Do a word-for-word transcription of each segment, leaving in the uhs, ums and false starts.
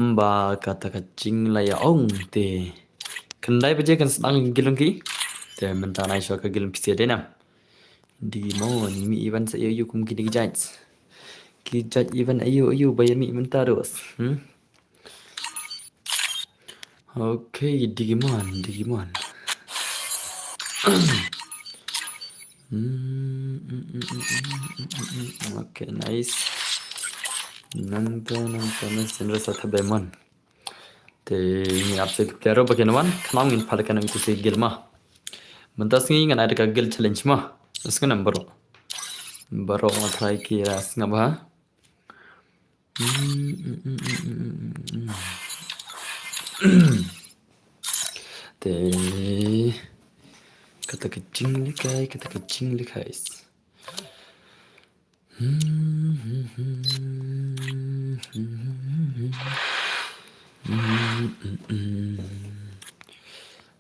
Ba kata ka jinglaitluid te. Khyndai baje kan sdang ka guild ki. Te mynta nai shuwa ka guild pisa dei nam. Digimon, mih ban sa ïa ïa kum kine ki judge. Ki judge ban ïa ïa ba ïa mih mynta dos. Hmm? Okay, Digimon, Digimon. Hmm, hmm, hmm. Okay, nice. Nangta, nangta, nangta, nangta, sa thabai mon. Te ngi ap sa ki player ba kin wan, khnang ngin pha da ka nang ïa ki guild ma. Mynta sngi ngan ai da ka guild challenge ma. Sngewbha baroh. Baroh ma try ki ra sngap ha. Te kata ka jinglehkai, kata ka jinglehkai.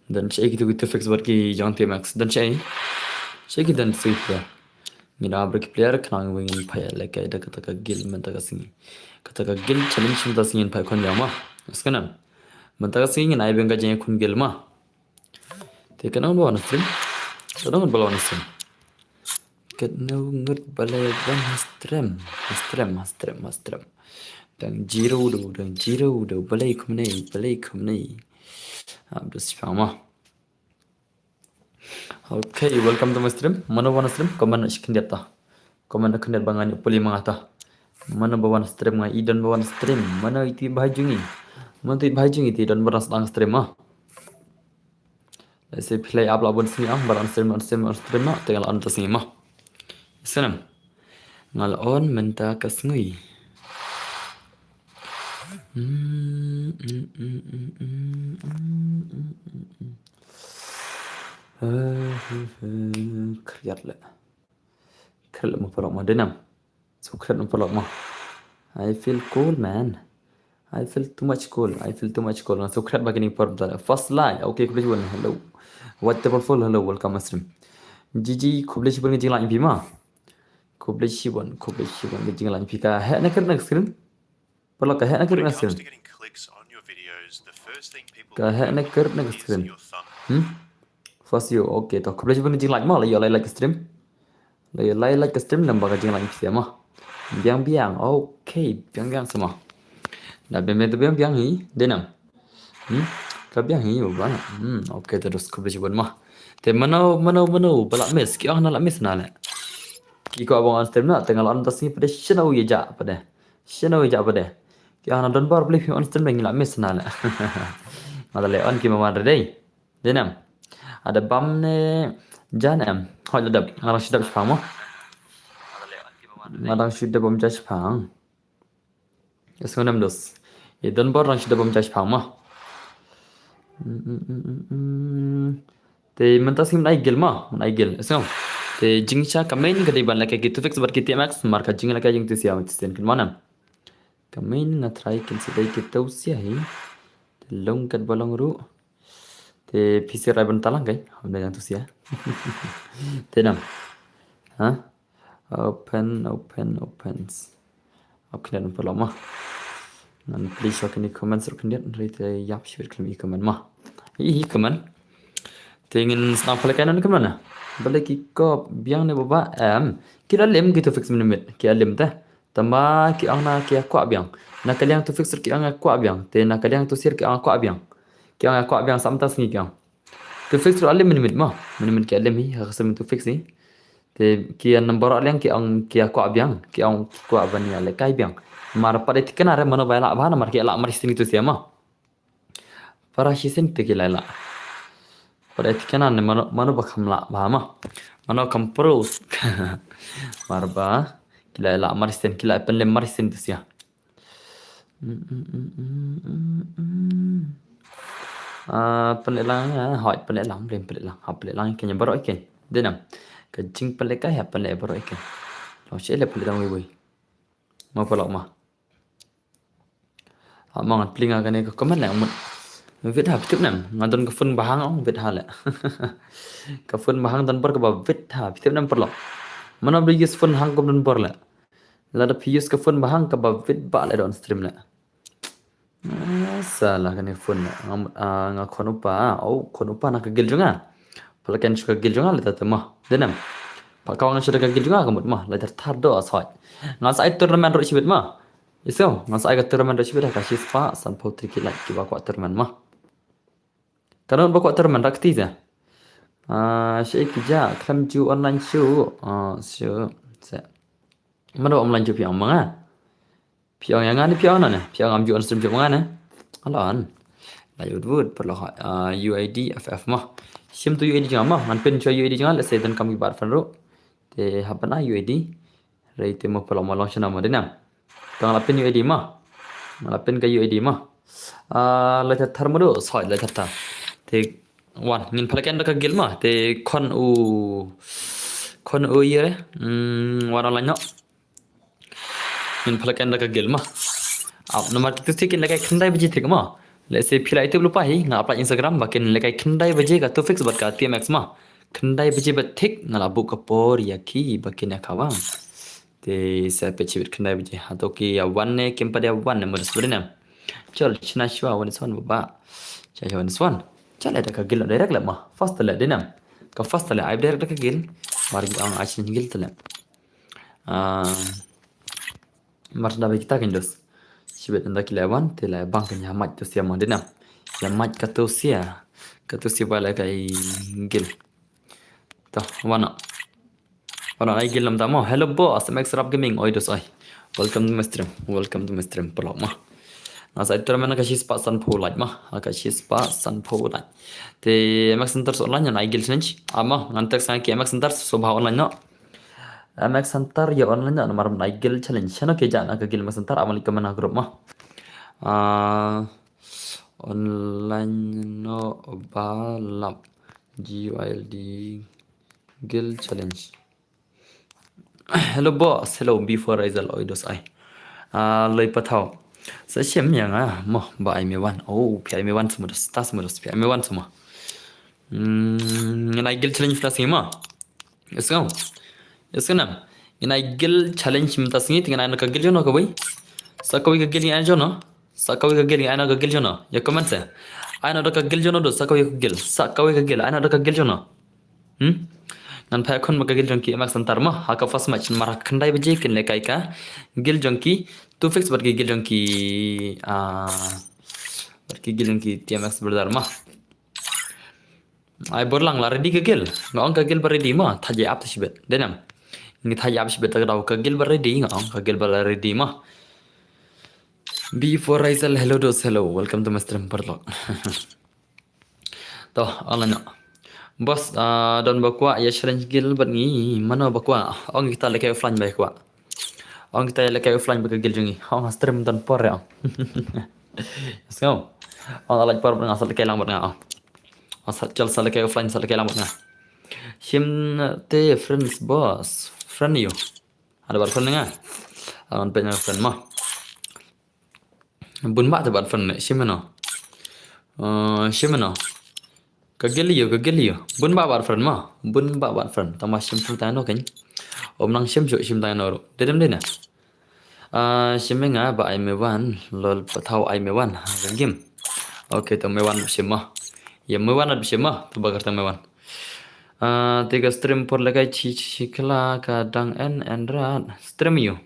Don shaei kitu kitu fix bad ki jong T Max. Don shaei. Shaei ki don sweep ya. Ngi da bret ki player khnang ba ngin pha ïalehkai da kata ka guild mynta ka sngi. Kata ka guild challenge mynta sngi ngin pha khun ïa ma. Sngewbha. Mynta ka sngi ngin ai biang ka jingïakhun guild ma. Te katno ngut ba wan stream? Katno ngut ba wan stream? Katno ngut ba la wan stream? Stream, stream, stream. Dang zero do, dang zero do. Balei kumne, balei kumne. Abdus pang ma. Okay, welcome to my stream. Mano ba wan stream? Comment shi khyndiat ta. Comment khyndiat ba ngan ïa pule ma nga ta. Mano ba wan stream nga i don ba wan stream. Mano iti ba jong ngi. Mano iti ba jong ngi iti don ba wan stream ma. Let's say phi la ap la bun sngi ang ba wan stream, wan stream, wan stream ma. Te nga la on ta sngi ma. Sngewbha. Nga la on mynta ka sngi. Khriat le. Khriat mo paralok mo, dei nam. So khriat mo paralok mo. I feel cool, man. I feel too much cool. I feel too much cool. So khriat ba kine paralok. First like. Okay, khublei shibun. Hello. White Table Full. Hello. Welcome, stream. Gigi, khublei shibun ka jinglike phi ma. Khublei shibun. Khublei shibun ka jinglike phi. Ka heh na khriat na screen. Paralok, ka heh na khriat na screen. Ka heh na khriat na screen. Hmm? First you, okay, to khublei shibun ka jinglike mo, la ïoh lai like stream. La ïoh lai like stream, namar ka jinglike phi mo. Biang biang, okay, biang biang sa mo. Da biang biang to biang biang hi, dei nam. Hmm? Ka biang hi ba. Hmm, okay, to dos khublei shibun mo. Te mano, mano, mano ba la miss, ki ong na la miss na le. Ki kwah ba wan stream na, te nga la on ta sngi pat de shano ïa ja pat de. Shano ïa ja pat de. Ki ong na don bor balei phi on stream de, ngi la miss na le. Nga la leh on ki ma wan re dei. Dei nam. Ada bam ne jan em. Hoi la dep. Nga dang shu dep shipang mo. Nga dang shu dep bam ja shipang. Yes, nga nam dos. I don bor dang shu dep bam ja shipang mo. Te mynta sngi mynta ai guild mo, mynta ai guild. Yes, nga. Te jingshisha ka main ka dei ban lehkai ki tufix bad ki T M X, namar ka jinglehkai jong ki tufix ïa ki tufix kin mo nam. Ka main nga try kin sa dei ki tufix ïa hi. Te long kat ba long ruh. Te phi sa rai ban talang kai, hom dei jong tufix ïa. Te nam. Ha? Open, open, opens. Open paralok mo. Ngan plie shuwa kine comments ruh khyndiat, hynrei te ïap shibit khlem i comment mo. I, i comment. Te ngin sdang pha lehkai noh comment na. Balei ki kop biang ne ba ba em. Ki la lim ki tufix mynmiet. Ki la lim te. Tangba ki ong na ki ïa kwah biang. Na ka liang tufix ruh ki ong ïa kwah biang. Te na ka liang tufix ki ong kwah biang. Ki ong ïa kwah biang sa mynta sngi ki ong. Tufix ruh la lim mynmiet mo. Mynmiet ki la lim hi, ha ka seng tufix hi. Te ki ïa number ruh liang ki ong ki ïa kwah biang, ki ong ki kwah ban ïalehkai biang. Namar pat dei thikna re mano ba ïa lah bha namar ki ïa lah mar shisien ki tufix mo. Para shisien te ki la ïa lah. Pat dei thikna ne mano, mano ba kham lah bha mo. Mano kham pros. Mar ba ki la ïa lah mar shisien, ki la pynlem mar shisien tufix. Ah, pynleh lang, ah, hoi, pynleh lang, blem pynleh lang, ha pynleh lang, kane baroh kane. Dei nam. Ka jingpynlehkai ha pynleh baroh kane. Long shisha leh pynleh lang wei wei. Mo paralok mo. Ah, mo ngan plie nga kane ka comment leh mut. Wit ha phi tip nam, nga don ka phone ba hang ong wit ha leh. Ka phone ba hang don bor kaba wit ha, phi tip nam paralok. Mano ba use phone hang kum don bor leh. Lada phi use ka phone ba hang kaba wit ba leh don stream leh. Sala kane phone nga, nga khon u pa. Oh, khon u pa na ka guild jong nga. Pala ken shu ka guild jong nga lada te mo. Denem. Pa ka wang shu da ka guild jong nga ka mut mo. Lada thar do asoi. Nga sa ai tournament ruh shibit mo. Iso, nga sa ai ka tournament ruh shibit ka shi spah sanphew tylli ki lait kiba kwah tournament mo. Ka don ba kwah tournament rak ti te. Ah, shi ki ja khlem ju online shu. Ah, shu. Se. Mano online ju pi ong ma nga. Phi ong ïa nga ne phi ong na ne? Phi ong am ju on stream ju ong nga ne? Alon. Lai ud wud paralok, ah, U I D F F mo. Shim tu U I D jong nga mo. Ngan pin shuwa U I D jong nga, let's say donkam ki bat fan ruh. Te hap ban ai U I D. Rei te mo paralok mo long shana mo denem. Te nga la pin U I D mo. Nga la pin ka U I D mo. Ah, lai thar thar mo do, soi lai thar thar. Te wan, ngin pala ken da ka guild mo. Te khon u, khon u ïa re. Hmm, wan online no. Ngin pala ken da ka guild mo. Ap namar kito si kin lehkai khyndai baje thik mo. Let's say phi la ïathuh lypa hi, nga apply Instagram ba kin lehkai khyndai baje ka Tufix bad ka T M X mo. Khyndai baje bad thik nga la book ka por ïa ki ba kin ïa kawang. Te sa peit shibit khyndai baje. Hato ki ïa wan ne kim pat ïa wan ne mo da sbrin em. Chal, shna shuwa wan swan ba. Cha shuwa wan swan. Chal, da ka guild direct leh mo. First leh denem. Ka first leh ai direct da ka guild. Mar ngi ong ai shin guild leh. Ah, mar da ba kita kin dos. Shibit nda ki la wan, te la bang kan ïa mach to sia mo denem. Ïa mach ka to sia. Ka to sia ba la kai guild. To, wana. Wana ai guild lam tamo. Hello boss, M X Rap Gaming, oi dos oi. Welcome to my stream. Welcome to my stream, paralok mo. Nga sa ai tournament ka shi spah sanphew lait mo. Ka shi spah sanphew lait. Te M X Hunters online ngan ai guild challenge. Amo, ngan text nga ki M X Hunters, so ba online no. M X Hunter ïa online na namar ban ai guild challenge. Shano ki ja na ka guild M X Hunter, amo leit comment ha group mo. Ah, online no ba lap G U I L D guild challenge. Hello boss, hello B four Rizal, oi dos ai. Ah, lei pathaw. Sa shim ïa nga mo ba ai me wan. Oh, phi ai me wan smudos, ta smudos, phi ai me wan smudos. Hmm, ngan ai guild challenge mynta sngi mo. Yes, go. Yes, go nam. Ngan ai guild challenge mynta sngi, te ngan ai na ka guild jong no kawei. Sa kawei ka guild ngan ai jong no. Sa kawei ka guild ngan ai na ka guild jong no. Ïa comment se. Ai na da ka guild jong no do, sa kawei ka guild. Sa kawei ka guild, ai na da ka guild jong no. Hmm? Ngan phai khun ma ka guild jong ki M X Hunter mo. Ha ka first match mar khyndai baje kin lehkai ka guild jong ki Tufix bad ki guild jong ki, ah, bad ki guild jong ki T M X brother mo. Ai bor lang la ready ka guild. Nga ong ka guild ba ready mo. Thaji ap ta shibit. Denem. Ngi thaji ap shibit ta ka daw ka guild ba ready nga ong ka guild ba la ready mo. B four Rizal, hello dos, hello. Welcome to my stream, paralok. To, online no. Boss, ah, don ba kwah ïa challenge guild bad ngi, mano ba kwah? Ong kita lehkai offline ba kwah. Ong kita lehkai offline ba ka guild jong ngi. Ong ha stream don por ïa. Sngew. Ong lehkai por bad nga sa lehkai lang bad nga. Ong sa chal sa lehkai offline sa lehkai lang bad nga. Shim te friends boss. Friend ïa u. Ada bad friend nga. Awan peit na friend mo. Bun ba te bad friend ne, shim no. Eh, shim no. Ka guild ïa u, ka guild ïa u. Bun ba bad friend mo. Bun ba bad friend. Tang ba shim friend tang no kan. Ym nang shim shuh shim tang no ruh. Dedem de na. Ah, shim nga ba ai me wan. Lol pathaw ai me wan. Ha, ka game. Okay, to me wan shim mo. Ïa me wan shim mo. To ba kar tang me wan. Ah, te ka stream por lehkai chi chi khla ka dang en en rat. Stream ïa u.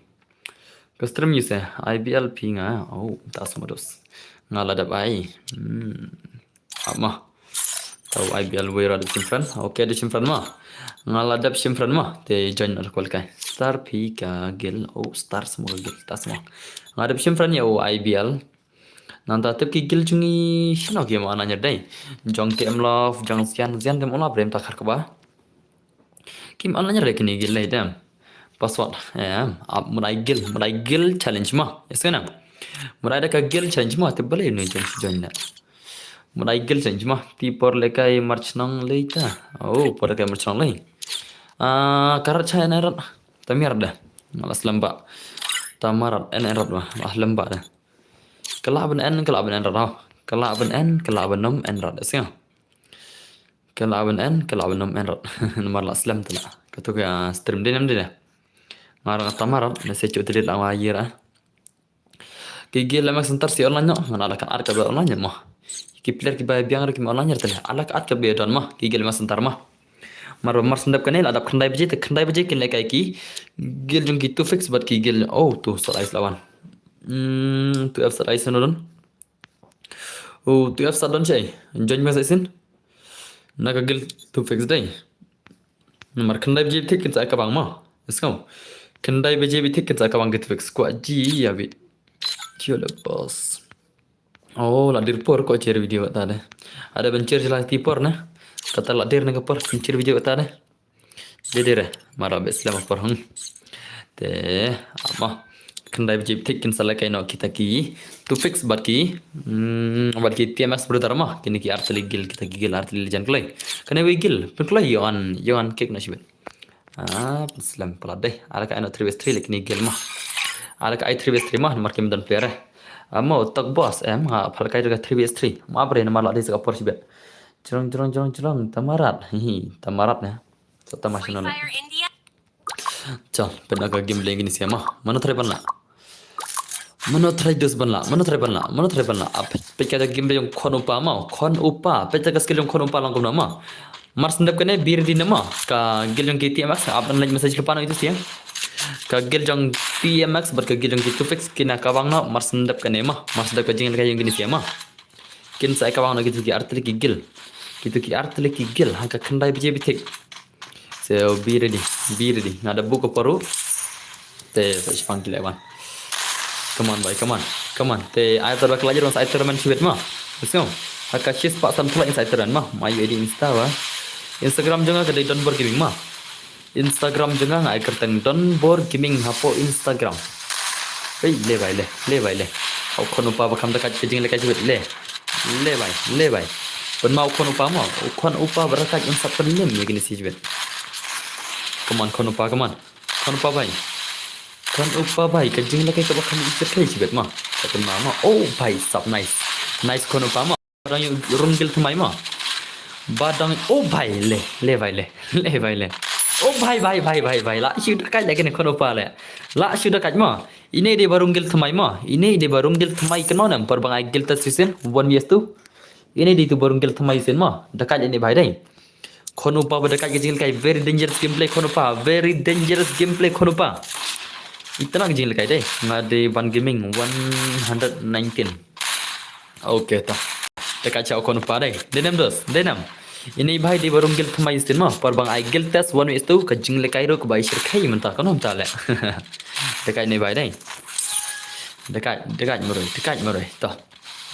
Ka stream ïa u se, I B L phi nga, oh, ta smudos. Nga la dep ai. Hmm. Ap mo. Tau I B L wei ra dep shim friend. Okay, dep shim friend mo. Nga la dep shim friend mo. Te join na kwal kai. Star phi ka guild, oh, star smo ka guild, ta smo. Nga dep shim friend ïa u I B L. Nangta tip ki guild jong ngi shano ki ma na nyar dei. Jong T M Love, jong Zian, Zian dem ola brem ta khar kba. Kim an lanyar kini guild lei dem. Password. Em, ap mut ai guild, mut ai guild challenge mo. Yes kana? Mut ai da ka guild challenge mo, te balei nu jong join na. Mut ai guild challenge mo. Ti por lehkai march nong lei ta. Oh, por lehkai march nong lei. Ah, karat chai na rat. Tamiar da. Malas lamba. Tamarat en en rat ba. Ah, lamba da. Kala ban en, kala ban en rat. Kala ban en, kala ban nom en rat. Yes kana? Ka lah ban en, ka lah ban nom en rat. Namar lah slem te lah. Katu ka stream dei nam dei na. Nga rang tamar rat, na se chu te lah wa yir ah. Ki guild la Max Center shi online noh, ngan ala kan ar ka ba online mo. Ki player ki ba biang ruh ki ma online ruh te. Ala ka ar ka ba don mo, ki guild Max Center mo. Mar ba mar sendap kane la dap khyndai baje te khyndai baje kin lehkai ki guild jong ki two fix bad ki guild, oh, tu sat ice lawan. Hmm, tu F sat ice no don. Oh, tu F sat don shai. Join ma sa isin. Na ka guild two fix dai. Namar khyndai baje bitik kin sa ka bang mo. Let's go. Khyndai baje bitik kin sa ka bang ki two fix. Kwah ji ya bi. Chula boss. Oh, la dir por ko cher video ta de. Ada ben cher la ti por ne. Kata la dir ne ka por cher video ta de. Dede re, mara be slem por hung. Te, ama. Khyndai baje bitik kin sa lehkai noh kita ki two fix bad ki, hmm, bad ki T M X brother mo. Kini ki ar tylli ki guild, kita ki guild ar tylli ki legend kloi. Kane wei guild, pynkloi yohan, yohan kick noh shibit. Ah, pynslem palat dei. Ala ka ai noh three versus three leh kini ki guild mo. Ala ka ai three versus three mo, namar kim don player eh. Amo, tok boss, em, nga pynlehkai ka three versus three. Ma bre namar la dei sa ka por shibit. Jrong, jrong, jrong, jrong, tamarat. Hihi, tamarat ne. Sa tama shano ne. Chal, pynlong ka game leh kini sia mo. Mano try ban lah. Mano try dos ban lah. Mano try ban lah. Mano try ban lah. Ap, pynlong ka game leh jong Khon Upa mo. Khon Upa. Pynlong ka skill jong Khon Upa long kumno mo. Mar sendap kane be ready ne mo. Ka guild jong ki T M X, ap ban leh message ka pano itu sia. Ka guild jong T M X bad ka guild jong ki two fix kina ka bang noh. Mar sendap kane mo. Mar sendap ka jinglehkai jong kini sia mo. Kin sa ka bang noh kitu ki ar tylli ki guild. Kitu ki ar tylli ki guild ha ka khyndai baje bitik. So be ready, be ready. Nga da book ka por ruh. Te sa shipang ki leh wan. Come on boy, come on, come on. Te ai tar ba ka lajir wan sa ai tournament shibit mo. Let's go. Ha ka shispah san pulai sa ai tournament mo. Ma yu I D Insta wa. Instagram jong nga ka dei Donbor Gaming mo. Instagram jong nga nga ai kyrteng Donbor Gaming hapoh Instagram. Hei, le bai le, le bai le. Au Khon Upa ba kham da ka jinglehkai jibet le. Le bai, le bai. Pynma u Khon Upa mo, u Khon Upa ba da ka in sa pynlem ïa kine si jibet. Come on Khon Upa, come on. Khon Upa bai. Khon Upa bai, ka jinglehkai kaba kham ïa jibet mo. Ka pynma mo. Oh bai sap nice. Nice Khon Upa mo. Ba dang ïa rung guild thymmai mo. Ba dang, oh bai le, le bai le, le bai le. Oh bai bai bai bai bai la shu da kait le kane Khon Upa le. La shu da kait mo. Ine dei ba rung guild thymmai mo. Ine dei ba rung guild thymmai kano nam por ba nga ai guild test shisien one vs two. Ine dei tu ba rung guild thymmai shisien mo. Da kait ine bai dei. Khon Upa ba da kait ka jinglehkai very dangerous gameplay Khon Upa very dangerous gameplay Khon Upa. Itna ka jinglehkai dei. Nga dei Ban Gaming one hundred nineteen. Okay ta. Te ka chau Khon Upa dei. Dei nam dos, dei nam. Ine bai dei ba rung guild thymmai shisien mo. Por ba nga ai guild test one vs two ka jinglehkai ruh ka bai shirkhei mynta kano mynta le. Te ka ine bai dei. Te ka, te ka maroi, te ka maroi. Ta.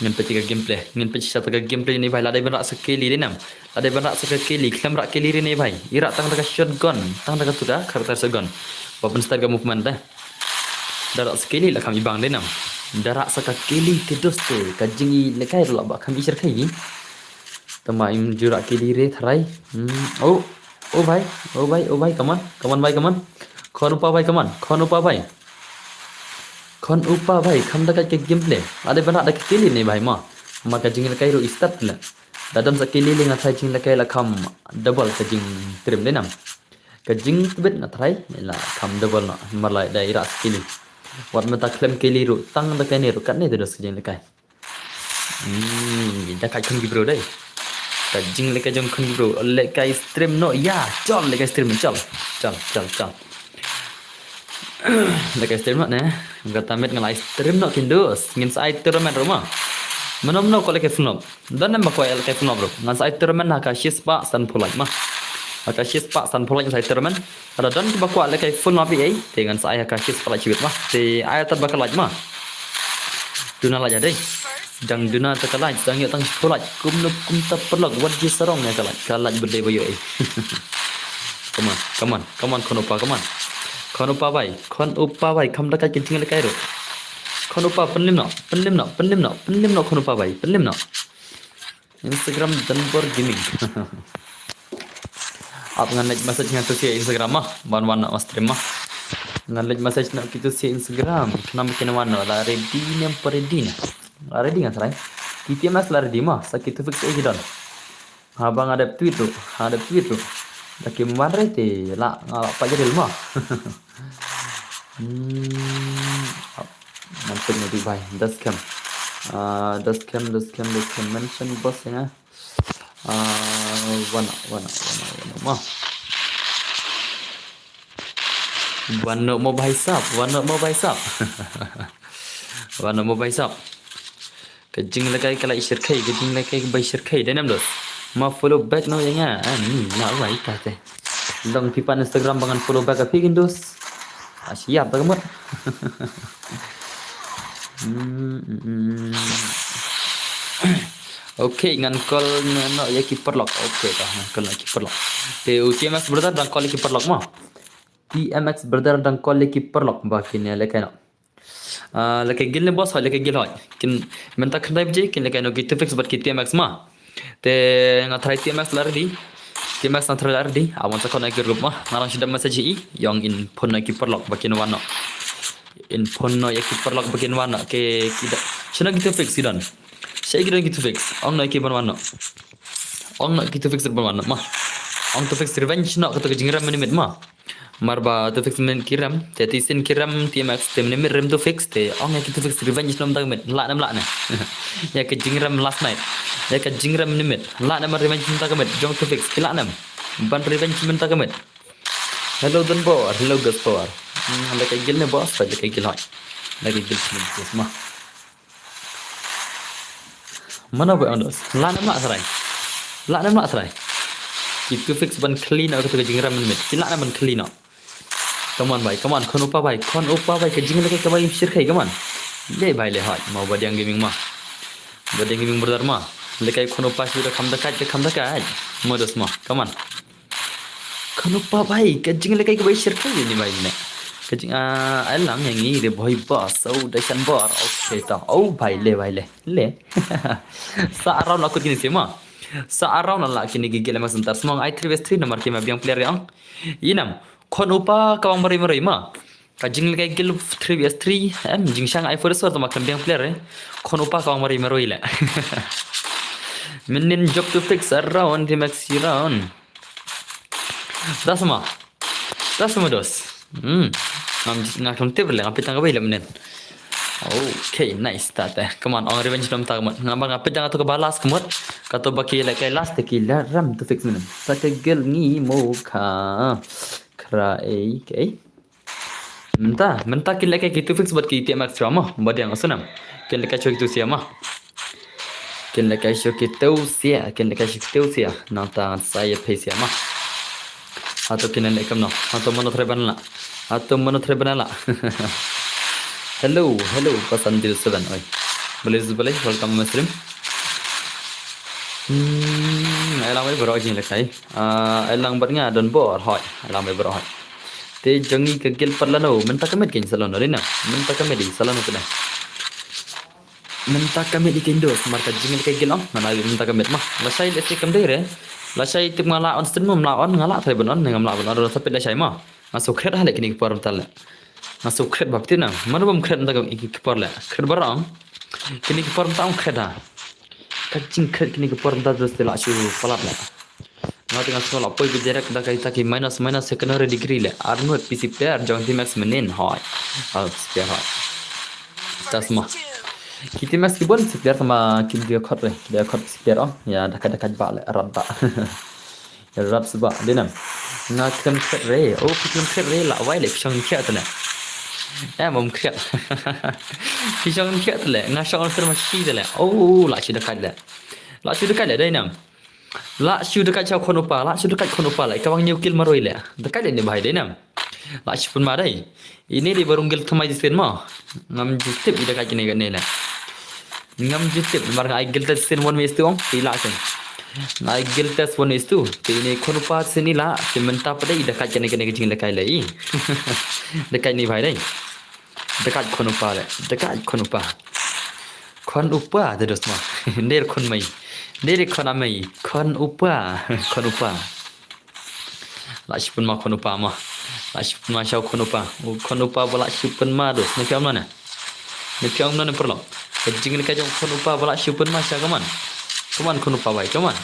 Ngin peit ka gameplay, ngin peit sa ka gameplay ine bai la dei ban rah sa kili dei nam. La dei ban rah sa ka kili, khlem rah kili re ine bai. I rah tang da ka shotgun, tang da ka tu ka character shotgun. Ba pynstart ka movement dei. Da rah sa kili la kham i bang dei nam. Da rah sa ka kili te dos te ka jinglehkai ruh la ba kham i shirkhei. Tama im ju rah kili re tharai. Hmm. Oh. Oh bai. Oh bai. Oh bai. Come on. Come on bai. Come on. Khon Upa bai. Come on. Khon Upa bai. Khon Upa bai. Kham da ka gameplay. Ada ban rah da ka kili ne bai mo. Ma ka jinglehkai ruh i start le. Da don sa kili le nga tharai jinglehkai la kham double ka jingtrim dei nam. Ka jingtbit nga tharai la kham double noh. Mar la da i rah sa kili. Wat mynta khlem kili ruh tang da kane ruh katne te dos ka jinglehkai. Hmm, da kait khun ki bro dei. Ka jinglehkai jong khun ki bro. Lehkai stream noh. Ya, chol lehkai stream chol. Chol, chol, chol. Lehkai stream noh ne. Kata met nga la stream noh kin dos. Ngin sa ai tournament ruh mo. Mano mano ko lehkai full nop. Don em ba ko lehkai full nop ruh. Ngan sa ai tournament ha ka shispah sanphew like mo. Ha ka shispah sanphew like ngan sa ai tournament. Lada don kiba kwah lehkai full nop ei, te ngan sa ai ha ka shispah like shibit mo. Te ai tad ba ka like mo. Duna like dei. Dang duna ta ka like, dang ïoh tang shiphew like. Kumno kumta paralok wat ji sarong ïa ka like. Ka like ba dei ba ïoh ei. Come on, come on, come on Khon Upa, come on. Khon Upa bai, Khon Upa bai, kham da ka jinglehkai ruh. Khon Upa pynlem noh, pynlem noh, pynlem noh, pynlem noh Khon Upa bai, pynlem noh. Instagram Donbor Gaming. Ap ngan leit message ngan tu si Instagram mo. Ban wan noh stream mo. Ngan leit message noh kitu si Instagram. Khnang ba kin wan noh la ready ne em pa ready ne. La ready ngan tharai. Ki T M X la ready mo. Sa kitu fix ei ki don. Haba nga dep tweet ruh. Nga dep tweet ruh. Da kim wan re te la nga la pa jadil mo. Hmm. Ngan pynmih dih bhai. Daskem. Ah, daskem, daskem, daskem. Mention boss ïa nga. Ah, wan noh, wan noh, wan noh, wan noh. Ma. Wan noh mo bhai sab, wan noh mo bhai sab. Wan noh mo bhai sab. Ka jinglehkai ka la i shyrkhei, ka jinglehkai ka bai shyrkhei, dei nam dos. Ma follow back noh ïa nga, ani, la wai ta te. Long phi pan Instagram ba ngan follow back ïa phi kin dos. Ashi ïap ta ka mut. Hmm, hmm, hmm. Okay, ngan call noh ïa ki paralok. Okay, ta ngan call noh ïa ki paralok. Te u T M X brother dang call ïa ki paralok ma. T M X brother dang call ïa ki paralok ba kin ïalehkai noh. Ah, lehkai guild ne boss hoi, lehkai guild hoi. Kin mynta khyndai baje kin lehkai noh ki two fix bad ki T M X ma. Te nga try T M X la ready. T M X nga try la ready. Awan sa khot noh ïa ki group ma. Nga dang shu dep message hi. Ïong in phone noh ïa ki paralok ba kin wan noh. In phone noh ïa ki paralok ba kin wan noh. Ki, ki da. Shano ki two fix ki don. Shano ki don ki two fix. Ong noh ïa ki ban wan noh. Ong noh ki two fix ban wan noh ma. Ong two fix revenge noh kato ka jingrem mynmiet ma. Mar ba two fix mynmiet ki rem, te te shisien ki rem T M X te mynmiet rem two fix te ong ïa ki two fix revenge noh mynta ka miet, lah ne em lah ne. Ïa ka jingrem last night. Ïa ka jingrem mynmiet. Lah ne em revenge mynta ka miet, jong two fix, ki lah ne em. Ban revenge mynta ka miet. Hello Don Bor, hello Gus Bor. Hmm, lehkai guild ne boss, lehkai guild hoi. Lehkai guild ne boss ma. Mano ba ong dos? Lah ne em lah trai. Lah ne em lah trai. Ki two fix ban khlieh noh kato ka jingrem mynmiet. Ki lah ne em ban khlieh noh. Come on bhai, come on, khun u pa bhai, khun u pa bhai, ka jinglehkai ka bai shyrkhei, come on. Le bhai le hoi, ma Badiang Gaming ma. Badiang Gaming brother ma. Lehkai khun u pa shu da kham da kait, da kham da kait. Ma dos ma, come on. Khun u pa bhai, ka jinglehkai ka bai shyrkhei ni bhai ne. Ka jing, ah, ai lang ïa ngi re bhoi boss, oh, da shan bor. Okay ta. Oh, bhai le, bhai le. Le. Sa around la kut kine sima. Sa around la kine ki guild ma center. Smong ai three versus three namar ki ma biang player ïa ong. Inam. Khun u pa ka bang maroi maroi ma. Ka jinglehkai guild three versus three, em, jingshang ai forest war tama kan biang player, eh. Khun u pa ka bang maroi maroi le. Mynnin job to fix around, T M X around. Das ma. Das ma dos. Hmm. Ngam, ngam tip le, ngam peit tang ka bai le mynnin. Okay, nice, ta te. Come on, ong revenge dom ta ka mut. Ngam, ngam peit tang kato ka ba last ka mut. Kato ba ki lehkai last te ki la rem to fix mynnin. Sa ka guild ngi mo ka. Kra ei, okay. Mynta, mynta kin lehkai ki two fix bad ki T M X shuwa mo, Badiang Sunam. Kin lehkai shuwa ki two sia mo. Kin lehkai shuwa ki two sia, kin lehkai shuwa ki two sia. Nangta ngan sa ïa phi sia mo. Hato kin leh kumno, hato mano trai ban lah. Hato mano trai ban lah. Hello, hello, pasan zero seven, oi. Balei, balei, welcome my stream. Hmm, ai lang bad baroh jinglehkai. Ah, ai lang bad nga Don Bor, hoi, ai lang bad baroh, hoi. Te jong ngi ka guild pat lano, mynta ka miet kein sa lano, dei na? Mynta ka miet dei sa lano te na. Mynta ka miet dei kein dos, mar ka jinglehkai guild ong, mana mynta ka miet ma. Lashai lehse kam dei re. Lashai tip nga lah on stream, ngam lah on, nga lah trai ban on, ngam lah ban on, sa peit lashai ma. Nga shu kret ha le kine ki por mynta le. Nga shu kret ba peit na, mano bym kret mynta ka ki por le. Kret baroh ong. Kine ki por mynta ong kret ha. Ka jingkret kine ki por mynta dos te lah shu palat le. Nga te nga sngew la poi ki direct da kaita ki minus, minus secondary degree le. Ar ngut P C player jong T M X mynnin hoi. Ah, P C player hoi. Ta sma. Ki T M X ki bun P C player tama kim dei khot re. Dei khot P C player ong. Ïa da ka da ka ba le rat ba. Ïa rat sba dei nam. Nga khlem kret re. Oh, phi khlem kret re la wai le phi shong thiah te le. Em, ym kret. Phi shong thiah te le. Nga shong on ma shi te le. Oh, la shi da ka le. La shu da ka le dei nam. La shu da ka cha khun u pa, la shu da ka khun u pa le. Ka bang ñiew kill marwei le. Da ka le ne bhai dei nam. La shu pynma dei. Ini dei ba rung guild thymmai shisien mo. Ngam ju tip i da ka kine kane le. Ngam ju tip mar nga ai guild test shisien one versus two ong. Te la shisien. Nga ai guild test one versus two. Te ini khun u pa shisien i la. Te mynta pat dei i da ka kine kane ka jinglehkai le i. Da ka ini bhai dei. Da ka khun u pa le. Da ka khun u pa. Khun u pa te dos ma. Nder khun mei. Nder khun a mei. Khun u pa. Khun u pa. La shi pynma khun u pa ma. La shi pynma sha khun u pa. U khun u pa ba la shi pynma dos. Ne phi ong na ne. Ne phi ong na ne pyrlok. Ka jinglehkai jong khun u pa ba la shi pynma sha kaman. Kaman khun u pa bai kaman.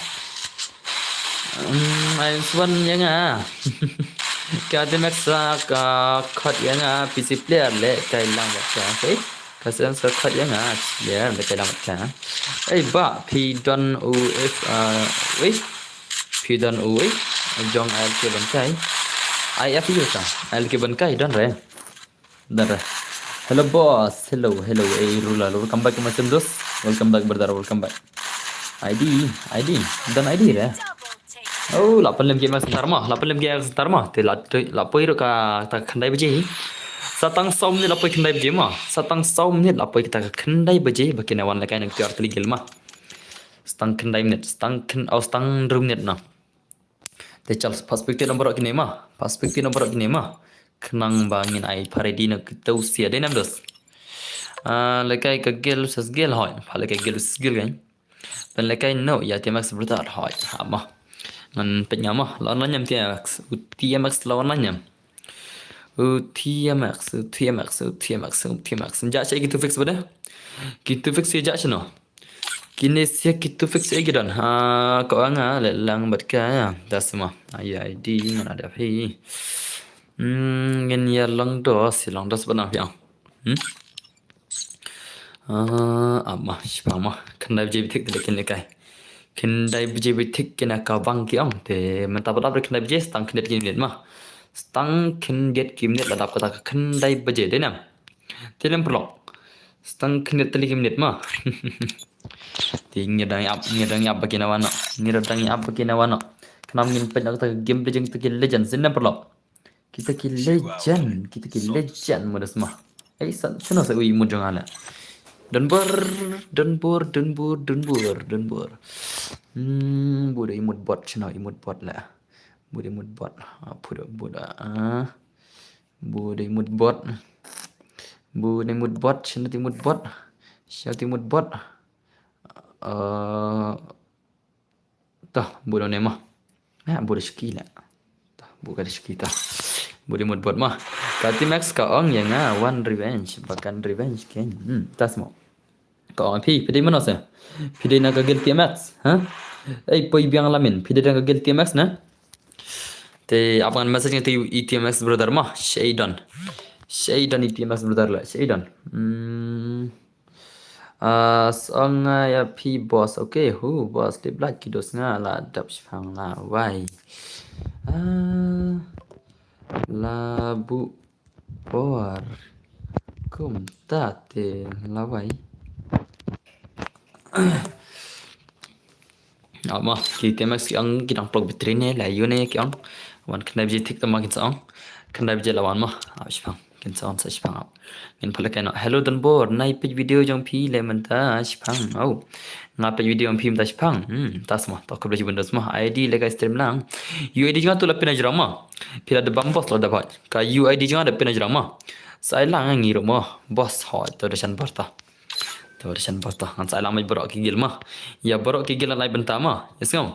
Hmm, ai swan ïa nga. Ka T M X sa ka khot ïa nga P C player le kai lang ba ka. Okay. S M sa khat ïa nga. Ya, da kai dang ka. Ei ba, phi don u if uh, wait. Phi don u wait. Jong ai ke ban kai. Ai F U ta. Ai ke ban kai don re. Don re. Hello boss. Hello, hello. Ei Rula, welcome back to my stream, dos. Welcome back, brother. Welcome back. I D, I D. Don I D re. Oh, la pynlem game sa tar ma, la pynlem game sa tar ma. Te la te la poi ruh ka ta khyndai baje. Sa tang saw minit la poi khyndai baje ma. Sa tang saw minit la poi kita ka khyndai baje ba kine wan lehkai na ka tiar tylli gel ma. Sa tang khyndai minit, sa tang khyn, oh, sa tang hynriew minit na. Te chal perspective number kine ma. Perspective number kine ma. Khnang ba ngin ai pharedi na kita usia dei nam dos. Ah, lehkai ka gel sa gel hoi. Pha lehkai gel sa gel kan. Pynlehkai no ïa T M X brother hoi. Ha ma. Ngan peit nga ma. La online ñiam T M X. U T M X la online ñiam. U T M X, u T M X, u T M X, u T M X. Ja sha ki two fix bade. Ki two fix ja sha no. Kine sia ki two fix egi don. Ha ko anga le lang bad ka ya. Das ma. Ai ai di ngan ada phi. Hmm, ngin ïa long dos, long dos bad na phi. Hmm? Ah, ama, shipang ma. Khyndai baje bit thik te kin lehkai. Khyndai baje bit thik kine ka bang ki ong. Te mynta ba dap da khyndai baje, sa tang khyndiat ki minit ma. Sa tang khyndiat ki minit la dap kata ka khyndai baje, dei nam. Te nam paralok. Sa tang khyndiat tylli ki minit ma. Te ngi dang ïap, ngi dang ïap ba kine wan no. Ngi dang ïap ba kine wan no. Khnang ngin peit na kata ka game Legend, kata ki Legend, dei nam paralok. Kita ki Legend, kita ki Legend mo da sma. Ei, sa, sa no sa ui mo jong ala. Donbor, donbor, donbor, donbor, donbor. Hmm, bu da imut bot, sino imut bot la. Bu da imut bot. Apu da, bu da, ah. Bu da imut bot. Bu da imut bot, sino imut bot. Sino imut bot. Eh, Tah, bu da ne ma. Ya, bu da shki la. Tah, bu ka da shki tah. Bu da mut bot ma. Ka T M X ka ong ïa nga wan revenge, ba kan revenge ken. Hmm, tas mo. Ka ong phi, phi dei mano se. Phi dei na ka guild T M X, ha? Ei, poi biang lamin, phi dei na ka guild T M X na? Te ap ngan message ngi te i T M X brother ma, shei don. Shei don i T M X brother la, shei don. Hmm. Ah, song nga ïa phi boss. Okay, hu boss, dei blad ki dos nga la dap shipang la wai. Ah, la bu por. Kumta te la wai. Ama, ki T M X ki ong ki dang plug battery ne, la yu ne ki ong. Wan khyndai baje thik tama kin sa ong. Khyndai baje la wan ma. Ap shipang. Kin sa ong sa shipang ap. Ngin pale kaino. Hello Donbor, nai peit video jong phi le mynta shipang. Au. Nga peit video jong phi mynta shipang. Hmm, tas ma. Tok khublei shibun dos ma. I D le ka stream lang. U I D jong nga tu la pynajrong ma. Phi la da bam boss la da bhot. Ka U I D jong nga da pynajrong ma. Sa ai lang ngi ruh ma. Boss hoi to da shan bor ta. To da shan bor ta. Ngan sa ai lang ma baroh ki guild ma. Ïa baroh ki guild lai bynta ma. Yes ngam.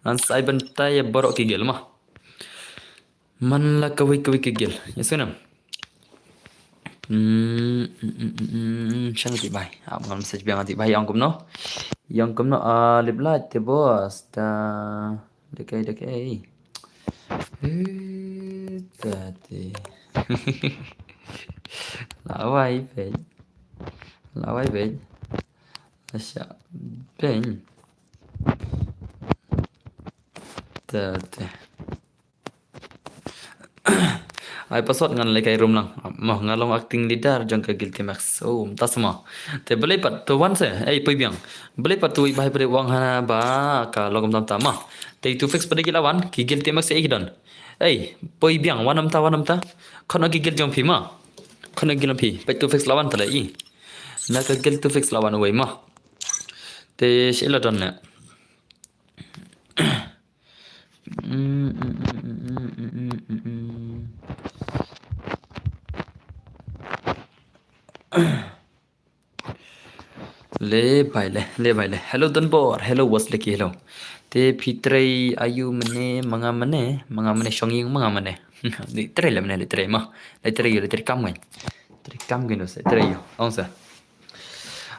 Ngan sa ai bynta ïa baroh ki guild ma. Man la kawei kawei ki guild. Yes ngam. Hmm, hmm, hmm, hmm, hmm, shan ti bai. Ap ngan message biang ti bai ïa ong kumno. Ïa ong kumno, ah, lip light te boss. Ta. Dekai, dekai. Eh, tati. Lawai pej. Lawai pej. Asha pej. Tati. Ai password ngan lehkai rum lang. Mo nga long acting leader jong ka Guild T M X. Oh, mynta sa mo. Te balei pat to wan se. Ei, poi biang. Balei pat to i bai pade wang hana ba ka logam tam tam mo. Te two fix pade ki la wan, ki Guild T M X ei ki don. Ei, poi biang, wan namta, wan namta. Khon ki Guild jong phi mo. Khon ki Guild phi. Peit two fix la wan tale i. Na ka Guild two fix la wan wei mo. Te shi la don ne. Le bai le, le bai le. Hello Donbor, hello Wasleki, hello. Te phi trei ayu mane, manga mane, manga mane shong ïing manga mane. Le trei le mane, le trei mo. Le trei ïa, le trei kam ngan. Trei kam ngan se, trei ïa. Ong sa.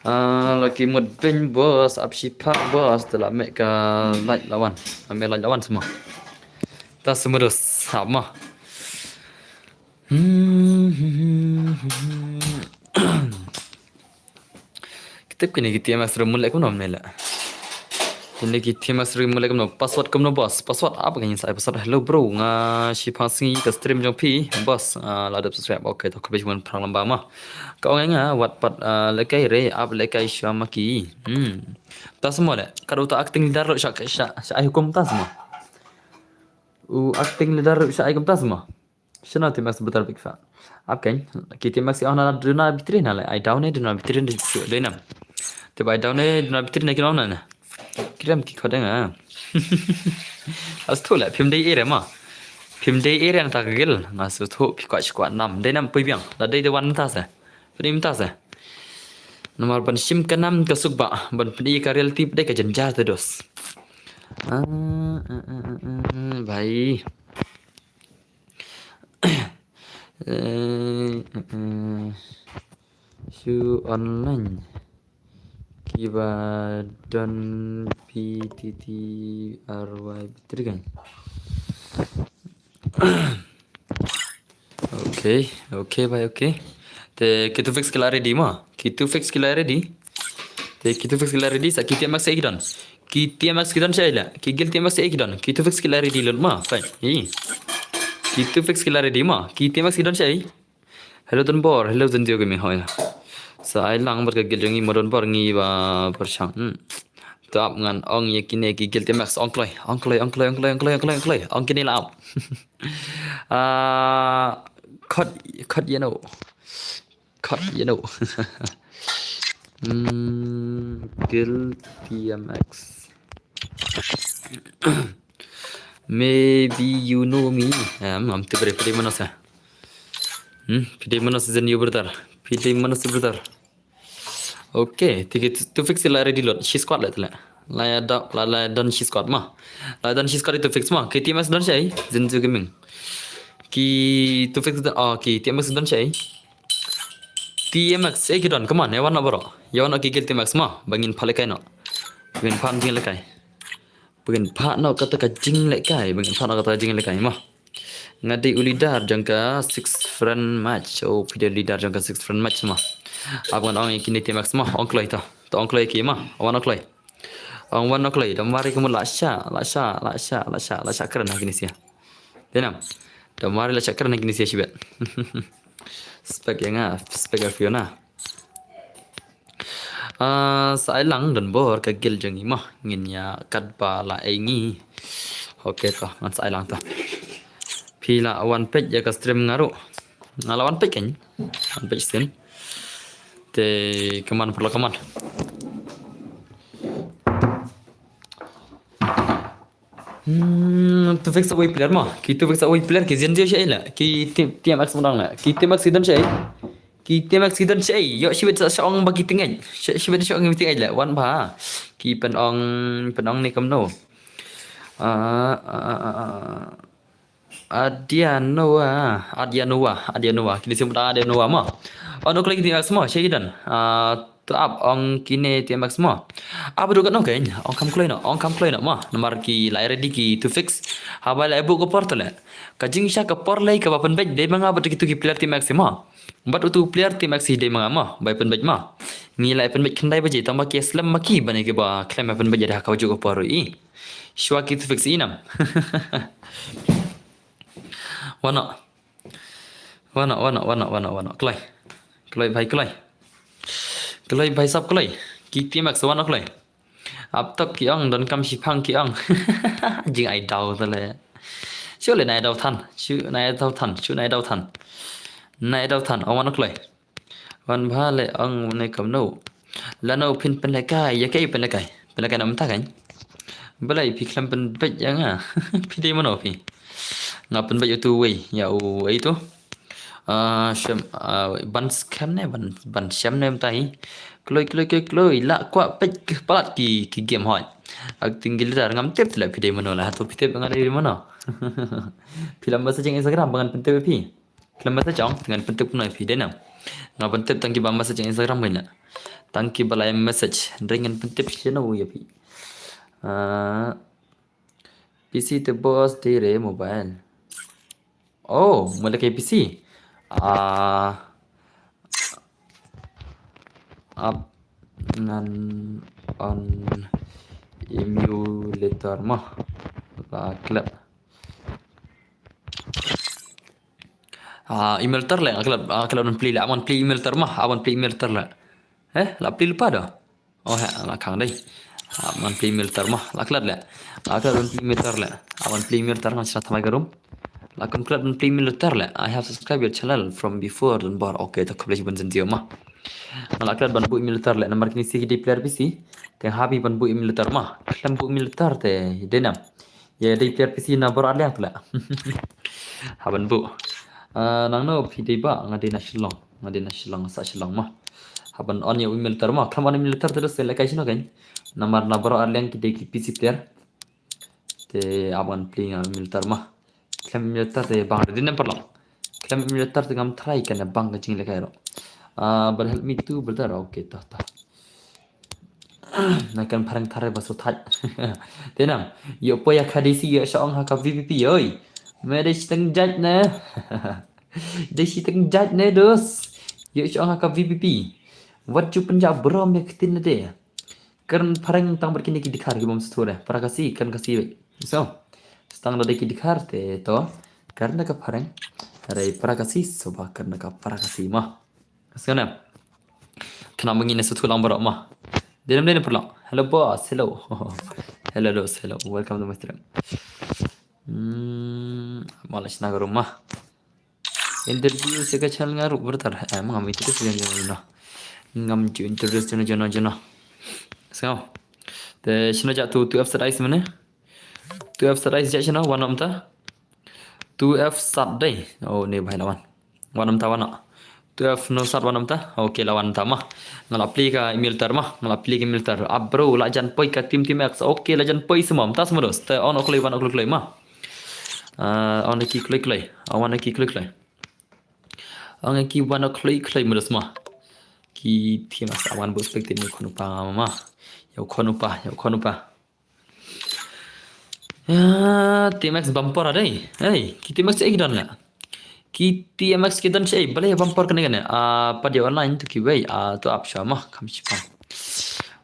Ah, laki mut beng boss, ap shipang boss, te la meh ka light la wan. La meh light la wan sa mo. Ta sa mo dos, ap mo. Hmm. Tip kine ki T M X ruh mut leh kumno mynne leh. Kine ki T M X ruh mut leh kumno, password kumno boss. Password ap ka ngin sa ai password. Hello bro, nga shipang sngi ka stream jong phi boss. Ah, la dep subscribe. Okay, to khublei shibun phrang lamba ma. Ka ong nga wat pat, ah, lehkai re, ap lehkai sha ma ki. Hmm. Ta sma leh, ka dei ta acting leader ruh sha sha sha ai hukum ta sma. U acting leader ruh sha ai hukum ta sma. Shano T M X butar big fan. Ap kan, ki T M X ki ong na duna bitri na leh, ai down ne duna bitri ne shu dei nam. Te bai down ne duna bitri ne ki ong na na. Kiram ki khodeng ah. As tu leh, phim dei area ma. Phim dei area na ta gil, nga su tu pi kwat shi kwat nam. Dei nam pui biang, la dei dei wan ta sa. Pui ta sa. Namar ban shim ka nam ka suk ba, ban pynïa ka reality dei ka jynjar te dos. Ah, ah, ah, ah, ah, bhai. Eh, eh, eh. Shu online. Kiba don P T T R Y bitri kan. Okay, okay bhai, okay. Te ki Tufix ki la ready ma? Ki Tufix ki la ready? Te ki Tufix ki la ready, sa ki T M X ki don. Ki T M X ki don sha ila. Ki gil T M X ki don. Ki Tufix ki la ready lut ma? Fine. Hi. Ki Tufix ki la ready ma? Ki T M X ki don sha i. Hello Donbor, hello Zenzio Gaming, hoi. Sa ai lang bad ka gil jong i ma Donbor ngi ba pyrshang. Hmm. To ap ngan ong ïa kine ki gil T M X, ong kloi, ong kloi, ong kloi, ong kloi, ong kloi, ong kloi, ong kloi. Ong kine la ap. Ah, khot, khot ïa no. Khot ïa no. Hmm, gil T M X. Maybe you know me. Em, am te bre, phi dei mano sa. Hmm, phi dei mano sa Zenzio brother. Phi dei mano sa brother. Okay, te ki Tufix la ready lut. Shi squad leh te leh. La ïa da, la, la don shi squad ma. La don shi squad i Tufix ma. Ki T M X don sha i, Zenzio Gaming. Ki Tufix don, oh, ki T M X don sha i. T M X, eh, ki don, come on, ïa wan noh baroh. Ïa wan noh ki gil T M X ma, ba ngin phah lehkai noh. Ba ngin phah noh lehkai. Ba ngin phah noh kata ka jinglehkai, ba ngin phah noh kata ka jinglehkai ma. Nga dei u leader jong ka six friend match. Oh, phi dei u leader jong ka six friend match ma. Ap ngan ong ïa kine T M X ma, ong kloi to. To ong kloi ki ma, ong wan ong kloi. Ong wan ong kloi, dang mari ka mut la sha, la sha, la sha, la sha, la sha kren ha kine sia. Dei nam. Dang mari la sha kren ha kine sia shibit. Spek ïa nga, spek ïa Fiona. Ah, sa ai lang Donbor ka gil jong i ma, ngin ïa katba la ai ngi. Okay to, ngan sa ai lang to. Phi la wan peit ïa ka stream nga ruh. Nga la wan peit kan. Wan peit stream. Te kaman paralok kaman. Hmm, Tufix away player ma. Ki Tufix away player ki Zenzio sha ila. Ki T-, T M X mudang la. Ki T M X ki don sha. Ki T M X ki don sha. Ïoh shibit sa sha ong ba ki tengej. Sha, shibit sha ong ba ki tengej la. Wan ba. Ki pyn-ong, pyn-ong ne kumno. Ah, ah, ah, ah, ah. Adianoa, Adianoa, Adianoa. Kine sim da Adianoa ma. Ong kloi ki T M X ma, sha ki don. Ah, to ap ong kine T M X ma. Ap duk noh kan, ong kham kloi noh, ong kham kloi noh ma. Namar ki la ready ki Tufix. Haba la buh ka por to leh. Ka jingshah ka por lei kaba pynbeit dei ma nga bad kitu ki player T M X ma. Bad utu player T M X dei ma nga ma, bai pynbeit ma. Ngi la pynbeit khyndai baje tang ba ki slem ma ki ban ïa kiba khlem pynbeit ïa da ka juh ka por i. Shuwa ki Tufix i nam. Wan noh. Wan noh, wan noh, wan noh, wan noh, wan noh. Kloi. Kloi bhai kloi. Kloi bhai sab kloi. Ki T M X wan noh kloi. Ap tok ki ong, donkam shipang ki ong. Jing ai daw ta le. Shu le nai daw than. Shu nai daw than. Shu nai daw than. Nai daw than. Ong wan noh kloi. Wan bha le ong ne kumno. Lano phin pynlehkai, ïa kaei pynlehkai. Pynlehkai na mynta kan. Balei phi khlem pynbeit ïa nga. Phi dei mano phi. Nga pynbeit ïa utu wei, ïa u ei tu. Ah, shem, ah, ban skhem ne, ban, ban shem ne mynta hi. Kloi, kloi, kloi, kloi, la kwah peit ki palat ki, ki game hoi. Acting gilidar ngam tip la phi dei mano la, hato phi tip nga dei mano. Phi la message Instagram ba ngan pyntip phi. Khlem message ong, te ngan pyntip kumno ïa phi dei nam. Nga pyntip tang kiba message Instagram kane. Tang kiba la message, hynrei ngan pyntip shano ïa phi. Ah, P C te boss te re mobile. Oh, mula ke P C. Ah, ap, Ngan on emulator mo. La klet. Ah, emulator leh, la klet, la klet ban plie leh, ban plie emulator mo, ban plie emulator leh. Eh, la plie lypa da. Oh, ha, la khang dei. Ah, ban plie emulator mo, la klet leh. La klet ban plie emulator leh. Ban plie emulator ngan shna thymmai ka room. La kham klet ban plie emulator leh. I have subscribed your channel from before, don bor. Okay, to khublei shibun sien mo. La klet ban buh emulator leh namar kine shi ki dei player P C. Te hap ban buh emulator mo. Khlem buh emulator te dei nam. Ïa dei player P C na bor ar liang te leh. Hap ban buh. Ah, nangno phi dei ba, nga dei na Shillong. Nga dei na Shillong, sa Shillong mo. Hap ban on ïa emulator mo. Khlem on emulator te da se lehkai shano kan. Namar na bor ar liang ki dei ki P C player. Te hap ban plie nga emulator mo. Khlem emulator te bang dei nem paralok. Khlem emulator te ngam try kan bang ka jinglehkai ruh. Ah, but help me too, brother. Okay, to, to. Na kan phareng thare ba sut thait. Te nam, ïoh poi ha ka D C, ïoh sha ong ha ka V P P, oi. Me dei shiteng jait ne. Dei shiteng jait ne, dos. Ïoh sha ong ha ka V P P. Wat ju pynjah brom ïa ka ktien lade. Kren phareng tang bad kine ki dkhar ki bym sngewthuh de. Para Khasi, kren Khasi wei. So, tang lade ki dkhar te to. Kren da ka phareng. Hynrei para Khasi, so ba kren da ka para Khasi mo. Ka sngewna. Khnang ba ngin sngewthuh lang baroh mo. Dei nam dei nam paralok. Hello boss, hello. Hello dos, hello. Welcome to my stream. Hmm, mo la shna ka room mo. Introduce ïa ka channel nga ruh brother. Eh, ma ngam introduce ïa nga no. Ngam ju introduce jano jano jano. Sngew. Te shna ja tu tu F Z I mane. Tu F Z I ja shna wan namta. Tu F sat dei. Oh, ne bai lawan. Wan namta wan. Tu F no sat wan namta. Okay, lawan ta mo. Nga la plie ka emulator mo. Nga la plie ka emulator. Ah, bro, la jan poi ka Team Team X. Okay, la jan poi semua. Mynta semua dos. Te on kloi wan kloi kloi mo. Ah, on ki kloi kloi. Ah, on ki kloi kloi. On ki wan kloi kloi mo dos mo. Ki Team X wan bu spectate ni khon u pa mo. Ïa khon u pa, ïa khon u pa. Ah, Team X bumper ah dei. Hey, ki Team X ei ki don la. Ki Team X ki don ei, balei bumper kane kane. Ah, pat ïa online to kiwei, ah, to ap sha mo, kham shipang.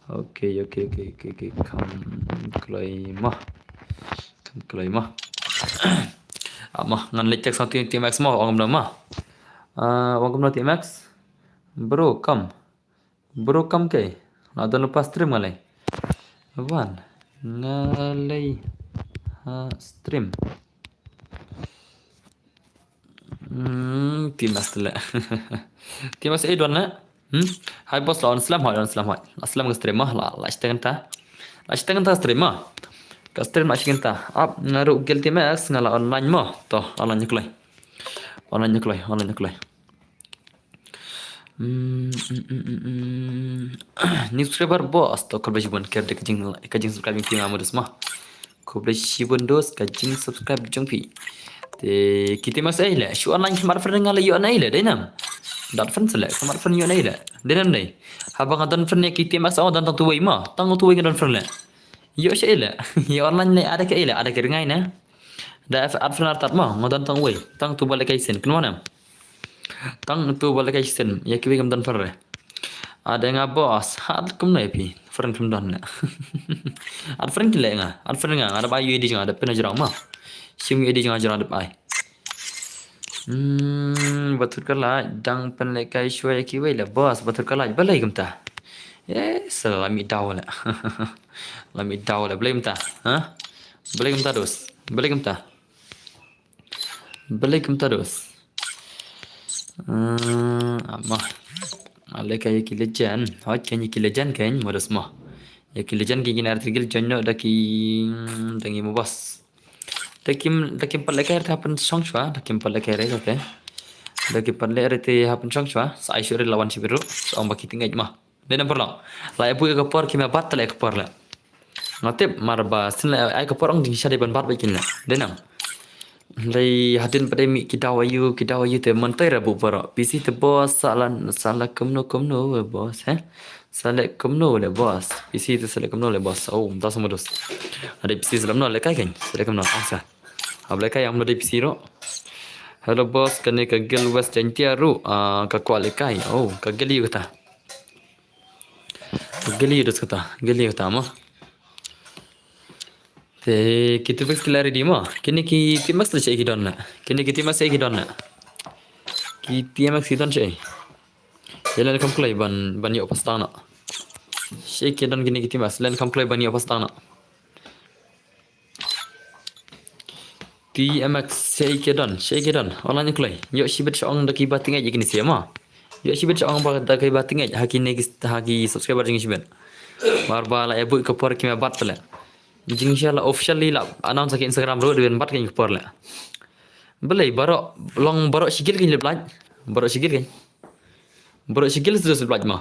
Okay, okay, okay, okay, okay, kham kloi mo. Kham kloi mo. Ah, mo, ngan leit text sa Team X mo, ong kumno mo. Ah, ong kumno Team X. Bro, come. Bro, kam ke. La don lypa stream nga lei. Wan. Nga lei ha stream. Hmm, Team X te leh. Team X ei don leh. Hmm? Hi boss, la on slem hoi, la on slem hoi. La slem ka stream mo, la, la shiteng ta. La shiteng ta stream mo. Ka stream la shiteng ta. Ap nga ruh gel Team X nga la online mo. To, online kloi. Online kloi, online kloi. Hmm, hmm, hmm, hmm, hmm. New subscriber boss, to khublei shibun ker da ka jing, ka jing subscribe jong phi nga mo dos mo. Khublei shibun dos ka jing subscribe jong phi. Te ki Team X ei leh, shu online khmat friend nga leh ïoh na ei leh, dei nam. Dat friend se leh, khmat friend ïoh na ei leh. Dei nam dei. Haba nga don friend ïa ki Team X nga don tang tu wei mo, tang tu wei nga don friend leh. Ïoh sha ei leh. Ïoh online leh ada ka ei leh, ada ka ringai na. Da add friend artat mo, nga don tang wei, tang tu ba lehkai sien, kynmaw nam. Tang tu ba lehkai sien, ïa kiwei kam don friend re. Ada nga boss, hat kumno ïa phi, friend kum don ne. Add friend ki leh nga, add friend nga, nga da bai U I D jong nga, da pyn jrong mo. Shim U I D jong nga jrong da bai. Hmm, ba thut ka light, dang pynlehkai shuwa ïa kiwei leh boss, ba thut ka light, balei kumta. Eh, sala la mih daw leh. La mih daw leh, balei kumta, ha? Balei kumta dos, balei kumta. Balei kumta dos. Hmm, ama. Lehkai ïa ki legend. Hoi kan ïa ki legend kan mo dos mo. Ïa ki legend ki kin article join no da ki, da ngi mo boss. Da kim, da kim pat lehkai te hap pynshong shuwa, da kim pat lehkai re te. Da kim pat lehkai re te hap pynshong shuwa. Sa ai shuwa re lawan shi biru. Sa ong ba ki tingait mo. Dei nam paralok. La ïa buh ïa ka por ki ma bat te la ïa ka por leh. Nga tip mar ba sien la ai ka por ong jingshadei ban bat bad kin leh. Dei nam. Lei hadien pat dei mih ki daw aïu, ki daw aïu te mynta ra buh baroh. P C te boss sa la, sa la kumno kumno we boss, he? Sa leh kumno leh boss. P C te sa leh kumno leh boss. Oh, mynta sa mo dos. Ada P C sa leh kumno lehkai kan. Sa leh kumno asa. Hap lehkai am lade P C ruh. Hello boss, kane ka Guild West Jaintia ruh, ah, ka kwah lehkai. Oh, ka guild aïu kata. Gilli dos kata, gilli kata mo. Te ki T M X ki la ready mo. Kine ki T M X la sha ki don la. Kine ki T M X sha ki don la. Ki T M X ki don sha. Ïa len kam kloi ban ban ïoh pass tang na. Sha ki don kine ki T M X, len kam kloi ban ïoh pass tang na. T M X sha ki don, sha ki don. Online kloi. Ïoh shibit sha ong da ki ba tyngai kine sha mo. Ïoh shibit sha ong ba da ki ba tyngai ha kine ki ha ki subscriber jong shibit. Mar ba la ïa buh ka por ki ma bat pale. Jing sha la officially la announce ha ki Instagram ruh dei ban bat ki por le. Balei baroh long baroh shigil ki lip laj. Baroh shigil ki. Baroh shigil sudah lip laj ma.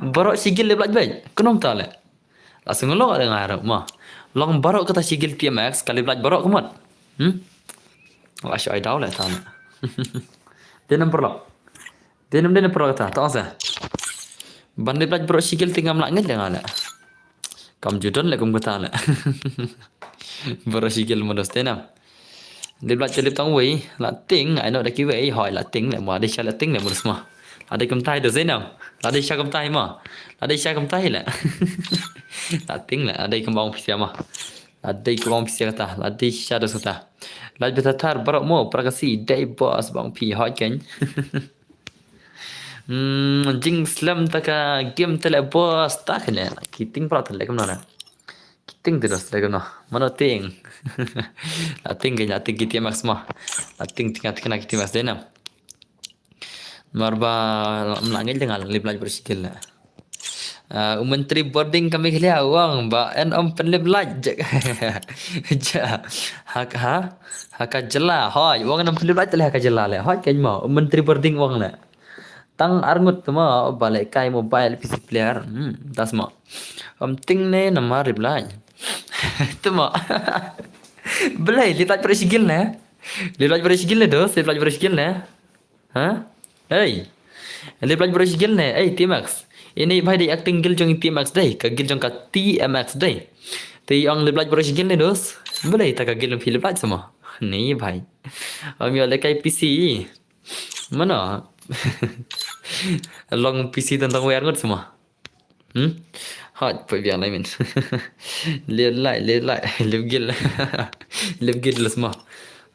Baroh shigil lip laj bai. Kunum ta le. La sengelo ada ngai ruh ma. Long baroh kata shigil T M X ka lip laj baroh kumut. Hmm? Wa shu ai dau le ta le. Dia number lo. Dia nam dia number lo kata. Ta sa. Ban lip laj baroh shigil tingam la ngit le ngai le. Kam ju don le kum kata le. Baroh shigil mo dos tenam. Lip laj lip tang wei, la ting, ai no da ki wei, hoi la ting le mo, dei sha la ting le mo dos ma. La dei kum tai dos tenam. La dei sha kum tai ma. La dei sha kum tai le. La ting le, la dei kum ong pisa ma. La dei kum ong pisa kata, la dei sha dos kata. Laj bita tar baroh mo, prakasi, dei boss bang pi hoi ken. Hmm, jing slem ta ka game te le boss ta ka ne. Ki ting pra te le kam na. Ki ting te dos te le kam na. Mano ting. La ting ka la ting ki T M X ma. La ting ting ting ki T M X de na. Mar ba la ngi le ngal lip laj baroh shigil la. Ah, u menteri boarding ka Meghalaya u ong ba en ym pynlip laj. Ja. Ha ha. Ha ka jylla. Hoi, u ong en ym pynlip laj te le ha ka jylla le. Hoi ken ma. U menteri boarding u ong le. Tang arngut te ma ba leh kai mobile P C player. Hmm, das ma. Ym ting ne namar lip laj. Te ma. Balei lip laj baroh shigil ne. Lip laj baroh shigil ne dos, lip laj baroh shigil ne. Ha? Hey. Lip laj baroh shigil ne. Hey, T M X. Ini bhai dei acting gil jong T M X dei, ka gil jong ka T M X dei. Te ong lip laj baroh shigil ne dos. Balei ta ka gil ym phi lip laj sama. Ni bhai. Ym ïoh leh kai P C. Mano? Long P C tang tang wer ngot sama. Hmm? Hot poi biang lai min. Lip laj, lip laj, lip gil. Lip gil dos ma.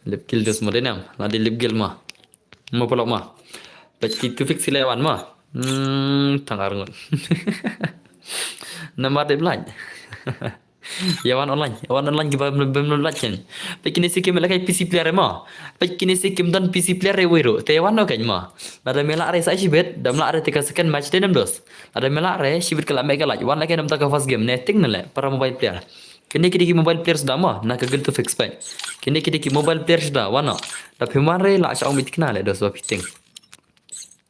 Lip gil dos ma denam. La dei lip gil ma. Mo polok ma. Peit ki tu fix ki le wan ma. Hmm, tang ar ngut. Namar lip laj. Ïa wan online, ïa wan online ki ba bem laj ken. Peit kine si kim leh kai P C player ma. Peit kine si kim don P C player re wei ruh. Te wan no ken ma. Lada me lah re sa shibit, dam lah re te ka second match te nam dos. Lada me lah re shibit ka la me ka laj. Wan leh ken nam ta ka first game ne ting na le para mobile player. Kine ki dei ki mobile player suda ma, na ka gil tu fix peit. Kine ki dei ki mobile player suda wan no. Da phi man re la sha ong mit kina le dos ba phi ting.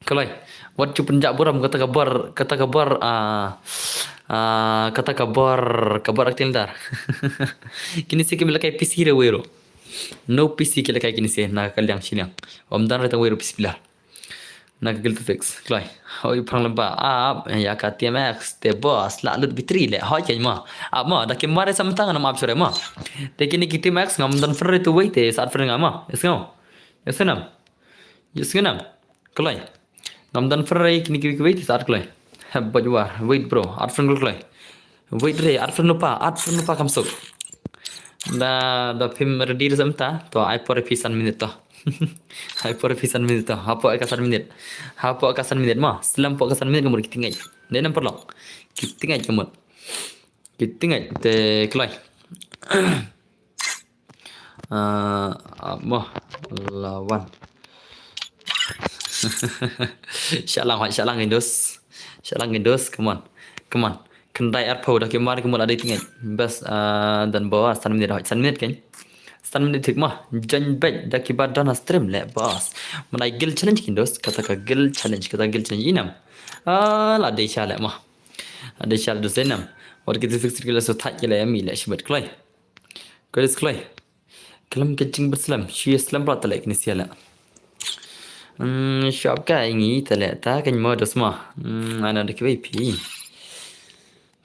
Kalai, wat ju pynjah burom kata ka bor, kata ka bor, ah, ah, kata ka bor, ka bor acting dar. Kine si kim leh kai P C re wei ruh. No P C ki leh kai kine si na ka liang shiliang. Ym don re tang wei ruh P C player. Na ka gil tu fix. Kalai. Oi phrang lem ba ap ïa ka T M X te boss la lut bitri le. Hoi ken ma. Ap ma da kim mare samtang nam ap sure ma. Te kine ki T M X ngam don fre tu wei te sat fre ngam ma. Is ngam. Is ngam. Yes ngenam. Kloi. Ngam don fre kini kiwi kiwi ti sat kloi. Hep bajwa. Wait bro. At friend kloi. Wait re. At friend lupa. At friend lupa kam suk. Da da phim ready re samta. To ai por phi san minit to. Ai por phi san minit to. Hapo ka san minit. Hapo ka san minit ma. Selam po ka san minit ka mur ki tingai. Ne nam perlok. Ki tingai ka mur. Ki tingai te kloi. Ah, ah, mo lawan. Shalang hoi shalang indos. Shalang indos. Come on. Come on. Kendai arpau da kimar kimar ada tingit. Bas ah, dan bawa san minit hoi san minit kan. San minit tik mah. Jan bet da kibar dana stream le bas. Menai gil challenge kindos. Kata ka gil challenge kata gil challenge inam. Ah, la dei sha le mah. La dei sha le dos inam. Wat kita fix kila so thak kila yami le shibat kloi. Kudus kloi. Kalam ka jing berselam. Shu ya selam pula telek ni siala. Hmm, shop ka ingi telek ta kan mo dos ma. Hmm, ana da kibai pi.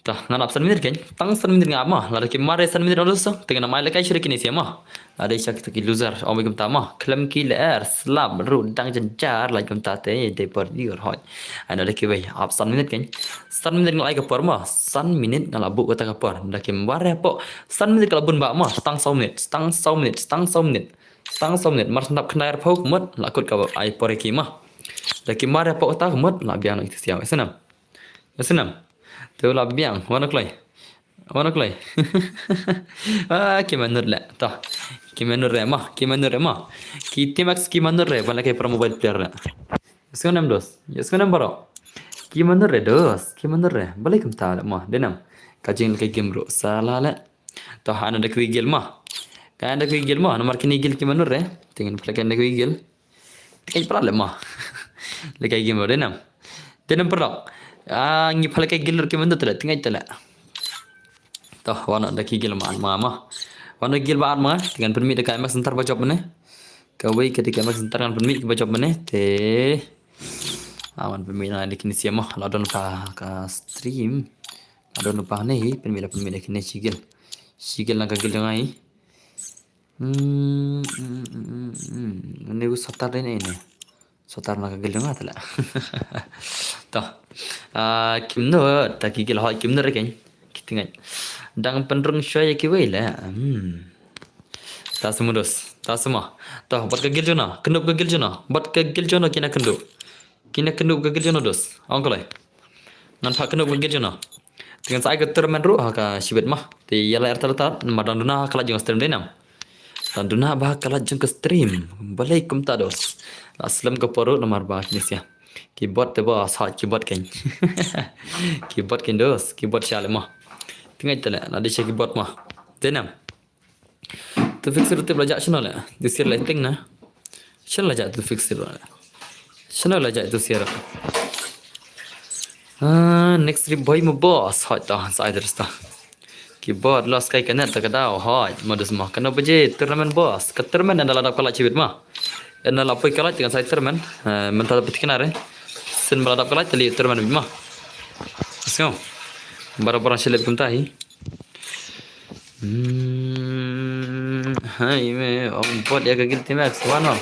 Tah, ngan ap san minit kein. Tang san minit nga ap mo. Lada ki mar ïa san minit ong dos, te ngan ym ai lehkai shuh ïa kine sha mo. Lada sha kita ki loser, ong beit kumta mo. Khlem ki lyer, slap ruh dang jynjar, lait kumta te dei por ïur hoi. Ai, lada kiwei, ap san minit kein. San minit nga la ai ka por mo. San minit nga la buh kata ka por. Lada ki mar ïa pok san minit ka la bun bah mo. Tang saw minit, tang saw minit, tang saw minit. Tang saw minit. Mar shu nap khyndai arphew ka mut, la kut ka ai por ïa ki mo. Lada ki mar ïa pok kata ka mut, la biang noh ïa kita ki siaw. Ïa snem. Ïa snem. Te la biang, wan kloi. Wan kloi. Ah, ki manut leh. Tah. Ki manut re mo, ki manut re mo. Ki Team X ki manut re, ban lehkai para mobile player leh. Ïa snem dos. Ïa snem baroh. Ki manut re dos, ki manut re. Balei kumta leh mo, dei nam. Ka jinglehkai game ruh sa la leh. Tah, hana da kiwei guild mo. Ka hana da kiwei guild mo, namar kine guild ki manut re. Te ngan pynlehkai da kiwei guild. Te ngan pynlehkai leh mo. Lehkai game ruh, dei nam. Dei nam paralok. Ah, ngi pynlehkai guild ruh ki manut te leh, te ngan te leh. Tah, wan da ki guild ba ar ma nga mo. Wan da guild ba ar ma nga, te ngan pynmih da ka M X Center ba jop mynne. Kawei ka da ka M X Center ngan pynmih ba jop mynne. Te. Ah, wan pynmih na da kine sha mo. La don pa ka stream. La don pa ne hi, pynmih la pynmih da kine shi guild. Shi guild na ka guild jong nga hi. Hmm, hmm, hmm, hmm, hmm. Ni u sotar dei ne ini. Sotar na ka guild jong nga te leh. Tah. Ah, ki manut, ta ki guild hoi ki manut re kein. Ki tyngai. Dang pynrung shuwa ïa kiwei leh. Hmm. Tah shu mo dos. Tah shu mo. Tah, bad ka guild jong nga. Kyndup ka guild jong nga. Bad ka guild jong nga kine kyndup. Kine kyndup ka guild jong nga dos. Ong kloi. Ngan phah kyndup ka guild jong nga. Te ngan sa ai ka tournament ruh ha ka shibit mo. Te ïa leh artat artat, namar dang duna ha ka live jong ka stream dei nam. Dang duna ba ha ka live jong ka stream. Balei kumta dos. La slem ka por ruh namar ba kine sha. Ki bot te ba sa ki bot kein. Ki bot kein dos, ki bot sha leh mo. Tyngai te leh, la dei sha ki bot mo. Dei nam. Tufix ruh tip la jah shano leh. Dei sir leh ting na. Shano la jah Tufix ruh leh. Shano la jah Tufix ruh. Ah, next trip boy mo boss. Hoi ta, sa ai terus ta. Ki bot los kai ka net ta ka daw. Hoi, mo dos mo. Kano baje tournament boss. Ka tournament ynda la dap ka live shibit mo. Ynda la poi ka live te ngan sa ai tournament. Eh, mynta da pynthikna re. Sien ba la dap ka live te leh tournament mo. Let's go. Bara bara sha leh kumta hi. Hmm, hai me, ong bot ïa ka guild Team X, wan ong.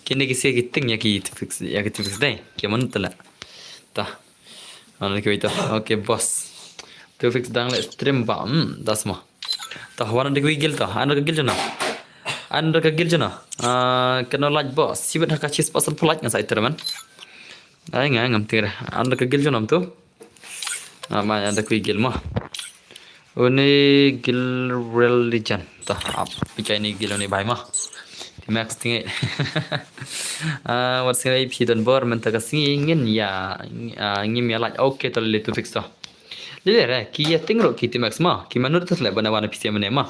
Kine ki sha ki ting ïa ki Tufix, ïa ki Tufix dei. Ki manut te leh. Tah. Wan da kiwei tah. Okay, boss. Tufix dang leh stream ba. Hmm, das mo. Tah, wan da kiwei guild tah. Wan da ka guild jong nga. Wan da ka guild jong nga. Ah, kano live boss. Shibit ha ka shispah sanphew live ngan sa ai tournament. Ai nga ngam tip re. Wan da ka guild jong nga tu. Ah, ma wan da kiwei guild mo. Une guild Real Legend. Tah, ap. Pynjah une guild une bhai mo. Team X tyngai. Ah, wat sngi phi don bor mynta ka sngi ngin ïa, ah, ngim ïa live. Okay, to leh Tufix to. Leh leh re, ki ïa ting ruh ki Team X mo. Ki manut te leh ba na wan phi sha mynne mo.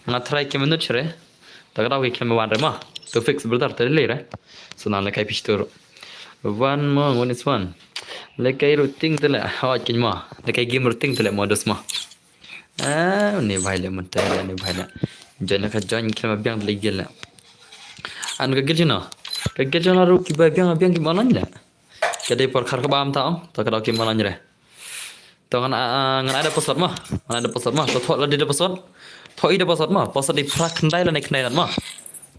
Nga try ki manut re. Ta ka daw ki khlem wan re mo. Tufix brother te leh re. So nang lehkai phi sha tu ruh. Wan mo, one is one. Lehkai ruh ting te leh. Hoi kein mo. Lehkai game ruh ting te leh mo dos mo. Ah, une bhai leh mynta leh, une bhai leh. Join ka join khlem biang te leh guild leh. Wan ka guild jong nga. Ka guild jong nga ruh ki ba biang biang ki ba online leh. Ka dei por khar kaba mynta ong. Ta ka daw ki ba online re. To ngan, ah, ngan ai da password mo. Ngan ai da password mo. To thoh la dei da password. Thoh i da password mo. Password dei phra khyndai lane khyndai nod mo.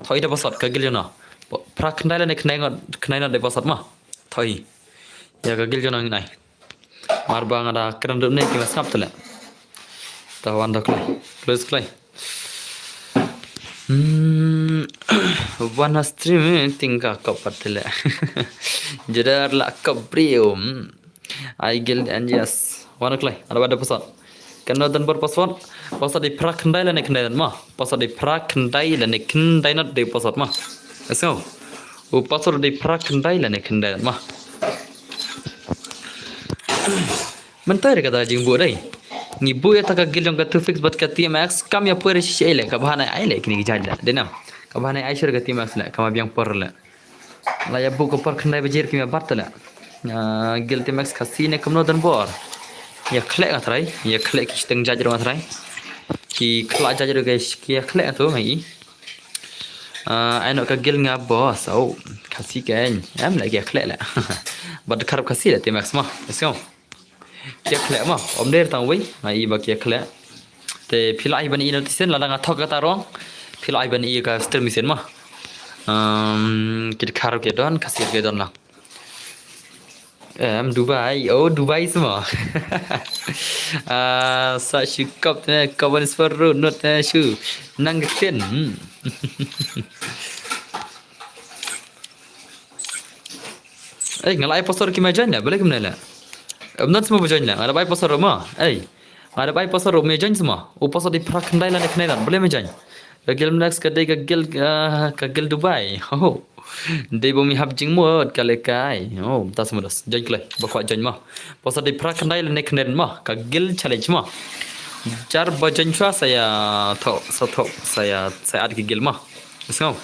Thoh i da password ka guild jong nga. Phra khyndai lane khyndai nod, khyndai nod dei password mo. Thoh i. Ïa ka guild jong nga ngin ai. Mar ba nga da kren dut ne ki ma sngap te leh. Ta wan da kloi. Close kloi. Hmm. Wan ha stream, eh, ting ka kop pat te leh. Jadar la kop brio. Hmm. Ai guild and yes. Wan da kloi. Ada ada password. Kano don bor password. Password dei phra khyndai lane khyndai nod mo. Password dei phra khyndai lane khyndai nod dei password mo. Let's go. U password dei phra khyndai lane khyndai nod mo. Mynta re kata jingbuh dei. Ngi buh ïa ta ka guild jong ka Tufix bad ka Team X kam ïa poi re shisha leh, ka bha na ai leh kine ki jait leh. Dei nam. Ka bha na ai shuh ka Team X leh, kama biang por leh. La ïa buh ka por khyndai baje kim ïa bat te leh. Ah, guild Team X Khasi ne kumno don bor. Ïa khleh nga trai, ïa khleh ki shiteng jait ruh nga trai. Ki khleh jait ruh ki ïa khleh nga tu nga i. Ah, ai noh ka guild nga boss. Oh, Khasi kein. Em leh ki ïa khleh leh. Bad kharap Khasi leh Team X mo. Let's go. Ki ïa khleh mo, ym dei tang wei, nga i ba ki ïa khleh. Te phi lah hi ban i notification lada nga thok kata rong. Phi lah hi ban i ka stream message mo. Um, ki dkhar ki don, ka sir ki don lang. Em, Dubai, oh, Dubai sma. Ah, sa shu kop ne, kop ban sfer ru, not ne shu. Nang ken. Hmm. Eh, nga la ai password ki ma join la, bale kim ne la. Em, not sma ba join la, nga la ai password ma. Eh, nga la ai password ma join sma. U password di phra khyndai la ne khyndai la, bale ma join. Ka guild next ka dei ka guild, ah, ka guild Dubai. Ho. Dei ba mi hap jingmut ka le kai. Oh, ta sma dos. Join kle, ba kwah join ma. Password di phra khyndai la ne khyndai ma. Ka guild challenge ma. Jar ba join chwa sa ïa tho, sa tho, sa ïa, sa ïa add ki guild ma. Sngew.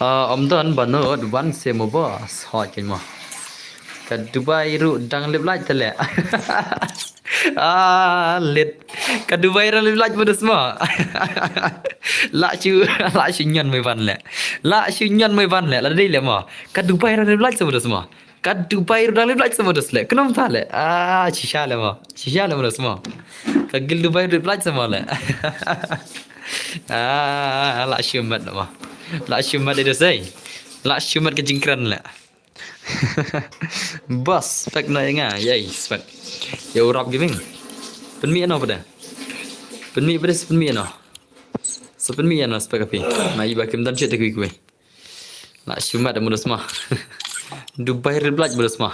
Ah, ym don ba nud wan se mo boss. Hoi kein mo. Ka Dubai ruh dang lip light te leh. Ah, lit. Ka Dubai ruh dang lip light mo dos mo. La shu, la shu ñion mo wan leh. La shu ñion mo wan leh. La dei leh mo. Ka Dubai ruh dang lip light se mo dos mo. Ka Dubai ruh dang lip light se mo dos leh. Khnang ta leh. Ah, shisha leh mo. Shisha leh mo dos mo. Ka guild Dubai ruh lip light se mo leh. Ah, la shu mat mo. La shu mat de sei. La shu mat ka jingkren leh. Boss, spek na nga, yai, spek. Ya urap gaming. Pynmih no pada. Pynmih pada, pynmih no. Sa pynmih no spek api. Na iba kim dan chet kui kui. La shu mat mo dos mo. Dubai red blood mo dos mo.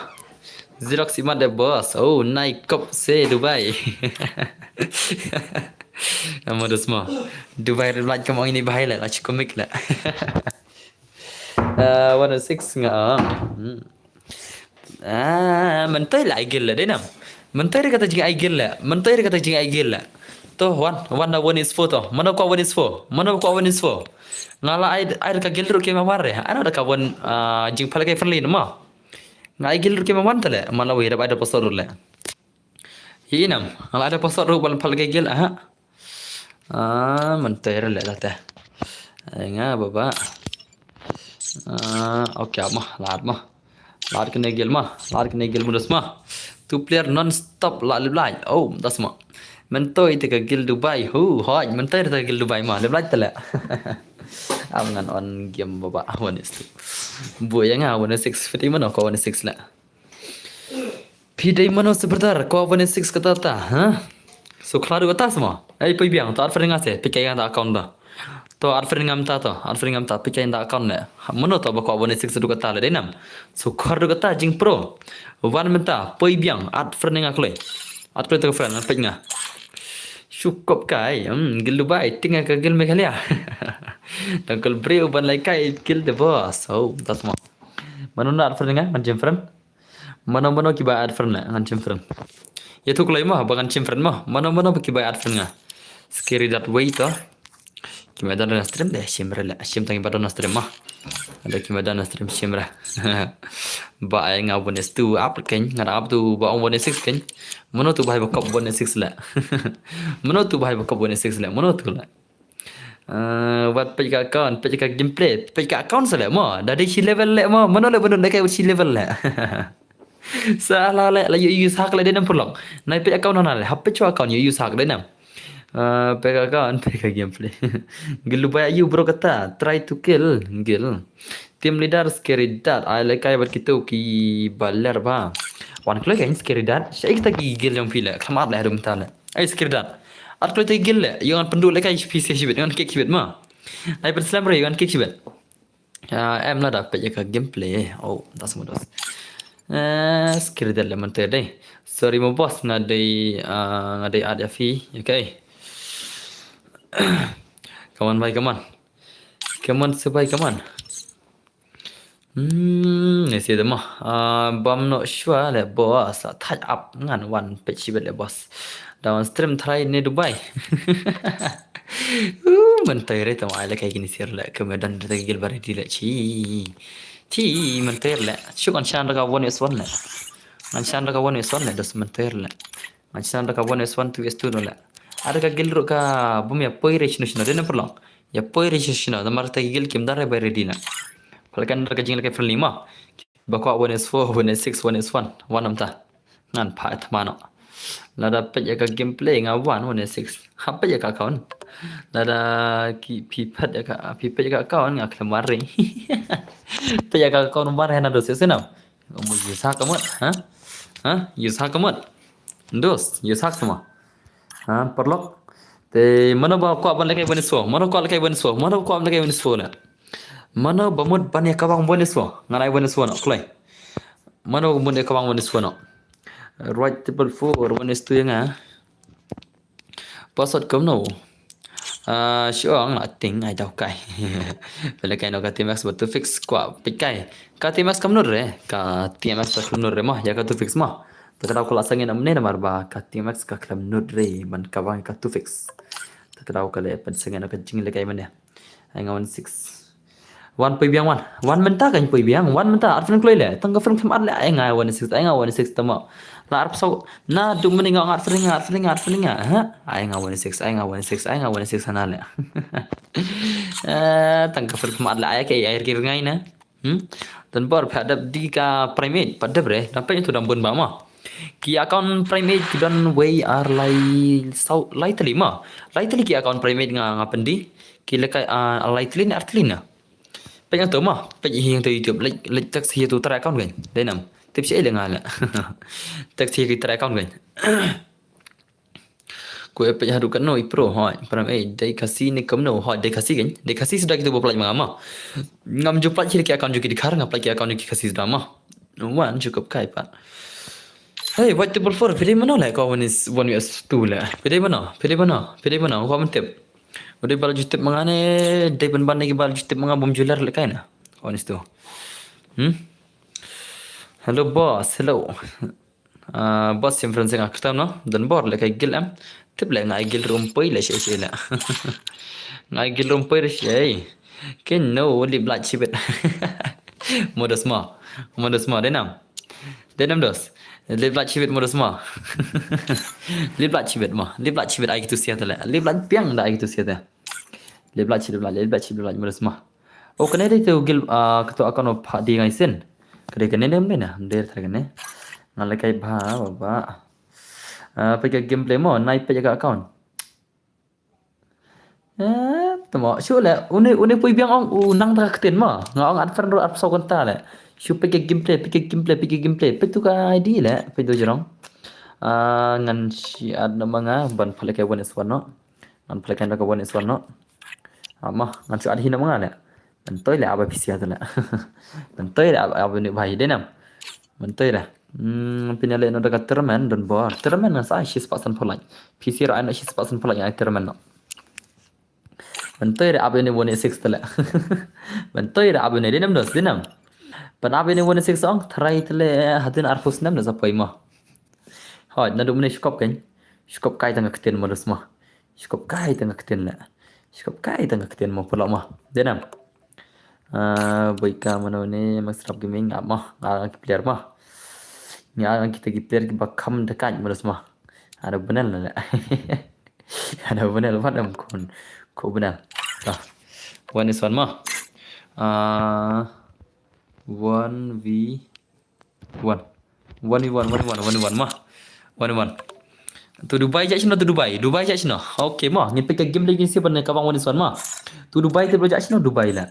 Xerox imat de boss. Oh, nai kop se Dubai. Mo dos mo. Dubai red blood kam ong ini bahai la, la shu komik la. Ah, one oh six nga. Hmm. Ah, mentoi la ai guild la, dei nam. Mentoi re kata jing ai guild la. Mentoi re kata jing ai guild la. To, wan, wan na one is four to. Mano ko one is four? Mano ko one is four? Nga la ai, ai ka guild ruh ki ma war re. Ano da ka one, ah, jing pala kai friendly nama. Nga ai guild ruh ki ma wan tale. Mala wi da bai da password ruh le. Hi nam. Nga la ai da password ruh bal pala kai guild, aha. Ah, mentoi re le la te. Ai nga baba. Ah, okay, ma, lad ma. Lad kene guild ma, lad kene guild mo dos ma. Two player non stop la lip light. Oh, dos ma. Mentoi te ka guild Dubai. Hu, hoi, mentoi te ka guild Dubai ma. Lip light tale. Am ngan on game baba. One is two. Bu ya nga one six. Fiti mano ko one six la. Phi dei mano supporter ko one six kata ta, ha? So khlad kata sma. Ei, poi biang, to add friend nga se, phi kai nga ta account ta. To add friend ngam ta to, add friend ngam ta, phi kai ta account ne. Mano to ba ko one six du kata le dei nam. So khar du kata jing pro. Wan mynta, poi biang, add friend nga kloi. Add kloi to friend, phi nga. Shu kop kai, hmm, guild Dubai, ting ka guild Meghalaya. Tangkol breu ban lai kai guild the boss. Oh, tas ma. Mano na add friend nga, man jing friend. Mano mano ki ba add friend la ngan shim friend. Ïa tu kloi mo ba ngan shim friend mo. Mano mano ki ba add friend nga. Scary that way to. Ki ma don na stream de shim re la. Shim tang ba don na stream mo. Ada ki ma don na stream shim re. Ba ai nga one is two up kein. Nga up tu ba ong one is six kein. Mano tu ba hai ba kop one is six la. Mano tu ba hai ba kop one is six la. Mano tu la. Uh, wat peit ka account, peit ka gameplay, peit ka account sa le mo. Da dei shi level le mo. Mano le mano le kai shi level le. Sa la le la yu yu sak le dei nam pulok. Nai peit account na le. Hap peit account yu yu sak dei nam. Uh, peit ka account, peit ka gameplay. Guild Dubai yu bro kata. Try to kill. Guild. Team leader Scary Dad. Ai le kai wat kitu ki baler ba. Wan kloi kan Scary Dad. Sha ik ta ki guild jong phi le. Khlamat le harum ta le. Ai Scary Dad. At kloi te guild le, ïa ngan pynduh le kai phi se shibit, ïa ngan kick shibit ma. Ai pynslem re, ïa ngan kick shibit. Ah, em la da peit ïa ka gameplay. Oh, das mudos. Eh, Scary Dad le man te dei. Sorry mo boss, nga dei, ah, nga dei at ïa phi, okay. Come on bhai, come on. Come on se bhai, come on. Hmm, ne si dema. Ah, bam no shwa le boss. Thaj up ngan wan peit shibit le boss. Da wan stream try ne Dubai. Uh, man tai re tama ai le kai kini sir le. Kame dan re ta gil bari di le chi. Chi, man tai le. Shuk an shan raka one is one le. An shan raka one is one le. Dos man tai le. Ngan shan da ka one S one two S two no le. Ada ka gil ru ka bum ya poi re shino shino de na perlong. Ya poi re shino shino da mar ta gil kim da re bai ready na. Pal kan da ka jing le ka friendly ma. Ba ko one S four, one S six, one S one, one am ta. Ngan phah thma noh. Lada peit ïa ka gameplay nga wan one six. Ha peit ïa ka account. Lada ki phi peit ïa ka, phi peit ïa ka account nga khlem wan re. Peit ïa ka account wan re na dos ïa sien. Ïoh sak ka mut, ha? Ha? Ïoh sak ka mut. Dos, ïoh sak sma. Ha, paralok. Te mano ba kwah ban lehkai one six. Mano kwah lehkai one six. Mano kwah lehkai one six na. Mano ba mut ban ïa kawang one six. Ngan ai one six na, kloi. Mano ba mut ïa kawang one six na. Right triple four, one six ïa nga. Password kumno? Ah, sure, nga ting ai dau kai. Pele kai no ka T M X ba two fix kwah peit kai. Ka T M X kam nud re, ka T M X ka khlem nud re mo, ïa ka two fix mo. Te ka dau ka la sangeh namar ba ka T M X ka khlem nud re ban kawang ka two fix. Te ka dau ka leh pynsangeh na ka jinglehkai mynne. Ai nga one six. Wan poi biang wan. Wan mynta kan poi biang. Wan mynta. Ar pynkloi leh. Tang ka pynkloi ar leh. Ai nga one six. Ai nga one six tama. La ar pynsaw. Na du mynne nga ar pynlynga, ar pynlynga, ar pynlynga. Ha? Ai nga one six. Ai nga one six. Ai nga one six sana leh. Eh, tang ka pynkloi ar leh. Ai ka ai ki rngai na. Hmm? Don bor pha dep di ka primate. Pha dep re. Dang peit tu dang bun ba ma. Ki account primate ki don wei ar lai saw lai tylli ma. Lai tylli ki account primate nga nga pyndi. Ki lehkai, ah, lai tylli ne ar tylli na. Peit ïa tu ma, peit ïa tu YouTube, leit leit text ïa tu try account kan. Dei nam. Tip shi ai leh nga leh. Text ïa tu try account kan. Ku ïa peit haduh katno i pro hoi. Pram eh dei Khasi ne kumno hoi, dei Khasi kan. Dei Khasi suda kitu ba pynlait ma nga ma. Ngam ju pynlait ki account ju ki Dkhar, nga pynlait ki account ju ki Khasi suda ma. Wan ju kop kai pat. Hey, white triple four, phi dei mano leh ko one is one U S two leh. Phi dei mano, phi dei mano, phi dei mano, ko ban tip. Udah bal jutip manga ne, dei ban ban lagi bal jutip manga bom juler lehkai na. Honest tu. Hmm? Hello boss, hello. Ah, boss sim friend sing aktam no. Don bor lehkai gil em. Tip leh ngai gil rumpoi leh shi shi leh. Ngai gil rumpoi leh shi. Ken no lip light shibit. Modus ma. Modus ma denam. Denam dos. Lip light shibit modus ma. Lip light shibit ma. Lip light shibit ai kitu sia tele. Lip light piang da ai kitu sia tele. Lip light shibit light, lip light shibit light modus ma. Oh, kane dei tu gil, ah, kitu account of di ngai sin. Kane kane dei mena. Dei thar kane. Ngalai kai ba ba. Ah, peit ka gameplay mo, nai peit ka account. Eh, tamo, shu leh, une une pui biang ong u nang ta ka ktien ma. Nga ong at friend ro at so konta leh. Shu peit ka gameplay, peit ka gameplay, peit ka gameplay. Peit tu ka I D leh, peit tu jrong. Ah, ngan shi at nama nga ban pale kai one is one no. Ngan pale kai ka one is one no. Ama, ngan shu at hi nama nga leh. Ban toi leh aba pisia tu leh. Ban toi leh aba aba ni bai denam. Ban toi leh. Hmm, pina leh no da ka tournament don bor. Tournament ngan sa shi spot san phalai. Pisia ro ano shi spot san phalai ai tournament no. Ban toi leh aba ni one six tu leh. Ban toi leh aba ni denam dos denam. Ban aba ni one six ong try tu leh hadin arpus nam na sa poi mo. Hoi, na du mene shkop kan. Shkop kai tang ka ktien mo dos mo. Shkop kai tang ka ktien leh. Shkop kai tang ka ktien mo pula mo. Denam. Ah, boi ka mano ne Max Rap Gaming ap mo. Nga ki player mo. Nga kita ki player ki ba kam dekat mo dos mo. Ada benar lah leh. Ada benar lah padam kun. Ko benar. Dah. One is one mo. Ah, one v one. One v one, one v one, one v one ma. One v one. Tu Dubai jak sino tu Dubai. Dubai jak sino. Okay ma. Ngin peit ka game lagi si ban ka bang one is one ma. Tu Dubai tu jak sino Dubai lah.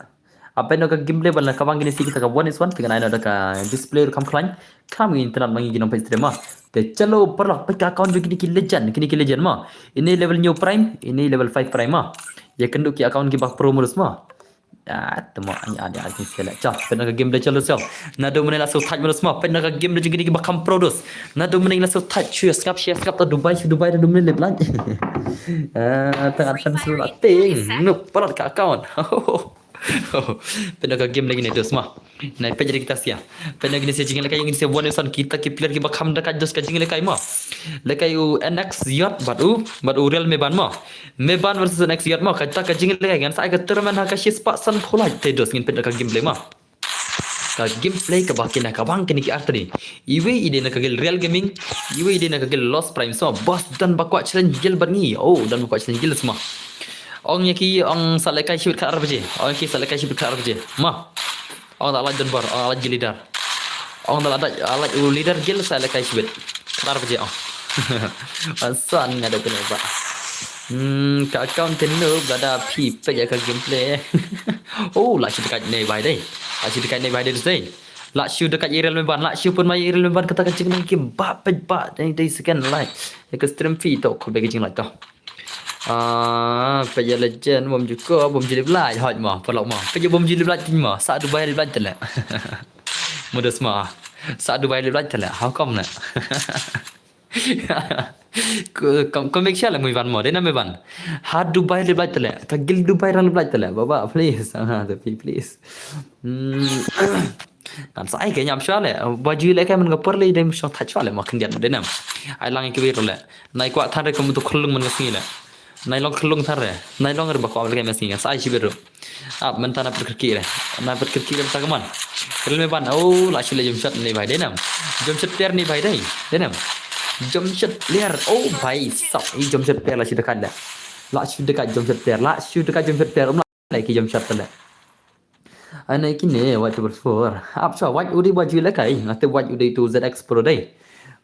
Apa no ka game lagi ban ka bang gini si kita ka one is one. Tengah ino da ka display kam klan. Kam internet mangi gino peit ma. Te chalo paralok peit ka account kini ki legend, kini ki legend ma. Ini level new prime, ini level five prime ma. Ya kendu ki account ki bak pro modus ma. Ah, tamo ani ada lagi sila. Chah, pynna ka game da chalo sel. Na do mene la so thaj mene sma, pynna ka game da jingkini ki bakam pro dos. Na do mene la so thaj, shu skap, shu skap ta Dubai, shu Dubai da do mene lep lan. Ah, tang at fan sila ting. Nup palat ka account. Pynna ka game lagi ne dos ma. Nai pynjari kita sia. Pynna gini sia jingin laka yang gini sia one is one kita ki player ki bakam da ka dos ka jingin laka ma. Laka u N X Yot bad u, bad u Real Meban ma. Meban versus N X Yot ma, kata ka jingin laka ngan sa ka tournament ha ka shi spot san phalai te dos ngin pynda ka gameplay ma. Ka gameplay ka ba kina ka bang kini ki artri. Iwe ide na ka gil Real Gaming, iwe ide na ka gil Lost Prime so, boss dan ba kwah challenge gil bad ngi. Oh, dan ba kwah challenge gil sma. Ong ya ki, ong sa lekai shibit ka R P G. Ong ya ki sa lekai shibit ka R P G. Ma. Ong da laj don bor, ong laj gil leader. Ong da laj, laj u leader gil sa lekai shibit. Kdar baje ong. Asan nga da kena ba. Hmm, ka account te noob lada phi peit ïa ka gameplay. Oh, la shu dakaid ne bhai dei. La shu dakaid ne bhai dei dei. La shu dakaid ïa real member, la shu pynmai ïa real member kata ka jinglong kim ba peit ba dei dei second like. Ïa ka stream fee to khol ba ka jinglaid to. Ah, peit ïa legend bom ju ko bom ju lip like hot mo, paralok mo. Peit ïa bom ju lip like tin mo. Sa Dubai lip like tele. Mudas mo. Sa Dubai lip like tele. How come ne? Ko ko make sure le mui ban mo. Dei na me ban. Ha Dubai lip like tele. Ka gil Dubai rang lip like tele. Baba please. Ah, tapi please. Hmm. Kan sa ai ke nyam shwa le. Ba ju le ka man ka por le dei shong thach shwa le ma khyndiat dei nam. Ai lang ke wir le. Nai kwah than re kum tu khulung man ka sngi le. Nai long khulung than re. Nai long re ba kwah le ka man sngi kan sa ai shi biru. Ap mynta na pyrkirki re. Na pyrkirki re ta kaman. Kal me ban. Oh, la shu le jumshot ni bhai dei nam. Jumshot ter ni bhai dei. Dei nam. Jumshot ler. Oh bhai sap. I jumshot ter la shu dekat le. La shu dekat jumshot ter. La shu dekat jumshot ter. Um la ki jumshot le. Ai na kine wat triple four. Ap sa wat udi wat ju le kai. Ngate wat udi tu Z X Pro dei.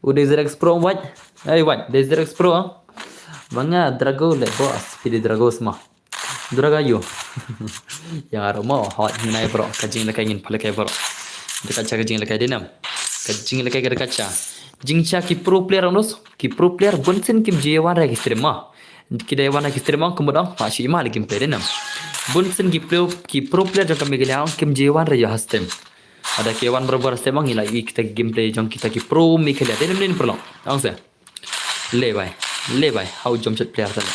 Udi Z X Pro wat. Ai wat dei Z X Pro. Manga Drago le boss. Pidi Drago sma. Draga yo. Ya ro mo hot ni nai bro. Ka jing le kai ngin pale kai bro. Dekacha ka jing le kai dinam. Ka jing le kai ka dekacha. Jingcha ki pro player onus. Ki pro player bunsin kim je wan ra ki stream ma. Ki dei wan ki stream ong kumba dong ma shi ma le kim play dei nam. Bun sien ki pro ki pro player jong ka Meghalaya ong kim je wan re ïa ha stream. Ada ki wan bor bor stream ong ila i kita ki gameplay jong kita ki pro Meghalaya dei nam dei nam paralok. Ong se. Le bai. Le bai. Hau jump shot player tale.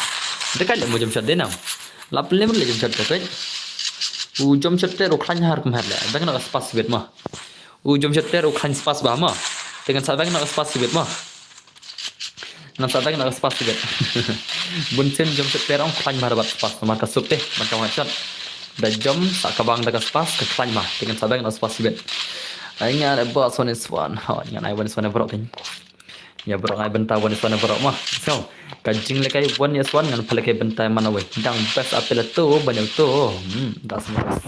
Dekat le mo jump shot dei nam. Lap le mo le jump shot player. U jump shot player u khlaiñ har kum har le. Bang na spas bit ma. U jump shot player u khlaiñ spas ba ma. Te ngan sa bang na spas bit ma. Ngan sa dang na ka spas tibet. Bun sien jump shot player ong khlaiñ ma da bat spas ma ka suk te ban ka one shot. Da jump sa ka bang da ka spas ka khlaiñ ma. Te ngan sa dang na spas tibet. Ai nga da boss one is one. Ha nga ai one is one bro kin. Ya bro ai benta one is one bro ma. So ka jing le kai one is one ngan pale kai benta mana wei. Dang best apel tu banyak tu. Hmm, das mudos.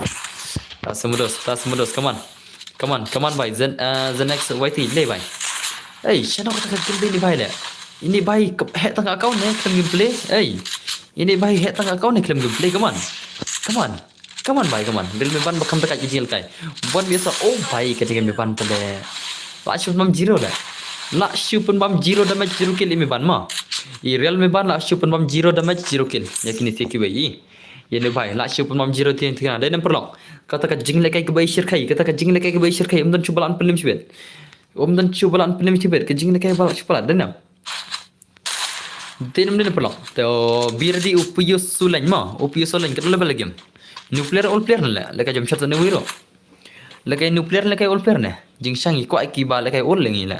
Das mudos, das mudos. Come on. Come on, come on bhai. Zen uh, the next Y T le bhai. Ei, shano kata ka gameplay ni bhai le. Ini bhai he tang account ne khlem gameplay. Ei. Ini bhai he tang account ne khlem gameplay. Come on. Come on. Come on bhai, come on. Bil me ban ba kham ta ka jil kai. Bon biasa oh bhai ka jil me ban pale. La shu pun bam zero le. La shu pun bam zero damage zero kill me ban ma. I real me ban la shu pun bam zero damage zero kill. Ya kini siki wei. Ye ne bhai la shu pun bam zero tiang tiang dei nam paralok. Kata ka jing le kai ka bai shir kai kata ka jing le kai ka bai shir kai um don shu balan pelim shibet. Um don shu balan pelim shibet ka jing le kai balan shu balan dei nam. Dei nam dei nam paralok. To birdi upiyo sulan ma upiyo sulan ka level game. Nuclear all player le le ka jam shot ne wiro. Le kai nuclear le kai all player ne. Jing shang i kwa ki ba le kai all le ngi le.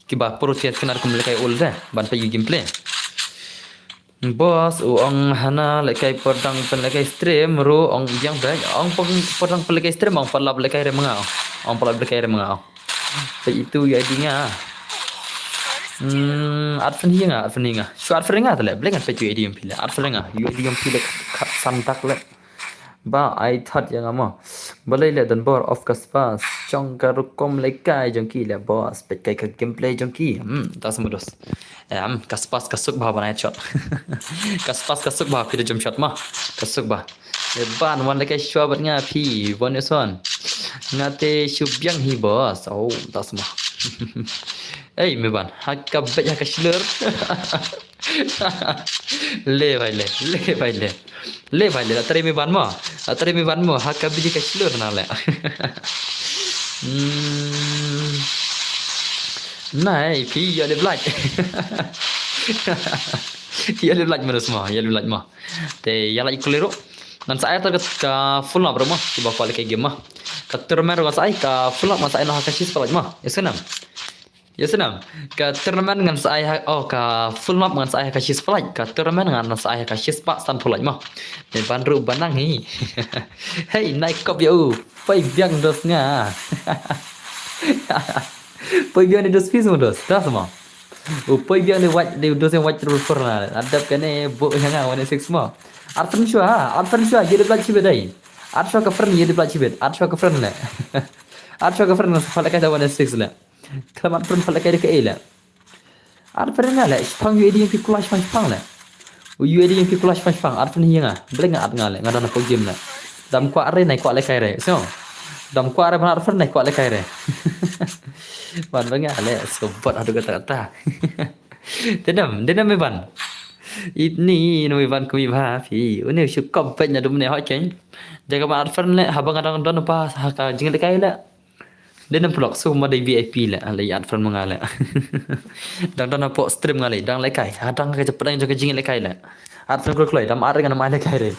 Ki ba pro tiat kenar kum le kai all de ban pa yu gameplay. Boss u ong hana le kai perdang pen le kai stream ru ong biang bek ong perdang pen le kai stream ong pelap le kai remanga ong pelap le kai remanga ong. Pe itu ya dinga. Hmm, at fen hinga at fen hinga. Shu at fen hinga tele blengan pe tu ya dinga pile at fen hinga. Yu ya dinga pile kat santak le. Ba ai thot ïa nga mo. Balei le don bor of ka spas. Chong ka rukom le kai jong ki le boss. Pet kai ka gameplay jong ki. Hmm, ta smudos. Em, ka spas ka suk ba ban ai shot. Ka spas ka suk ba phi da jump shot mo. Ka suk ba. Le ban wan le kai shwa bat nga phi. Wan ison. Nga te shu biang hi boss. Oh, ta smudos. Ei, me ban. Ha ka bet ha ka shlur. Le bhai le, le bhai le. Le bhai le, la tare me ban mo. La tare me ban mo, ha ka biji ka shlur na le. Hmm. Nai, phi ya le blaj. Ya le blaj mo mo, ya le blaj mo. Te ya la ikule ro. Ngan sa ai ta ka full up ro mo, ki ba kwal ka game mo. Ka tournament ro ngan sa ai ka full up ngan sa ai no ha ka shis pa mo. Yes nam. Yes nam. Ka tournament ngan sa ai ha oh ka full map ngan sa ai ha ka shis pa ka tournament ngan sa ai ha ka shis pa san pa mo. Ne ban ru banang hi. Hey nai kop ya u. Poi biang dos nga. Poi biang ni dos pis mo dos. Das mo. U poi biang ni wat ni dos yang wat terus pernah. Adap kane bo yang nga one six mo. Arfan shua ha. Arfan shua ye de black chibet dai. Arfan ka friend ye de black chibet. Arfan ka friend le. Arfan ka friend sa pala ka da one six le. Khlamat pun pala kai ka ei la. Ar pren nga le, shipang U A D yang pi kula shipang shipang le. U A D yang pi kula shipang shipang, ar pren hi nga. Bleng nga at nga le, nga don hapoh game le. Dam kwah re, nai kwah le kai re. So. Dam kwah re, ban ar pren nai kwah le kai re. Ban ba nga le, so bot haduh katta katta. Denam, denam me ban. Itni no me ban kumi bha phi. Une shu kop pet nya dum ne hot ken. Jaga ban ar pren le, haba nga dang don pa ha ka jing le kai le. Dei nam pulok su ma dei V I P le, ale ïa friend ma nga le. Dang dang hapoh stream nga le, dang lekai. Ha dang ka jepdang jong ka jing lekai le. At friend kloi kloi, dam at nga na mai lekai le.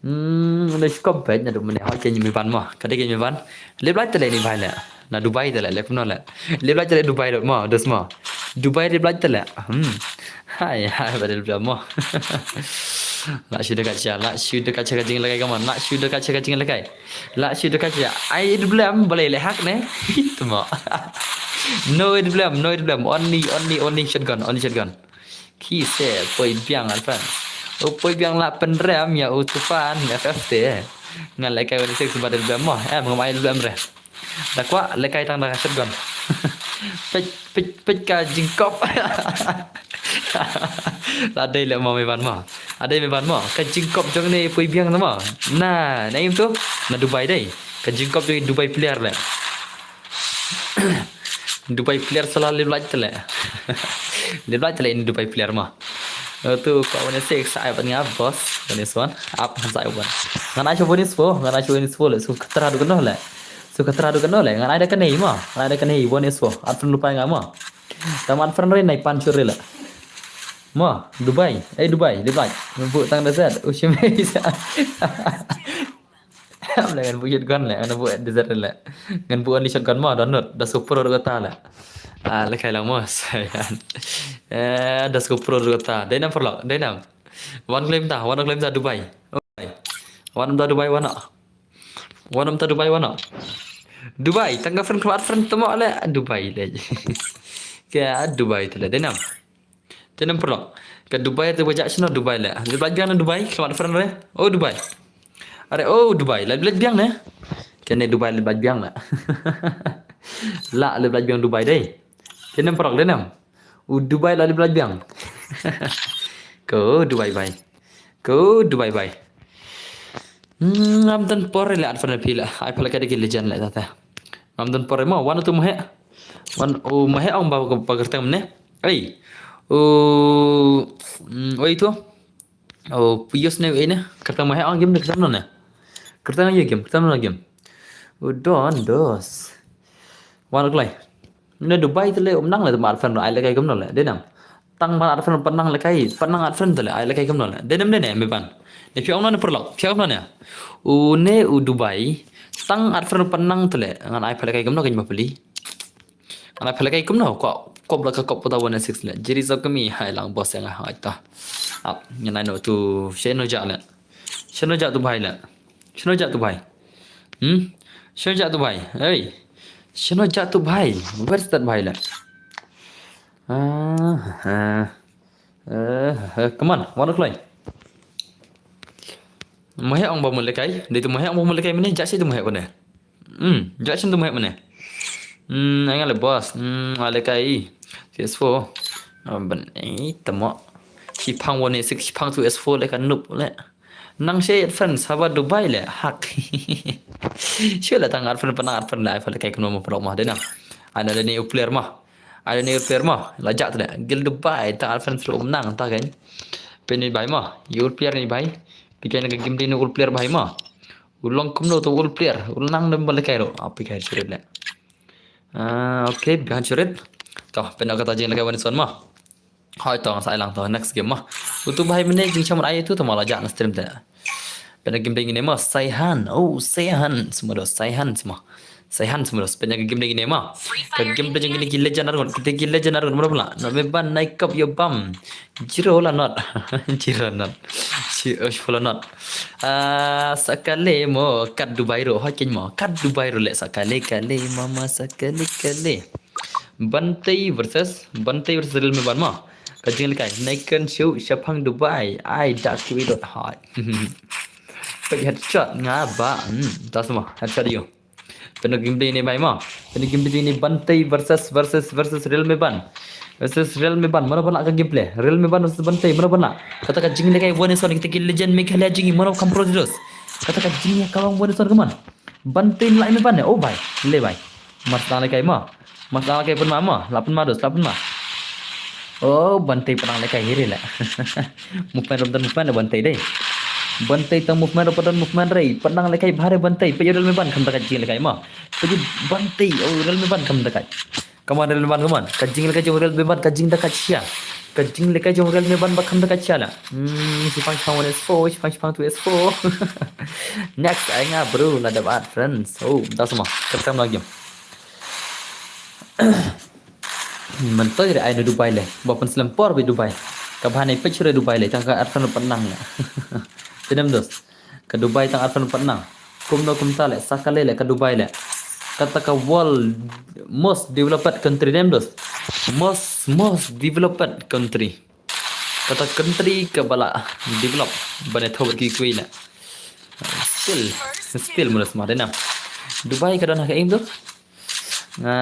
Hmm, le shkop bet na du mene, ha ke mi ban mo. Ka dei ke mi ban. Lip light tele ni bai le. Na Dubai tele, le kumno le. Lip light tele Dubai le mo, dos mo. Dubai lip light tele. Hmm. Hai, hai, ba dei mo. La shu da ka cha, la shu da ka cha ka jing lekai ka man, la shu da ka cha ka jing lekai. La shu da ka cha. Ai, id blem, balei le hak ne? Tuma. No id blem, no id blem. Only, only, only shotgun, only shotgun. Ki se, poi biang, ar friend. O poi biang la penrem, ïa u tufan, F F te. Ngan lekai one six ba id blem mo. Em, ngam ai id blem re. Da kwah, lekai tang da ka shotgun. Peit, peit, peit ka jingkop. La dei le mo me ban mo. A dei me ban mo. Ka jingkop jong ne poi biang na mo. Na, na im tu. Na Dubai dei. Ka jingkop jong Dubai player le. Dubai player sala lip light tele. Lip light tele ini Dubai player mo. Tu ko one six sa ai ban nga boss. One six one. Up sa ai ban. Ngan ai shu one six four, ngan ai shu one six four le. Su katra du keno le. Su katra du keno le. Ngan ai da kane mo. Ngan ai da kane one six four. At friend lupa nga mo. Tam at friend re nai pan sure le. Mo, Dubai. Eh, Dubai, Dubai. Ngan bu tang da zat. Ushim sa. Am le ngan bu shotgun le, ngan bu desert le. Ngan bu only shotgun mo, donut, da super ru kata le. Ah, le kai lang mo, sayan. Eh, da super ru kata. Dei nam perlok, dei nam. Wan claim ta, wan claim ta Dubai. Dubai. Wan ta Dubai, wan. Wan ta Dubai, wan. Dubai, tang ka friend, kemat friend temo le, Dubai le. Ke Dubai tu le, dei nam. Te nam perlok. Ka Dubai te wajak sino Dubai le. Lip light biang na Dubai, kemat friend re. Oh, Dubai. Are, oh, Dubai. Lip light biang ne. Kene Dubai lip light biang le. La lip light biang Dubai dei. Te nam perlok dei nam. U Dubai la lip light biang. Ko Dubai bai. Ko Dubai bai. Hmm, ngam don por le at friend phi le. Ai pala ka dei ki legend le tata. Ngam don por mo, wan tu mo he. Wan, oh, mo he ong ba, ba kyrteng mne. Ei. Oh, mm, oi tu. Oh, puyos ne, ei ne. Kyrteng mo he ong game ne, kyrteng no ne. Kyrteng ye game, kyrteng no game. Oh, don dos. Wan klai. Ne Dubai tu le um nang le tu mar fan ai le kai gum no le. Dei nam. Tang ban at friend pynang lekai, pynang at friend tele, ai lekai kumno le. Dei nam dei ne, me ban. Ne phi ong no ne perlok, phi ong no ne. U ne u Dubai, tang at friend pynang tele, ngan ai pha lekai kumno kan ma peli. Ngan ai pha lekai kumno, ko, ko bla ka kop puta one six le. Jiri zok kami, hai lang boss yang ai ta. Ap, ngan ai no tu, sheno ja le. Sheno ja tu bhai le. Sheno ja tu bhai. Hmm? Sheno ja tu bhai. Hey. Sheno ja tu bhai. Where's that bhai le? Ah, ah. Eh, eh, come on, wan kloi. Mo he ong ba mo lekai, dei tu mo he ong ba mo lekai mene, jak shi tu mo he bane. Hmm, jak shi tu mo he bane. Hmm, ai nga le boss, hmm, a lekai. C S four. Ah, ban, eh, tamo. Shipang one six, shipang tu S four le ka noob le. Nang she friend, saba Dubai le, hak. She le tang ar friend, pynang ar friend le, ai pha lekai kumno mo perlok mo, dei nam. Ai na le ne u player mo. Ai ne u player mo, la jak tu le. Gil Dubai, tang ar friend slo nang, ta kan. Pe ni bai mo, u player ni bai. Pi kan ka game dei ni u player bai mo. U long kumno tu u player, u nang dem ba lekai ro. Api kai surit le. Ah, okay, behind surit. To, pe na kata jing lekai one six one mo. Hoi to, sa ai lang to, next game mo. U tu bhai mene jingsham ai tu to mo la jak na stream te. Pe na game dei ngin mo, Saihan. Oh, Saihan, semua dos, Saihan semua. Saihan semua dos, pe na game dei ngin mo. Ka game dei ngin ki legend arun, kita ki legend arun, mula mula. No me ban nai kop yo bam. Zero la not. Zero not. Si, oh, full not. Ah, sakale mo, kat Dubai ro, hoi ken mo. Kat Dubai ro le, sakale kale, mama sakale kale. Bantei versus, Bantei versus Real me ban mo. Ka jing lekai, nai kan shu, shapang Dubai, ai dak tu idot hai. Pek headshot, nga ba, hmm, tas mo, headshot yo. Peno game dei ni bai mo. Peno game dei ni Bantei versus, versus, versus Real me ban. Versus Realme Ban, mano ban lah ka gameplay? Realme Ban versus Bantei, mano ban lah? Kata ka jinglehkai one versus one, kita ki legend Meghalaya jong ngi, mano kham pro dos. Kata ka jingïakawang one versus one, come on. Bantei lah ïa me ban, oh bhai. Le bhai. Mar sdang lehkai mo. Mar sdang lehkai pynma mo. Lah pynma dos, lah pynma. Oh, Bantei pynang lehkai hi re la. Movement rum don movement Bantei dei. Bantei tang movement rum don movement re. Pynang lehkai bha re Bantei. Peit Realme Ban kham da ka jinglehkai mo. Peit Bantei, oh Realme Ban kham da ka. Come on, Realme Ban, come on. Ka jinglehkai jong Realme Ban, ka jingda ka chia. Ka jinglehkai jong Realme Ban ba kham da ka chia la. Hmm, shipang shipang one S four, shipang shipang two S four. Next, ai nga bro, la dep add friends. Oh, da sama. Kata lagi. Mynta re ai na Dubai le. Ba pynslem por ba Dubai. Ka bha ne peit re Dubai le, tang ka add friend pat nang la. Te dem dos. Ka Dubai tang add friend pat nang. Kumno kumta le, sa kali le ka Dubai le. Kata ka world most developed country dem dos. Most, most developed country. Kata country kaba la develop. Ba ne thoh ki kui le. Still, still mula sma dei nam. Dubai ka don ha ka ing tu. Nga,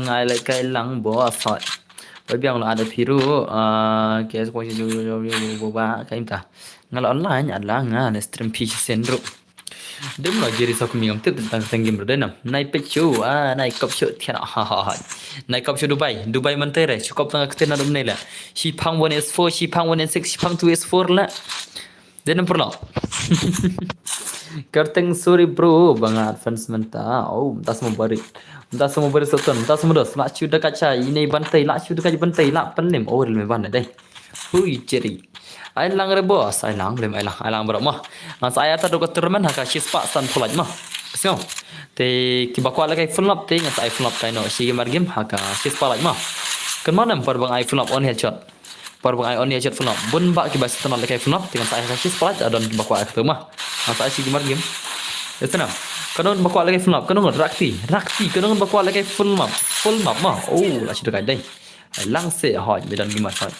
nga lehkai lang bos hot. Ba biang la ada piru, ah, ke ko ju ju ju ju ba ka imta. Nga la online ad la nga ne stream pi sen ru. Dem la jeri sa kumi ngam tip tang tang game ru dei nam. Nai peit shu, ah, nai kop shu tian ha ha ha. Nai kop shu Dubai, Dubai Bantei re. Shu kop tang ka tian na dum ne la. Shipang one S four, shipang one S six, shipang two S four la. Dei nam pyrlok. Kyrteng sorry bro, ba nga add friends mynta. Oh, mynta semua barit. Mynta semua barit soton, mynta semua dos. Lah shu da ka cha, ine Bantei, lah shu da ka Bantei, lah pynlem. Oh, Realme Ban dei. Hui, jeri. Ai lang re bos, ai lang, lem ai lang, ai lang bro mo. Ngan sa ai ata do ka tournament ha ka shispah san pulaj mo. Sio. Te kiba kwah lehkai full map te ngan sa ai full map kai no. Shi game ar game ha ka shispah laj mo. Kan ma nam par bang ai full map on headshot. Par bang ai on headshot full map. Bun ba kiba sa tang lehkai full map te ngan sa ai ha ka shispah laj adon kiba kwah ai kata mo. Ngan sa ai shi game ar game. Ita nam. Kano ba kwah lehkai full map, kano rakti, rakti, kano ba kwah lehkai full map, full map mo. Oh, la shi da kai dei. Ai lang se hoj, me don gimar hoj.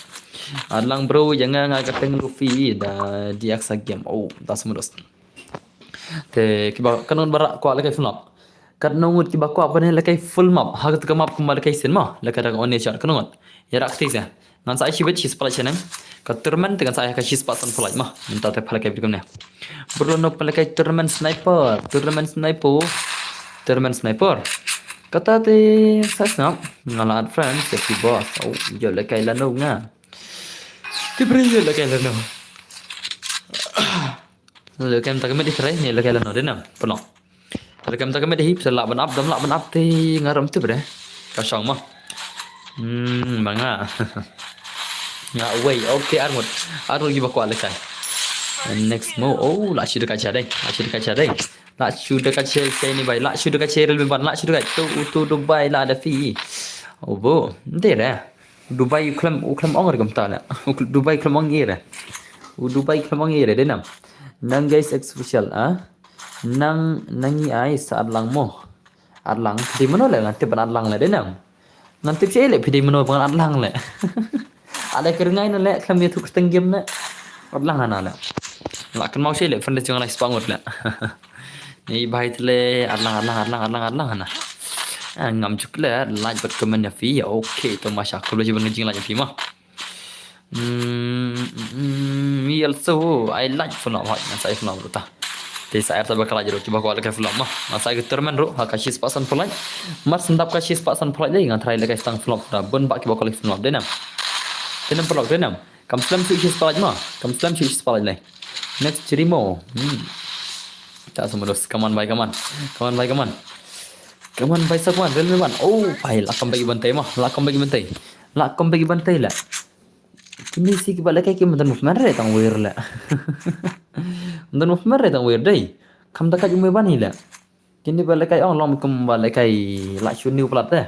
Ar lang bro, ïa nga nga ka teng Luffy da di aksa game. Oh, da semudos. Te kiba kano ba kwah lehkai full map. Katno ngut kiba kwah ban lehkai full map. Ha kata ka map kumba lehkai sien mo. Lehkai da ka one shot kano ngut. Ïa rakti se. Ngan sa ai shi bit shispah laj shaneng. Ka tournament te ngan sa ai ka shispah san pulaj mo. Mynta te pha lehkai bit kumne. Bro no pha lehkai tournament sniper, tournament sniper. Tournament sniper. Kata te sa snap. Nga la add friends te ki bos. Oh, ïa lehkai lano nga. Te bri ïa lehkai lano. Lehkai mynta ka met i trai ne lehkai lano dei nam. Pynlok. Lehkai mynta ka met hi pisa lah ban ap dam lah ban ap te nga ram tip re. Ka shong mo. Hmm, ma nga. Nga wei. Okay, arngut. Arngut kiba kwah lehkai. And next mo. Oh, lah shu da ka cha dei. Lah shu da ka cha dei. Lah shu da ka cha cha ni bai. Lah shu da ka cha Realme Ban. Lah shu da ka tu tu Dubai la da fi. Oh bo. Nte re. Dubai u khlem, u khlem ong re kumta la. U khl-, Dubai khlem ong ire. U Dubai khlem ong ire dei nam. Nang guys ek special ah. Nang, nang i ai sa Arlang mo. Arlang, phi dei mano le ngan tip ban Arlang le dei nam. Ngan tip shi le phi dei mano ban Arlang le. Ale kyrngai na le khlem ïa thuk teng game le. Arlang hana le. La kan mau shi le friend jong lai spangut le. Ni bai tle Arlang, Arlang, Arlang, Arlang, Arlang hana. Ah, ngam juk le like bad comment ïa phi. Okay, to masha khublei ban jing like ïa phi mo. Mm, mm, mm, me also, I like full map hot, ngan sa ai full map ruh ta. Te sa ai ta ba ka like ruh kiba kwah lehkai full map mo. Ngan sa ai ka tournament ruh ha ka shispah san pulaj. Mar sendap ka shispah san pulaj dei ngan try lehkai stang full map da bun ba kiba kwah lehkai full map dei nam. Dei nam pulak dei nam. Kam slem shu shispah laj mo. Kam slem shu shispah laj lei. Next Jerimo. Hmm. Ta sama dos. Come on bai, come on. Come on bai, come on. Come on bai, sa come on. Realme Ban. Oh, bai, la kam bai Bantei mo. La kam bai Bantei. La kam bai Bantei la. Kini si kiba lehkai kim don movement re tang wir le. Don movement re tang wir dei. Kam da ka jumbe Ban hi le. Kini ba lehkai ong long kum ba lehkai la shu new plat te.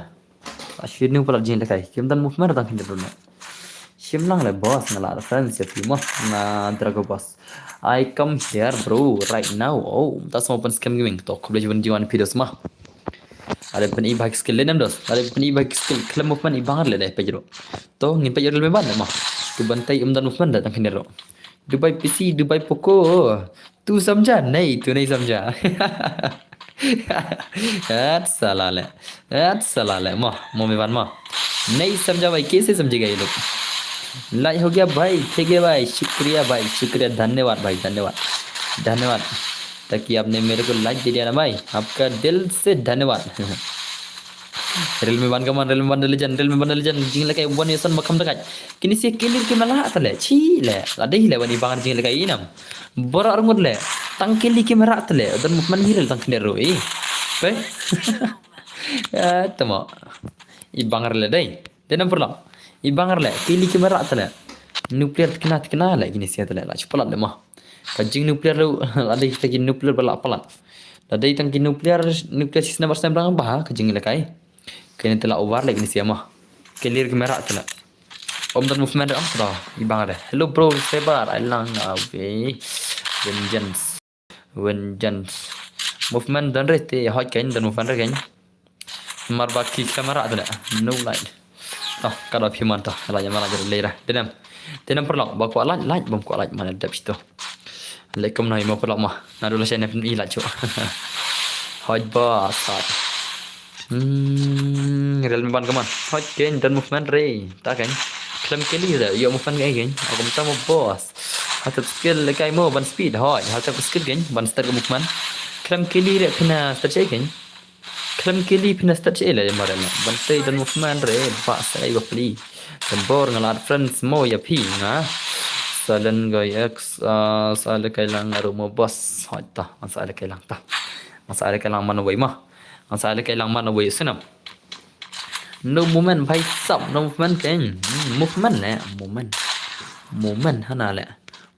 La shu new plat jing lehkai. Kim don movement tang kini runa. Shim lang le boss nga la friends ya phi mo. Nga Drago boss. I come here bro right now. Oh, that's my open scam gaming. To khublei jibun jiwan video sma. Ada pun i bike skill le nam dos. Ada pun i bike skill khlem movement i bangar le dai pajro. To ngin pajro le ban ma. Tu Bantei um don movement da tang kini ro. Dubai P C, Dubai Poco. Tu samja nei, tu nei samja. At sala le. At sala le. Mo, mo Mevan mo. नहीं समझा भाई, कैसे समझेगा ये लोग? लाइक हो गया भाई, ठीक है भाई, शुक्रिया भाई, शुक्रिया, धन्यवाद भाई, धन्यवाद, धन्यवाद, ताकि आपने मेरे को लाइक दे दिया ना भाई, आपका दिल से धन्यवाद। Realme One ka man, Realme One the legend, Realme One the legend, jinglekai one nation ba kham da kai. Kine sia kylli ki mala tale, chi le, la dei le wan i bang jinglekai inam. Bora arngut le, tang kylli ki mara tale, don movement hi le tang kner ro i. Pe? Ya, tamo. I bang le dei. Dei nam purlak. I bang le, kylli ki mara tale. Nuclear tikna tikna le, kine sia tale, la chi palat le mo. Ka jing nuclear le, la dei kita ki nuclear ba la palat. La dei tang ki nuclear, nuclear system ba sem rang ba, ka jinglekai. Kine tala over le kine sia mo. Kylli ki mara tale. Om don movement re om tro, i bang re. Hello bro, sabar, ai lang away. Vengeance. Vengeance. Movement don re te, hoi kein, don movement re kein. Mar ba ki camera tu ne. No light. Oh, kada phi man ta. Light mana jadi lera. Denam. Denam purlak, ba kwah light, light, bam kwah light, mana dep situ. Alaikum na imo purlak ma. Nadu la sene pun i light chu. Hoi ba, sat. Hmm, Realme One ka man. Hoi kein, don movement re. Ta kein. Khlem kylli da, yo movement kein kein. Aku minta mo boss. Hal tap skill le kai mo, ban speed. Hoi, hal tap skill kein, ban start ka movement. Khlem kylli re pina start che kein. Khlem kylli pina start che le mare na. Ban tei don movement re, ba sa kai ba pli. Sembor nga la add friends mo ya phi nga. Salen goi ex, ah, sa le kai lang aru mo boss. Hoi ta, sa le kai lang ta. Sa le kai lang man wei ma. Sa le kai lang man wei sinam. No movement bhai sab, no movement kein. Hmm, movement le, movement. Movement hana le.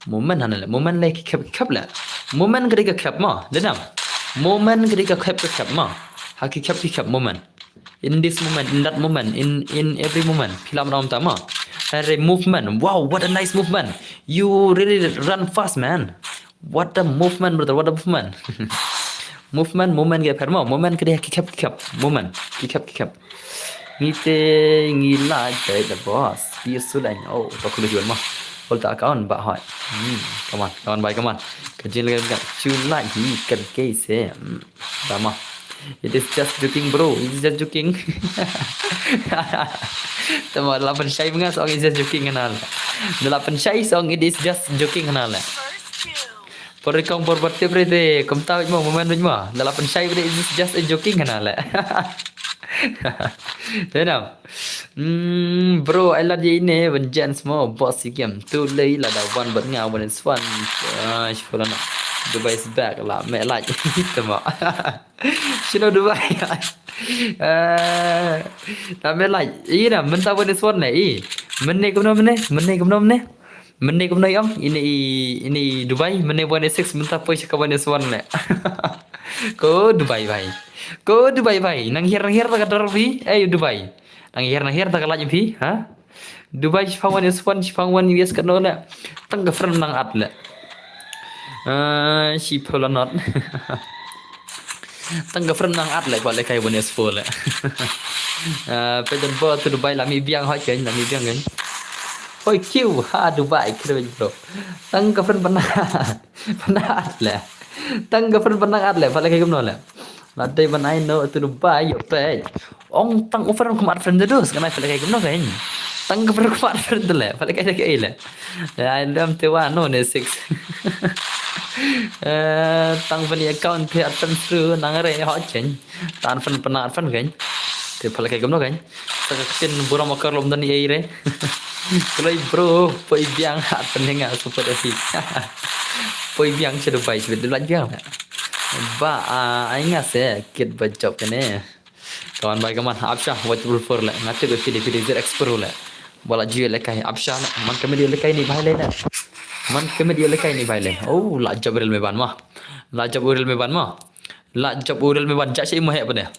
Movement hana le. Movement le ki khep khep le. Movement ka dei ka khep mo, denam. Movement ka dei ka khep ka khep mo. Ha ki khep ki khep movement. In this moment, in that moment, in, in every moment. Phi la mrau ta mo. Hare movement. Wow, what a nice movement. You really run fast, man. What a movement, brother. What a movement. Movement, movement ke pher mo. Movement ke dia ki khep, ki khep. Movement. Ki khep, ki khep. Ngi te, ngi la te the boss. Pi su lain. Oh, to kulu juan mo. Hold the account ba hoi. Hmm, come on, come on, bhai, come on. Ka jin le ka chu la hi kan ke se. Hmm, da mo. It is just joking, bro. It is just joking. Tama la pynshai nga song it is just joking hana le. La pynshai song it is just joking hana le. Por kong por bot tip re de, kumta wit mo, moment wit mo. La pynshai re, it is just a joking hana le. Denam. Hmm, bro, ai lad ye ine, Vengeance mo, boss i game. Tu lei lada wan bad nga, one is one. Ah, shpulana. Dubai is back, la me like. Tama. Shino Dubai. Eh, la me like. Ina, mynta one is one ne, i. Mynne kumno mynne, mynne kumno mynne. Mynne kumno i ong, ine i, ine i Dubai, mynne one is six, mynta poi sha ka one is one ne. Ko Dubai bhai. Ko Dubai bhai. Nang hiar, nang hiar ta ka dor bhi. Eh, Dubai. Nang hiar, nang hiar ta ka laj bhi, ha? Dubai shipang one is one, shipang one U S ka no le. Tang ka friend nang at le. Ah, shipang la not. Tang ka friend nang at le, kwah le kai one is four le. Ah, pe don bo tu Dubai la mi biang hoi kein, la mi biang kein. Hoi kiu, ha Dubai, kira bro. Tang ka friend pynat. Pynat le. Tang ka friend pynat le, pale kai kumno le. La dei ban ai no tu Dubai yo pe. Ong tang u friend kum at friend de dus, kan ai pale kai kumno kein. Tang ka friend kum at friend le, pale kai kai le. Ya, ai dam te wa no ne six. Eh, tang ban account pe at friend through nang re hoi kein. Tan friend pynat friend kein. Te pale kai kumno kein. Sa ka ktien burom akar lom dan i ei re. Kloi bro, poi biang at friend nga super ahi. Poi biang che Dubai, che Dubai biang. Ba, ah, ai nga se, kit ba job kane. Kawan bai kaman, apsha, what triple four le. Nga tip pidi pidi zir expert le. Ba la jio le kai, apsha le. Man kami dia le kai ni bai le le. Man kami dia le kai ni bai le. Oh, la job real me ban ma. La job real me ban ma. La job real me ban. Ja shi mo he pade.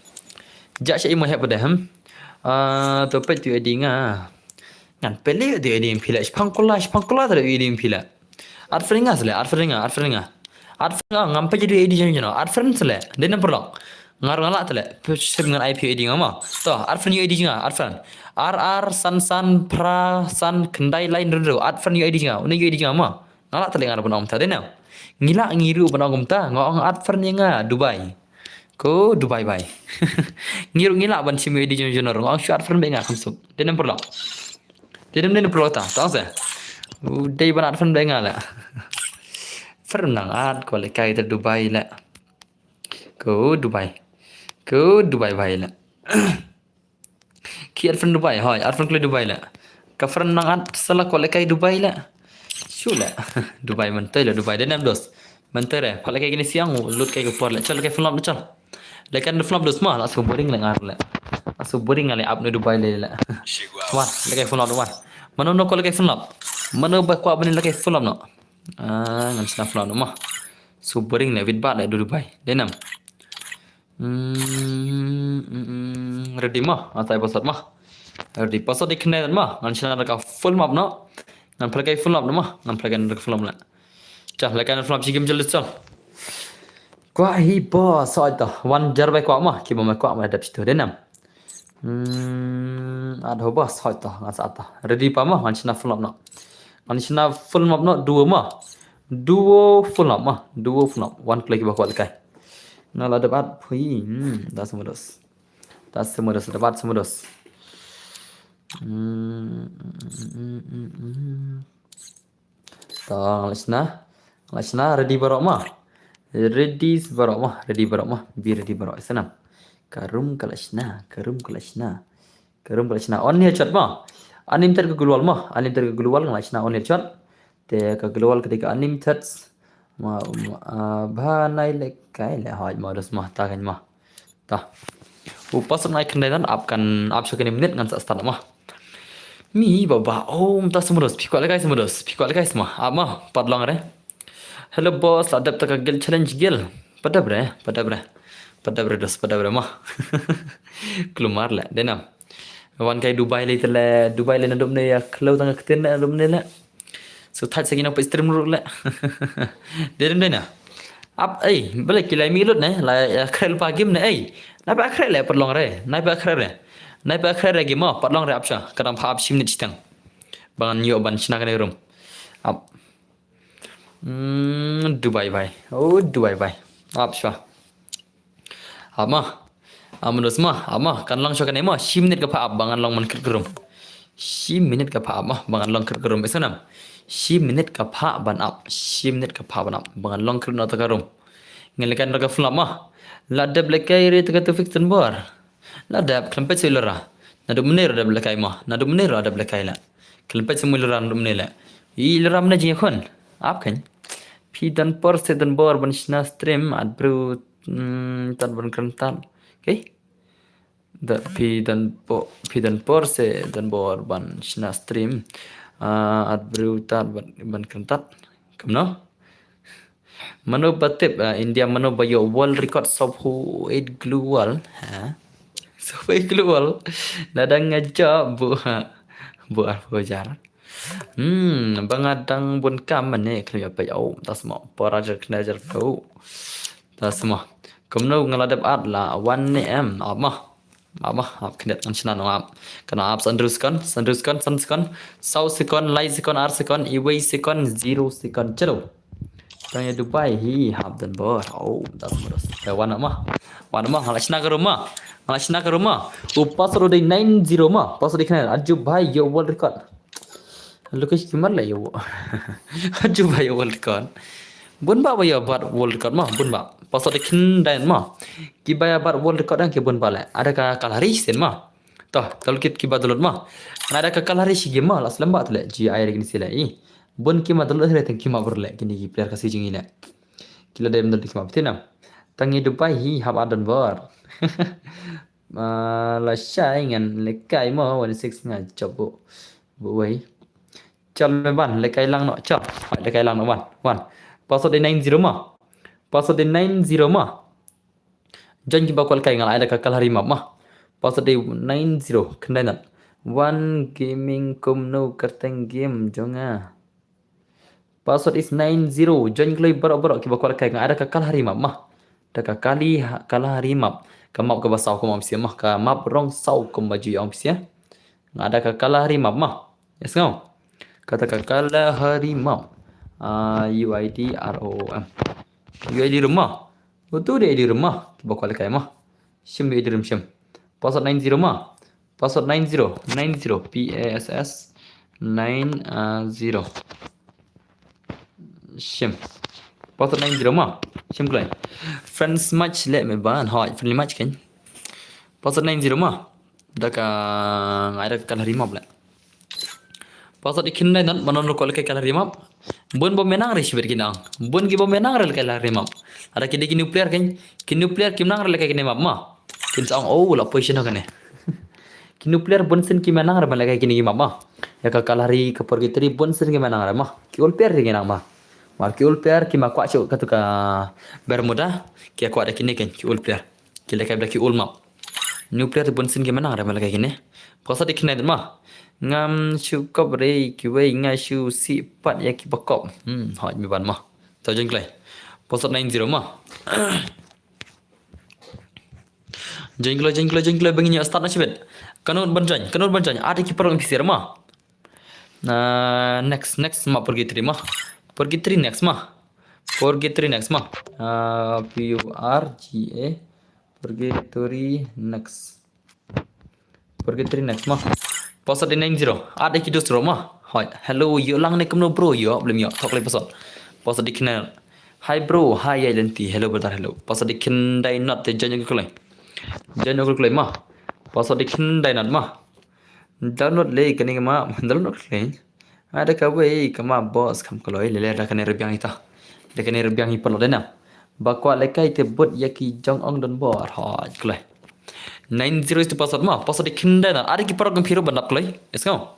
Ja shi mo he pade, hmm. Ah, to pet tu edi nga. Ngan pele de de phi le, shipang kola, shipang kola de de phi le. At friend nga sele, at friend nga, at friend nga. At friend nga, ngam pele de de jeno, at friend sele. De nam perlok. Ngar ngala tele, pe sip ngan I P de nga ma. To, at friend de nga, at friend. R R san san pra san kendai lain ru ru, at friend de nga, une de nga ma. Ngala tele ngar pun om ta de nam. Ngila ngiru pun om ta, nga ong at friend nga Dubai. Ko Dubai bai. Ngi ruh ngi lah ban shim ïa u dei jong jong ruh. Ong shu add friend bad nga kham suk. Dei nam paralok. Dei nam dei nam paralok ta. Ta ong se. U dei ban add friend bad nga la. Friend nang add ko lehkai ta Dubai la. Ko Dubai. Ko Dubai bai la. Ki add friend Dubai, hoi, add friend kloi Dubai la. Ka friend nang add sa la ko lehkai Dubai la. Shu la. Dubai mynta la Dubai dei nam dos. Mynta re, ko lehkai kine siang lut kai ka por la. Chal lehkai phone lap chal. Lehkai phone lap dos ma, la so boring la ngar la. La so boring la app ne Dubai la la. Wan, lehkai phone lap wan. Mano no ko lehkai phone lap. Mano ba ko ban lehkai phone lap no. Ah, ngan sna phone lap no ma. So boring la wit bat la Dubai. Dei nam. Hmm, hmm, hmm, ready ma, nga sa ai password ma. Ready password dei kane ma, ngan shna da ka full map no. Ngan pynlehkai full map no ma, ngan pynlehkai da ka full map la. Chal, lehkai na full map shi game jal chal. Kwah hi boss, hoi to. Wan jar bai kwah ma, ki ba ma kwah ma dep shitu dei nam. Hmm, ad ho boss, hoi to, ngan sa add to. Ready pa ma, ngan shna full map no. Ngan shna full map no, duo ma. Duo full map ma, duo full map. Wan kloi ki ba kwah lehkai. Nga la dep add phi, hmm, da smudos. Da smudos, da bat smudos. Hmm, hmm, hmm, hmm, hmm. To, nga la shna. Nga la shna, ready baroh ma. Ready baroh ma, ready baroh ma. Be ready baroh, sa nam. Ka room ka la shna, ka room ka la shna. Ka room ka la shna. On headshot ma. Unlimited ka global ma. Unlimited ka global, nga la shna on headshot. Te ka global ka dei ka unlimited. Ma, ma, ah, ba nai lehkai le hoi ma dos ma ta kan ma. Ta. U password nai khyndai nan app kan app sha kane minute ngan sa start ma. Mi ba ba, oh, mynta smudos, phi kwah lehkai smudos, phi kwah lehkai sma. App ma, pat long re. Hello boss, la dep ta ka guild challenge guild. Pat dep re, pat dep re. Pat dep re dos, pat dep re ma. Klumar le, dei nam. Wan kai Dubai le tele, Dubai le na dum ne ya, klo tang ka tin na dum ne le. So thaj sa ki nong peit stream ruh le. Dei dei na. Ap ei, bele ki lai mi lut ne, la ya khrel pa game ne ei. Na pa khrel le pat long re, na pa khrel re. Na pa khrel re game ma, pat long re ap sha, ka dang pha ap shi minit shiteng. Ban ïoh ban shna kane room. Ap. Hmm, Dubai bai. Oh, Dubai bai. Ap sha. Ap ma. Ap ma dos ma, ap ma. Kan long sha kane ma, shi minit ka pha ap ba ngan long man krit ka room. Shi minit ka pha ap ma, ba ngan long krit ka room. Isa nam. Shi minit ka pha ban ap, shi minit ka pha ban ap ba ngan long krit na ta ka room. Ngan lehkai na ka flop ma. La dep lehkai re ta ka tu fix ten bor. La dep khlem peit sa i lora. Na dum ne ra dep lehkai ma. Na dum ne ra dep lehkai la. Khlem peit sa i lora na dum ne la. I lora mane jingkhon. Ap kan. Phi don por se don bor ban shna stream at bru, mm, tad ban kren tad. Okay. Da phi don po, phi don por se don bor ban shna stream. Ah, at bru tad ban, ban kren tad. Kumno? Mano ba tip, ah, India mano ba ïoh world record soap who ate glue wall, ha? Soap ate glue wall. Nadang nga jop bu, ha. Bu ar bu jar. Hmm, ba nga dang bun kam mane khlem ïa peit, oh, ta sma. Por ajar kena ajar tu. Ta sma. Kumno nga la dep add la, one ne em, ap ma. Ap ma, ap khyndiat ngan shna nong ap. Kane ap san hynriew second, san hynriew second, san second, saw second, lai second, ar second, iwei second, zero second. Chalo. Tang ïa Dubai hi hap don bor. Oh, ta sma dos. Te wan ma. Wan ma, nga la shna ka room ma. Nga la shna ka room ma. U password dei nine zero ma. Password dei kane. Aju bai ïoh world record. Lukesh Kimar la ïoh. Aju bai ïoh world record. Bun ba ba ïoh bat world record ma, bun ba. Password dei khyndai ma. Ki ba ïa bat world record dang ki bun ba le. Ada ka kalari sen ma. To, to lukit ki ba download ma. Nga ada ka kalari shi game ma, la slem ba to le. G I re kini sila i. Bun ki ma download re teng ki ma bur le. Kini ki player ka si jing i le. Ki la dem download ki ma betin nam. Tang ïa Dubai hi hap add don bor. Ah, la shai ngan lehkai mo, one six nga jop bu. Bu wei. Chal me ban, lehkai lang no, chal. Lehkai lang no, wan, wan. Password dei nine zero ma. Password dei nine zero ma. Join ki ba kwah lehkai nga la ai da ka kalari map ma. Password dei nine zero, khyndai nan. One gaming kumno kyrteng game jong nga. Password is nine zero. Join kloi baroh baroh ki ba kwah lehkai nga ai da ka kalari map ma. Da ka kali ha-, kalari map. Ka map ka ba saw kum ong pisa ma. Ka map rong saw kum ba ju ong pisa. Nga ai da ka kalari map ma. Yes ngau. Kata ka kalari map. Ah, U I D R O O M. U I D room ma. Utu dei A D room ma, kiba kwah lehkai ma. Shim dei A D room shim. Password nine zero ma. Password nine zero, nine zero, P A S S nine zero. Shim. Password nine zero ma. Shim kloi. Friends match leh me ban. Hoi, friendly match kan. Password nine zero ma. Da ka ngai da ka lari map leh. Password i khyndai nat, manon ro ko lehkai ka lari map. Bun ba menang re shibit ki nang. Bun ki ba menang re lehkai lari map. Ada ki dei ki nuclear kan. Ki nuclear kim nang re lehkai kine map ma. Kin sa ong, oh, la position kane. Ki nuclear bun sien ki menang re ban lehkai kine ki map ma. Ya ka Kalahari ka Purgatory bun sien ki menang re ma. Ki ul player ki nang ma. Mar ki ul player ki ma kwah shuh katu ka Bermuda. Ki kwah da kine kan ki ul player. Ki lehkai da ki ul map. Nuclear bun sien ki menang re ma lehkai kine. Password i khyndai nat ma. Ngam shu kop re kiwei nga shu sih pat ya ki ba kop. Hmm, hoi me ban ma. Tau jeng kloi. Password nine zero ma. Jeng kloi, jeng kloi, jeng kloi, ba ngin ïa start na shibit. Kano ban join, kano ban join. Ada ki paralok phi sir ma. Na next, next ma Purgatory ma. Purgatory next ma. Purgatory next ma. Ah, P U R G A. Purgatory next. Purgatory next ma. Password nine zero. Ada ki dos ro ma. Hoi. Hello, ïoh lang ne kumno bro, ïoh, blim ïoh. Thok lai password. Password i khyndai nat. Hi bro, hi ya lenti. Hello brother, hello. Password i khyndai nat te join ko kloi. Join ko kloi ma. Password i khyndai nat ma. Download lei kane ka map. Download kloi. Ada kawei ka map boss kham kloi lei lei da kane rbiang ita. Da kane rbiang i paralok dei na. Ba kwah lehkai te bud ya ki jong ong don bor. Hoi kloi. Nine zero is the password ma. Password i khyndai nat. Ada ki paralok phi ruh ban dap kloi. Is ngau.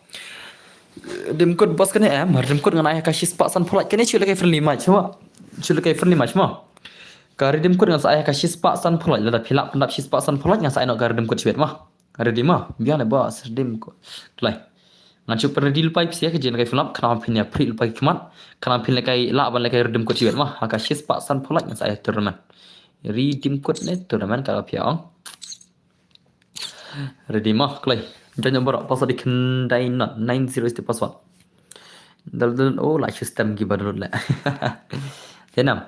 Redeem code boss kane em. Redeem code ngan ai ka shispah sanphew lait kane shu lehkai friendly match ma. Shu lehkai friendly match ma. Ka redeem code ngan sa ai ka shispah sanphew lait lada phi lah pyndap shispah sanphew lait ngan sa ai noh ka redeem code shibit ma. Ready ma, biang ne boss, redeem code. Kloi. Ngan shu pynready lypa ïa phi sha ka jingkhlaiñ film, khnang phin ïa pynready lypa ki khmat, khnang phin lehkai lah ban lehkai redeem code shibit ma, ha ka shispah sanphew lait ngan sa ai tournament. Redeem code ne tournament ka phi ong. Ready ma, kloi. Join baroh, password i khyndai nat, nine zero is the password. Dal dal, oh, la system ki ba dal le. Te nam,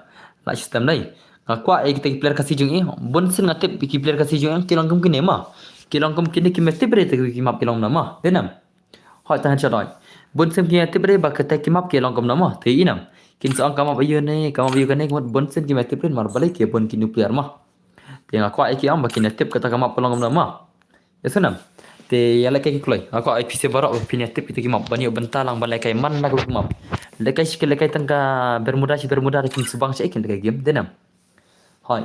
la system dei. Nga kwah ïa kita ki player Khasi jong i, bun sien nga tip ki player Khasi jong i ki long kum kine ma. Ki long kum kine ki me tip re te ki map ki long na ma. Te nam. Hoi ta han shadoi. Bun sien ki tip re ba kita ki map ki long kum na ma. Te i nam. Kin sa ong ka map ïa ne, ka map ïa kane, bun sien ki me tip re mar balei ki bun ki nuclear ma. Te nga kwah ïa ki ong ba kin tip kata ka map ka long kum na ma. Ïa snam. Te ïa lehkai ki kloi. Nga kwah ïa phi sha baroh phin ïa tip kita ki map ban ïoh bynta lang ban lehkai man la ki map. Lehkai shi ki lehkai tang ka Bermuda shi Bermuda da kin shu bang shi kin lehkai game. Te nam. Hoi.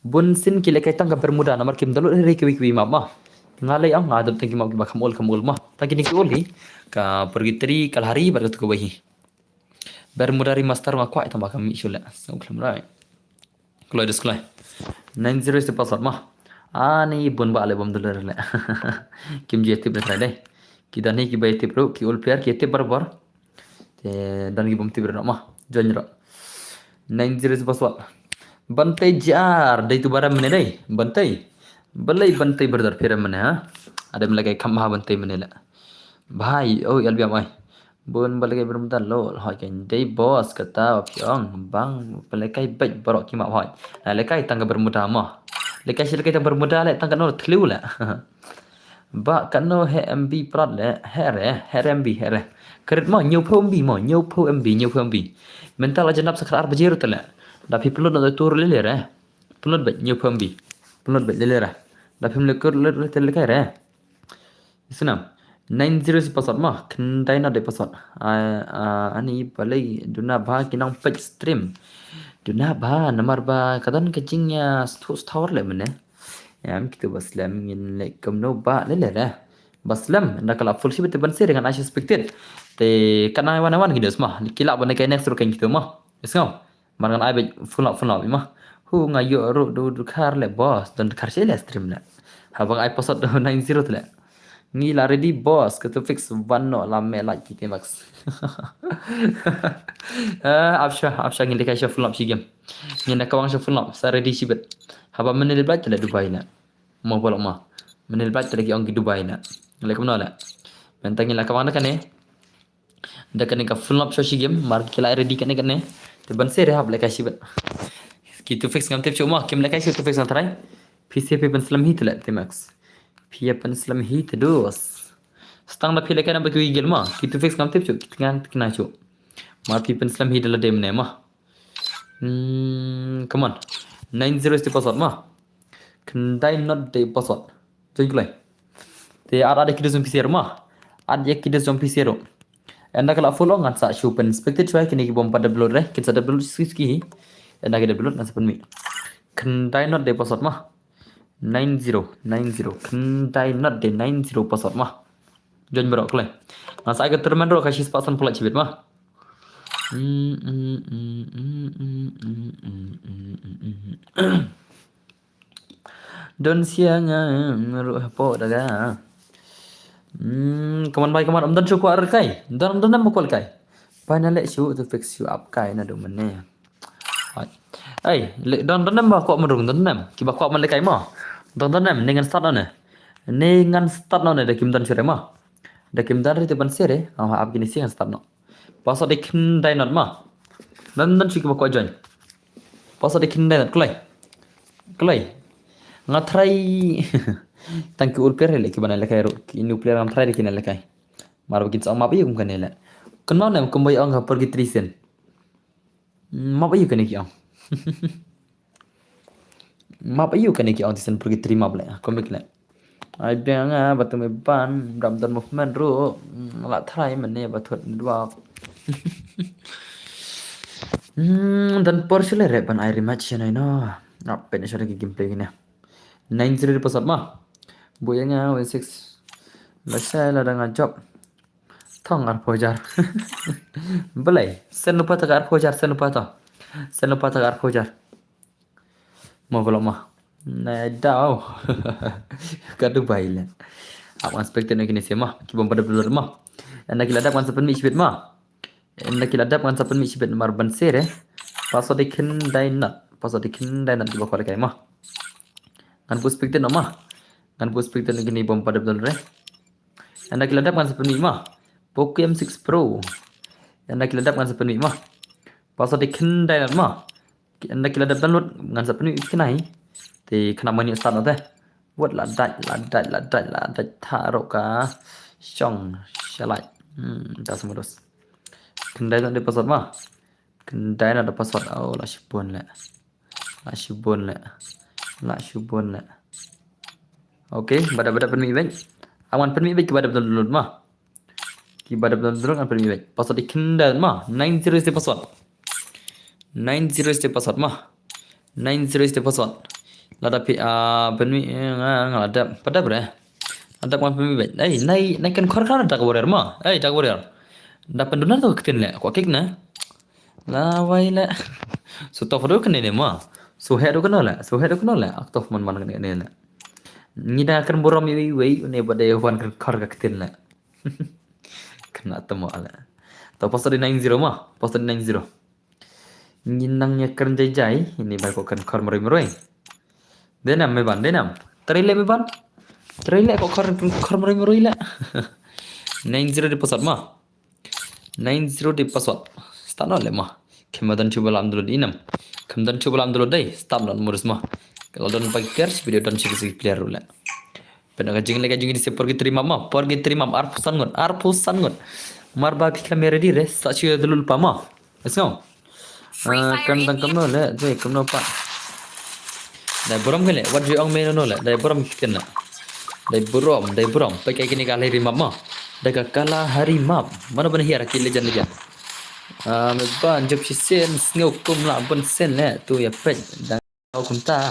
Bun sien ki lehkai tang ka Bermuda namar kim download re kiwei kiwei map ma. Nga lei ong nga download tang ki map kiba kham ol kham ol ma. Tang kine ki ol hi. Ka Purgatory, Kalahari bad katu kawei hi. Bermuda remaster nga kwah ita ba ka mih shu leh. So khlem rai. Kloi dus kloi. Nine zero is the password ma. Ani bun ba ale bom dulur le. Kim ju tip le trai dei. Ki don hi kiba tip ruh, ki ul player ki tip barabor. Te don ki bom tip ruh ma. Join ruh. Nine zero is the password. Bantei J R dei tu baram mene dei. Bantei. Balei Bantei brother phi ram mene ha. Ada mele kai kham ha Bantei mene le. Bhai, oh, ïa lbiam ai. Bun ba lehkai Bermuda lol, hoi kan dei boss kata phi ong bang ba lehkai beit baroh ki map hoi. Na lehkai tang ka Bermuda ma. Lehkai shi lehkai tang Bermuda le tang ka nor tliu le. Ba ka no he M B prat le, he re, he re M B, he re. Krit ma, hynñiewphew M B ma, hynñiewphew M B, hynñiewphew M B. Mynta la jan dap sa khatar baje ruh te le. Da phi pynlut noh te tur le le re. Pynlut beit, hynñiewphew M B. Pynlut beit le le re. Da phim le kur le te lehkai re. Snam. Nine zero si password ma, khyndai nat dei password. Ah, ah, ani balei duna ba ki nang peit stream. Duna ba namar ba ka don ka jingïa sthu sthawar le mene. Em kitu ba slem ngin leh kumno ba le le re. Ba slem da ka la full shibit te ban sir ngan ai expected. Te ka nine one one ki dos ma. Ki la ban kai next ruh kan kitu ma. Snam. Mar ngan ai beit full up, full up ma. Hu nga ïoh ruh du dkhar le boss, don dkhar shi le stream le. Haba nga ai password nine zero te le. Ngi la ready boss, katu fix ban noh la me like ki max. Eh, ap sha, ap sha ngi lehkai sha full up shi game. Ngi na kawang sha full up, sa ready shibit. Haba mene le beit te le Dubai le. Mo bolok ma. Mene le beit te le ki ong ki Dubai le. Le kumno le. Mynta ngi la kawang da kane. Da kane ka full up sha shi game, mar ki la ready kane kane. Te ban sir hap lehkai shibit. Ki two fix ngam tip shuh mo, kim lehkai shuh two fix nga tharai. Phi seh phi pynslem hi te leh te Max. Phi ïa pynslem hi te dos. Stang da phi lehkai na ba kiwei ki gel mo. Ki two fix ngam tip shuh, ki tngan tngan shuh. Mar phi pynslem hi da lade mynne mo. Hmm, come on. Nine zero is the password mo. Khyndai not the password. Join kloi. Te ar ar ïa ki dos jong phi seh ruh mo. Ar ar ïa ki dos jong phi seh ruh. Ynda ka la full ong ngan sa shu pyn inspected shuwa kine ki bym pat da upload re. Kin sa da upload shuh ki hi. Ynda ki da upload ngan sa pynmih. Khyndai not the password mo. Nine zero, nine zero. Khyndai not the nine zero password mo. Join baroh kloi. Ngan sa ai ka termen ruh ka shi spah san phew lai shibit mo. Don siang ruh hapoh daga. Hmm, kaman bai kaman ym don shuh kwah lehkai. Don don em kwah lehkai. Bai na leh shuh to fix shuh ap kai na do mane. Ei, don don em ba kwah mrung don em. Ki ba kwah man lehkai mo. Don don em ne ngan start noh ne. Ne ngan start noh ne da kim don shuh re mo. Da kim don re te ban seh re. Ap kine seh ngan start noh. Password de khyndai not mo. Don don shuh ki ba kwah join. Password de khyndai not kloi. Kloi. Nga tharai. Tang ki ul player leh ki ban lehkai ruh. Ki new player ngam tharai de kin lehkai. Mar ba kin sa ong map ïa kum kane leh. Kynmaw ne kumba ong ha purgatory sien. Map ïa kane ki ong. Map ïa kane ki ong te sien purgatory map leh. Kumba ki leh. Ai biang ah ba tu me ban dam don movement ruh. La tharai mynne ba thot network. Hmm, don por shuh leh re ban ai rematch sha nai no. Ap pyn shuh ki gameplay kine. Nine zero de password mo. Buh ïa nga one six. Lashai lada nga jop. Thong arphew hajar. Balei? Send lypa ta ka arphew hajar, send lypa ta. Send lypa ta ka arphew hajar. Mo vlog mo. Nai daw. Ka Dubai leh. Ap ngan spectate na kine seh mo. Ki bym pat da upload mo. Ynda ki la dep ngan sa pynmih shibit mo. Ynda ki la dep ngan sa pynmih shibit namar ban seh re. Password de khyndai not. Password de khyndai not ki ba kwah lehkai mo. Ngan buh spectate noh mo. Ngan buh spectate na kine bym pat da upload re. Ynda ki la dep ngan sa pynmih mo. Poco M six Pro. Ynda ki la dep ngan sa pynmih mo. Password de khyndai not mo. Ynda ki la dep download ngan sa pynmih kine hi. Te khnang ban ïoh start noh te. Wat la dait, la dait, la dait, la dait tharoh ka shong shalait. Hmm, ta smudos. Khyndai not de password mo. Khyndai not de password. Oh, la shibun leh. La shibun leh. La shibun leh. Okay, ba dep, ba dep pynmih beit. Ap ngan pynmih beit ki ba dep download mo. Ki ba dep download ngan pynmih beit. Password de khyndai mo. Nine zero is the password. Nine zero is the password mo. Nine zero is the password. Lada phi, ah, pynmih, eh, nga, nga la dep. Pat dep re. La dep ngan pynmih beit. Ei, nai, nai kan khor khar Dark Warrior mo. Ei, Dark Warrior. Da pynduna to ka ktien leh. Kwah kick na. Lawei leh. Shu tough ruh kane ne mo. Shu heh ruh kano leh. Shu heh ruh kano leh. Ak tough man man kane ne leh. Ngi da kren burom iwei iwei, une ba dei wan kren khor ka ktien leh. Kane tamo leh. To password de nine zero mo. Password de nine zero. Ngi nang ïa kren jai jai, ini bai ko kren khor maroi maroi. Dei nam me ban, dei nam. Try leh me ban. Try leh ko kren khor maroi maroi leh. Nine zero de password mo. Nine zero de password. Start noh leh mo. Khem don shuh ba lam download inam. Khem don shuh ba lam download dei. Start noh mo ris mo. Ka la don ba ki ker shi video don shi ki player ruh leh. Pyndonkam ka jingleh ka jong kine seh purgatory map mo. Purgatory map arphew san ngut. Arphew san ngut. Mar ba phi khlem ready re. Sa shu ïa download lypa mo. Let's go. Ah, kan dang kumno leh, dei kumno pat. Dei burom kane, wat ju ong me no no leh, dei burom kane. Dei burom, dei burom. Peit kine ka Kalahari map mo. Dei ka Kalahari map. Mano ban hiar ki legend legend. Ah, me ban jop shisien, sngew kum lah bun sien leh, tu ïa peit. Dang kumta.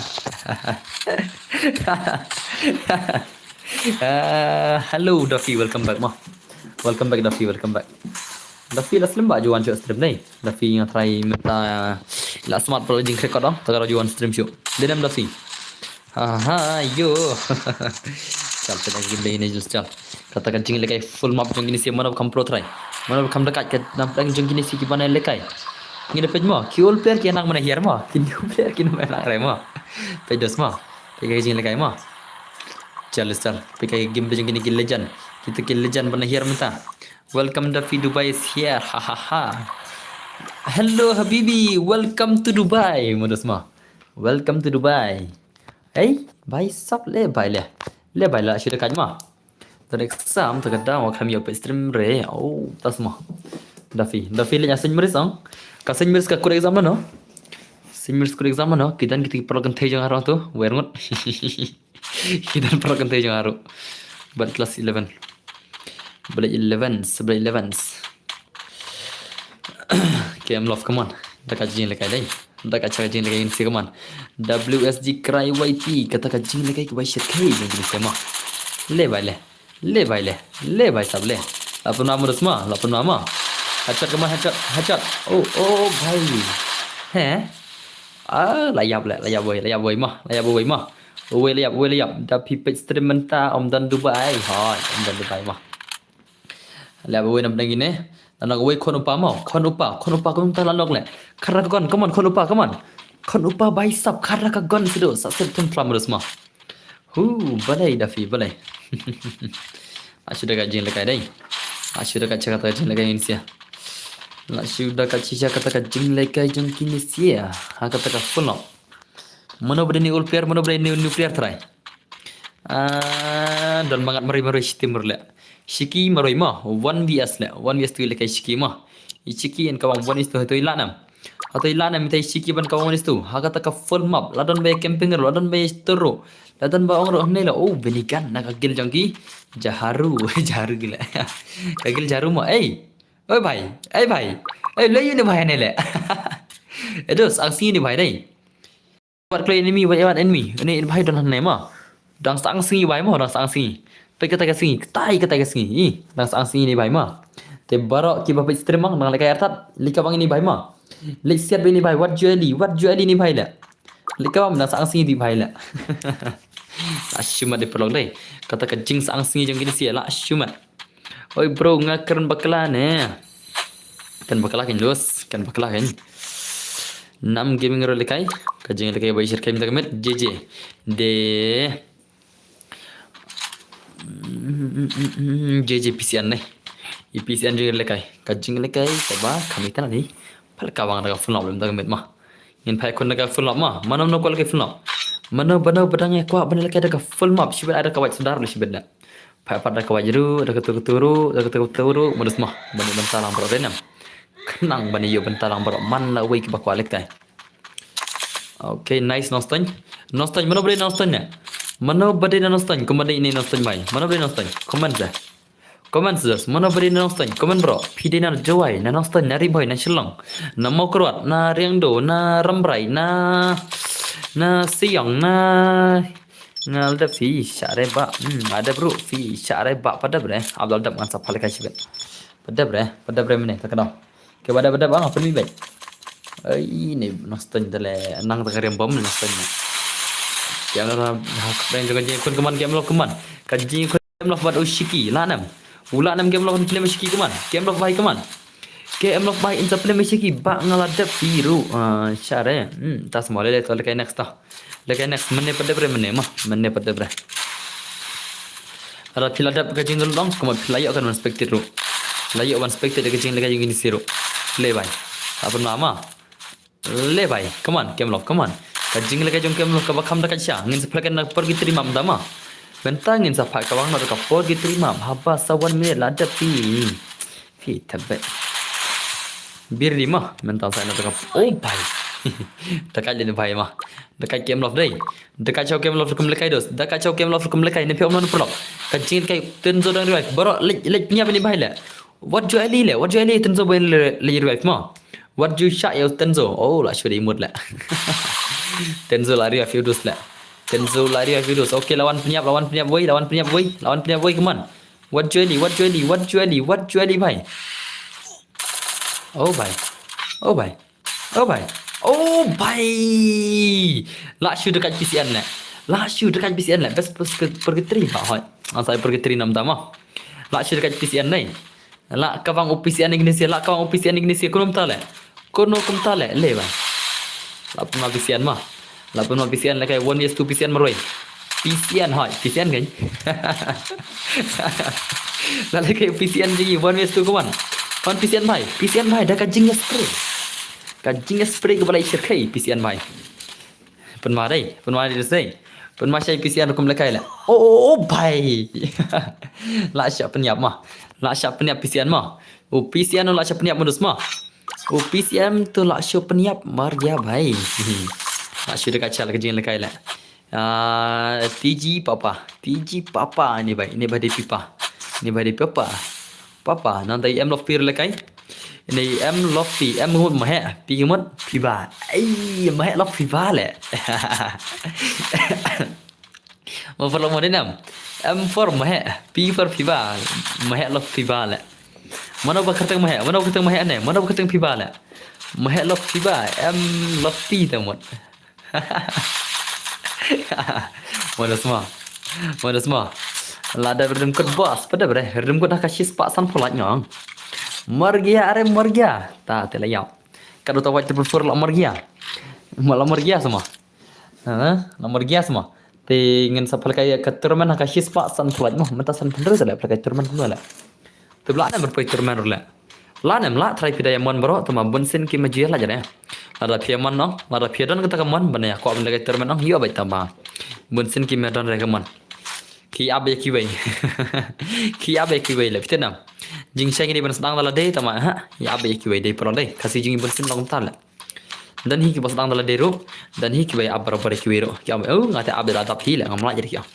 Ah, hello Duffy, welcome back mo. Welcome back Duffy, welcome back. Duffy la slem ba ju wan shuh stream nei. Duffy nga try mynta la smart pala jingkhrek dong, ta ka ju wan stream shuh. Dei nam Duffy. Ha ha yo. Chal, chal, game dei ne just chal. Kata ka jinglehkai full map jong kine seh, mano ba kham pro try. Mano ba kham da kat kat nam pdeng jong kine seh ki ban lehkai. Ngi da peit mo, ki old player ki nang mana hiar mo, ki new player ki nang mana re mo. Peit dos mo. Peit ka jinglehkai mo. Chal, chal. Peit ka game jong kine ki legend. Kita ki legend ban hiar mynta. Welcome Duffy Dubai is here. Ha ha ha. Hello Habibi, welcome to Dubai. Mo dos mo. Welcome to Dubai. Ei, bhai sab le bhai le. Le bhai la shu da kait ma. Don exam ta ka daw kam ïoh peit stream re. Oh, tas ma. Dafi, Dafi le nya Saint Mary's ong. Ka Saint Mary's ka kur exam no. Saint Mary's kur exam no. Ki don kiti paralok kynthei jong nga ruh tu. Wer ngut. Ki don paralok kynthei jong nga ruh. Bad class eleven. Bad eleven, bad eleven. K M Love, come on. Da ka jinglehkai dei. Da ka jinglehkai ngin si, come on. W S G Cry Y T, kata ka jinglehkai ka bai shit kai jong ngin si ma. Le bhai le. Le bhai le. Le bhai sab le. La pynma ma, la pynma ma. Headshot, come on, headshot, headshot. Oh, oh, bhai. He? Ah, la ïap le, la ïap wei, la ïap wei ma, la ïap wei ma. Wei la ïap, wei la ïap. Da phi peit stream mynta ym don Dubai. Hoi, ym don Dubai ma. La ïap wei na bneng ine. Na nang wei khon u pa ma, khon u pa, khon u pa kumta la nok le. Khara ka gun, come on, khon u pa, come on. Khon u pa bhai sab, khara ka gun sidu, sa sep tum tram rus ma. Hu, balei Dafi, balei. La shu da ka jinglehkai dei. La shu da ka sha kata ka jinglehkai ngin sia. La shu da ka sha kata ka jinglehkai jong ngin sia. Ha kata ka full knock. Mano ba dei new player, mano ba dei new, new player trai. Ah, don mangat maroi maroi shi team le. Shiki maroi ma, one V S le, one V S tu lehkai shiki ma. I shiki en ka bang one is two, tu i lanam. Hato i lanam ita i shiki ban ka bang one is two. Ha kata ka full map, la don ba camping ro, la don ba toro. La don ba ong ro ne la, oh, benikan na ka guild jong ki. Jaharu, jaharu gila. Ka guild jaharu ma, ei. Oi bhai, ei bhai. Ei, le yu ne bhai ne le. Edos, aksi ne bhai dei. Wat kloi enemy, wat, wat enemy. Ini bhai don hangne ma. Dang sa angsngi bhai ma, dang sa angsngi. Peit kata ka sngi, katai kata ka sngi. Ih, dang sa angsngi ini bhai ma. Te baroh kiba peit stream ma, dang lehkai artat, lehkai bang ini bhai ma. Leit siat ba ini bhai, wat ju eli, wat ju eli ini bhai le. Lehkai bang dang sa angsngi di bhai le. La shu mat dei paralok dei. Kata ka jing sa angsngi jong ngin sia, la shu mat. Oi bro, nga kren bakla ne. Kren bakla kein los, kren bakla kein. Nam Gaming ruh lehkai, ka jinglehkai ba i shit kai mynta ka miet, J J. De. J J P C N ne. I P C N jinglehkai, ka jinglehkai kaba kham itynnad hi. Pal ka bang da ka full knock mynta ka miet ma. Ngin phai khun da ka full knock ma. Mano mano kwah lehkai full knock. Mano mano ba dang ïa kwah ban lehkai da ka full map, shibit ai da ka wait sudar le shibit da. Phai pat da ka wait ruh, da ka tu ka tu ruh, da ka tu ka tu ruh, mano sma. Ban ïa bynta lang baroh renam. Khnang ban ïa bynta lang baroh man la wei kiba kwah lehkai. Okay, nice Nongstoiñ. Nongstoiñ, mano ba dei Nongstoiñ ne? Mano ba dei Nongstoiñ, kumba dei ini Nongstoiñ bhai. Mano ba dei Nongstoiñ, comment se. Comment se, mano ba dei Nongstoiñ, comment bro. Phi dei na Jowai, na Nongstoiñ, na Ri Bhoi, na Shillong, na Mawkyrwat, na Riangdo, na Rambrai, na, na Siong, na, nga la dep phi shah re ba. Hmm, nga dep ruh phi shah re ba, pat dep re. Ab la dep ngan sa phah lehkai shibit. Pat dep re, pat dep re mynne, ta ka daw. Ke ba dep, ba dep, ah, pynmih beit. Ai, ni Nongstoiñ te le, nang ta ka riam bom Nongstoiñ ne. Ke la, ha, ka jingkhun kumne, ke em lok kumne. Ka jingkhun Ke em lok bad u Shiki, la nam. U la nam ke em lok ban play ma Shiki kumne. Ke em lok bhai kumne. Ke em lok bhai in sa play ma Shiki, ba nga la dep phi ruh. Ah, share. Hmm, tas mo le le to lehkai next to. Lehkai next, mynne pat dep re mynne ma, mynne pat dep re. Ara phi la dep ka jingdon long, kumba phi la ïoh kan ban spectate ruh. La ïoh ban spectate ka jinglehkai jong ngin si ruh. Le bhai. Apa nama? Le bhai, come on, Kemlov, come on. Ka jinglehkai jong Kemlov kaba kham da ka sha. Ngin sa phah ka na purgatory map da ma. Mynta ngin sa phah ka bang na ka purgatory map. Haba sa one minute la dep phi. Phi thabet. Bir di ma, mynta sa na ka. Oh bhai. Da ka le bhai ma. Da ka Kemlov dei. Da ka chau Kemlov kum lehkai dos. Da ka chau Kemlov kum lehkai ne phi om na pulok. Ka jinglehkai Tenzo dang revive. Baroh leit leit pynïap ini bhai le. Wat ju eli le, wat ju eli Tenzo bhai le revive ma. Wat ju shah ïa Tenzo. Oh, la shu dei mut le. Tenzo la revive ïa u dus le. Tenzo la revive ïa u dus. Okay, la wan pynïap, la wan pynïap wei, la wan pynïap wei, la wan pynïap wei, come on. Wat ju eli, wat ju eli, wat ju eli, wat ju eli bhai. Oh bhai. Oh bhai. Oh bhai. Oh bhai. La shu da ka P C N le. La shu da ka P C N le. Best purgatory ba hoi. Asai purgatory nam tama. La shu da ka P C N le. La ka bang u P C N Ignacia, la ka bang u P C N Ignacia, kono kumta le. Kono kumta le, le bang. La pun ma P C N ma. La pun ma P C N le kai one is two P C N marwei. P C N hoi, P C N kan. La le kai P C N ji, one is two kuman. Kan P C N bhai, P C N bhai, da ka jing spray. Ka jing spray ka balai shirkai, P C N bhai. Pynma dei, pynma dei dus dei. Pynma shai P C N rukom lekai le. Oh, oh, oh, bhai. La shah pynyap ma. La shah pynyap P C N ma. U P C N la shah pynyap ma dus ma. U P C N tu la shah pynyap mar gya bhai. La shah dei ka cha la ka jing lekai le. Ah, T G Papa, T G Papa ni bhai, ni bhai dei pipa. Ni bhai dei papa. Papa, nang dei M Lofty lekai. Ni M Lofty, M ngut maheh, P ngut piba. Ai, maheh Lofty ba le. Mo for lo mo dei nam. M for maheh, P for piba. Maheh Lofty ba le. Mano ba kyrteng maheh, mano ba kyrteng maheh ne, mano ba kyrteng piba le. Maheh Lofty ba, M Lofty ta mut. Mo da sma. Mo da sma. La da rdem kut bos, pada bre. Rdem kut ha ka shispah sanphew lak ngong. Margia are margia. Ta te la yap. Ka do ta wait triple four la margia. Ma la margia sma. Ha, la margia sma. Te ngin sa pynlehkai ka tournament ha ka shispah sanphew lak mo. Mynta sanphew hynriew te la pynlehkai tournament mo la. Te bla ne pynlehkai tournament ruh la. La ne mla try phi da ïa mon baroh, tangba bun sien kim ju ïa lait re. Lada phi ïa mon noh, lada phi ïa don kata ka mon ban ïa kwah ban lehkai tournament noh, ïoh beit tangba bun sien kim ïa don re ka mon. Ki ap ïa kiwei. Ki ap ïa kiwei le phi te nam. Jingshai kine ban sdang da lade tangba ha, ïa ap ïa kiwei dei paralok dei. Khasi jingim bun sien long kumta le. Don hi kiba sdang da lade ruh, don hi kiba ap barabor ïa kiwei ruh. Ki ap, oh, nga te ap da dap hi le, ngam lah jadi ki ap.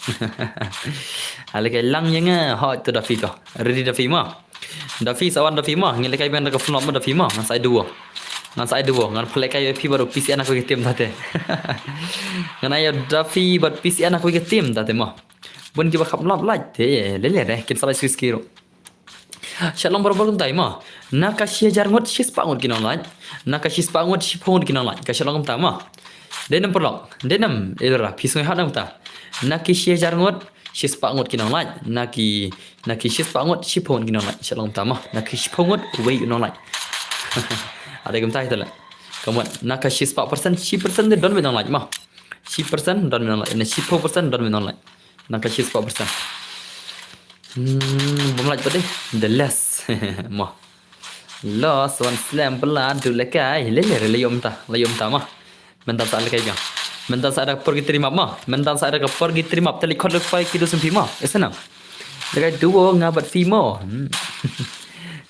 Ale kai lang ïa nga, hot to Daffy ko. Ready Daffy ma. Daffy sa wan Daffy ma, ngi lekai biang da ka flop ma Daffy ma, ngan sa ai duo. Ngan sa ai duo, ngan pynlehkai ïa phi bad u P C N ha kawei ka team tate. Ngan ai ïa Daffy bad P C N ha kawei ka team tate ma. Bun kiba kham lap lait te, le le re, kin sa lait sui ski ruh. Sha long barabor kumta ma. Na ka shi hajar ngut, shispah ngut ki nonglait. Na ka shispah ngut, shiphew ngut ki nonglait. Ka sha long kumta ma. Dei nam paralok. Dei nam, eh, lada phi sngew hot nam kumta. Na ki shi hajar ngut, shispah ngut ki nonglait. Na ki, na ki shispah ngut, shiphew ngut ki nonglait. Sha long kumta ma. Na ki shiphew ngut, wei u nonglait. Ada kumta ita la. Ka mut, na ka shispah percent, shi percent te don wei nonglait ma. Shi percent don wei nonglait. Na shiphew percent don wei nonglait. Na ka shispah percent. Hmm, bym lait pat dei. The less. Mo. Lost one slam blood du lekai. Le le re la ïoh mynta. La ïoh mynta mo. Mynta sa lekai biang. Mynta sa da purgatory map mo. Mynta sa da ka purgatory map. Te leit khot lekai ki du sum phi mo. Esa nam. Lekai duo nga bad phi mo. Hmm.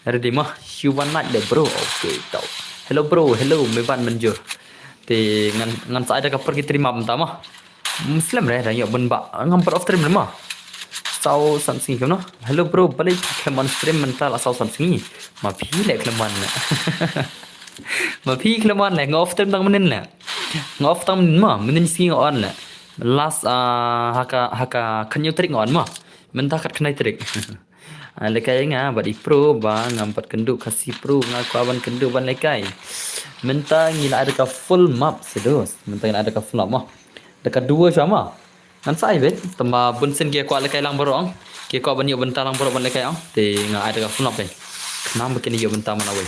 Ready mo. Shu wan lait le bro. Okay, tau. Hello bro. Hello, me ban manjur. Te ngan, ngan sa da ka purgatory map mynta mo. Muslim re, dang ïoh bun ba. Ngam pat off stream re ma. Saw san sngi kumno. Hello bro, balei phi khlem on stream mynta la saw san sngi. Ma phi le khlem on le. Ma phi khlem on le, nga off stream tang mynnin le. Nga off tang mynnin ma, mynnin sngi nga on le. Last, ah, ha ka, ha ka khathynñiew tarik nga on ma. Mynta khatkhyndai tarik. Ah, lekai nga bad i pro ba ngam pat kynduh Khasi pro, nga kwah ban kynduh ban lekai. Mynta ngi la ai da ka full map sedos. Mynta ngi la ai da ka full map mo. Da ka duo shuwa mo. Ngan sa ai beit, tangba bun sien ki kwah lekai lang baroh. Ki kwah ban ïoh bynta lang baroh ban lekai ong. Te nga ai da ka full map beit. Khnang ba kin ïoh bynta man awei.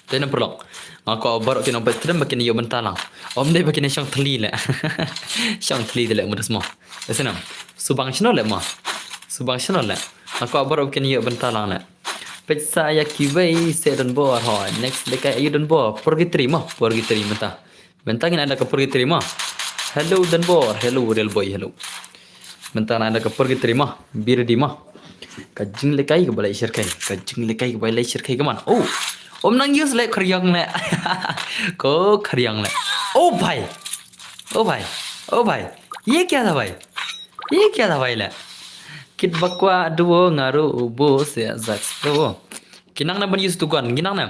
Te na paralok. Nga kwah baroh ki nongpeit stream ba kin ïoh bynta lang. Ym dei ba kin shong thli le. Shong thli de le mo da sma. Esa nam. Subang shano le mo. Subang shano le. Nga kwah baroh kin ïoh bynta lang le. Peit sa ïa kiwei se don bor ho. Next lekai ayu don bor. Purgatory mo. Purgatory mynta. Mynta ngin ai da ka purgatory mo. Hello don bor. Hello real boy. Hello. Mynta ngan ai da ka purgatory mo. Be ready mo. Ka jinglekai kaba lai shirkai. Ka jinglekai kaba lai shirkai kaman. Oh. Ym nang use le khriang le. Ko khriang le. Oh bhai. Oh bhai. Oh bhai. Ye kya tha bhai? Ye kya tha bhai le? Kit ba kwah duo nga ruh u bo se Zax pro. Ki nang ne ban use tu gun, ki nang ne.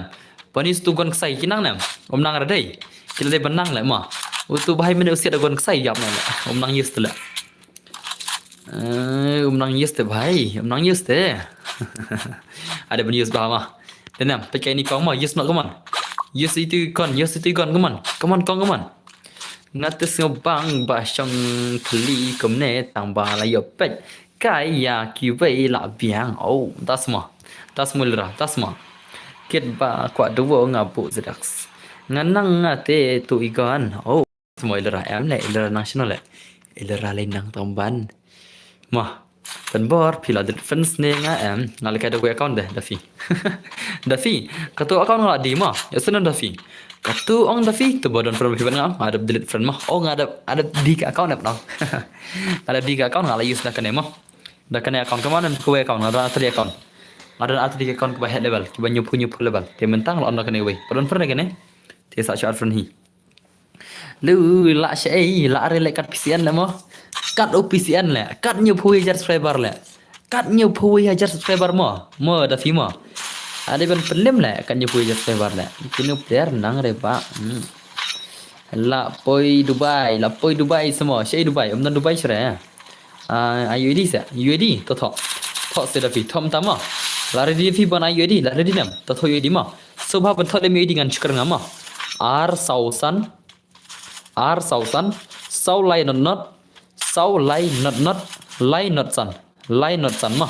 Ban use tu gun ksai, ki nang ne. Ym nang ra dei. Ki la dei ban nang le ma. Utu bhai mynne u siat da gun ksai ïap ne le. Ym nang use tu le. Eh, ym nang use te bhai, ym nang use te. Ada ban use ba ma. Te nam, peit kai ni kong ma, use noh kaman. Use itu gun, use itu gun kaman. Kaman kong kaman. Nga te sngewbang ba shong thli kumne tang ba la ïoh peit. Kai ïa kiwei la biang. Oh, da sma. Da sma lra, da sma. Kit ba kwah duo nga bu zedaks. Nga nang nga te tu i gun. Oh, sma i lra em le, i lra nang shano le. I lra le nang tang ban. Ma. Don bor, phi la delete friends ne nga em. Nga lekai da kawei account de, Daffy. Daffy, katu account nga la delete ma. Esa nam Daffy. Katu ong da phi, tu ba don friend phi ban nga ong, nga dep delete friend mo. Oh, nga dep, nga dep delete ka account ep no. Nga dep delete ka account, nga la use da kane mo. Da kane account, kemane kawei account, nga don artylli account. Nga don artylli account kaba heh level, kiba ñiewphew ñiewphew level. Te mynta nga la on da kane kawei. Ba don friend kane. Te sa shu add friend hi. Lu la sha ei, la re le kat P C N le mo. Kat u P C N le, kat ñiewphew hajar subscriber le. Kat ñiewphew hajar subscriber mo. Mo da phi mo. Ade ban pynlem le, kat ñiewphew hajar subscriber le. Kinu player nang re ba. Hmm. La poi Dubai, la poi Dubai samo. Sha ei Dubai, um don Dubai shre. Ah, U A E D se, U A E D, to tho. Tho se da phi, tho mynta mo. La ready phi ban U A E D, la ready nem. To tho U A E D mo. Subha ban tho lem U A E D ngan shukor nga mo. Ar saw san, ar saw san, saw lai not not, saw lai not not, lai not san, lai not san mo.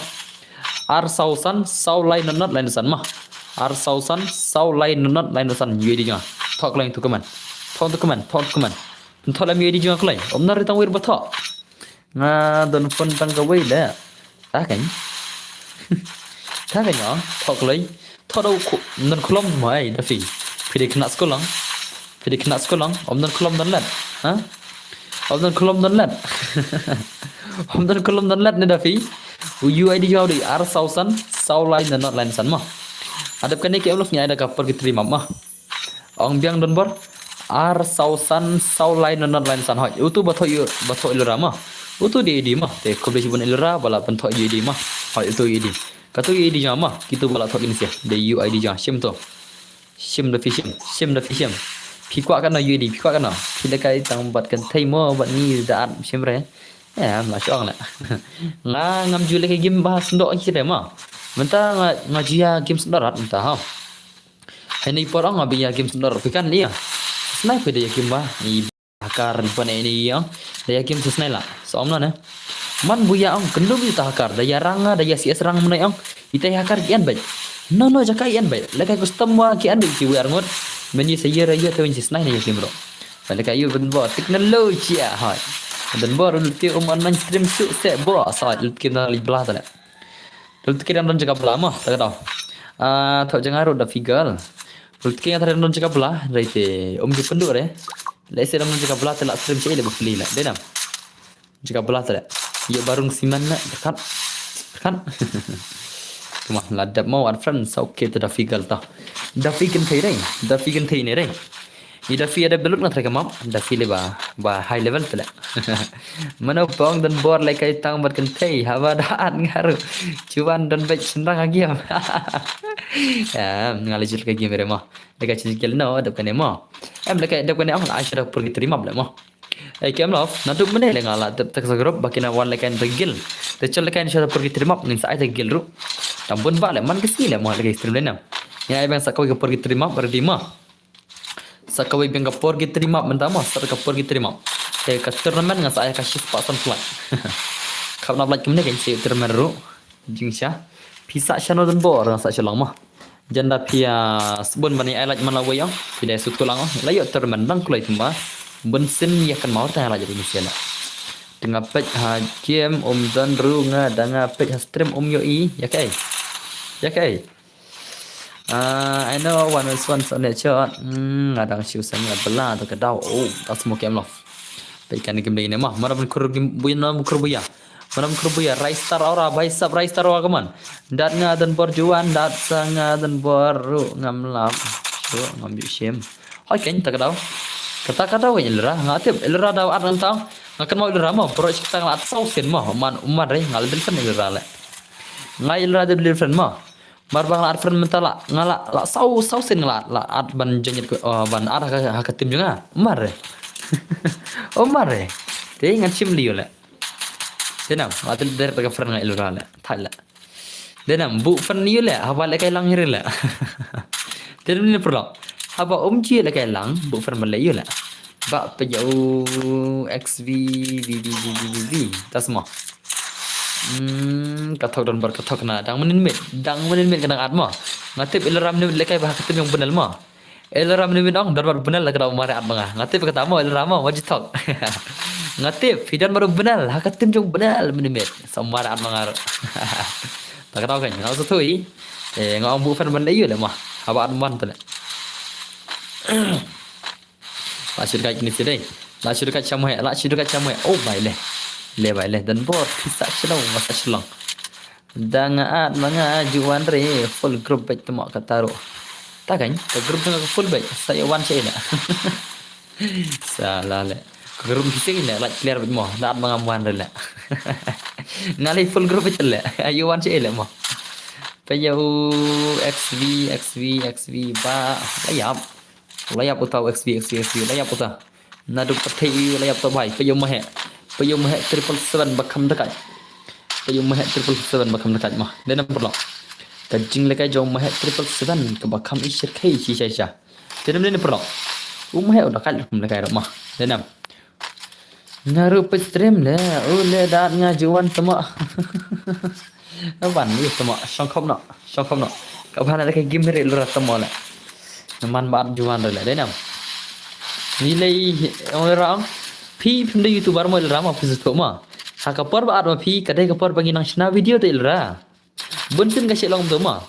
Ar saw san, saw lai not not, lai not san mo. Ar saw san, saw lai not not, lai not san, U A E D jong nga. Tho kleng tu kmen. Tho tu kmen, tho tu kmen. Tho lem U A E D jong nga kleng. Om na ri tang wir ba tho. Nga don phone tang kawei le. Ta kan. Ta kan ya. Thok lei. Thok dau ku, don klom mai da phi. Phi dei khynnah skul lang. Phi dei khynnah skul lang. Om don klom don let. Ha? Om don klom don let. Om don klom don let ne da phi. U U I D jong dei ar saw san, saw lai ne not lai san ma. Adep kane ke ulos ngi ai da ka por ki trim up ma. Ong biang don bor. Ar saw san saw lai not not lai san hoi. Utu ba thoh ïa, ba thoh Ilara ma. Utu dei U I D ma. Te khublei shibun Ilara ba la pynthoh ïa U I D ma. Hoi utu U I D. Katu U I D jong ma. Kitu ba la thoh kine sia. Dei U I D jong. Shim to. Shim da phi shim. Shim da phi shim. Phi kwah katno U I D. Phi kwah katno. Phi lehkai tang bad kynthei mo bad ngi da at shim re. Em, la shong le. Nga ngam ju lehkai game ba sndok hi re ma. Mynta nga, nga ju ïa game sndok rat mynta ha. Hynrei por ong nga ba ïa game sndor phi kan ïa. Snai phi da ïa game ba. Ni hakar pone ni ïa. Da ïa game snai la. Som na ne. Man bu ïa ong kendum ita hakar da ïa rang da ïa C S rang mene ong. Ita ïa hakar ki an bai. No no jaka ïa an bai. Lehkai custom wa ki an bai ki wer ngot. Men ïa sa ïa ra ïa te wen snai ne ïa game ro. Lehkai ïa ben bo technology ha. Den bo rul ti um online stream su se bo sa lut game na li bla ta le. Rul tiki dang don jaka bla mo, ta ka daw. Ah, thoh jaka ruh da figure. Rul tiki nga tharai dang don jaka bla, dei te um ju pynduh re. Lehse dang don jaka bla te la stream shi le ba pli le. Dei nam. Jaka bla te le. Ïa barung simen le, berkat. Berkat. Kuma la dep mo one friend, so okay te da figure ta. Da figure thei re, da figure thei ne re. Ida phi ada belut nga try ka map, da phi le ba, ba high level pele. Mano pong don bor lehkai tang bad kynthei, haba da at nga ruh. Chuan don bad sendang ha game. Ya, nga le jil ka game re mo. Lehkai jil no, dep kane mo. Em lehkai dep kane ong la ai sha da purgatory map le mo. Eh, kem love, naduh mynne le nga la dep tak sa group, ba kine wan lehkai da gil. Te chal lehkai sha da purgatory map, ngin sa ai da gil ruh. Tam bun ba le, man ka sngi le mo, lehkai stream le nam. Ngin ai biang sa kawei ka purgatory map, ready mo. Sa kawei biang ka purgatory map mynta mo, sa ka purgatory map. Te ka tournament nga sa ai ka shispah san plat. Khap na plat kumne ka sa tournament ruh. Jingshisha. Phi sa shano don bor nga sa shalong mo. Jan da phi ïa sbun ban ai lait man la wei ong. Phi dei sut kulang ong. La ïoh tournament dang kulai kumba. Bun sin ïa kan mawar ta lait ri misian. Te nga peit ha game um don ruh nga da nga peit ha stream um ïohi. Ïa kaei. Ïa kaei. Ah, I know one is one so ne chot. Hmm, nga dang shu sang la bela to ka daw. Oh, that's more game love. Peit kan game dei ne ma. Mana ban kur game buya na ban kur buya. Mana ban kur buya. Rai star ora bai sap rai star ora kaman. Dat nga don bor juan, dat sa nga don bor ruh ngam lap. Ruh ngam ju shim. Hoi ken ta ka daw. Kata ka daw kan Ilara. Nga tip Ilara daw at nang tang. Nga kan mau Ilara ma. Bro shi kata nga at sau sen ma. Man umar re nga le delfen Ilara le. Nga Ilara de delfen ma. Mar ba nga la at friend mynta la, nga la, la saw, saw sien nga la, la at ban jengit ko, oh, ban at ha ka, ha ka team jong nga. Mar re. Oh, mar re. Te ngan shim lio le. Te nam, la te der ka friend nga Ilara le. Thai le. Te nam, bu friend lio le, haba lehkai lang hiri le. Te nam ni perlo. Haba um ji lehkai lang, bu friend ban le io le. Ba pejau X V V V V V V V. Ta semua. Hmm, ka thok don bor ka thok na. Dang menin mit. Dang menin mit ka dang at mo. Nga tip Ilara menin mit lehkai ba ka tip jong Bunel mo. Ilara menin mit ong don bor Bunel la ka dang mare at ma nga. Nga tip kata mo Ilara mo, wa ji thok. Nga tip phi don bor Bunel, ha ka tip jong Bunel menin mit. Sa mare at ma nga. Ta ka dang kan, nga sa thui. Eh, nga ong bu fan ban le yu le mo. Haba at man tu le. La shu dakaid kine sha dei. La shu dakaid sha mo he, la shu dakaid sha mo he. Oh, bai le. Le bai le. Don bor, pisa shalong, masa shalong. Da nga at ma nga ju wan re, full group beit tmo ka taru. Ta kan, ka group nga full beit, sa ïa wan sha ila. Sa la le. Ka group ki sing le, like clear beit mo, da at ma nga wan re le. Nga le full group beit le, ïa wan sha ila mo. Pa ïa u X V, X V, X V, ba, la ïap. La ïap uta u X V, X V, X V, la ïap uta. Naduh pyrthei la ïap to bai, pa ïa u Mahek. Pa ïa u Mahek triple seven ba kham dakaid. Pa ïa u Mahek triple seven ba kham dakaid mo. Dei nam paralok. Ka jinglehkai jong u Mahek triple seven kaba kham i shyrkhei shi sha sha. Dei nam dei nam paralok. U Mahek u dakaid ruh kham lehkai ruh mo. Dei nam. Nga ruh peit stream le, u le da at nga ju wan tmo. Wan ïa tmo, shong khop noh, shong khop noh. Ka ban da ka game re lura tmo le. Nga man ba at ju wan re le, dei nam. Ngi lei ong le rang. Phi phim dei YouTuber mo le rang ma phi shu ma. Ha ka por ba at ma phi, ka dei ka por ba ngi nang shna video te le ra. Bun sien ka shu long tu ma.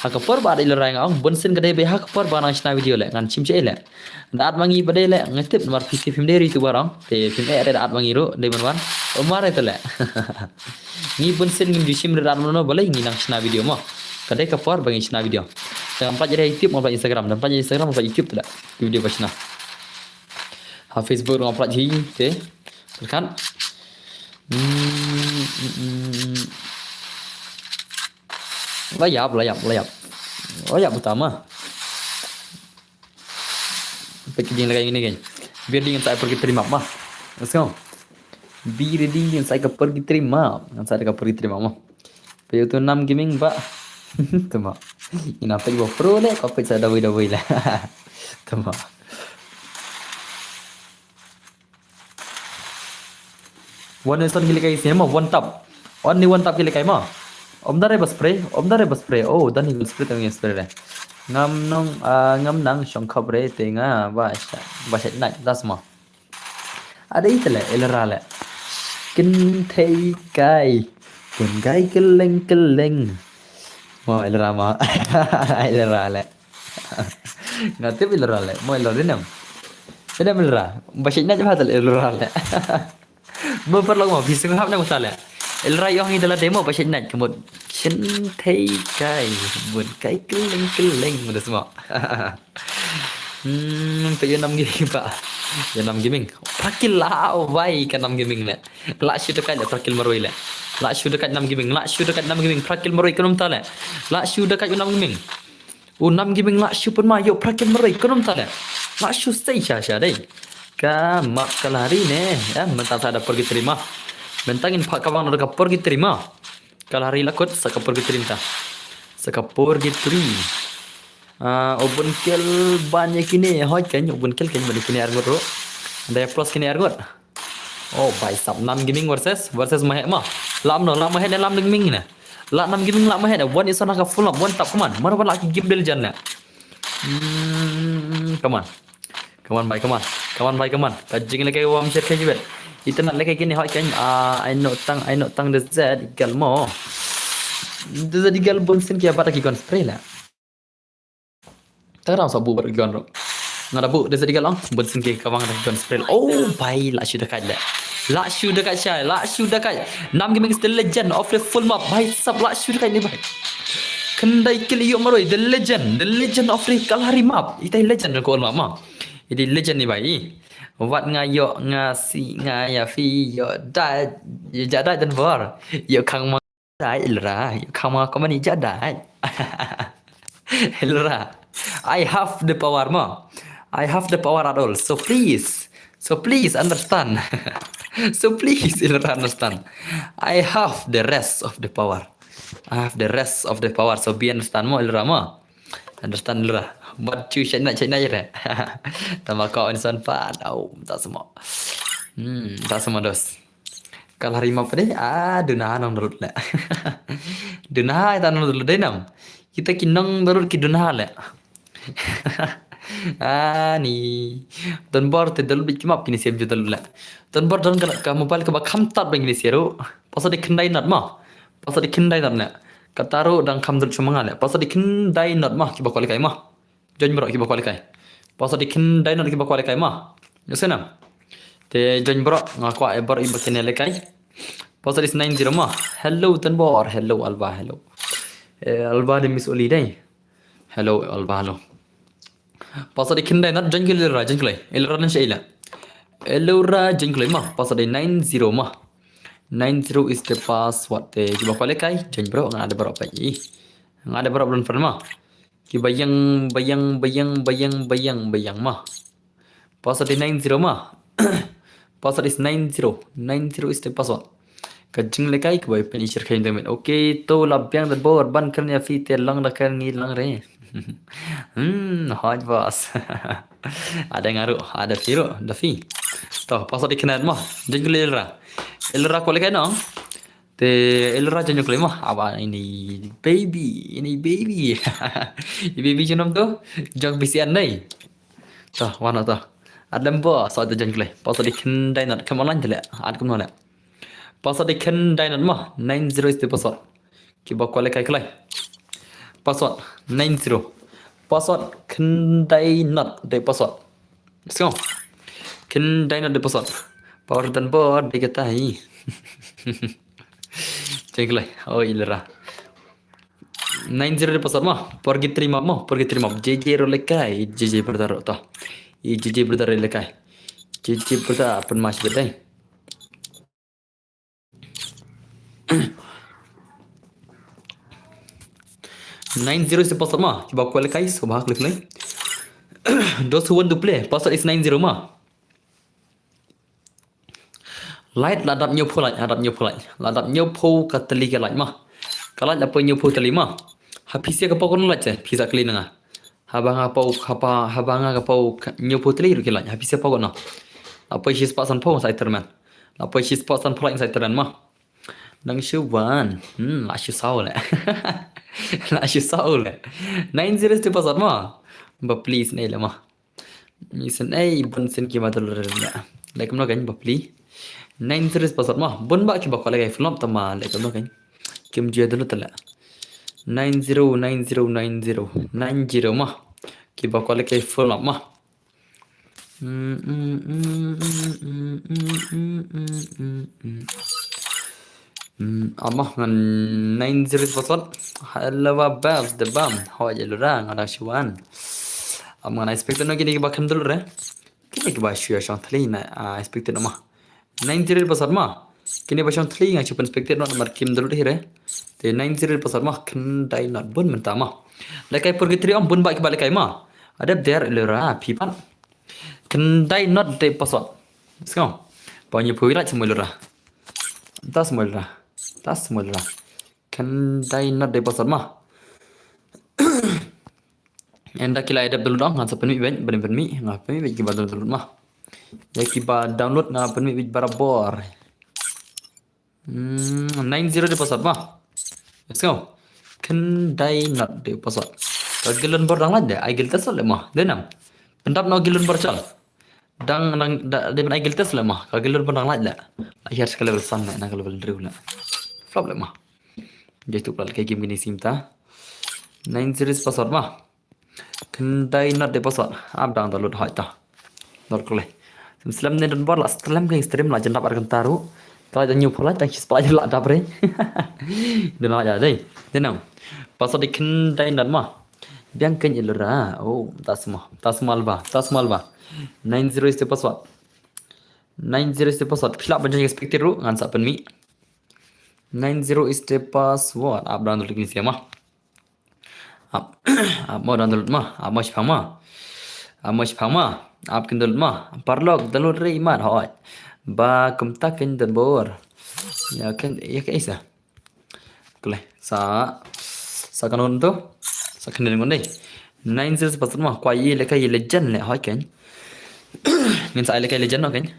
Ha ka por ba dei le rai nga ong, bun sien ka dei ba ha ka por ba nang shna video le, ngan shim sha le. Da at ma ngi ba dei le, nga tip namar phi shu phim dei YouTuber ong. Te phim eh re da at ma ngi ruh, dei ban wan. O ma re te le. Ngi bun sien ngim ju shim re da at ma no ba le ngi nang shna video mo. Ka dei ka por ba ngi shna video. Te ngam pat re YouTube, ngam pat Instagram, ngam pat Instagram, ngam pat YouTube te le. Video ba shna. Ha Facebook ngam pat hi te. Terkan. Hmm, hmm, hmm. La ïap, la ïap, la ïap. La ïap utama. Peit ki jinglehkai kine keiñ. Biar ding sa pyrgitrim ma. Let's go. Biar ding sa ka pyrgitrim ma. Ngan sa ka pyrgitrim ma. Peit utu Nam Gaming ba. Tama. Ina peit ba pro le, ka peit sa dawai dawai la. Tama. One nation ki lehkai sien ma, one tap. Only one tap ki lehkai ma. Om dare ba spray, om dare ba spray. Oh, dan ni spray tang spray re. Ngam nong, ah, ngam nang shong khop re te nga ba sha, ba sha nai das ma. Ada ite le, ilra le. Kin thei kai. Kin kai keleng keleng. Ma ilra ma. Ilra le. Nga tip ilra le. Mo ilra dei nam. Dei nam ilra. Ba sha nai ba tal ilra le. Mo paralok mo, phi sngap na mo ta le. Ilra ïong i dala demo ba sha nai kemut. Shin thei kai. Bun kai keleng keleng mo da sma. Hmm, pa ïa Nam Gaming pa. Ïa Nam Gaming. Prakil la wai ka Nam Gaming le. La shu da kai le prakil marwei le. La shu da kai Nam Gaming. La shu da kai Nam Gaming. Prakil marwei ka num ta le. La shu da kai Nam Gaming. U Nam Gaming la shu pynma ïoh prakil marwei ka num ta le. La shu stay sha sha dei. Ka map ka lari ne. Ya, mynta sa da pyrgitrim ma. Mynta ngin phah ka bang da ka pyrgitrim ma. Ka lari la kut sa ka pyrgitrim ta. Sa ka pyrgitrim. Ah, u bun kill ban ïa kine, hoi keiñ, u bun kill keiñ ban ïa kine arngut ruh. Dei plus kine arngut. Oh, bai sap Nam Gaming versus, versus Mahek ma. Lam no, lam Mahek ne lam Gaming ne. La Nam Gaming la Mahek ne, one is on ka full up, one tap, come on. Mar ba la ki game del jan ne. Hmm, come on. Come on, bai, come on. Come on, bai, come on. Ka jing lehkai wam shet kai jibet. Ita na lehkai kine hoi keiñ, ah, ai no tang, ai no tang de zed gal mo. De zed gal bun sien ki abat ki gon spray la. Tang ram sa bu bar gon ro. Nga da bu, de zed gal ong, bun sien ki ka bang da gon spray. Oh, bai, la shu da kai le. La shu da kai shai, la shu da kai. Nam Gaming is the legend of the full map. Bai sap la shu da kai ni bai. Khyndai kill ïoh marwei, the legend, the legend of the Kalahari map. Itai legend ko map ma. Itai legend ni bai. Wat nga ïoh nga si nga ïa phi ïoh dai, ïoh ja dai dan bor. Ïoh khang ma dai ilra, ïoh khang ma ko mani ja dai. Ilra. I have the power ma. I have the power at all. So please, so please understand. So please ilra understand. I have the rest of the power. I have the rest of the power. So be understand mo ilra mo. Understand ilra. But chu shait na shait na ire. Tama ko insan pa. Au, ta semua. Hmm, ta semua dos. Kalahari map dei, ah, duna nong darut le. Duna ita nong darut dei nam. Kita ki nong darut ki duna le. Ah, ni. Don bor te darut bit ki map kini siap ju darut le. Don bor don ka, ka mobile ka ba kham tat bang kini siaru. Pasal di khyndai not ma. Pasal di khyndai not le. Kata ru dang kham darut chuma nga le. Pasal di khyndai not ma ki ba qualify ma. Join bro ki ba qualify. Password dei khyndai not kiba kwah lehkai ma. Ïa sngewna. Te join baroh, nga kwah ïa baroh kiba kynnoh lehkai. Password is nine zero ma. Hello Tanbor, hello Alba, hello. Eh, Alba de Miss Oli dei. Hello Alba, hello. Password dei khyndai not, join khlei Elora, join khlei. Elora nan sha ila. Elora join khlei ma. Password dei nine zero ma. Nine zero is the password. Te kiba kwah lehkai, join baroh, nga da baroh pat. Nga da baroh ban friend ma. Kiba ïeng, ba ïeng, ba ïeng, ba ïeng, ba ïeng, ba ïeng ma. Password is nine zero ma. Password is nine zero. Nine zero is the password. Ka jinglehkai kaba pynshai kane ka met. Okay, to la biang da bor ban kren ïa phi te lang da kren ngi lang re. Hmm, hot boss. Ada nga ruh, ada phi ruh, da phi. To, password dei khyndai not ma. Join khlei Elora. Elora kwah lehkai noh. Te Elora join khlei ma. Aba ini baby, ini baby. Ini baby jong nam to. Jong B C N dei. To, wan to. At lem bor, sa te join khlei. Password dei khyndai not, come online te leh. At kumno leh. Password dei khyndai not ma. Nine zero is the password. Kiba kwah lehkai khlei. Password nine zero. Password khyndai not dei password. Let's go. Khyndai not dei password. Power Tanbor dei kata hi. Join khlei. Oh, Elora. Nine zero dei password ma. Purgatory map ma. Purgatory map. J J ruh lehkai. J J brother ruh to. I J J brother lehkai. J J brother pynmach bad dei. Nine zero is the password ma. Kiba kwah lehkai, sngewbha klik link. Those who want to play, password is nine zero ma. Light la dap hynñiewphew light, la dap hynñiewphew light. La dap hynñiewphew ka tylli ka light ma. Ka light la poi hynñiewphew tylli ma. Ha phi sha ka pau kano light se, phi sa kylli na nga. Haba nga pau, haba, haba nga ka pau ka hynñiewphew tylli ruh ki light. Ha phi sha pau kano. La poi shispah sanphew sa iter man. La poi shispah sanphew light sa iter man ma. Nang shu wan. Hmm, la shu saw leh. La shu saw leh. Nine zero is the password ma. Ba please nei leh ma. Ni sen ei bun sen ki ma dol re leh. Leh kumno kan ba please. Nine zero is password ma. Bun ba kiba kwah lehkai full name tama leh kumno kan. Kim ju dol te leh. Nine zero, nine zero, nine zero. Nine zero ma. Kiba kwah lehkai full name ma. Mm, mm, mm, mm, mm, mm, mm, mm, mm. Mm, ap mo ngan nine zero password. Hello, babs, the bam. Hoi, Elora, nga dang shu wan. Ap ngan expected noh kine kiba khyndai re. Kine kiba shu ïa shong thylli na, ah, expected noh mo. Nine zero password mo. Kine ba shong thylli nga shu pyn expected noh namar kim dul hi re. Te nine zero password mo. Khyndai not bun mynta mo. Lehkai purgatory ym bun ba kiba lehkai mo. Adep der Elora phi pat. Khyndai not dei password. Let's go. Ba hynñiewphew light sa mo Elora. Tas mo Elora. Tas mo Elora. Khyndai not dei password mo. Ynda ki la dep download ong, ngan sa pynmih beit, beit pynmih, nga pynmih beit kiba download mo. Ïa kiba download nga pynmih beit barabor. Hmm, nine zero dei password mo. Let's go. Khyndai not dei password. Ka guild bor dang lait de, ai guild test leh mo. Dei nang. Pyndap noh guild bor chal. Dang, dang, da, dei ban ai guild test leh mo. Ka guild bor dang lait leh. Ai hiar ka level san leh, na ka level hynriew leh. Flop leh mo. Jai tu pla leh ka game kine sim ta. Nine zero password mo. Khyndai not dei password. Ap dang download hoi ta. Dor kle. Sim slem ne don bor la stream ka stream la jendap ar kynta ruh. Ka la hynñiewphew light tang shispah la dap re. Dei na la dei. Dei nang. Password dei khyndai not mo. Biang kein Elora. Oh, tas mo. Tas mo Alba. Tas mo Alba. Nine zero is the password. Nine zero is the password. Phi lah ban join expected ruh ngan sa pynmih. Nine zero is the password. Ap dang download kine sia mo. Ap, ap mo dang download mo. Ap mo shipang mo. Ap mo shipang mo. Ap kin download mo. Paralok download re imat hoi. Ba kumta kin don bor. Ïa kin, ïa kin isa. Kle, sa, sa kanon tu. Sa kanon ngon dei. Nine zero password mo. Kwah ïa lehkai legend leh hoi kin. Ngin sa lehkai legend no kin.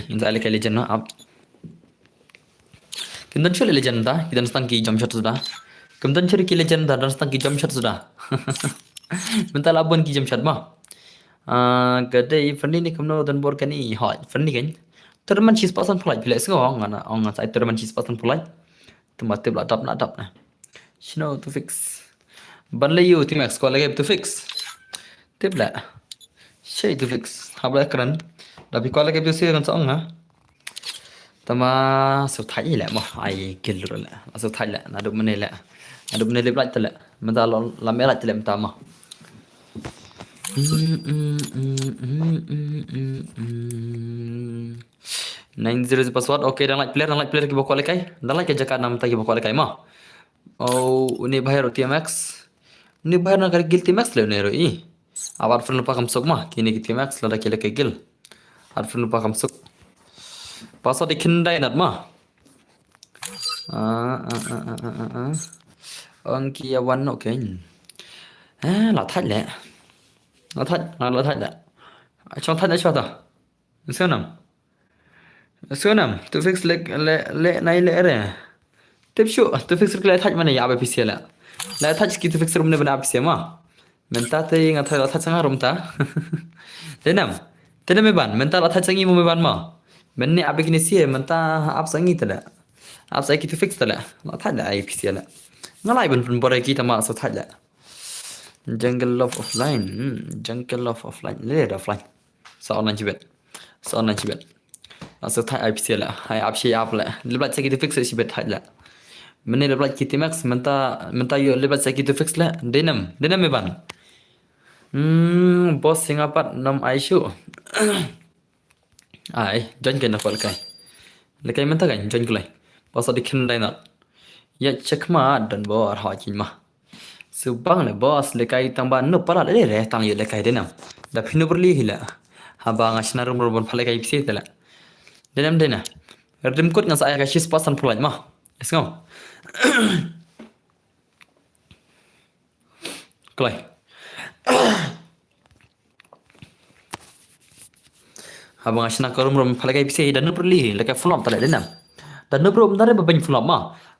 Ngin sa lehkai legend no ap. Kim don shuh legend ta, ki don tang ki jump shot suda. Kim don shuh ki legend ta, don tang ki jump shot suda. Mynta la bun ki jump shot mo. Ah, ka dei friendly ne kumno don bor kane. Hoi, friendly kan. Tournament shispah sanphew light phi leh sngew ong ngan, ong ngan sa tournament shispah sanphew light. Tymba tip la dap na dap na. Shino to fix. Ban leh ïa u T-Max kwah leh game to fix. Tip leh. Che tu fix. Hap la kren. Da phi kwah la ke phi sngewthuh kan sa ong ha. Tama sngewthuh ïa leh mo. Ai gil ruh leh. Sngewthuh leh. Naduh mynne leh. Naduh mynne leh lait te leh. Mynta la me lait te leh mynta mo. Nine zero password. Okay, dang lait player, dang lait player kiba kwah lehkai. Dang lait ka jaka namta kiba kwah lehkai mo. Oh, uni bahir T M X. Uni bahir na ka guild T M X le uni ruh i. Abar friend lupa kam suk ma, kini ki T M X lada ki lehkai guild. Abar friend lupa kam suk. Password i khindai nat ma. Ah, ah, ah, ah, ah, ah, ah. Ong ki ya wan no ken. Eh, la thait leh. La thait, la thait leh. Chong thait na chwa ta. Sngewnem. Sngewnem, tu fix le le le nai le re. Tip shu, tu fix le thait mane ya ba pisia la. La thait ki tu fix rum ne bana pisia ma. Mynta te nga thait la thait sanga rum ta. Denam. Denam me ban, mynta la thait sangi mo me ban ma. Menne abi kini sia, mynta ap sangi te la. Ap sangi tu fix te la. La thait la ai pisia la. Nga lai ban pun bore ki tama so thait la. Jungle Love offline. Hmm, Jungle Love offline. Le da offline. Sa online chibet. Sa online chibet. Asa thai I P C la. Hai apsi ap la. Leblat sa ki tu fix chibet thai la. Mene leblat ki T M X mynta mynta yo leblat sa ki tu fix la. Denam. Denam me ban. Hmm, boss singapat nam ai shu. Ai, join kai na pal kai. Lekai mynta kai join kulai. Boss di khin dai na. Ya chekma dan bor ha kin ma. Subang le boss lekai tang ba no pala le re tang yo lekai denam. Da phinu berli hila. Haba nga shna rum rum pala kai pisi tela. Denam dena. Redim kut nga sa ai ka shis pasan pulai ma. Esngau. Klai. Haba nga shna ka rum rum pala kai pisi da nup rili lekai full map tala denam. Da nup rum dare ba beng full map ma.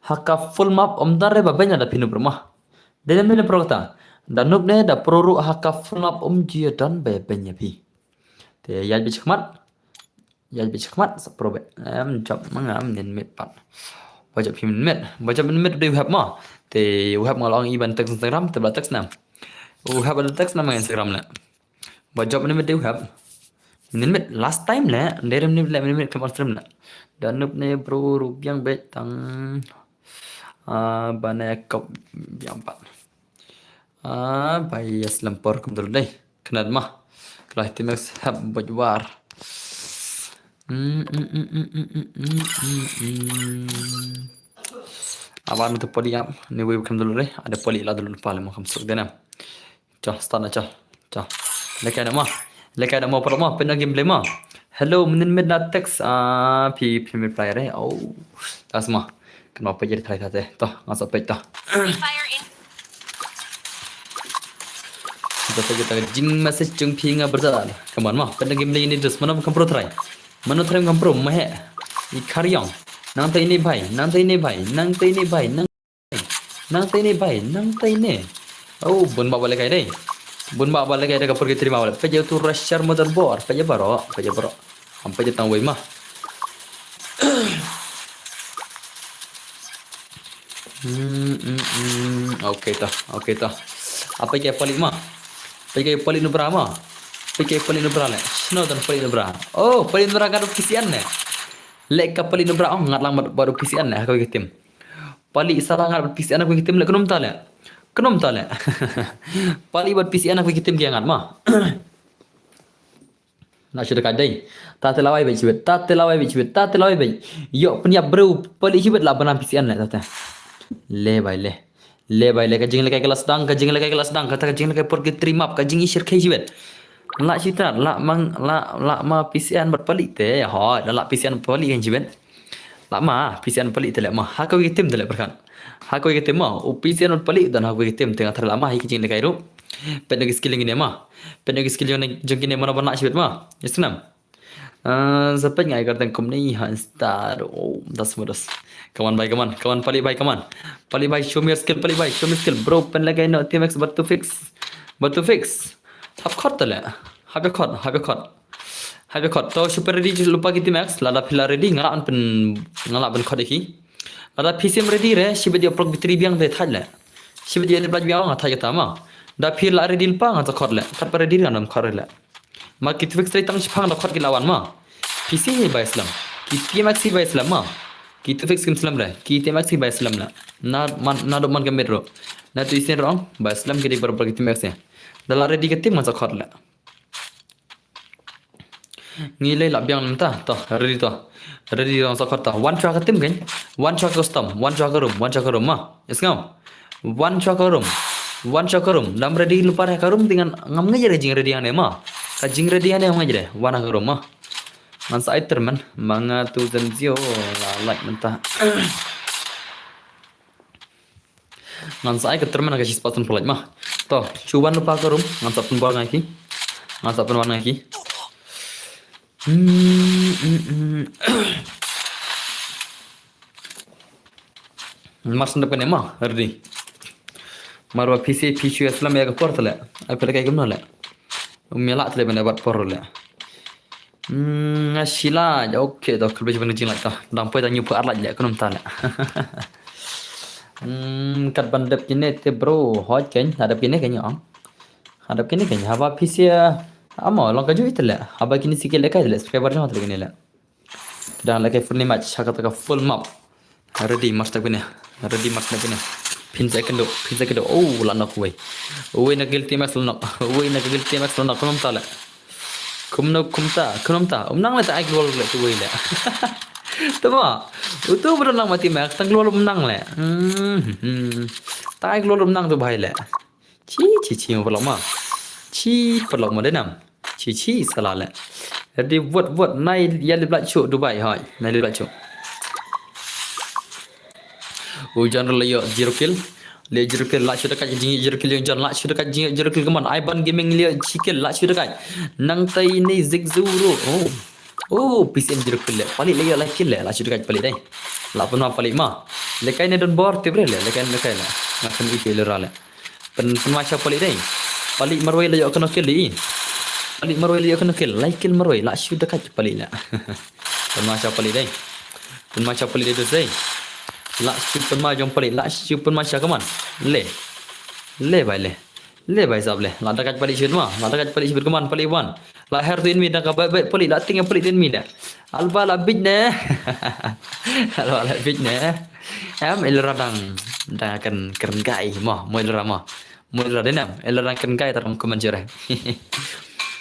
Haka full map om dare ba beng da phinu ma. Denam ne pro ta. Da nup ne da pro ru haka full map om jia dan ba beng ya phi. Te ya bi chakmat. Ya bi chakmat sa pro be. Em job ma ngam nen met pat. Ba job him met. Ba job nen met de web ma. Te web ma long iban text Instagram te ba text nam. Web ba text nam Instagram le. Ba job nen met de web. Nen met last time le. Derem nen le nen met kam stream le. Da nup ne bro ru biang be tang. Ah, ba ne kop biang pat. Ah, ba yes lempor kum dulu deh. Khnat ma. Klai T M X hap boj war. Aban tu poli ap ni wei kam dulu deh. Ada poli la dulu pale ma kam suk denam. Cha start na cha. Cha. Lekai da ma. Lekai da ma pala ma pena gameplay ma. Hello, menen med na text ah phi phi reply re. Oh. Tas ma. Kan ma pejir thai thate. To, nga sa pej to. Kita kita jing message jung phi nga berjalan. Come on ma, penda game ni dus mana kam pro try. Mana try kam pro ma he. I karyong. Nang tai ni bhai, nang tai ni bhai, nang tai ni bhai, nang nang tai ni bhai, nang tai ni. Oh, bun ba balik kai dei. Bun ba balik kai dei ka pergi terima balik. Pej tu rush share motherboard, pej baro, pej baro. Am pej tang wei ma. Hmm, hmm, hmm. Okay ta, okay ta. Apa ke palik ma? Apa ke palik nubra ma? Apa ke palik nubra le? Sino dan palik nubra. Oh, palik nubra kan kisian ne. Lek ka palik nubra oh ngat lang baru kisian ne. Aku ke tim. Palik salah ngat bad P C N aku kitim le khnum ta le. Khnum ta le. Palik bad P C N aku kitim ki ngat ma. Na shu da ka dei. Ta te lawai bej shibet. Ta te lawai bej shibet. Ta te lawai bej. Yo pynïap bro palik shibet la bana P C N le ta te. Le bai le. Le bai le ka jing le kai kelas dang ka jing le kai kelas dang ka ta ka jing le kai por ki trimap ka jing ishir kai shibet. La shita la mang la la ma P C N bad palik te. Ho la la P C N palik kan shibet. La ma, P C N palik te le ma. Ha ka wi tim te le perkan. Ha ka wi tim ma. U P C N palik dan ha ka wi tim te nga thar la ma hi ki jing le kai ru. Pet no ki skill jong kine ma. Pet no ki skill jong jong kine mana bana shibet ma. Yes nam. Ah, sa pet ngai kar tang kum ni ha star. Oh, das mudas. Come on bai, come on. Come on palik bai, come on. Palik bai, show me your skill, palik bai, show me skill. Bro, pen le kai no T M X but to fix. But to fix. Hap khot te le. Hap khot, hap khot. Hap khot. To super ready just lupa ki T M X. Lada phi la ready nga la an pen nga la pen khot ki. Lada phi sim ready re, shibet yo prok bitri biang te thaj le. Shibet yo le blaj biang nga thaj ta ma. Da phi la ready pa nga ta khot le. Kat pa ready nga nam khot le. Ma ki Tufix trei tang shipang da khot ki la wan ma. P C hi bai slem. Ki T M X hi bai slem ma. Ki Tufix kim slem re. Ki T M X hi bai slem la. Na man, na dok man ka met ro. Na tu isin rong bai slem ki dei barbar ki T M X hi. Da la ready ka team ngan sa khot la. Ngi lei la biang mynta to, ready to. Ready to sa khot to. Wan shuwa ka team kein. Wan shuwa ka custom, wan shuwa ka room, wan shuwa ka room ma. Is ngam. Wan shuwa ka room. Wan shuwa ka room. Dam ready lypa ha ka room te ngan ngam ngeit re jing ready hangne ma. Ka jing ready hangne ngam ngeit re. Wan ha ka room ma. Ngan sa ai tyrmen ma nga tu zem zio la like mynta. Ngan sa ai ka tyrmen ha ka shi spot pynpalait ma. To, shu wan lypa ka room, ngan sa pynwan nga ki. Ngan sa pynwan nga ki. Hmm, hmm, hmm. Mar sndap kane ma, ready. Mar ba P C P C S lam ïa ka por tele. Ai pele kai kumno le. Um ïa la tele bane bat por le. Hmm, nga shi la, okay, to, khlem ban jing la to. Dang poi tang nyu poi ar la le, kumno ta le. Hmm, kat ban dep kine te bro, hoj kein, hadap kine kein ong. Hadap kine kein, haba P C, amo, long ka ju itele. Haba kine sikil le kai le, subscriber jong tele kine le. Dang lehkai full match ha kata ka full map. Ready match tak bine. Ready match tak bine. Phin sa kendo, phin sa kendo. Oh, la nok wei. Wei na guilty max la nok. Wei na guilty max la nok. Kumno ta le. Kumno kumta, kumno ta. Um nang le ta ai glol le tu wei le. Tama. Utu bro nang mati max tang glol um nang le. Hmm. Hmm. Ta ai glol um nang tu bai le. Chi, chi, chi, ma paralok ma. Chi, paralok ma denam. Chi, chi, sala le. Ready, vote, vote. Nai, ïa li blat chu, Dubai, hoi. Nai li blat chu. U John le ïoh zero kill. Le zero kill, la chu dekat jing zero kill, John la chu dekat jing zero kill, come on. Ivan Gaming le zero kill, la chu dekat. Nang tai ni zik zero. Oh. Oh, P C M zero kill le. Palik le ïoh la kill le, la chu dekat palik dai. La pun ma palik ma. Le kai ne don bor tip re le, le kai ne kai le. Nga kan ike le ra le. Pyn, pynma sha palik dei. Palik marwei la ïoh kano kill dei. Palik marwei la ïoh kano kill. Lai kill marwei la shu dekat palik la. Pynma sha palik dei. Pynma sha palik dei tu sei. La shu pynma jong palik la shu pynma sha kaman. Le. Le bai le. Le bai sab le. La dekat palik shu ma. La dekat palik shu kaman palik wan. La her tu in mi da ka bai bai palik la ting palik tu in mi da. Alba la bit ne. Alba la bit ne. Em, Elra dang, dang akan kren gai mo, mo Elra mo. Mo Elra denam, Elra dang kren gai taram comment jere.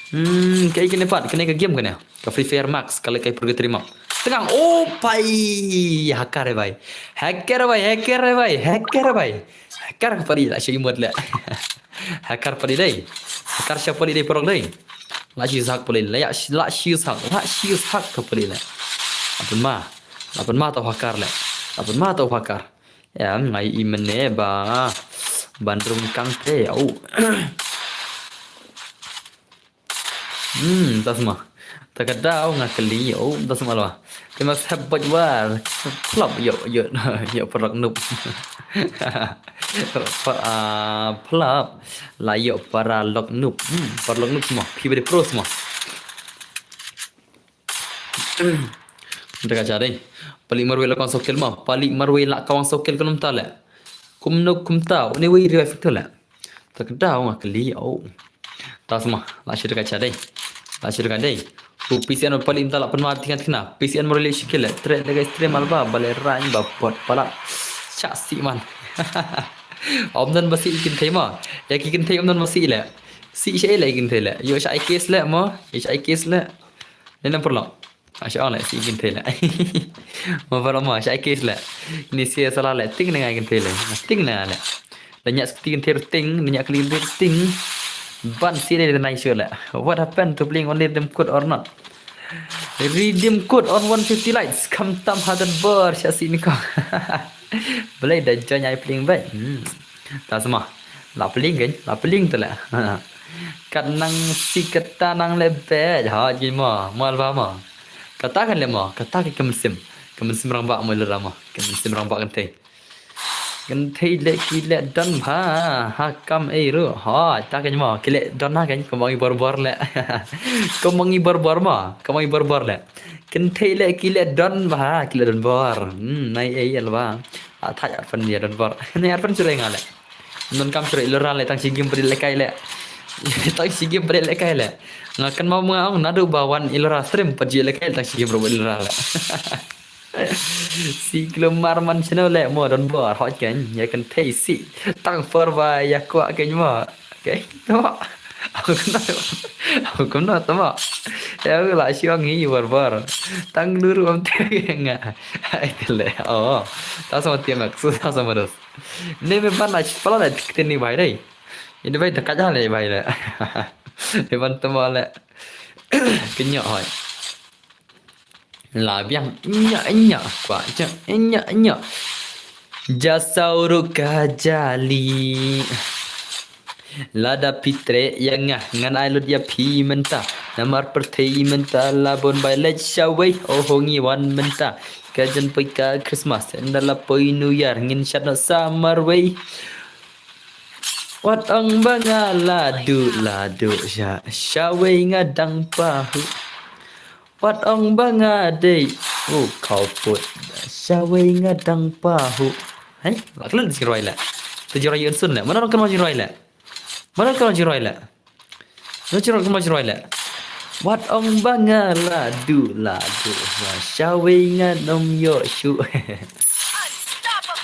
Hmm, kai kene pat, kene ka game kene. Ka Free Fire Max, kale kai purgatory map. Tengang, oh, pai, hacker bai. Hacker bai, hacker bai, hacker bai. Hacker pari la shi mut le. Hacker pari dai. Hacker sha pari dai porok dai. La shi zak pari la, la shi zak, la shi zak ka pari la. Apun ma. Lapan ma tau hakar le. Lapan ma tau hakar. Ya, ngai i mene ba. Bandrum kang te, au. Hmm, tas ma. Takada, au, nga kali, au, tas ma lo. Te mas hep bot war. Plop, yo, yo, yo, paralok noob. Pa, ah, plop. La yo, paralok noob. Hmm, paralok noob semua. Phi beri pro semua. Dekat cari. Palik marwei la kawang sokel ma. Palik marwei la kawang sokel kumta le. Kumno kumta. Une wei revive tu le. Takada nga kali. Oh. Tas ma. La shi dekat cari. La shi dekat dei. Tu P C N palik mynta la pynma tingan kena. P C N marwei le shikil le. Tre le guys tre malba. Bale rain ba pot pala. Sha si man. Om dan basi ikin thei ma. Ya ki kin thei om dan basi le. Si sha le ikin thei le. Yo sha ikis le ma. Yo sha ikis le. Ni nam perlu. Asha ong le si kin thei le. Ma paralok ma sha ikis le. Ni si sala le ting ne ngai kin thei le. Ting ne le. Da nya kin thei ting, da nya kin thei ting. Ban si ne nai shu le. What happened to playing on redeem code or not? Redeem code on one fifty likes. Kam tam hadan bor sha si ni ko. Belai da join ai playing bai. Hmm. Ta sama. La pling kan, la pling tu la. Kat nang si kata nang le bet. Ha ji mo, mo alba mo. Kata kan le mo, kata ki kemsim. Kemsim rang bak mo le rama. Kemsim rang bak kan thei. Kan thei le ki le don ba. Ha kam ei ru. Ha ta kan mo, ki le don ha kan ko mangi bor bor le. Ko mangi bor bor mo, ko mangi bor bor le. Kan thei le ki le don ba, ki le don bor. Hmm, nai ei alba. A thaj arfan ya don bor. Nai arfan churai nga le. Non kam churai lo ran le tang shi gim padi le kai le. Tang shi game pat lehkai leh. Nga kynmaw ma nga ong naduh ba wan Ilara stream pat ju lehkai tang shi game ruh Ilara leh. Si klumar man channel leh mo don bor hot kein ïa kynthei si tang por ba ïa kwah kein mo. Okay, to. Aku kena, aku kena to mo. Ïa la shi ong hi bor bor. Tang lur am te nga. Ai te leh. Oh. Ta sama tiang aku ta sama dos. Ne me ban la pala leh ktien ni bai dei. Ini bai dekat jalan leh bai leh. Iban to mo leh. Kenyok hoi. La biang nya nya kwa ja nya nya. Ja saw ruh ka jali. Lada phi treh ïa nga ngan ai lut ïa phi mynta. Namar pyrthei mynta la bun bai leit shawei. Oh ho ngi wan mynta. Ka jan poi ka Christmas ynda la poi New Year ngin shad noh sa marwei. Wat ong ba nga la duh la duh sha shawei nga dang pahuh. Wat ong ba nga dei u khawput shawei nga dang pahuh. Hei, la klet jingrwai leh. Te jingrwai Yun Sun leh. Mano kan jingrwai leh? Mano kan jingrwai leh? Mano jingrwai kan jingrwai leh? Wat ong ba nga la duh la duh shawei nga nym ïoh shuh.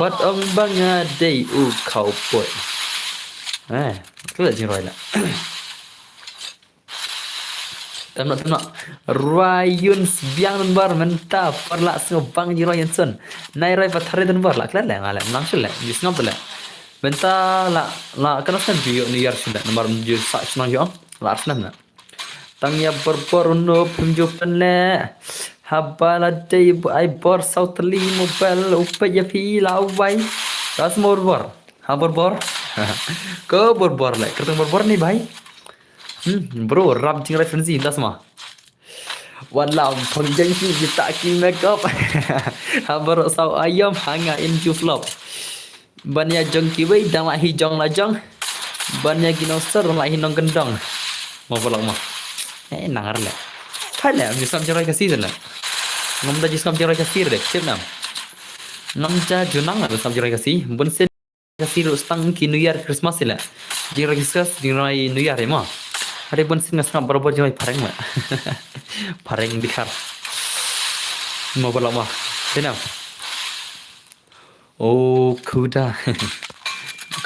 Wat ong ba nga dei u khawput. Eh, la klet jingrwai leh. Tam noh tam noh. Rwai Yun Sbiang don bor mynta por la sngewbang jingrwai Yun Sun. Nai rwai pathar don bor la klet leh nga leh nang shu leh ju sngap leh. Mynta la la kano snem ju ïoh New Year shu leh namar ju sa shnong ju ong la ar snem na. Tang ïa bor bor u nop phim ju pynleh. Haba la dei ai bor saw tylli mobile u peit ïa phi la wai. Ras bor bor. Ha bor bor. Ko bor bor leh kyrteng bor bor ni bai. Hmm, bro, rap jingrwai frenzy das ma. Wan lam phong jeng ki jita ki makeup. Ha baroh saw ayom ha nga in ju flop. Ban ïa jong kiwei dang la hi jong la jong. Ban ïa ki nongser dang la hi nongkyndong. Mo ba lok mo. Eh, nang ar leh. Phai leh, am ju sngap jingrwai Khasi leh. Ngam da ju sngap jingrwai Khasi leh, tip nam. Ngam ja ju nang la sngap jingrwai Khasi. Bun sien Khasi ruh stang ki New Year Christmas leh. Jingrwai Christmas, jingrwai New Year mo. Hare bun sien nga sngap barabor jingrwai phareng leh. Phareng dikhar. Mo ba lok mo. Dei nam. O khuda.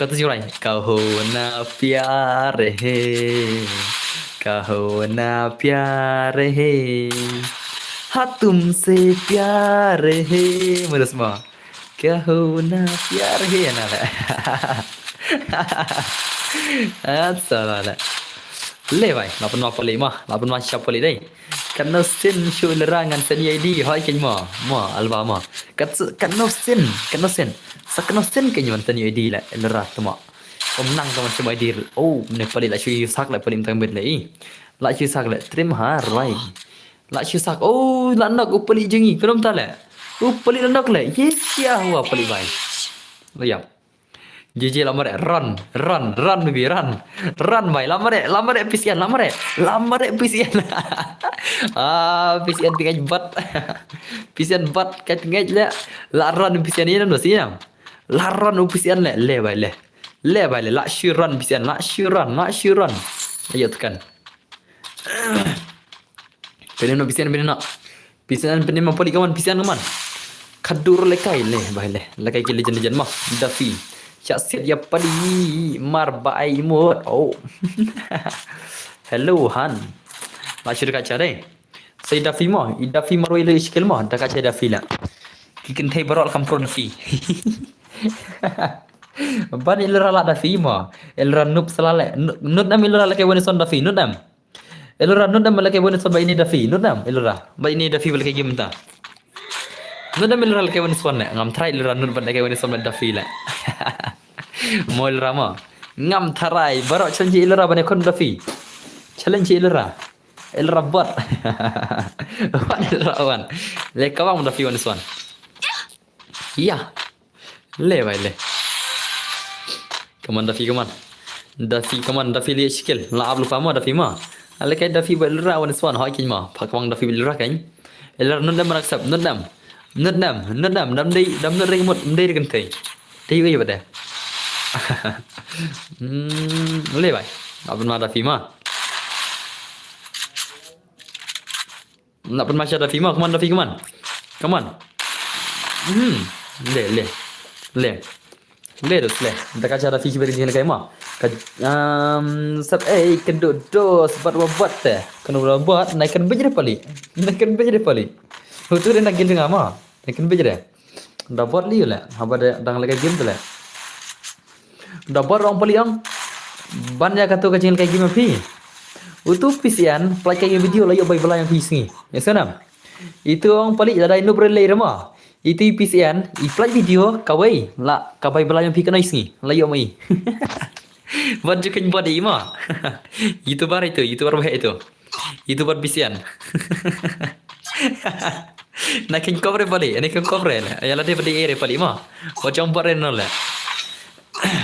Kata jingrwai. Kaho na pyar hai. Kaho na pyar hai. Ha tumse pyar hai. Mo das mo. Kaho na pyar hai na leh. At sala leh. Leh bai, la pynma pali mo, la pynma sha pali dei. Katno sien shu Ilara ngan send ïa I D, hoi kein mo, mo, alba mo. Kat, katno sien, katno sien. Sa katno sien kein mo send ïa I D leh, Ilara to mo. Ym nang to mo shu I D. Oh, ne pali la shu ïa sak leh, pali mynta bit leh i. La shu sak leh, trim ha, rwai. La shu sak, oh, la nok u pali jong i, khlem ta leh. U pali la nok leh, ye kya hua pali bai. Lo yap. J J la mareh, run, run, run baby, run. Run bai, la mareh, la mareh P C N, la mareh. La mareh P C N. Ah, P C N tengej bat. P C N bat ka tengej leh. La run P C N ïa nam do si nam. La run u P C N leh, leh bai leh. Leh bai leh, la shu run P C N, la shu run, la shu run. Ayo tekan. Pynino P C N, pynino. P C N pynimo pali kaman, P C N kaman. Khadur lekai leh, bai leh. Lekai ki legend legend mo. Daffy. Sha siat ïa pali mar ba ai mut. Oh. Hello, Han. La shu dekat sha dei. Sa i Daffy mo, i Daffy marwei leh i skill mo, dekat sha i Daffy la. Ki kynthei baroh la kam pro Daffy. Ban Ilara la Daffy mo. Ilara noob sala leh. Nud nam Ilara leh kai wan son Daffy, nud nam. Ilara nud nam leh kai wan son ba ini Daffy, nud nam Ilara. Ba ini Daffy ba leh kai game ta. Nud nam Ilara leh kai wan son leh. Ngam tharai Ilara nud ban leh kai wan son ba Daffy leh. Mo Ilara mo. Ngam tharai baroh challenge Ilara ban ïa khun Daffy. Challenge Ilara. Ilara bot. Wan Ilara wan. Leh kawang Daffy wan son. Ïa. Leh bai leh. Kaman Daffy kaman. Daffy kaman Daffy leh skill. La ap lupa mo Daffy mo. Ale kai Daffy ba Ilara wan son hoi kein mo. Phak kawang Daffy ba Ilara kein. Ilara nud nam accept nud nam. Nud nam, nud nam, dam dei, dam nud ring mut, dei ring tei. Dei wei ba dei. Hmm, leh bai. Nga pynma da phi ma. Nga pynma sha da phi ma, come on da phi, come on. Come on. Hmm. Le, le. Le. Le dos le. Da ka sha da phi ki beri jin kai ma. Ka, um, sap ei kynduh dos bad wa bad te. Kynduh wa bad, nai kan bejre pali. Nai kan bejre pali. Hutu de na gil nga ma. Nai kan bejre. Da bad li le. Haba de dang lagi game tu le. Da bad ong pali ong. Ban ya katu ka jingel kai game phi. Utu pisian, play kai video la yo bai bela yang phi sngi. Ya sanam. Itu ong pali da dai nup re lei rama. Itu i pisian, i play video kawei la ka bai bela yang phi ka noi sngi. La yo mai. Wat ju kan bad i ma. YouTuber itu, YouTuber bah itu. Itu bad pisian. Na kin cover pali, ni kin cover le. Ya la de pali ere pali ma. Wat jong bad re no le.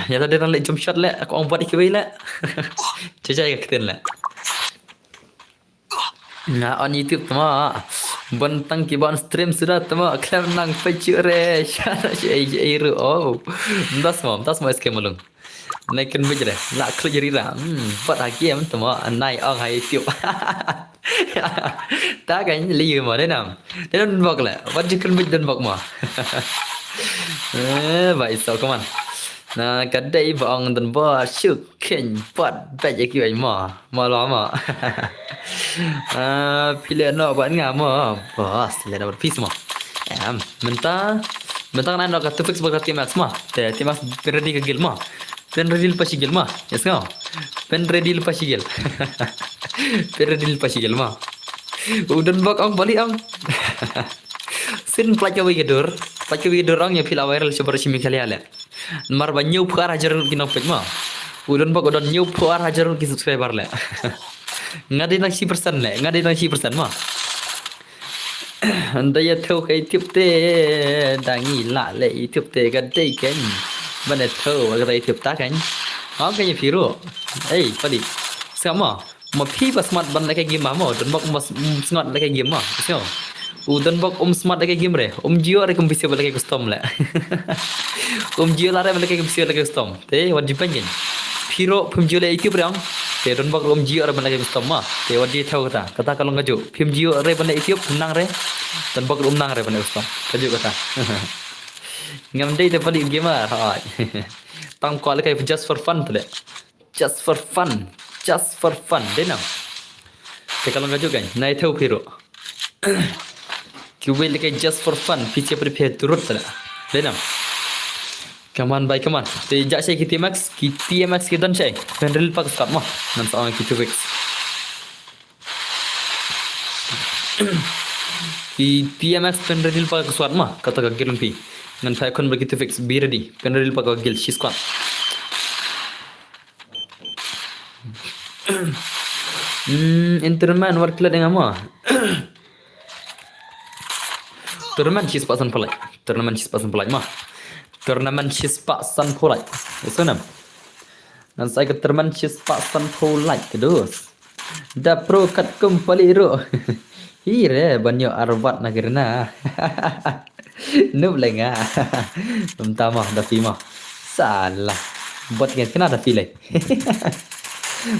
Ya la de na le jump shot le, aku ong bad ikiwei le. Jajai ka ktin le. Nga on YouTube tama. Bentang ki ban stream sudah tama. Klem nang pechu re. Sha sha ei ei ru. Oh. Ndas mo, ndas mo S K Malung. Nai kan bejre. La klik jari ra. Hmm, bad ha game tama. Nai ong ha YouTube. Ta kan liu mo de nam. De don bok le. Wat ju kan bej don bok mo. Eh, bai so, come on. Na ka dei ba ong don bok shu ken bad bej ki ai mo. Mo lo mo. Ah, phi le no bad nga mo. Bas le no bad pis mo. Em, mynta mynta nai no ka two fix bad ka T M X mo. Te T M X ready ka gil mo. Pen ready lepas sigil ma. Yes ngau. Pen ready lepas sigil. Pen ready lepas sigil ma. U don bok ong bali ong. Sin plak ka wi ka dur. Plak ka wi ka dur ong ya pila viral shabar shi Meghalaya le. Mar ba nyu puar hajar ki nong pek ma. U don bok u don nyu puar hajar ki subscriber le. Nga dei nang shi persen le. Nga dei nang shi persen ma. Anda ya tau ka YouTube te. Dangi la le YouTube te ka dei kan. Bane tau ka YouTube ta kan. Au kan ya piro. Ei padi. Sama. Ma phi ba smat ban leke game ma mo. Don bok ma smat leke game ma. So. U don bok um smat leke game re. Um jio re kum pisa ba leke custom le. Um jio la re ba leke kum pisa leke custom. Te wat jipan kan. Piro pum jio le YouTube re ang. Te don bok um jio re ba leke custom ma. Te wat ji tau kata. Kata kalong kaju. Pum jio re ba leke YouTube nang re. Don bok um nang re ba leke custom. Kaju kata. Ngam dei te pali game ma. Hai. Tang ko leke just for fun te le. Just for fun. Just for fun. Dei nam. Te kalong kaju kan. Nai tau piro. Ki wei leke just for fun. Piche prepare turut tala. Dei nam. Come on bai, come on. Te ja shai ki T M X, ki T M X ki don shai. Pen ril pak skat ma. Nan sa ki two fix. Ki T M X pen ril pak skat ma. Kata ka gilun pi. Ngan phai kun ba ki two fix. Be ready. Pen ril pak gil shi skat. Hmm, entertainment war kila dengan ma. Tournament shispah san pulai. Tournament shispah san pulai ma. Tournament shispah san pulai. Isu nam. Nan sai ke tournament shispah san pulai kedus. Da pro kat kum pali ru. Hi re banyo arwat na kirna. Nup lenga. Tum tama da fi ma. Salah. Buat ngen kena da fi lai.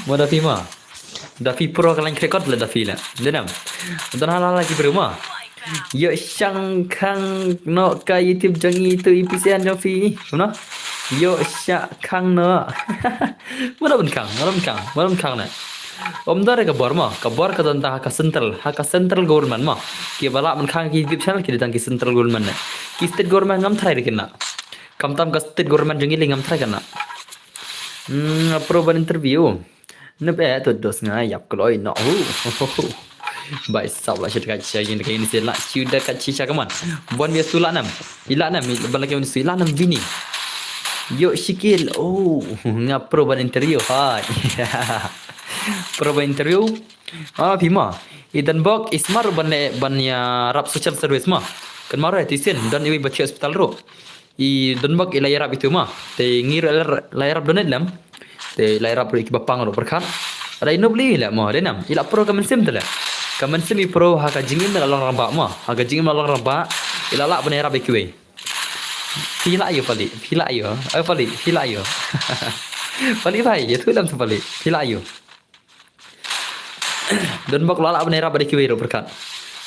Mo da fi ma. Da fi pro ka lain krekot le da fi le. Denam. Don hala la ki bru ma. Yo shang khang no ka YouTube jong i tu i P C N jong fi. Kumno? Yo shang khang no. Mo da ben khang, mo da ben khang, mo da ben khang ne. Om da re ka bor ma, ka bor ka don ta ha ka central, ha ka central government ma. Ki bala ben khang ki YouTube channel ki dang ki central government ne. Ki state government ngam trai de kena. Kam tam ka state government jong i le ngam trai kena. Hmm, pro ban interview. Nep eh tu dos nga yap kloi no. Bai sap la shit ka cha yin ka yin se la chu da ka chi cha kaman. Bon bias tu la nam. Ila nam ban la ke su ila nam vini. Yo shikil. Oh, nga pro ban interview hai. Pro ban interview. Ah, pima. I dan bok ismar ban ban ya rap social service ma. Kan maro ti sin dan iwi bathi hospital ro. I don bok i la yarap itu ma. Te ngi la yarap donet lem. Te la yarap ri ki bapang ro perkat. Ada ino beli le mo denam. I la pro ka mensim te le. Ka mensim i pro ha ka jingim la long ramba ma. Ha ka jingim la long ramba. I la la bane yarap i kiwei. Pila ayo pali, pila ayo. Ayo pali, pila ayo. Palik bhai, ïathuh lem tu palik. Phi lah ïoh. Don bok la lah ban ïarap bad kiwei ruh pyrkhat.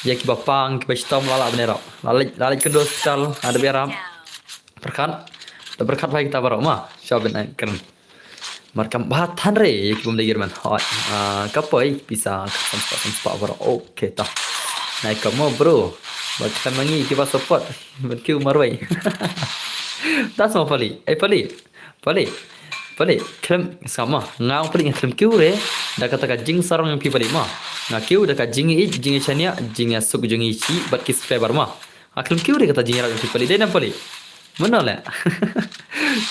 Ïa kiba pang, kiba shitom la lah ban ïarap. La leit, la leit kynduh hospital, ada ïarap. Pyrkhat. Da pyrkhat bhai kita baroh ma. Sha ban ai kren. Markam ba than re, ïa ki bym dei german. Hoi. Ah, ka poi, pisa, ka san spah, san spah baroh. Okay, ta. Nai ka mo, bro. Ba khlem ngi kiba support. Ban kiew marwei. Ta sama palik. Eh, palik. Palik. Palik. Khlem sama. Nga ong palik nga khlem kiew re. Da kata ka jingsarong ïa phi palik ma. Nga kiew da ka jingïeit, jingïashaniah, jingïasuk, jingïashi, bad ki subscriber ma. Nga khlem kiew re kata jingïarap ïa phi palik. Dei nam palik. Mano le.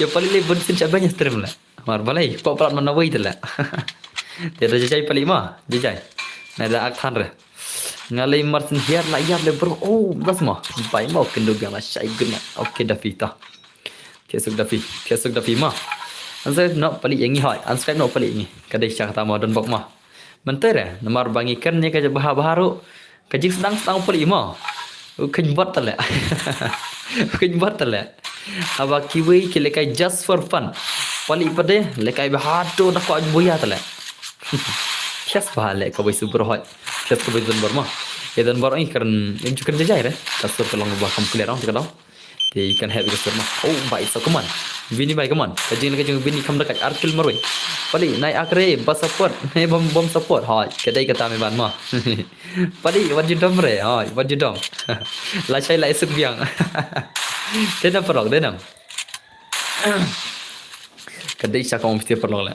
Ïa palik le bun sien sha ban ïa stream le. Mar balei, pok palat man na wei te le. Te da jajai palik ma, jajai. Na da ak than re. Nga lei mar sien hiar la ïap le bro. Oh, das ma. Bai ma kynduh biang la shai gun na. Okay, Dafi ta. Thiah suk Dafi, thiah suk Dafi ma. Unsubscribe noh palik ïa ngi hoi. Unsubscribe noh palik ïa ngi. Ka dei sha kata ma don bok ma. Mynta re, namar ba ngi kren ïa ka jaka bha bha ruh. Ka jingsdang sdang palik ma. U kheiñ bot tale. U kheiñ bot tale. Haba kiwei ki lehkai just for fun. Palik pat de, lehkai bha to da ko buya tale. Thiah suk bha le kawei suk bro hoi. Thiah suk kawei don bor ma. Ïa don bor ngi kren, ïa ju kren jajai re. Ka sur ka long ba kham clear ong te ka dong. Te kan hep ka sur ma. Oh, bai sa, come on. Bini bai, come on. Ka jing ka jing bini kham da ka ar kill marwei. Palik, nai ak re, ba support. Nai bom, bom support. Hoi, ka dei kata me ban ma. Palik, wat ju dom re. Hoi, wat ju dom. La shai la isuk biang. Dei nam paralok, dei nam. Ka dei sha ka ong phi te paralok le.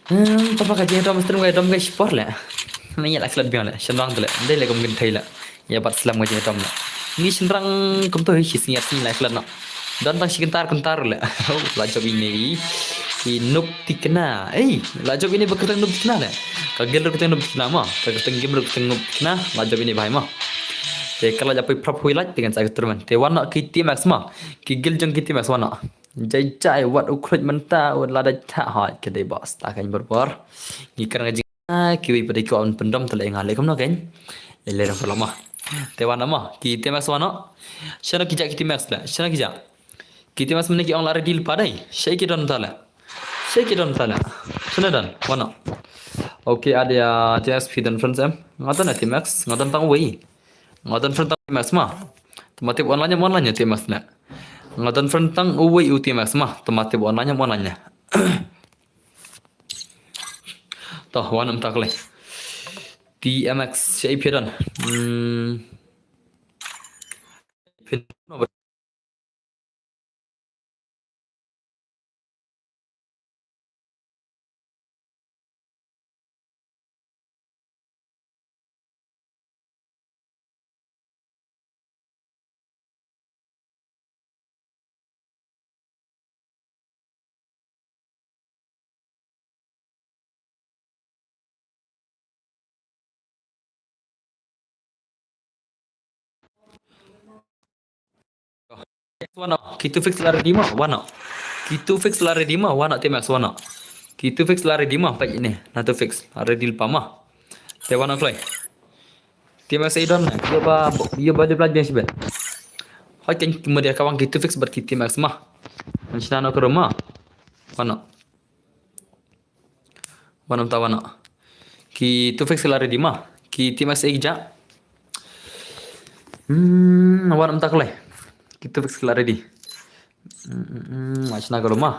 Hmm, tapa ka jingdom stream ka dom ka sport le. Ngi la khlad biang le, shynrang le. Dei le kum kynthei le. Ïa bat slem ka jingdom le. Ngi shynrang kum to hi shi sngi ar sngi la khlad na. Don tang shi kyntar kyntar le. Oh, la jop ine i. I Noob Tikna. Ei, la jop ine ba kyrteng Noob Tikna le. Ka gel ruh kyrteng Noob Tikna ma. Ka kyrteng game ruh kyrteng Noob Tikna. La jop ine bhai ma. Te ka la jop i prap hui lait te kan sa ka tournament. Te wan na ki T M X ma. Ki gel jong ki T M X wan na. Jai jai wat u khruj mynta wat la da tha ha ka dei boss ta kan bor bor. Ngi kren ka jing kiwi pada ko an pendom tele nga le kam no kan. Le le dong pelama. Te wan ma ki T M X wan no. Shano ki ja ki T M X le. Shano ki ja. Ki T M X mene ki ong la ready pa dai. Shai ki don tale. Shai ki don tale. Shano don wan no. Okay, ada ya T M X phi don friends em. Nga don T M X, nga don tang wei. Nga don friend tang T M X ma. Tama tip online online T M X ne. Nga don friend tang uwei u T M X ma. Tama tip online online ne. Toh wan am tak le. T M X shape don. Hmm. Wan no, ki two fix la ready ma, wan no. Ki two fix la ready ma, wan no T M X wan no. Ki two fix la ready ma, peit ne, na two fix la ready lypa ma. Te wan no kloi. T M X i don ne, ïa ba, ïa ba de blad biang shibet. Hoi ken ki media kawang ki two fix bad ki T M X ma. Ngan shna no ka room ma. Wan no. Wan no ta wan no. Ki two fix la ready ma. Ki T M X i ja. Hmm, wan no ta kloi. Ki two fix la ready. Hmm, hmm, hmm, ma shna ka room ma.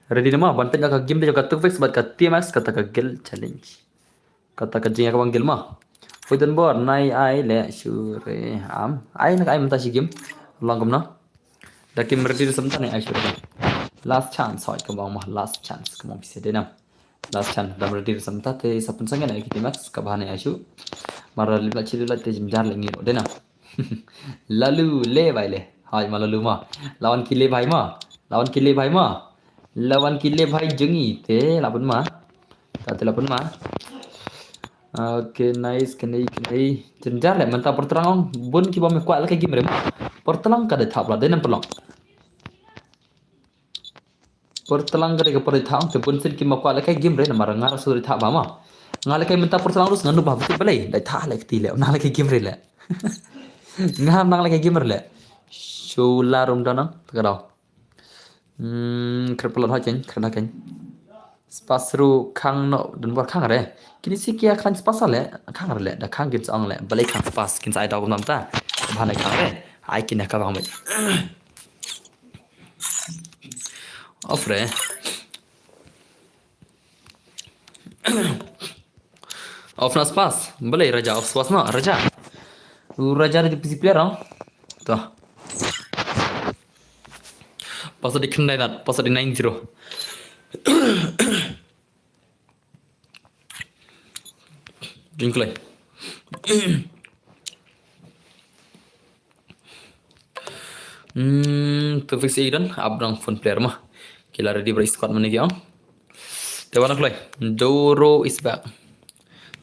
Ready na ma, ban peit na ka game de ka two fix bad ka T M X kata ka guild challenge. Kata ka jingïakawang guild ma. Poi don bor, nai ai le sure am. Ai na ka ai mynta shi game. Long kumno. Da kim ready sam ta ne ai sure. Last chance hoi kumno ma, last chance kumno pisa de nam. Last chance dam ready sam ta te sapun sangen ai ki T M X ka bahane ai shu. Mara lip la chili la te jimjar le ngi de nam. Lalu le bhai le. Hai ma lalu ma. Lawan ki le bhai ma. Lawan ki le bhai ma. Lawan ki le bhai jong ngi te la pun ma. Ta te la pun ma. Okay, nice, kane kane. Jynjar le mynta por tlang ong bun ki bym kwah lehkai game re ma. Por tlang ka dei thap la dei nam por long. Por tlang ka dei ka por dei thap ong te bun sien ki ma kwah lehkai game re namar nga ruh sa dei thap ba ma. Nga lehkai mynta por tlang ruh nga nup ba beti balei dei thap le kti le. Nga lehkai game re le. Nga nang lehkai game re le. Shula rum danang ta ka dau. Hmm, khrip palat ha ken, khrip ha ken. Spas ruh khang noh, don bor khang re. Kine shi ki ïa khlaiñ spas le, khang re le, da khang kin sa ong le, balei khang spas, kin sa ai daw kumta. Bha ne khang re. Ai kin ïa ka bang met. Off re. Off na spas. Balei Raja off spas no, Raja. U Raja da P C player no. To. Pasa di khyndai nat, pasa di nine zero. Jingklai. Hmm, Tufix Aiden, up dang phone player ma. Ki la ready bro squad mane ki ong. Te wan kloi. Doro is back.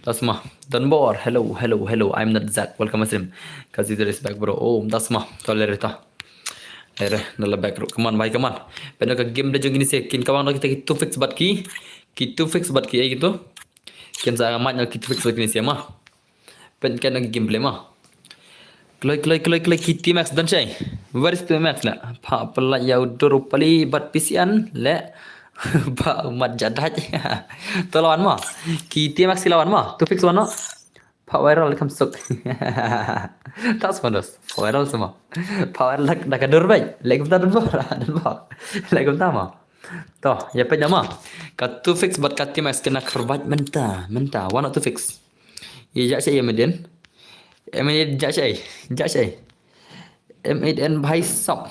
Dasma. Donbor. Hello, hello, hello. I'm not Zach. Welcome, Muslim. Kazi is back, bro. Oh, Dasma. To le reta. Ere, nala back ro. Come on, bhai, come on. Pynda ka game da jong kine shi. Kin kawang da kita ki Tufix bad ki. Ki Tufix bad ki, eh, gitu. Kin sa amat ki Tufix bad kine shi ma. Pynda ka game play ma. Kloi, kloi, kloi, kloi, ki T-Max don shai. Where is T-Max la? Pha pala ya u Doro pali bad P C N le. Ba mat jadaj. To lawan ma. Ki T-Max ki lawan ma. Tufix wan no. Pha viral kam suk. Tas mandos. Pha viral sama. Pha viral dak dak dur bai. Lek bta don bor. Don bor. Lek bta ma. To, ya pynda ma. Ka Tufix bad ka T-Max kena kyrbat mynta, mynta. Wan Tufix. Ye ja shai ye medin. Em ye ja shai, ja shai. Em eight en bhai sap.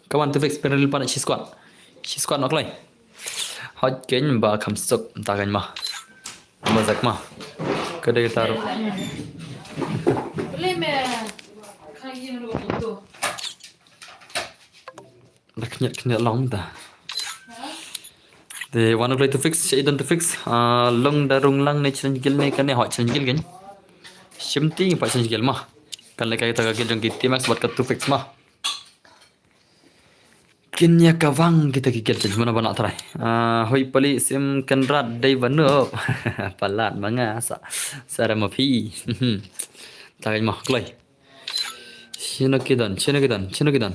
Kawan Tufix pynril pan shi squad. Shi squad nok lai. Hot ken ba kam suk ta kan ma. Mazak ma. Kada taru. Boleh me. Kain lo itu. Dak nyat kena long ta. Te wan kloi Tufix, shai don Tufix. Ah, long da rung lang ne challenge gil ne kane hot challenge gil kan. Shimti pa challenge gil ma. Kan le kai ta gil jong ki T-Max bad ka Tufix ma. Kin ya ka wang kita ki gil jong mana bana try. Ah, hoi pali sim kenrat dei banu. Palat manga sa. Sara ma phi. Tagai ma kloi. Shino kidan, shino kidan, shino kidan.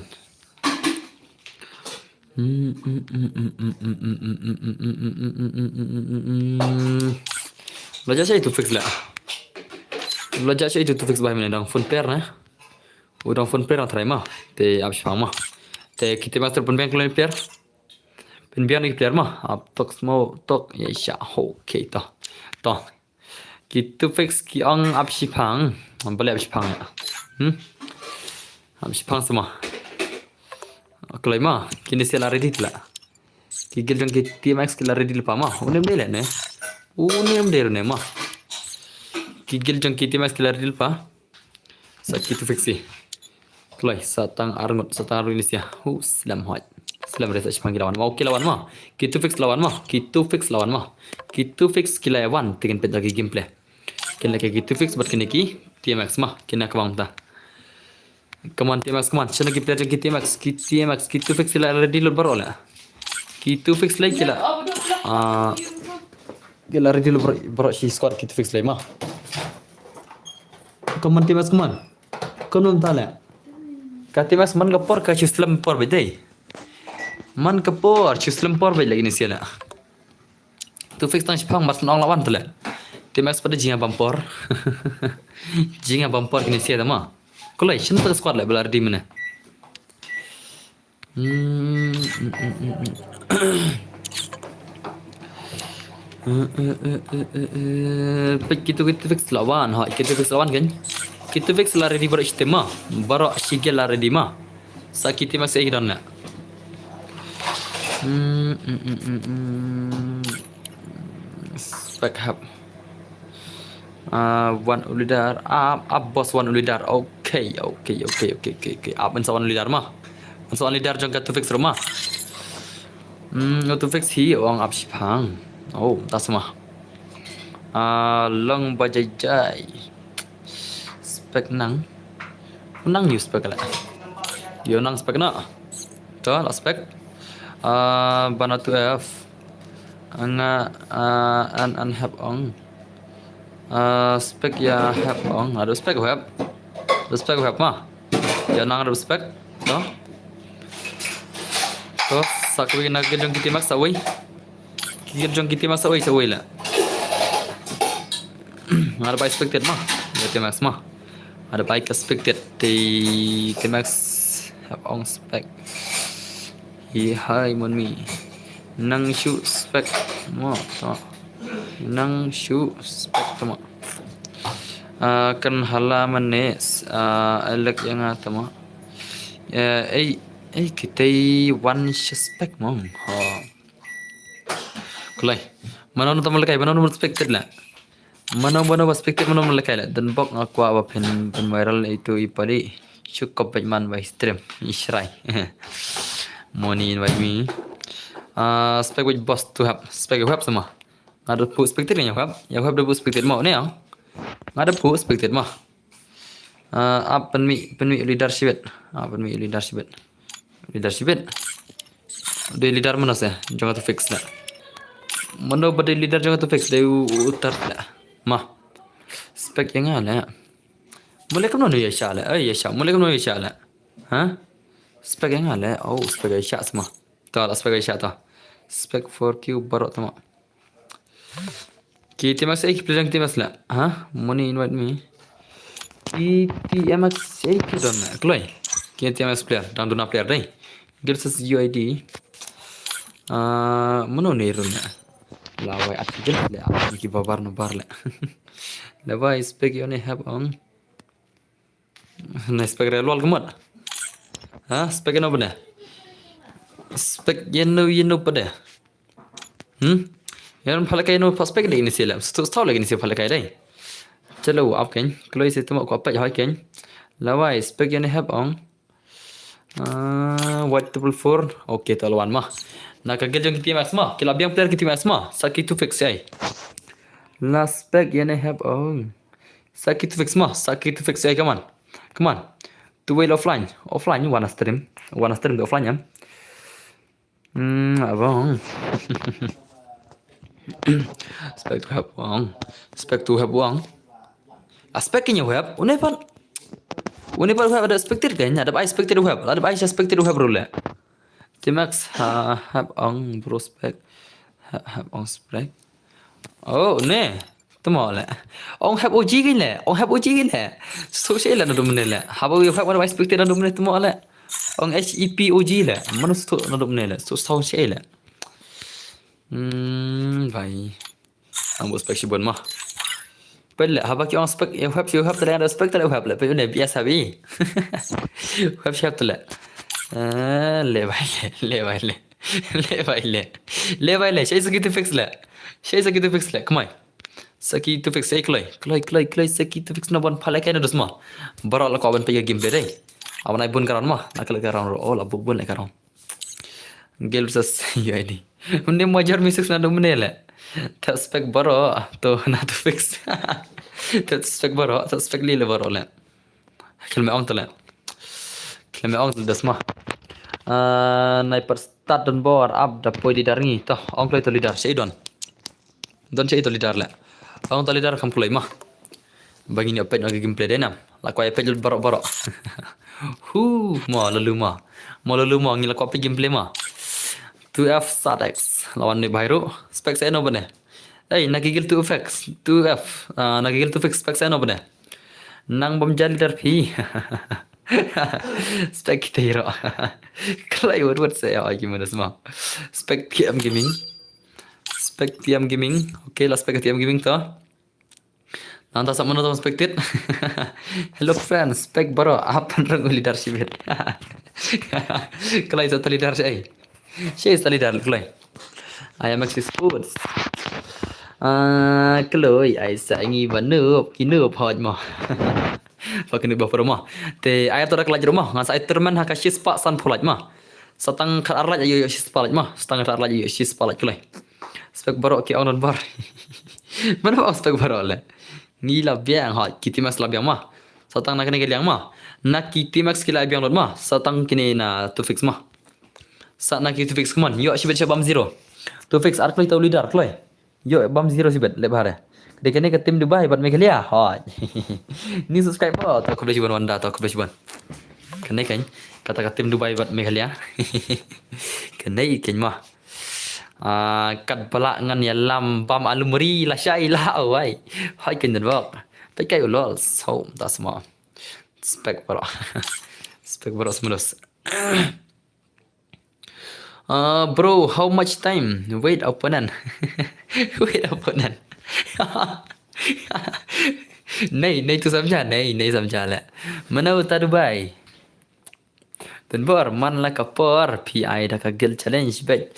Lo ja shai Tufix la. Lo ja shai Tufix bai mene dang phone pair na. U dang phone pair na try ma. Te ap shipang ma. Te ki T-Max pun beng kloi pair. Pun beng ki player ma. Ap tok smo tok ya sha ho. Okay to. To. Ki Tufix ki ong ap shipang. Bale ap shipang ya. Hmm? Ap shipang sama. Kloi ma, kine shi la ready la. Ki gil jong ki T-Max ki la ready pa ma. Unem de le ne. Unem de ne ma. Ki gil jong ki T-Max ki la ready pa. Sa ki Tufix i. Kloi, sa tang arngut, sa tang arngut ni sia. Hu, slam hot. Slam re sa shipang ki lawan. Ma, okay lawan ma. Ki Tufix lawan ma. Ki Tufix lawan ma. Ki Tufix ki lawan. Tikin pet lagi gameplay. Kin lagi ki Tufix bad kine ki T-Max ma. Kine ka bang ta. Come on, T-Max, come on. Shano ki player ki T-Max, ki T-Max, ki Tufix ki la ready lut baroh la. Ki Tufix lai ki la. Ah, ki la ready lut baroh, baroh shi squad ki Tufix lai ma. Come on, T-Max, come on. Come on, tale. Ka T-Max man ka por ka shu slem por beit dei. Man ka por shu slem por beit lagi ni sia la. Tufix tang shipang bad snong lawan tale. T-Max pada jinga bumper. Jinga bumper kini sia tama. Kulai, shin tak squad la bela ready mene. Hmm, hmm, hmm, hmm, hmm. Eh, eh, eh, eh, eh, eh. Pek kitu, kitu fix lawan. Ha, kitu fix lawan kan? Kitu fix la ready baru istimewa. Baru shigel la ready ma. Sa kitu masih ikdon na. Hmm, hmm, hmm, hmm, hmm. Spek hap. Ah, wan u leader. Ah, ah, boss wan u leader. Okay, okay, okay, okay, okay, okay. Ap man sa wan u leader ma. Man sa wan leader jong ka Tufix ruh ma. Hmm, u Tufix hi ong ap shipang. Oh, tas ma. Ah, long ba jai jai. Spek nang. Nang yu spek la. Yu nang spek na. To, la spek. Ah, bana tu F. Anga, ah, an, an hep ong. Ah, spek ya hep ong. Ada spek hep. Ada spek hep ma. Ya nang ada spek. To. To, sa kawei na ka jong ki T-Max sa wei. Ki jong ki T-Max sa wei, sa wei la. Nga da bai Spectate mo. Ki T-Max mo. Nga da bai ka Spectate. Te T-Max hap ong Spec. Hi hai mon mi. Nang shu Spec mo. To. Nang shu Spec to mo. Ah, kan hala mane, ah, elek ïa nga to mo. Eh, ei, ei, kitei wan sha Spec mo. Ha. Kulai. Mano nang tama lekai, mano nang Spectate la. Mano, mano ba Spectate, mano nang lekai la. Dan bok nga kwah ba phin, phin viral itu i pali. Shu kop bad man ba stream. I shrai. Moni invite me. Ah, Spec wait boss to have. Spec web sama. Nga da pu Spectate ïa web. Ïa web da pu Spectate mo ne ya. Nga da pu Spectate mo. Ah, ap pynmih, pynmih leadership. Ah, pynmih leadership. Leadership. Dei leader mano se, jong ka Tufix la. Mano ba dei leader jong ka Tufix, dei u, u tar la. Ma. Spec ïa nga la. Mule kam no ïa sha la. Ai ïa sha. Mule kam no ïa sha la. Ha? Spec ïa nga la. Oh, Spec ïa sha sama. To la Spec ïa sha to. Spec four Q baroh tama. Ki T M X ei ki player, T M X la. Ha? Moni invite me. Ki T M X ei ki don la. Kloi. Ki T M X player. Dang duna player dei. Gilsas U I D. Ah, mano ne run la. La wai at ki jil la. At ki babar no bar la. La wai Spec ïa ne hap ong. Na Spec re lwal kemot. Ha, Spec ïano bane. Spec ïano, ïano bane. Hmm? Ïano phalkai ïano pa Spec de ini sila. Stu stau lagi ini sila phalkai dai. Chalo, ap ken. Kloi se tuma ko apa jahai ken. Lawai, Spec ïano hap ong. Ah, white triple four. Okay, to lawan ma. Na ka gel jong ki T M X ma. Ki la biang player ki T M X ma. Sa ki Tufix ai. La Spec ïano hap ong. Sa ki Tufix ma, sa ki Tufix, eh, come on. Come on. Tu wei offline. Offline, wanna stream. Wanna stream tu offline ya. Hmm, abang. Spec tu hap wang. Spec tu hap wang. Aspect kin web. Une pan. Une pan web ada Spectate kan? Ada bai Spectate web. Ada bai Spectate web rule. T-Max ha hap ong prospect. Ha hap ong Spec. Oh, ne. Tamo le. Ong hap O G gin le. Ong hap O G gin le. So she le na dum ne le. Haba wi hap wan Spectate na dum ne tamo le. Ong H E P O G le. Manu sto na dum ne le. So so she le. Hmm, bai. Ang bo Spec shibun ma. Pele haba ki ong Spec, ïa hap, ïa hap tele ada Spec tele hap le. Pele ne biasa bi. Hap shap tele. Eh, le bai le, le bai le. Le bai le. Le bai le. Shai saki Tufix le. Shai saki Tufix le. Kmai. Saki Tufix, eh, kloi. Kloi, kloi, kloi, saki Tufix na bon pale kai na dusma. Baro la ko ban pega game dei. Awan ai bun karan ma. Na kala karan ro. Oh, la bu bun le karan. Gel versus U I D. Une major misix na dum ne le. Ta Spec baro to na Tufix. Ta Spec baro, ta Spec li le baro le. Khlem ong tele. Khlem ong tele dusma. Ah, nai per start don bor ap da poi leader ngi. To, ong kloi to leader, shai don. Don shai to leader le. Ong to leader kam kloi ma. Bangin ïa pet no gameplay dei nam. La kwai pet baro baro. Hu, mo lalu ma. Mo lalu ma ngi la kwai pet gameplay ma. Two F Sadex. Lawan ni Bairu. Spec sa no bane. Ei, na gigil two F X, two F, ah, na gigil two F X Spec sa no bane. Nang bom jali dar phi. Spec kita hero. Kalai word word sa ya ai gimana semua. Spec T M Gaming. Spec T M Gaming. Okay, la Spec T M Gaming to. Nang ta sama nonton Spectate. Hello friends, Spec baro, apan rang leadership. Kalai sa leadership ai. Shai sa leader kloi. I am Maxi Sports. Ah, kloi, ai sa ngi ba noob, ki noob hoj mo. Ba ki noob ba pro mo. Te ai to da klaj ro mo, ngan sa ai tournament ha ka shispah san pholaj mo. Sa tang khat ar laj ayo shispah laj mo. Sa tang khat ar laj ayo shispah laj kloi. Spec baro ki ong don bar. Mana ba Spec baro le. Ngi la biang hoj, ki T-Max la biang mo. Sa tang na kane ki liang mo. Na ki T-Max ki la biang lot mo. Sa tang kine na Tufix mo. Sa na ki Tufix kmon. Yo shibet shabam zero. Tufix ar kloi tau leader kloi. Yo bam zero shibet le bare. Dei kane ka team Dubai bad Meghalaya. Hoi. Ni subscribe mo. To khublei shibun wanda to khublei shibun. Kane kan. Kata ka team Dubai bad Meghalaya. Kane i keiñ ma. Ah, kat ba lah ngan ïalam bam alumari la shai la wai. Hoi keiñ Denbok. Peit kai u lol. So, ta sma. Spek baroh. Spek baroh sma dos. Uh, bro, how much time? Wait, opponent. Wait, opponent. Nei, nei tu samja, nei, nei samja le. Mano ta Dubai. Tun bor man la ka por P I da ka guild challenge bet.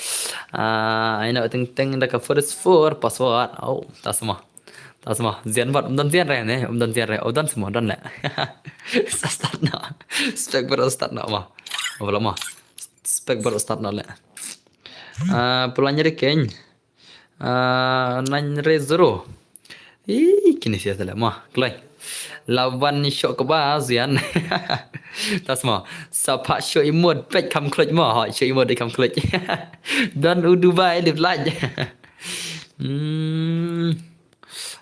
Ah, I know ting ting da ka forest four password. Oh, ta sma. Ta sma. Zian bot, um don zian re ne, um don zian re. Oh, don sma, don le. Sa start na. Spek baroh start na ma. Oh, ma. Spek baroh start na le. Ah, pulan nyari keiñ. Ah, nine re zero. Ih, kine sia tale ma, kloi. Lawan shoh kaba zian. Ta sma, sa pha shoh imut pek kam kloi ma, ha, shoh imut kam kloi. Dan u Dubai lip laj. Hmm.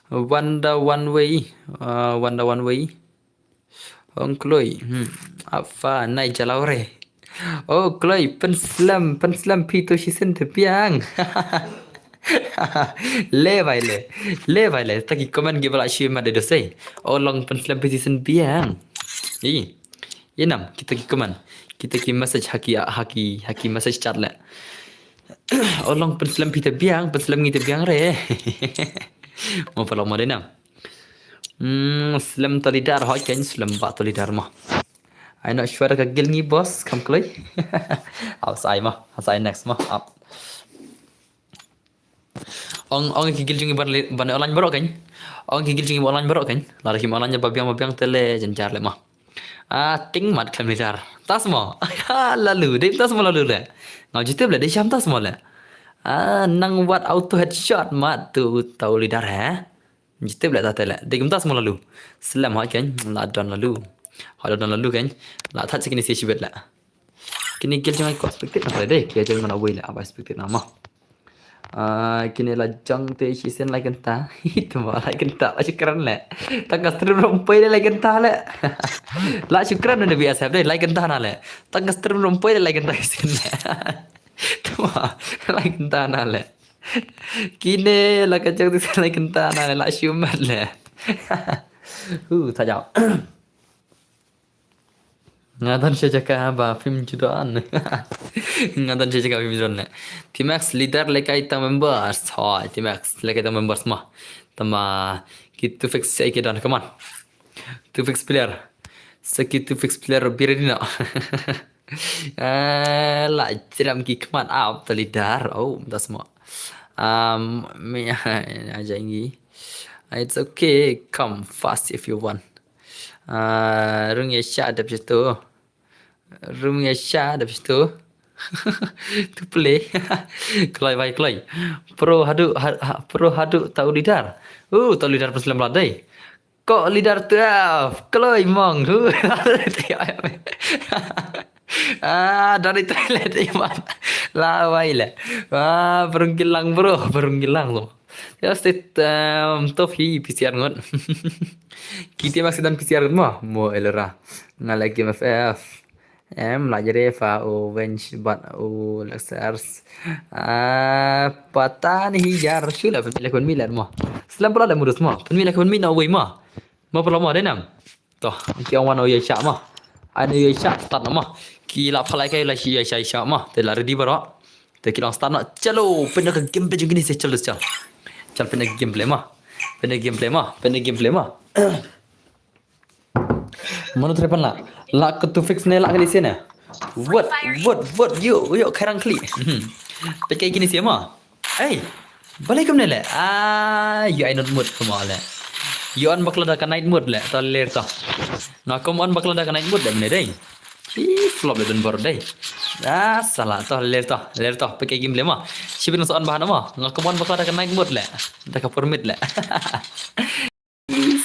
Wanda one way. Ah, Wanda one way. Ong kloi. Hmm. Apa nai jalaw re. Oh, kloi, pynslem, pynslem phi to shisien te biang. Le bai le. Le bai le. Ta ki comment ki ba la shi ma de do sei. Oh, long pynslem phi shisien biang. I. Ye nam, kita ki comment. Kita ki message ha ki, ha ki, ha ki message chat le. Oh, long pynslem phi te biang, pynslem ngi te biang re. Mo pa long mo de nam. Hmm, slem to leader, hoi keiñ slem ba to leader ma. I not sure ka guild ngi boss, kam kloi. Au sai ma, au sai next ma. Up. Ong, ong ki guild jong ngi ban le-, ban online baroh keiñ. Ong ki guild jong ngi ban online baroh keiñ. Lada kim online ba biang ba biang te le jynjar le ma. Ah, ting mat khlem leader. Ta sma. Lalu, dei ta sma lalu le. Ngau jitep le, dei sham ta sma le. Ah, nang wat auto headshot mat tu tau leader he. Jitep le ta te le. Dei kumta sma lalu. Slem hoi keiñ, la don lalu. Hoi la don lalu keiñ. La that sikini si shibet le. Kini guild jong ngi ko expected na dei. Kia jong mana wei le, aba expected na ma. Ah, kini la jong te shisien la kynta. Tuma la kynta, la shukran le. Tang ka stream rom poi le la kynta le. La shukran na B S F dei, la kynta na le. Tang ka stream rom poi le la kynta shisien le. Tuma la kynta na le. Kine la ka jong te shisien la kynta na le, la shumat le. Hu, ta jaw. Nga don sha jaka ba phim ju don. Nga don sha jaka phim ju don le. T-Max leader lehkai tang members. Hoi, T-Max lehkai tang members ma. Tama ki two fix sa ki don, come on. Two fix player. Sa ki two fix player be ready na. Ah, la jram ki khmat ap ta leader. Oh, ta sma. Um, me aja ingi. It's okay. Come fast if you want. Ah, rung ya sha dep situ. Rung ya sha dep situ. To play. Kloi bai kloi. Pro hadu ha, ha, pro hadu tau leader. Uh, tau leader pas lem ladai. Ko leader tu ah, kloi mong. Huh. Ah, dari toilet iman. La wai le. Ah, perung kilang bro, perung kilang tu. Ya state um, top hi P C R ngot. Kita masih dan P C R ngot mo, mo elera. Ngalek game F F. Em la jere fa u wench bat u lexers. Ah, patan hi jar shu la pynmih la pynmih la mo. Slem pala la mudus mo. Pynmih la pynmih na wei mo. Mo pala mo denam. To, ki ong wan u ya sha mo. Ai u ya sha start mo. Ki la phalai kai la shi ya sha sha mo. Te la ready baro. Te ki long start no. Chalo, pynda ka gameplay jong kini se chalo chal. Chal pynda ka gameplay mo. Pynda ka gameplay mo. Pynda ka gameplay mo. Mano trepan la. La ka tu fix ne la kali sene. What, what, what, yo, yo, kharang kli. Hmm. Peit kai kini sia ma. Hey, balai kumne le. Ah, you are not mood kuma le. You on bakla da ka night mode le. Ta ler ta. Na kum on bakla da ka night mode le mene dei. Hi flop le dun bor dei. Ah, sala ta ler ta, ler ta. Peit kai game le ma. Shibin sa on bahana ma. Nga kum on bakla da ka night mode le. Da ka permit le.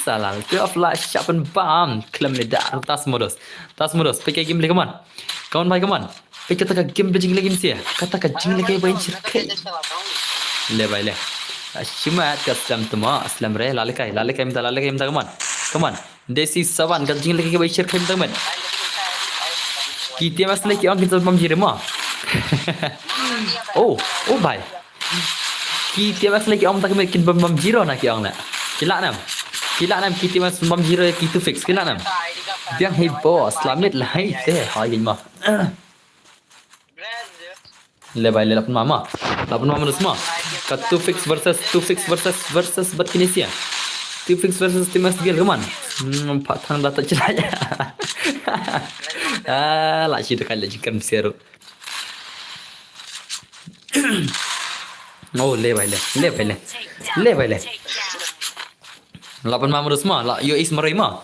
Salal, tu afla shapen bam, klem le da, tas modos, tas modos, peit kai game le kaman, kaman bai kaman, peit kata ka game le jing le game sia, kata ka jing le kai bai shirkai, le bai le, shimat ka slem tuma, slem re, la le kai, la le kai mta, la le kai mta kaman, kaman, desi sawan ka jing le kai bai shirkai mta kaman. Ki T M S leh ki ong kin sa pynbam zero mo. Oh, oh bhai. Ki T M S leh ki ong mynta ka miet kin pynbam zero na ki ong leh. Ki lah ne em. Ki lah ne em ki T M S pynbam zero ïa ki Two Fix ki lah ne em. Biang hi boss, la miet la hi te. Hoi gin mo. Leh bhai leh, la pynbam mo. La pynbam mo dos mo. Ka Two Fix versus, Two Fix versus, versus bad kine sia. Two Fix versus T M S Girl, come on. Hmm, pat thang da ta chlai. Ah, la shi da kai la jingkyrmen sia ruh. Oh, leh bhai leh. Leh bhai leh. Leh bhai leh. La pynbam mo dos mo. La ïoh ace marwei mo.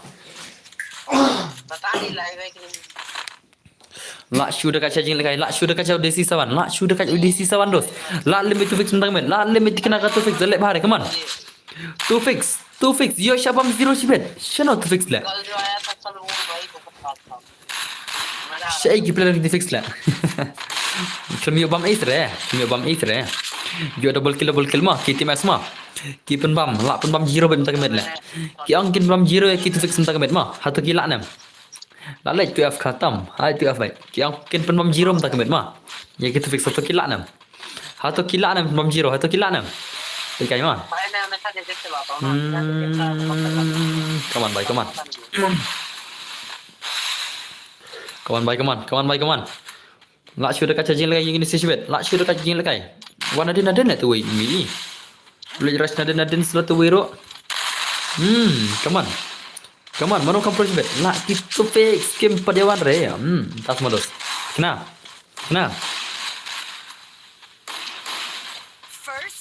La shu da ka cha jinglehkai, la shu da ka cha U D C seven, la shu da ka U D C seven dos. La limit Two Fix mynta ka miet, la limit kine ka Two Fix, leh bha re, come on. Two Fix, Two Fix, ïoh sha bam zero shibit. Shano Two Fix leh. Shaei ki player ki Two Fix leh. Khlem ïoh bam ace re, khlem ïoh bam ace re. Ïoh double kill, double kill mo, ki T M S mo. Ki pynbam, la pynbam zero bad mynta ka miet leh. Ki ong kin bam zero ïa ki Two Fix mynta ka miet mo. Hato ki lah ne em. La leh two F khatam. Hai two F bhai. Ki ong kin pynbam zero mynta ka miet mo. Ïa ki Two Fix hato ki lah ne em. Hato ki lah ne em pynbam zero. Hato ki lah ne em. Lehkai mo. Hmm. Come on bhai, come on. Come on bhai, come on. Come on bhai, come on. La shu da ka cha jinglehkai ïa kine sia shibit. La shu da ka cha jinglehkai. Wan nadien nadien leh tu wei mi. Leh rush nadien nadien shu tu wei ruh. Hmm, come on. Come on, mano kam pro shibit. La ki Two Fix kim pat ïa wan re. Hmm, tas mo dos. Kena. Kena.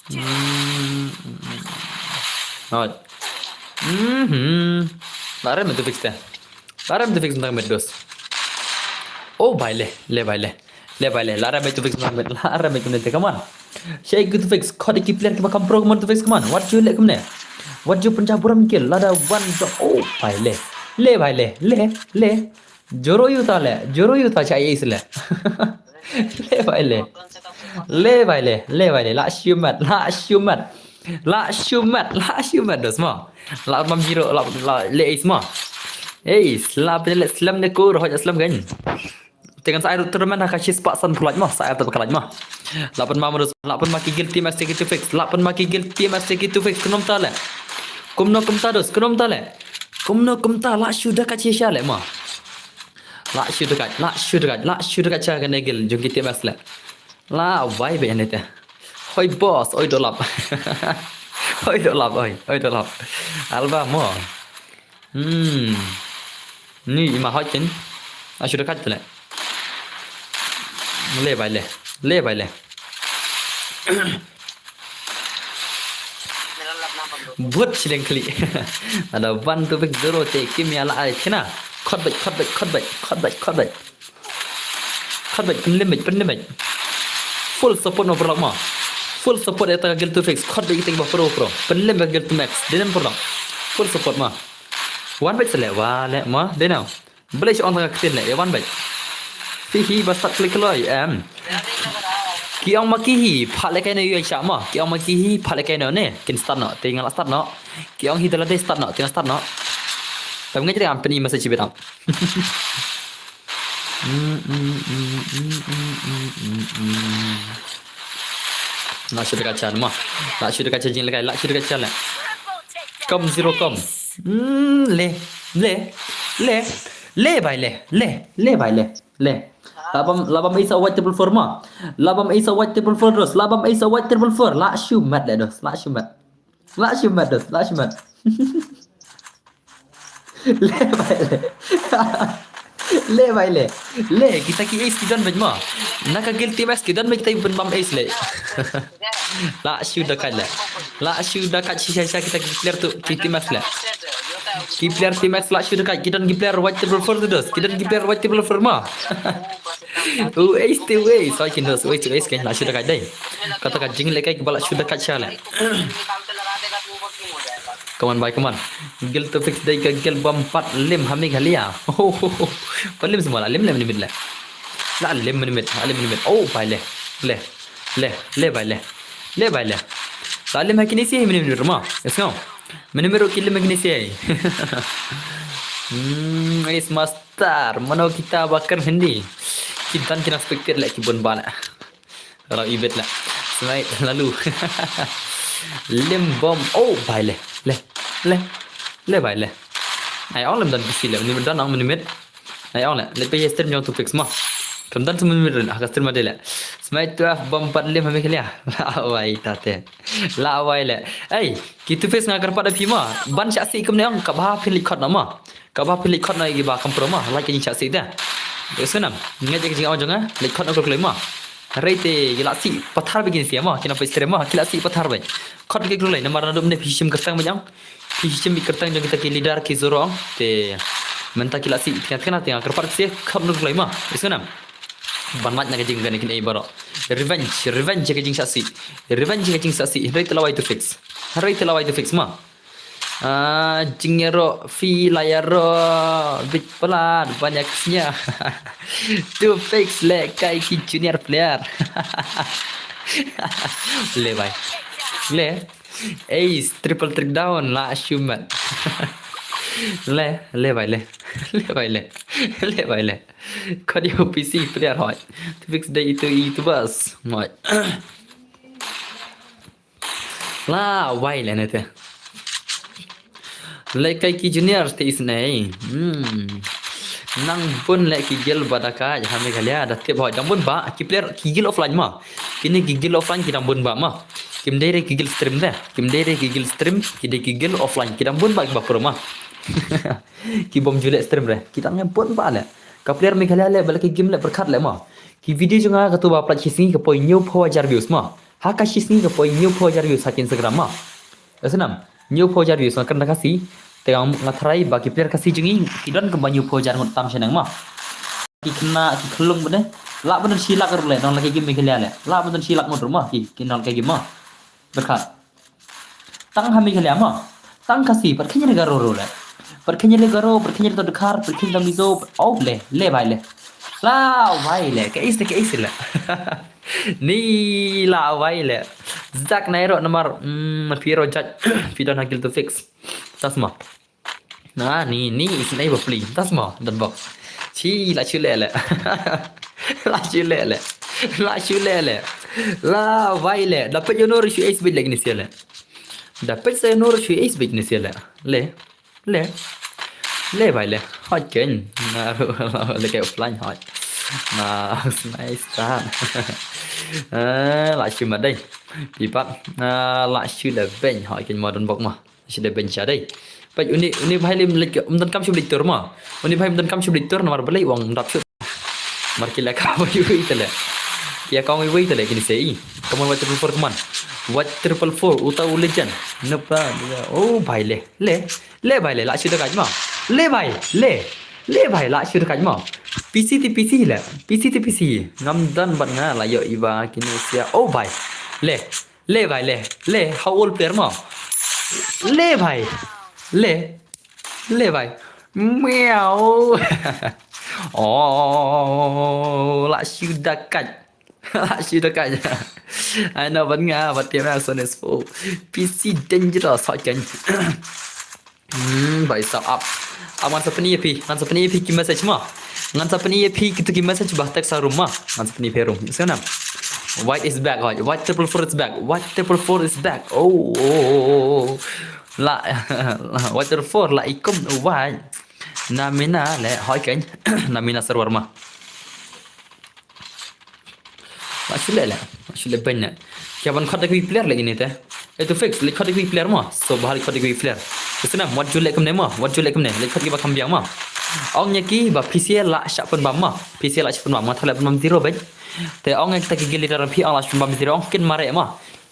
Hmm. Hoi. Hmm. La rem Two Fix te. La rem Two Fix mynta ka miet dos. Oh bhai leh, leh bhai leh. Leh bhai leh, la rem Two Fix mynta ka miet, la rem Two Fix, come on. Shaei ki Two Fix, khot ki player kiba kham pro, come on Two Fix, come on. Wat ju leh kumne. Wat ju pynjah burom kill, lada wan jong. Oh bhai leh. Leh bhai leh, leh, leh. Joro ïa uta leh, joro ïa uta cha ace leh. Leh bhai leh. Leh bhai leh, leh bhai leh, la shu mat, la shu mat. La shu mat, la shu mat dos mo. La bam zero, la, la leh ace mo. Ace, la pynleh slam ne kur, hoi slam kan. Te kan sa ai ruh tournament ha ka shispah sanphew lait mo, sa ai ruh ka lait mo. La pynbam mo dos, la pynbam ki guild T M S ïa ki Two Fix, la pynbam ki guild T M S ïa ki Two Fix, kumno mynta leh. Kumno kumta dos, kumno mynta leh. Kumno kumta la shu da ka shisha leh mo. La shu da ka, la shu da ka, la shu da ka cha kane guild jong ki T M S leh. La wai bha ïa ne te. Hoi boss, oi dolap. Hoi dolap, oi, oi dolap. Alba mo. Hmm. Ni ima hoi kin. A shu da kat le. Leh bhai leh. Leh bhai leh. Bud shileng khlieh. Ada one two big zero te kim ïa la ai kena. Khot beit, khot beit, khot beit, khot beit, khot beit. Khot beit, pynlem beit, pynlem beit. Full support mo paralok mo. Full support ïa ta ka guild Two Fix. Khot beit kita kiba pro pro. Pynlem beit guild Two Max. Dei ne em paralok. Full support mo. Wan beit sa leh, wa leh mo. Dei ne em. Balei shu ong tang ka ktien leh, ïa wan beit. Phi hi ba start klik kloi em. Ki ong ma ki hi, phah leh kai ne ïa sha mo. Ki ong ma ki hi, phah leh kai ne ne. Kin start noh, te nga la start noh. Ki ong hi da lade start noh, te nga start noh. Tam ngai te ngam pyni message bit am. La shu da ka chan mo. La shu da ka chan jing leh kai, la shu da ka chan leh. Kom zero kom. Hmm, leh, leh, leh, leh bhai leh, leh, leh bhai leh, leh. La bam, la bam ace white triple four mo. La bam ace white triple four dos, la bam ace white triple four. La shu mat leh dos, la shu mat. La shu mat dos, la shu mat. Leh bhai leh. Leh bhai leh. Leh, kita ki ace ki don beit mo. Na ka guild Team X ki don beit kita ki pynbam ace leh. La shu da kat leh. La shu da kat shisha shisha kita ki player tu, ki Team X leh. Ki player Team X la shu da kat, ki don ki player white triple four tu dos. Ki don ki player white triple four mo. U ace tu ace, soi kin dos, u ace tu ace kan la shu da kat dei. Kata ka jingleh kai kiba la shu da kat sha leh. Come on bhai, come on. Guild Two Fix dei ka guild bym pat lim ha Meghalaya. Pat lim seh mo, la lim leh mynmiet leh. La lim mynmiet, la lim mynmiet. Oh bhai leh. Leh. Leh, leh bhai leh. Leh bhai leh. La lim ha kine seh mynmiet mo. Yes no. Mynmiet ruh ki lim ha kine seh. Hmm, ace master. Tar, mano kita ba kren Hindi. Ki don ki nang spectate leh, ki bun ba leh. Rau ibit leh. Smai lalu. Lim bom. Oh, bai leh. Leh. Leh. Leh bai leh. Ai ong lem don bisi leh. Minit don ong minit. Ai ong leh. Leh pe stream jong two fix mo. Kam don two minit ren. Ah, ka stream ma dei leh. Smai twelve bom pat lim ha Meghalaya. La wai ta te. La wai leh. Ei, ki two fix nga kyrpad da phi mo. Ban shah sih kumne ong kaba phin leit khot na mo. Kaba phi leit khot na ki ba kam pro mo. Like ka jingshah sih te. Ïa snam. Nga jing jing ong jong nga. Leit khot na ko kloi mo. Hynrei te ki la sih pathar ba kin sia mo. Ki nang peit stream mo. Ki la sih pathar ba. Khot ki kloi namar na dum ne phi shim kyrteng ba jong. Phi shim kyrteng jong kita ki leader ki zuro ong. Te mynta ki la sih tengah tengah tengah kyrpad sia khot na ko kloi mo. Ïa snam. Ban lait na ka jing kane kin ei baroh. Revenge, revenge ka jingshah sih. Revenge ka jingshah sih. Hynrei te la wai two fix. Hynrei te la wai two fix mo. Ah, jingïaroh phi la ïaroh bit palat ban ïa ksnya. Two fix leh kai ki junior player. Leh bai. Leh. Ace, triple trick down, la shu mat. Leh, leh bai leh. Leh bai leh. Leh bai leh. Khot ïa u P C player hoi. Two fix dei itu itu bas. Hoi. La wai leh ne te. Leh kai ki junior te isnei. Hmm. Nang bun leh ki guild ba da kait ha Meghalaya da tip hoi dang bun ba ki player ki guild offline mo. Kine ki guild offline ki dang bun ba mo. Kim dei re ki guild stream te. Kim dei re ki guild stream, ki dei ki guild offline ki dang bun ba ki ba pro mo. Ki bym ju leh stream re. Ki dang bun ba leh. Ka player Meghalaya leh ba leh ki game leh pyrkhat leh mo. Ki video jong nga katu ba plat shi sngi ka poi hynñiew phew hajar views mo. Ha ka shi sngi ka poi hynñiew phew hajar views ha ki Instagram mo. Ïa snam. Hynñiew phew hajar views nga kren da Khasi. Te nga tharai ba ki player Khasi jong ngi ki don kumba hynñiew phew hajar ngut tam shaneng mo. Ki khynnah ki khyllung bad ne. Lah ban don shi lak ruh leh nong la ki game Meghalaya leh. Lah ban don shi lak ngut ruh mo ki ki nong la ki game mo. Pyrkhat. Tang ha Meghalaya mo. Tang Khasi pat khynñiar Garo ruh leh. Pat khynñiar Garo, pat khynñiar to Dkhar, pat khynñiar to Mizo. Oh leh, leh bai leh. La wai leh, ka is leh, ka is leh. Ni la wai leh. Zak nai ro namar, mm, phi ro judge. Phi don ha guild two fix. Tas mo. Na ni ni isnei ba pli. Tas mo don bok. Chi la shu leh leh. La shu leh leh. La shu leh leh. La wai leh. Da peit ïa no ru shu ace beit leh kine sia leh. Da peit sa ïa no ru shu ace beit kine sia leh. Leh. Leh. Leh bai leh. Hot ken. Na ru leh kai offline hot. Na nice ta. Eh, la shu mat dei. Pi pat. Na la shu leh ben hot ken mo don bok mo. Shi da bench dei. Peit uni uni bhai lim leit um donkam shu leit tur mo. Uni bhai um donkam shu leit tur namar balei u ong dap shut. Mar ki la ka wei wei tele. Ki ïa ka wei wei tele kine sei. Come on, white triple four, come on. White triple four, uta u legend. Napa, oh bhai leh. Leh. Leh bhai leh, la shu da kaj mo. Leh bhai, leh. Leh bhai, la shu da kaj mo. P C ti P C leh. P C ti P C. Ngam don bad nga la ïoh iba kine sia. Oh bhai. Leh. Leh bhai leh. Leh, how old player mo? Leh bhai. Leh. Leh bhai. Meow. Oh, la shu da kaj. La shu da kaj. Ai na ban nga, ban tiap na so nes po. P C dangerous hot kan. Hmm, bai sa up. Up ngan sa pyni ïa phi, ngan sa pyni ïa phi ki message mo. Ngan sa pyni ïa phi kitu ki message ba text sa room mo. Ngan sa pyni ïa phi room. Ïa snam. White is back, hoi. White triple four is back. White triple four is back. Oh, oh, oh, oh. La, white triple four la ikum white. Na mina leh hoi kan. Na mina server mo. La shu leh leh, la shu leh beiñ leh. Ki ban khot da ki player leh kine te. Eh, two fix, leh khot da ki player mo. So, ba leh khot da ki player. Ïa snam, wat ju leh kumne mo, wat ju leh kumne, leh khot ki ba kham biang mo. Ong ïa ki ba P C la shah pynbam mo. P C la shah pynbam, nga tharai la pynbam zero beiñ. Te ong ïa kita ki guild leader phi ong la shah pynbam zero, ong kin mareh mo.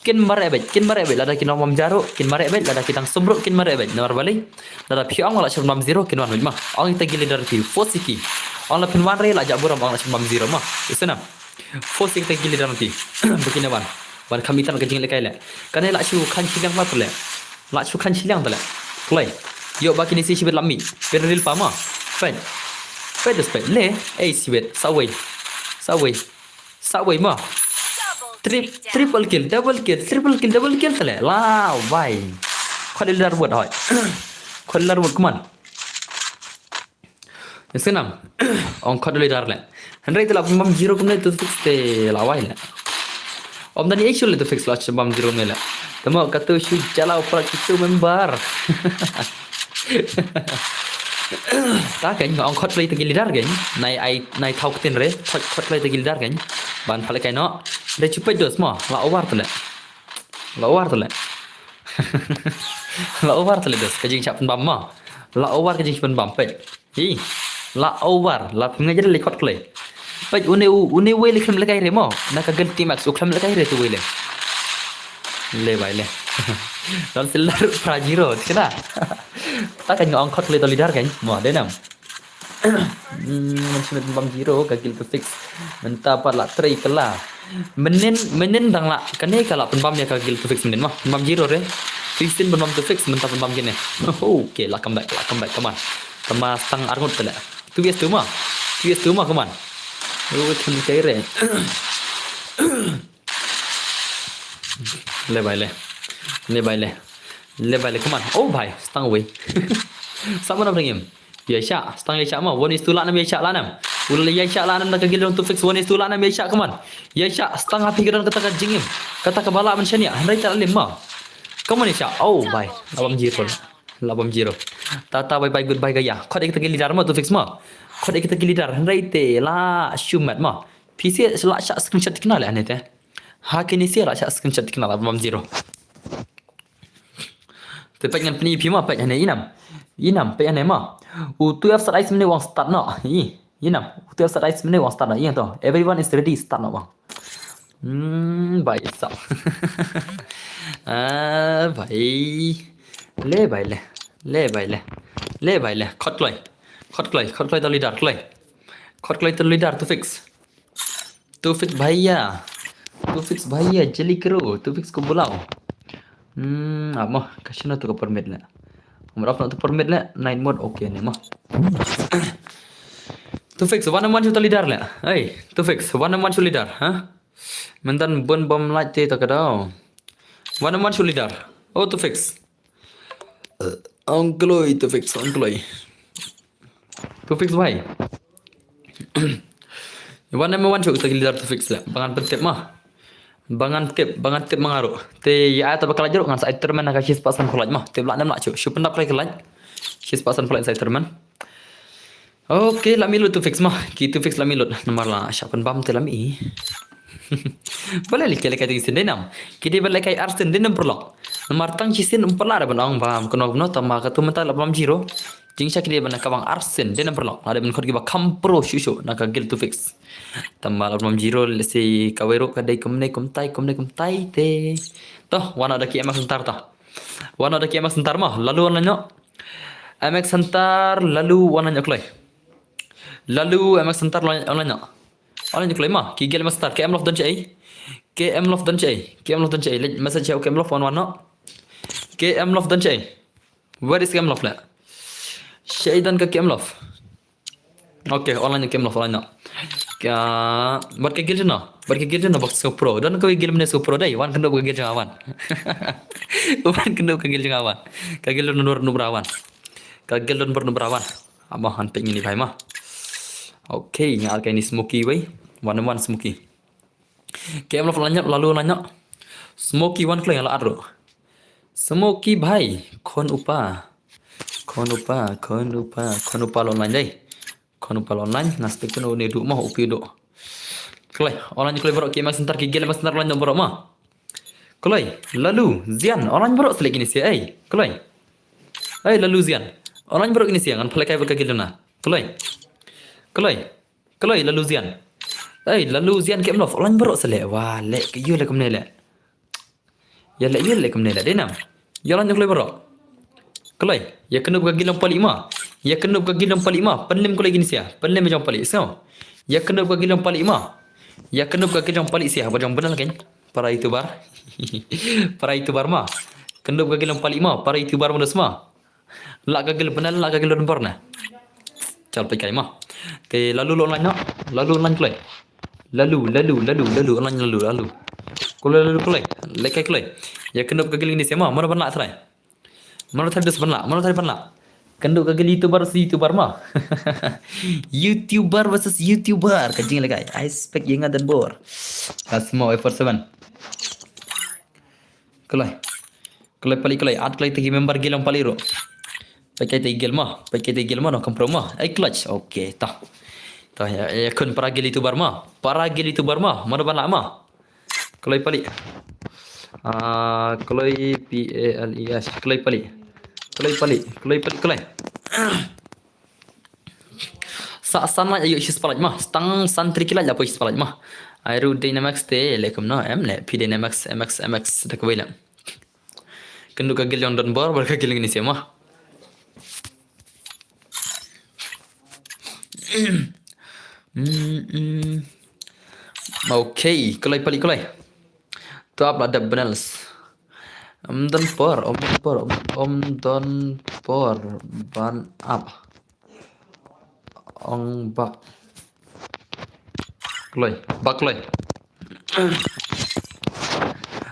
Kin mareh beit, kin mareh beit, lada kin ong bam ja ruh, kin mareh beit, lada ki dang sum ruh, kin mareh beit. Namar balei? Lada phi ong la shah pynbam zero, kin wan beit mo. Ong ita ki leader phi, force ki. Ong la phin wan re, la jah burom, ong la shah pynbam zero mo. Ïa snam. Force ita ki leader phi. Ba kin wan. Ban kham itan ka jinglehkai leh. Kane la shu khan shiliang pat leh. La shu khan shiliang pat leh. Play. Ïoh ba kine si shibit lam mi. Pyrril pa mo. Peit. Peit, peit. Leh. Ei shibit. Sa wei. Sa wei. Sa wei mo. Trip-, triple kill, double kill, triple kill, double kill tale. La wai. Khot ïa u leader bot hoi. Khot ïa u leader bot, come on. Snam, ong khot da leader le. Hynrei te la pynbam zero kumne tu fix te la wai le. Ym don ei shuh le tu fix la pynbam zero kumne le. Te mo katu shu jala u palat kitu member. Ta kein ong khot play te ki leader kein. Nai ai nai thaw ktien re. Khot khot play te ki leader kein. Ban pale kai no. Re chupet dos mo. La over te le. La over te le. La over te le dos. Ka jingshah pynbam mo. La over ka jingshah pynbam peit. Hi. La over. La pynngeit re le khot klei. Peit une u une wei le khlem le kai re mo. Na ka gel T-Max u khlem le kai re tu wei le. Le bai le. Don silver pra zero. Kena. Ta kein ong khot klei to leader kein. Mo de nam. Hmm, man shi met bam zero ka gel tu fix. Mynta pat la trei kala. Mynnin mynnin dang la kane ka la pynbam ïa ka gel tu fix mynnin mo. Pynbam zero re. Kristin pynbam tu fix mynta pynbam kine. Okay, la come back, la come back, come on. Tama stang arngut tele. Tu bias tu mo. Tu bias tu mo, come on. Lu kan kai re. Le bai le. Le bai le. Le bai le, come on. Oh bai, stang wei. Sama na ringim. Ïa sha, stang ïa sha ma. One is two la nam ïa sha la nam. Ula ïa sha la nam na ka gel tu fix one is two la nam ïa sha, come on. Ïa sha, stang happy ka don kata ka jingim. Kata ka bala man shania. Hynrei ta lim ma. Come on ïa sha. Oh bai. La bam zero. La bam zero. Tata bye bye goodbye ka ïa. Khot ïa kita ki leader ma tu fix ma. Khot ïa kita ki leader. Hynrei te la shumat ma. Phi shu la shah screenshot tikna le ane te. Ha kine shu la shah screenshot tikna la bam zero. Te peit ngan pyni phi ma peit hane inam. Inam peit hane ma. U tu F sat ice mene wang start no. I inam. U tu F sat ice mene wang start no. Ïa to. Everyone is ready start no wang. Hmm, bai sap. Ah, bai. Le bai le. Le bai le. Le bai le. Khot kloi. Khot kloi. Khot kloi ta leader kloi. Khot kloi ta leader tu fix. Tu fix bhaiya. Tu fix bhaiya. Jeli kero. Tu fix ko bulao. Hmm, amo kashina tu ka permit le. Umrap na tu permit le. Night mode okay ne mo. Tu fix one on one shu ta leader le. Hey, tu fix one on one shu leader, ha? Mentan bun bom light te ta ka dau. One on one shu leader. Oh, tu fix. Ong kloi tu fix, ong kloi. Tu fix bai. Wan em wan shu ta ki leader tu fix la. Bangan pyntip ma. Bangan tip, bangan tip mangaru. Te ïa ta bakal jero ngan sa itermen ka shis pasan kolaj ma. Te bla nem la shu. Shu pyndap klai kolaj. Shis pasan kolaj sa itermen. Okay, la mi lut tu fix ma. Ki tu fix la mi lut. Namar la shah pynbam te la mi. Bale li kele kai sien de nam. Ki de bale kai arsen de nam perlok. Namar tang shi sien um pala da ban ong bam kono kono tama ka tu menta la bam zero. Jing sha ki de ban ka bang arsen de nam perlok. Ada ban khot ki ba kam pro shu shu na ka gel tu fix. Tama la bam zero le si ka wero ka dei kumne kumtai kumne kumtai te. Toh wana da ki emak sentar ta. Wana da ki emak sentar ma lalu wana nyo. Emak sentar lalu wana nyo kloi. Lalu emak sentar online nyo. Online kloi ma, ki gel ma star, K M Love don chai. K M Love don chai. K M Love don chai. Leit message chai K M Love wan wan no. K M Love don chai. Where is K M Love le? Chai don ka K M Love. Okay, online K M Love online no. Ka, buat ka gel no. Buat ka gel no bak so pro. Don ka gel mene so pro dai. Wan kendo ka gel wan. Wan kendo ka gel wan. Ka gel don nur nubra wan. Ka gel don bernubra wan. Aba han pek ngini bai ma. Okay, nga ar kaini Smoky wei. One on one Smoky. K M Love lanyap lalu lanyap. Smoky wan kleng la adro. Smoky bhai, khon upa. Khon upa, khon upa, khon upa lon lan dai. Khon upa lon lan, ngas pek no ne du mo upi do. Kloi, online kloi borok ki ma sentar ki gel ma sentar online borok ma. Kloi, lalu, zian, online borok selek ini si ai. Kloi. Ai lalu zian. Online borok ini si ngan phalek kai ka gel na. Kloi. Kloi. Kloi lalu zian. Ai lalu zian K M Love. Online borok selek. Wah, lek ke yu lek kumne lek. Ya lek yu lek kumne lek. Denam. Ya online kloi borok. Kloi. Ya kenu ka gel pali ma. Ya kenu ka gel pali ma. Penlim kloi gini sia. Penlim jong pali. So. Ya kenu ka gel pali ma. Ya kenu ka gel pali sia. Bajong benar kan. Para YouTuber. Para YouTuber ma. Kenu ka gel pali ma. Para YouTuber ma. La ka gel pynel la ka gel don bor na. Chal pai kai ma. Te lalu lo online no. Lalu online kloi. Lalu lalu lalu lalu online lalu lalu. Kloi lalu kloi. Lek kai kloi. Ya kenu ka gel ini sema. Mana ban la trai. Mana trai dus ban la. Mana trai ban la. Kynduh ka gel YouTuber versus YouTuber ma. YouTuber versus YouTuber. Ka jingïalehkai. I expect ïa nga don bor. Ka small effort seven. Kloi. Kloi pali kloi. At kloi te ki member gel ong pali ro. Pakai te gel ma. Pakai te gel ma no kampro ma. Ai clutch. Okay, ta. Ta ya, ya kun para gel YouTuber ma. Para gel YouTuber ma. Mana bala ma. Kloi pali. Ah, kloi P A L E S. Kloi pali. Kloi pali. Kloi pali kloi. Sa san lait ayu shi spalait ma. Stang san tri kilait la poi shi spalait ma. Ai ru Dynamax te le kum no em le P Dynamax M X M X da kwai la. Kynduh ka gel ong don bor bar ka gel ong ni sema. Mm, mm. Okay, kloi pali kloi. Tu ap la dep benels. Om don por, om don por, om, om don por ban ap. Ong bak. Kloi, bak kloi.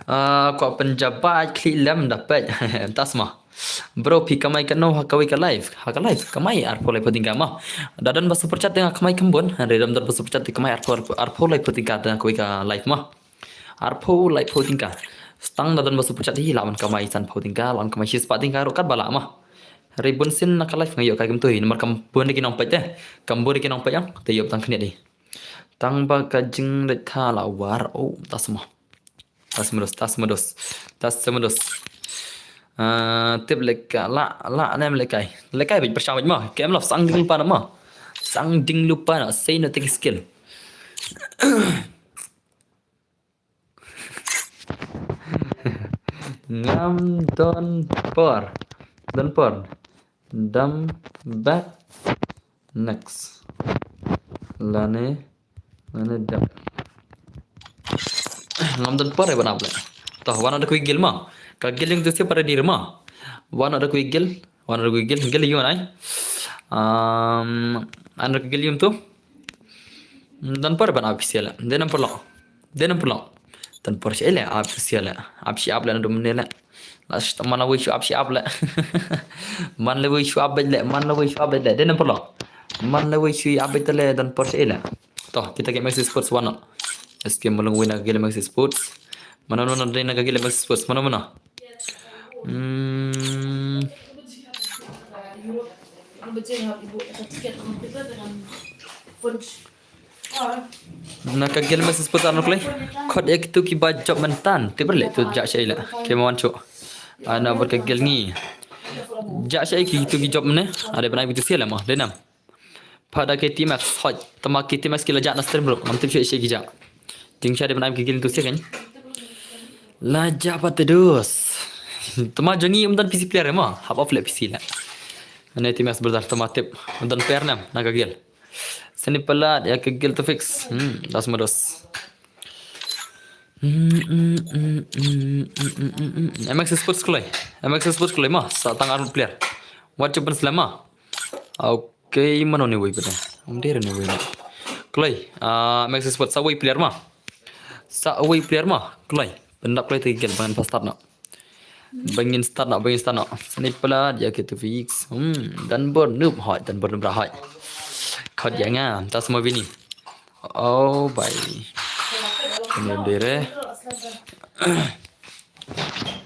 Ah, ko penjabat klik lem dapat. Tas ma. Bro, phi kamai kano ha kawei ka live. Ha ka live kamai arphew laiphew tyngka ma. Da don ba super chat te nga kamai kham bun. Hynrei da don ba super chat te kamai arphew, arphew laiphew tyngka te nga kawei ka live ma. Arphew laiphew tyngka. Stang da don ba super chat hi la ban kamai sanphew tyngka, la ban kamai shispah tyngka ruh kat ba la ma. Hynrei bun sien na ka live nga ïoh kai kumto hi namar kam bun da ki nongpeit te. Kam bun da ki nongpeit ang te ïoh tang khyndiat hi. Tang ba ka jingleit tha la war. Oh, tas ma. Tas ma dos, tas ma dos. Tas ma dos. Ah, tip lehkai la, la nem lehkai. Lehkai bit pyrshang bit ma. Kem love sang ding lupa na ma. Sang ding lupa na. Say no take skill. Ngam don por. Don por. Dam back. Next. Lane, lane dam. Ngam don por ban ap le. Toh, wan da kawei gel ma. Ka gel ong tu sia para dir ma. Wan da kawei gel. Wan da kawei gel. Gel ïa u nai. Um, wan da kawei gel ïa u tu. Don por ban ap sia le. Dei nam por lo. Dei nam por lo. Don por sia le ap sia le. Ap sia ap le na dum ne le. Last man la wei shu ap sia ap le. Man la wei shu ap le. Man la wei shu ap le. Dei nam por lo. Man la wei shu ap le don por sia le. Toh, kita ke Maxi Sports wan. Eske malung wei na ke Maxi Sports. Mana mana dei na ke Maxi Sports. Mana mana. Hmm. Na ka gel Maxi Sports ano kloi. Khot ek tu ki ba job myntan. Te berle tu jak shai la. Ke man chu. Ana ber ka gel ngi. Jak shai ki tu ki job ne. Ada pernah itu sia la ma. Denam. Pada ke T-Max hot. Tama ke T-Max ki la jak na stream bro. Ngam tip shai shai ki jak. Jing shai ada pernah ki gel tu sia kan. La japa tedus. Tama jongi um don P C player ma. Hap off le P C la. Ane T-Max brother tama tip. Um don player nam na ka gel. Seni pelat ya ka gel tu fix. Hmm, das ma dos. Hmm, hmm, hmm, hmm, hmm, hmm, hmm, hmm. M X Sports kloi. M X Sports kloi ma. Sa tang arut player. What you pen selama. Okay, mano ni wei pen. Um der ni wei. Kloi. Ah, M X Sports sa wei player ma. Sa wei player ma. Kloi. Pendap kloi tegel ban pas start na. Bangin start na, bangin start na. Seni pelat ya kita fix. Hmm, dan bor noob hot, dan bor noob hot. Khat ya nga, tas ma bini. Oh, bye. Ini dere.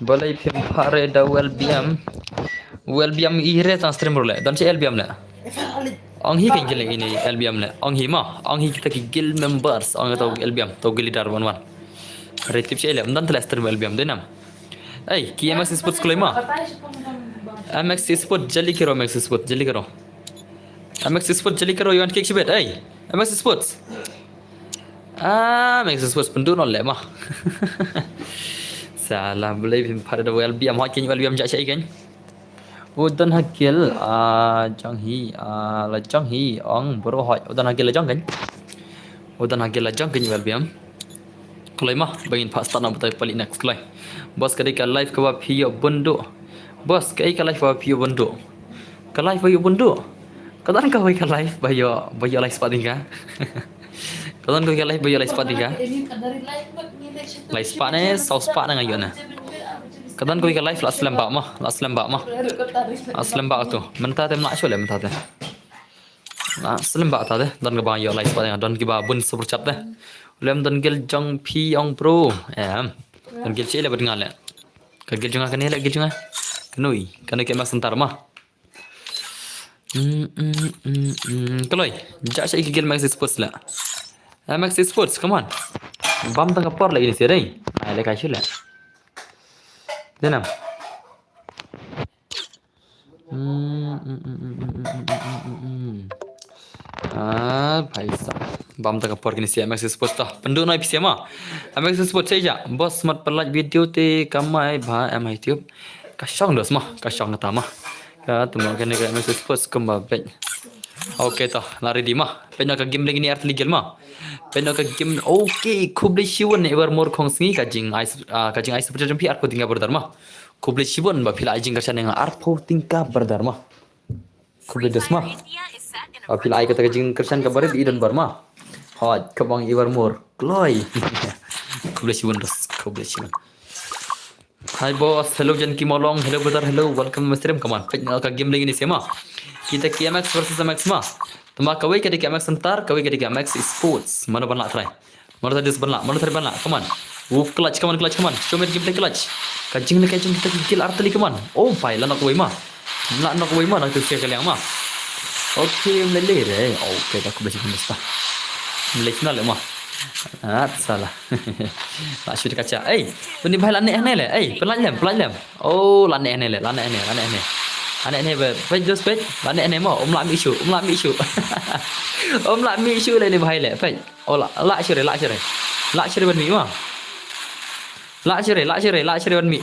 Balei phim phare da U L B M. U L B M i re tang stream rule. Dan si L B M le. Ong hi kan gil ini L B M le. Ong hi ma. Ong hi kita ki gil members. Ong kita L B M. Tau gil leader one one. Retip si le. Dan telah stream L B M. Denam. Ei, ki M X Sports kloi ma. M X Sports jali kero, M X Sports jali kero. M X Sports jali kero, yuan kick shibet. Ei, M X Sports. Ah, M X Sports pendu no le ma. Salah beli pim pada da L B M ha kin L B M jak syai kan. Udan hakil, ah, jang hi, ah, la jang hi, ong bro hoi. Udan hakil la jang kan. Udan hakil la jang kan L B M. Kloi ma, bangin phah start na batai palik next kloi. Bos ka dei ka live ka ba phi ïoh bun duh. Bos, ka ei ka live ba phi ïoh bun duh. Ka live ba ïoh bun duh. Ka dan ka wei ka live ba ïoh, ba ïoh lai spah tyngka. Ka dan ka wei ka live ba ïoh lai spah tyngka. Lai spah ne, saw spah ne nga ïoh na. Ka don kawei ka live la slem ba ma, la slem ba ma. La slem ba tu. Mynta te mla shu le mynta te. La slem ba ta te. Don kaba ïoh live ba don kiba bun super chat te. Lem don gel jong phi ong pro. Em. Don gel chi le bad nga le. Ka gel jong nga kane le gel jong nga. Kanui, kanui ka Max Center ma. Hmm, hmm, hmm, hmm. Kaloi, ja sha ki gel Max Sports la. Eh, Max Sports, come on. Bam tang ka por lagi ni sih, dai. Ai le ka shu le. Denam. Hmm, hmm, hmm, hmm, hmm, hmm, hmm, hmm, hmm. Ah, bhai sahab. Bam tang ka por kini si M X Sports ta. Pynduh noi pisa ma. M X Sports saja. Bos mat pynlait video te kamai bha M I tube. Ka shong dos ma, ka shong kata ma. Ka tuma kene ka M X Sports kumba bej. Okay ta, la ready ma. Pynduh ka game lagi ni art legal ma. Pynduh ka game. Okay, khublei shibun Evermore Khongsngi ka jing ai, ah, ka jing ai super jam pi art ko tinggal berdar ma. Khublei shibun ba phi la ai jingkyrshan ïa nga arphew tyngka berdar ma. Khublei dos ma. Ba phi la ai kata ka jingkyrshan kaba rit i don bor ma. Hooid, ka bang Evermore. Kloi. Khublei shibun dos. Khublei shibun. Hi boss, hello Janki Molong, hello brother, hello, welcome to my stream, come on. Peit na ka game lagi ni sema. Kita ki M X versus M X ma. Tama kawei ka dei ka M X Center, kawei ka dei ka M X Sports. Mano ban lah try? Mano tadi sebelah, mano tadi sebelah. Come on. Uh, clutch, come on, clutch, come on. Show me the gameplay clutch. Ka jing ni ka jing kita ki kill artylli, come on. Oh, pai la knock away ma. La knock away ma, na tu sia kaliang ma. Okay, mlele re. Okay, dah aku belajar jenis dah. Mlele kena le ma. Ah, salah. La shoot kaca. Ei, bani bhai la neh ne le. Ei, pynlait lem, pynlait lem. Oh, la neh ne le, la neh ne, la neh ne. La neh ne be, peit dos peit. La neh ne ma, um la mi shu, um la mi shu. Um la mi shu le ni bhai le, peit. Oh, la, la shu re, la shu re. La shu re ban mi ma. La shu re, la shu re, la shu re ban mi.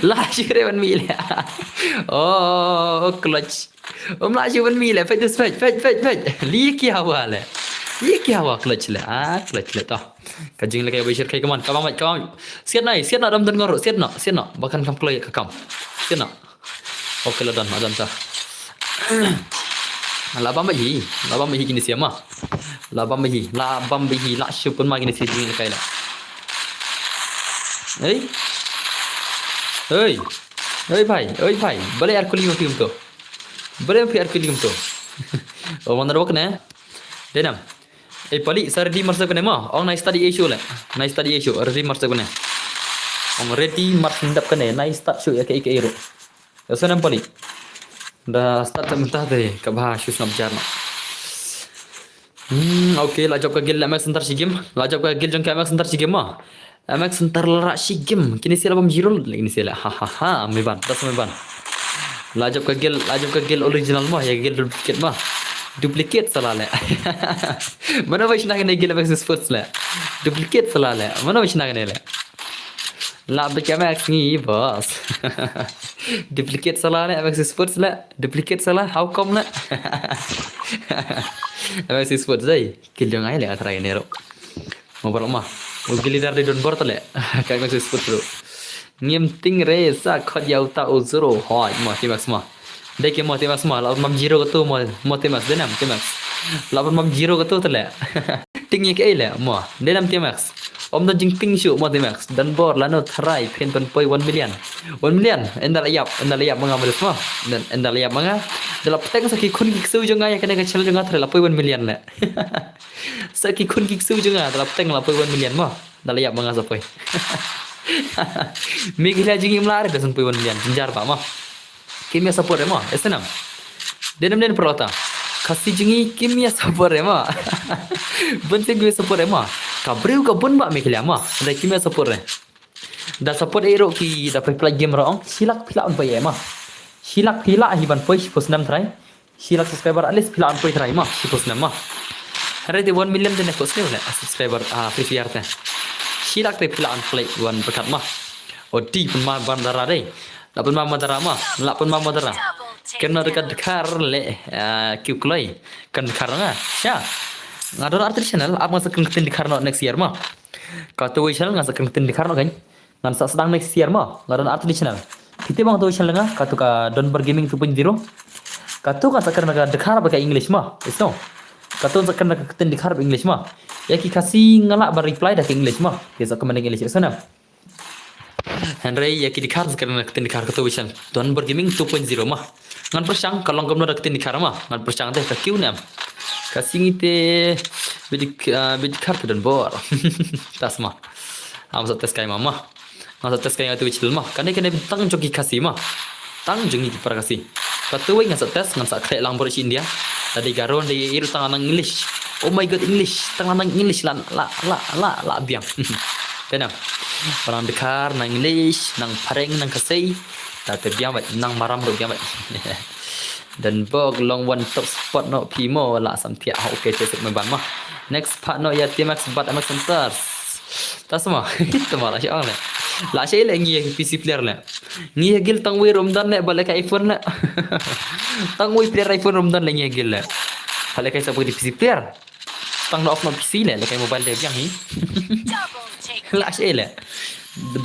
La shu re ban mi le. Oh, clutch. Um la shu ban mi le, peit dos peit, peit, peit, peit. Li ki hawa le. Li ki hawa clutch le. Ah, clutch le to. Ka jing le ka bai shir kai kaman, ka bang mai, ka bang. Siat nai, siat na dam don ngor, siat na, siat na. Bakan kam kloi ka kam. Siat na. Okay, la don, la don ta. La bam ba hi, la bam ba hi kini sia ma. La bam ba hi, la bam ba hi, la shu pun ma kini sia jing kai la. Ei. Ei. Ei bhai, ei bhai. Bale ar kuli ma phi um to. Bale phi ar kuli um to. Oh, mana rok ne? Denam. Ei pali sa ready marsep kane ma. Ong nai study issue le. Nai study issue ready marsep kane. Ong ready marsep kane. Nai start shu ya ke ke ro. Ya sana pali. Da start ta mentah te ka bha shu snap jar ma. Hmm, okay, la jop ka gel M X Center shi game. La jop ka gel jong ka M X Center shi game ma. M X Center la rah shi game. Kini sia la bam zero, kini sia la. Ha ha ha, me ban, das me ban. La jop ka gel, la jop ka gel original ma, ya gel duplicate ma. Duplicate salah le. Mana bai shna kane gel M X Sports le. Duplicate salah le. Mana bai shna kane le. La bik M X ngi boss. Duplicate salah le, M X Sports le. Duplicate salah, how come le? M X Sports dai. Kil jong ai le atrai ne ro. Mo bor ma. Mo gili dar di don bor tale. Ka M X Sports bro. Ngim ting re sa khot yau ta u zero. Hoi, mo T-Max ma. Dei ke mo T-Max ma. La mam zero ka tu mo, mo T-Max. Denam T-Max. La mam zero ka tu tale. Ting ye ke le mo. Denam T-Max. Om don jing ting shu mo T-Max. Don bor la no trai pin pin poi one million. One million. Enda la yap, enda la yap manga ma. Enda la yap manga. Da la pteng sa ki khun ki ksu jong nga ya kane ka channel jong nga trai la poi one million le. Sa ki khun ki ksu jong nga, da la pteng la poi one million mo. Da la yap ma nga sa poi. Meghalaya jong ngi mla re da san poi one million. Jynjar ba mo. Kim ya support re mo. Esenam. Denam den prota. Khasi jong ngi kim ya support re mo. Bun se kim ya support re mo. Ka briew ka bun ba Meghalaya mo. Da kim ya support re. Da support ero ki da poi play game ro ong. Shilak pila on poi ema. Shilak pila hi ban poi shipos nam trai. Shilak subscriber at least pila an play trai ma, shipos nam ma. Hare te one million te ne ko sne le subscriber a Free Fire te. Shilak te pila an play one berkat ma. O di pun ma bandara dei. La pun ma bandara ma, la pun ma bandara. Kena dekat dekar le kiu kloi. Kan dekar nga. Sha. Nga don artificial, ap nga sa kena ketin dekar no next year ma. Ka tu wei channel nga sa kena ketin dekar no kan. Ngan sa sdang next year ma, nga don artylli channel. Phi tip bang tu channel nga, katu ka Donbor Gaming two point zero. Katu ka sa kren ka dkhar ba ka English ma, isno. Katu sa kren ka ktien dkhar ba English ma. Ya ki Khasi nga lah ba reply da ka English ma. Ki sa comment English isno. Hynrei ïa ki dkhar sa kren na ka ktien dkhar kato wei shen. Don Bor Gaming two point zero ma. Ngan pyrshang ka long kumno da ka ktien dkhar ma. Ngan pyrshang te ka kiew ne em. Ka sngi te bit dk-, ah, bit dkhar te Don Bor. Tas ma. Am sa test kai ma ma. Ngan sa test kai nga tu chil ma. Kane kane tang jong ki Khasi ma. Tang jong ki para Khasi. Kato wei ngan sa test, ngan sa khleh lang bor shi India. Lada i Garo, lada i Ïew tang lang English. Oh my God, English. Tang lang English la la la la la biang. Te nang. Ba nang dkhar nang English, nang phareng nang Khasi. Ta te biang bad nang maram ruh biang bad. Don Bor long wan top spot noh phi mo la sam thiah. Okay, te suk me ban ma. Next part noh ïa T-Max bad M X Hunters. Ta sma. Tama la shi ong le. La shi le ngi ïa P C player le. Ngi ïa gil tang wei rum don le ba le ka iPhone le. Tang wei player iPhone rum don le ngi ïa gil le. Ba le ka sa bagi P C player. Tang da off no P C le, le ka mobile le biang hi. La shi le.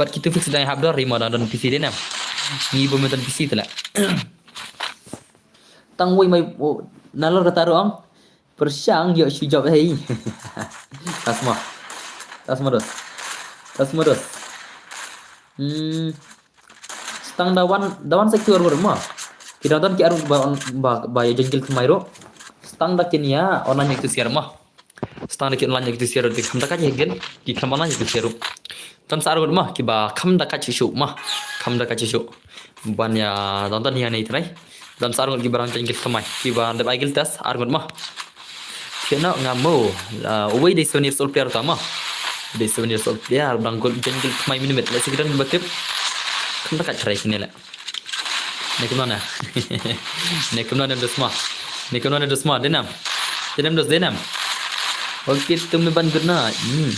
Bad kitu fix dang hap dor ri mo dang don P C de nam. Ngi bym don P C te le. Tang wei mai, oh, nalor kata ruh ong. Pyrshang ïoh shu jop hei. Tas ma. Tas ma dos. Tas ma dos. Hmm. Stang da wan, da wan sektor bor ma. Ki da don ki arung ba, ba, ba ïa jengkil kemai ruh. Stang da kin ïa online ïa tu siar ma. Stang da kin online ïa tu siar ruh, ki kham da ka jengkil, ki kham online ïa tu siar ruh. Don sa arngut ma, kiba kham da ka shisha ma. Kham da ka shisha. Ban ïa, don don ïa nei trai. Don sa arngut kiba rang jengkil kemai. Kiba dep ai gil test, arngut ma. Thiah noh nga mo. Ah, uwei dei seven years old player ta ma. Dei seven years old player, ba dang gol jengkil kemai minimit. Le sikdang ba tip. Kham da ka trai kine le. Ne kumno ne. Ne kumno ne dos ma. Ne kumno ne dos ma, denam. Denam dos, denam. Okay, tum me ban guna. Hmm.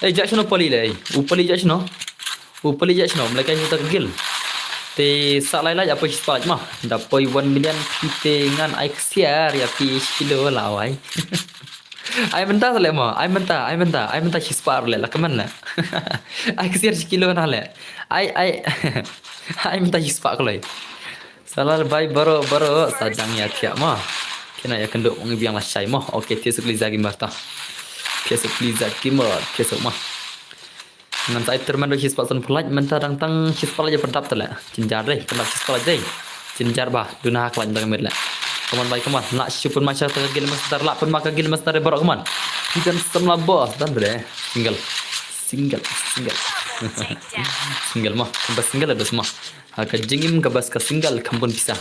Eh, ja shano pali le. U pali ja shano. U pali ja shano. Mlai ka juta gil. Te sa lai lai apa shi spalaj ma. Da poi one million phi te ngan ai ksiar ïa phi shi kilo la wai. Ai mynta sa le mo, ai mynta, ai mynta, ai mynta shi spah le la kmen le. Ai ksiar shi kilo na le. Ai, ai, ai mynta shi spah kloi. Sa la bai baro, baro, sa dang ïa thiah mo. Kine ïa kynduh ngi biang la shai mo. Okay, thiah suk Liza Gamer ta. Thiah suk Liza Gamer, thiah suk mo. Ngan sa ai termen ruh shi spah san pulai, mynta dang tang shi spah la ïa pyndap te le. Jynjar dei, pyndap shi spah la dei. Jynjar ba, duna ha klai dang met le. Come on bai, come on. Lah shu pynmai sha ka gil master, lah pynmai ka gil master baro, come on. Phi don samla boss, don bre. Single. Single, single. Single mo, ka best single dos mo. Ha ka jingim ka best ka single, kham bun pisa.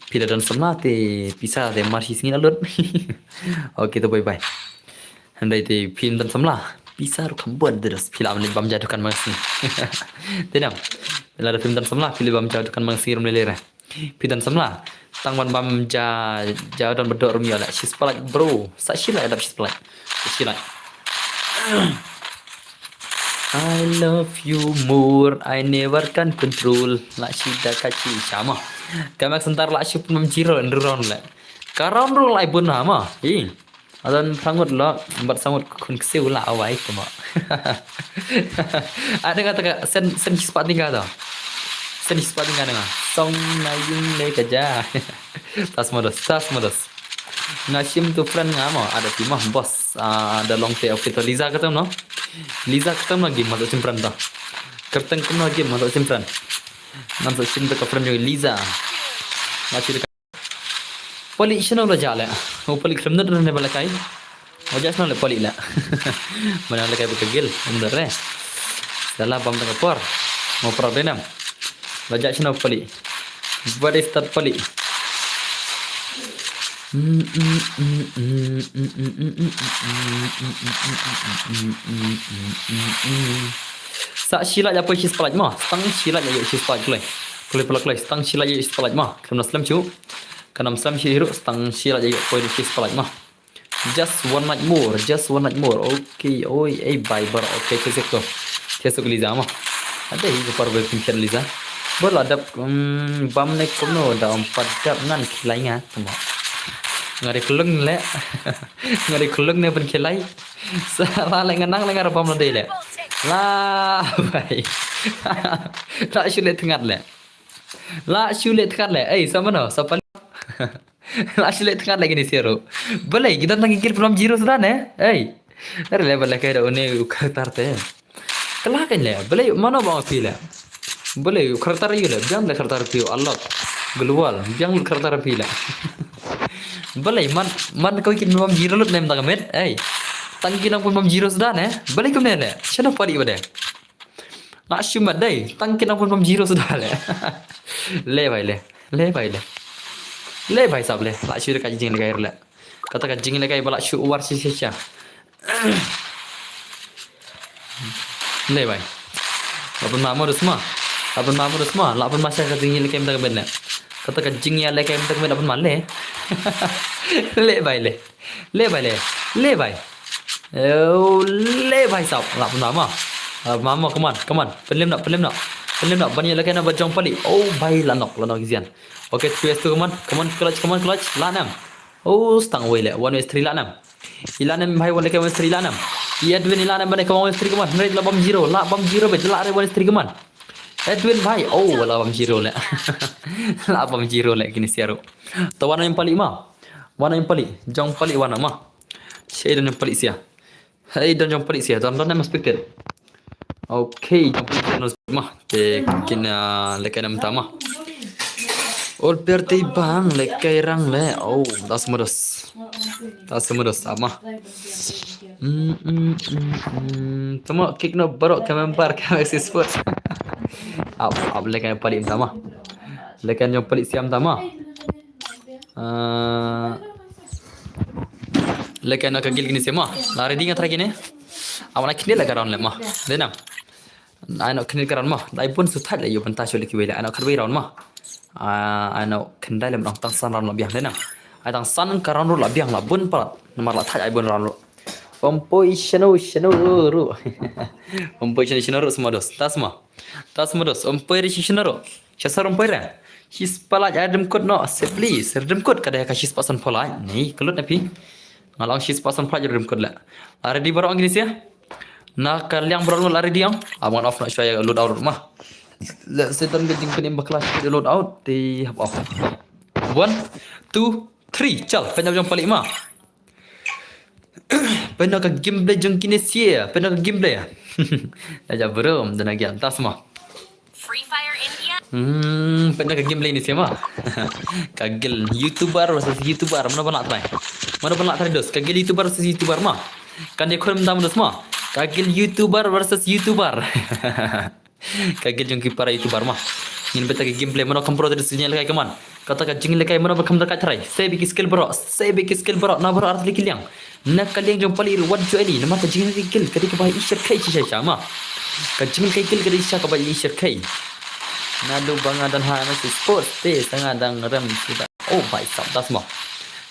Phi la don samla te pisa te mar shi sngi la lut. Okay, to bye bye. Hynrei te phim don samla. Pisa ruh kham bun te dos. Phi la bam ja dukan mangsngi. Te nam. Lada phim don samla, phi la bam ja dukan mangsngi rum lele re. Phi don samla. Tang ban bam ja, ja don ba dor rum ïa la. Shi spalaj bro. Sa shi la dap shi spalaj. Sa shi la. I love you more, I never can control. La shi da ka chi sha mo. Ka mak santar la shi pun mam zero in round le. Ka round round lai bun ha mo. Hi. Adan sangut lo, bat sangut kun ksiu la awai te mo. Ada kata ka sen, sen shi spah tingga to. Sen shi spah tingga nga. Song na yung le ka ja. Tas mo dos, tas mo dos. Nga shim tu friend nga mo, ada ti mo boss, ah, da long te, okay to Liza kata no. Liza kata no game ma to shim friend to. Kyrteng kata no game ma to shim friend. Ngan sa shim tu ka friend jong Liza. Nga shim ka. Pali shano la ja le. Oh, pali khlem nut ne ba la kai. Wa ja shano le pali le. Mana la kai ba ka gil, um da re. Sala bam ta ka por. Mo pra de nam. La ja shano pali. What is that pali? Sa shi la ja poi shi spalaj mo. Stang shi la ja ïoh shi spalaj kloi. Kloi pala kloi. Stang shi la ja ïoh shi spalaj mo. Khlem na slem chu. Kanam slem shi hiru. Stang shi la ja ïoh poi shi spalaj mo. Just one night more, just one night more. Okay, oi, ei bai bar. Okay, thiah suk to. Thiah suk Liza mo. Ada hi ka par bai pynkhia Liza. Bar la dap, um, bam ne kumno da um pat dap ngan khilai nga mo. Nga dei klung le. Nga dei klung ne ban khilai. Sa la le nga nang le nga ra bam la dei le. La bai. La shu le thngat le. La shu le thngat le. Ei, sa mano, sa pali. La shu le thngat le kini sero. Balei, kita nang kikir pram zero sudah ne? Ei. Are le balei kai da une u karakter te. Kala kan le, balei mano ba ong phi le. Balei u character ïa u le, biang le character phi u alok. Global, biang le character phi le. Balei man, man kawei kin bam zero lut ne mynta ka miet, ei. Tang ki nang pun bam zero suda ne, balei kumne le, shano pari bade. Nga shu mat dei, tang ki nang pun bam zero suda le. Le bhai le, le bhai le. Le bhai sab le, la shu da ka jing le kai le. Kata ka jing le kai ba la shu war shi shi sha. Le bhai. La pun ma mo dus ma. La pun ma mo dus ma. La pun ma sha ka jing le kai mynta ka miet le. Kata ka jing ïa le kai mynta ka miet la pun ma le. Le bhai le. Le bhai le. Le bhai. Oh, le bhai sab. La pun ma mo. La pun ma mo, come on, come on. Pynlem noh, pynlem noh. Pynlem noh, ban ïa le kai na ba jong pali. Oh bhai la nok, la nok zian. Okay, three S two, come on. Come on, clutch, come on, clutch. La nam. Oh, stang wei le. One S three la nam. Ila nem bhai, wan leke one S three ila nem. I Edwin ila nem bane ka one S three ka man. Hynrei la bam zero, la bam zero bet, la re one S three ka man. Edwin bhai, oh, la bam zero le. La bam zero le kini siaru. To wan im pali ma. Wan im pali, jong pali wan ma. Shei don im pali sia. Hei don jong pali sia, don don nem expected. Okay, jong pali sia no ma. Te kin, ah, leke nem tama. Ol per te bang leke rang le. Oh, das modus. Das modus ama. Mm, mm, mm, mm. Tama kick no baroh ka member ka Maxi Sport. Ap, ap leke pali tama. Leke jong pali siam tama. Ah, leke na ka gil kini sema. La ready nga try kini. Awana kini le ka round le ma. Dena. Ai no kini ka round ma. Dai pun sutai le yu penta shu leki wei le. Ai no khat wei round ma. Ah, ai no kendai le ma tang san round la biang dena. Ai tang san ka round la biang la bun pa. Namar la thai ai bun round. Om poi shano shano ru. Om poi shano shano ru sema dos. Tas ma. Tas modus, umpire shi shnero. Sha sar umpire. Shi spalaj a dem kut no, sepli, ser dem kut kada ka shi spasan polaj. Ni, kelut na pi. Ngalong shi spasan polaj dem kut le. Lari di baru angin sia. Na kaliang baru lari di ang. Abang off na shaya load out ma. Le setan ke jing penim bakla shi load out. Ti hap off. One, two, three. Chal, penyam jong palik ma. Pynno ka gameplay jong kine sia, pynno ka gameplay. Aja bro, dan lagi tas ma. Free Fire India. Hmm, pynno ka gameplay ni sia ma. Ka gil YouTuber versus YouTuber, mana ban lah try. Mana ban lah try dos, ka gil YouTuber versus YouTuber ma. Kan dia khun minta dos ma. Ka gil YouTuber versus YouTuber. Ka gil jong ki para YouTuber ma. Ngin beta ki gameplay mano kam pro te sini lekai kaman. Kata ka jing lekai mano ba kam da ka try. Sei biki skill bro. Sei biki skill bro. Na bro arti ki liang. Na ka liang jong pali wat jo eli. Nama ka jing ki gil kadi ka bai ishar kai chi cha ma. Ka jing kai gil kadi cha ka bai ishar kai. Na du banga dan ha na si sports te sanga dang rem sida. Oh bai sap das ma.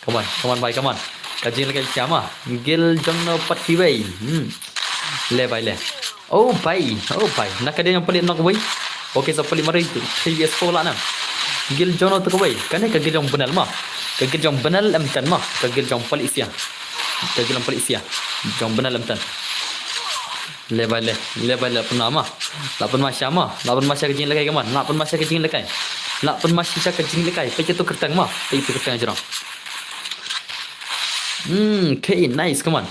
Come on, come on bai, come on. Ka jing lekai cha ma. Gil jong no pat ki bai. Hmm. Le bai le. Oh bai, oh bai. Na ka dei jong pali nok bai. Okay, so pali mari tu. Three vs four la nam. Gil jong no tu ka bai. Kane ka gil jong benal ma. Ka gil jong benal em ten ma. Ka gil jong pali sia. Ka gil jong pali sia. Jong benal em ten. Le bai le, le bai le pun ma. La pun ma sha ma. La pun ma sha ka jing lekai kaman. La pun ma sha ka jing lekai. La pun ma sha ka jing lekai. Pe tu kertang ma. Pe tu kertang jrong. Hmm, okay, nice, come on.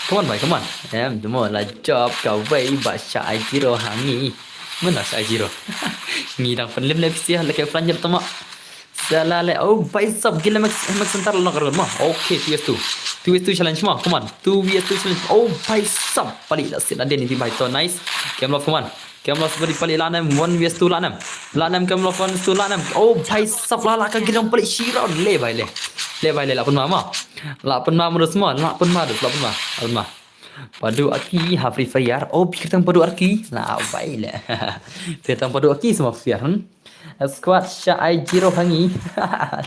Come on, bhai, come on. Em, demo la job ka wei ba sha ai zero hangi. Mana sha ai zero. Ngi dang pen lim le pisi ha leke plan jep tama. Sala le, oh, bhai sab gila max, max center lo kar ma. Okay, two vs two. Two vs two challenge ma, come on. Two vs two challenge. Oh, bhai sab pali la sit na den di bhai to nice. Game love, come on. Kem lo sbari pali lanem, one vs two lanem. Lanem kem lo one vs two lanem. Oh, bhai sab la la ka gidong pali shiro. Le bhai le. Le bhai le, la pun ma ma. La pun ma modus ma, la pun ma dus, la pun ma. La pun ma. Padu aki ha Free Fire. Oh, pikir tang padu aki. La bhai le. Pikir tang padu aki sama Free Fire. Hmm? Squad sha ai zero hangi.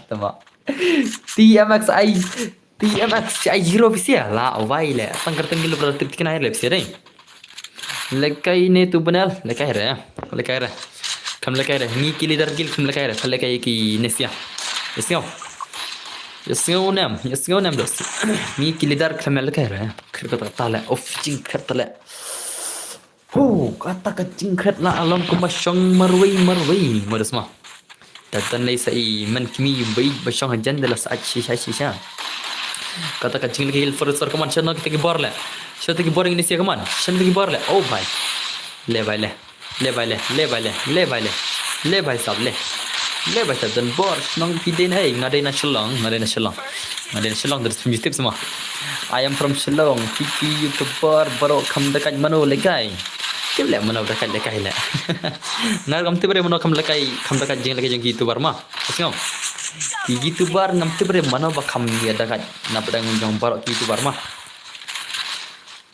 Tama. T M X ai T M X ai zero pisia la wai le. Tang kar tang gil bro tip tikna le pisia dei. Lekai ne tu benal, lekai re. Lekai re. Kam lekai re. Ngi ki leader gil kam lekai re. Kam lekai ki nesia. Yesngau. Yesngau nem, yesngau nem dos. Ngi ki leader kam lekai re. Kir kata kata le. Of jing kata le. Hu, kata ka jingkret la along kumba shong marwei marwei. Modus ma. Tatan lei sa i men kimi bai ba shong hajan de la sa shisha shisha. Kata ka jingle ka il for sor kaman shano kita ki bor le. Shano kita ki bor ini sia kaman. Shano kita ki bor le. Oh bhai. Le bai le. Le bai le, le bai le, le bai le. Le bai sap le. Le bai sap don bor, nong phi dei na ei, nga dei na Shillong, nga dei na Shillong. Nga dei na Shillong, dari tujuh tips semua. I am from Shillong, P P YouTuber, baroh kham da kait mano lekai. Tip le mano da kait lekai le. Nga kam tip re mano kham lekai, kham da kait jing lekai jing YouTuber ma. Sngom. Ki YouTuber ngam tip re mano ba kham ïa da kait. Na pdeng jong baroh ki YouTuber ma.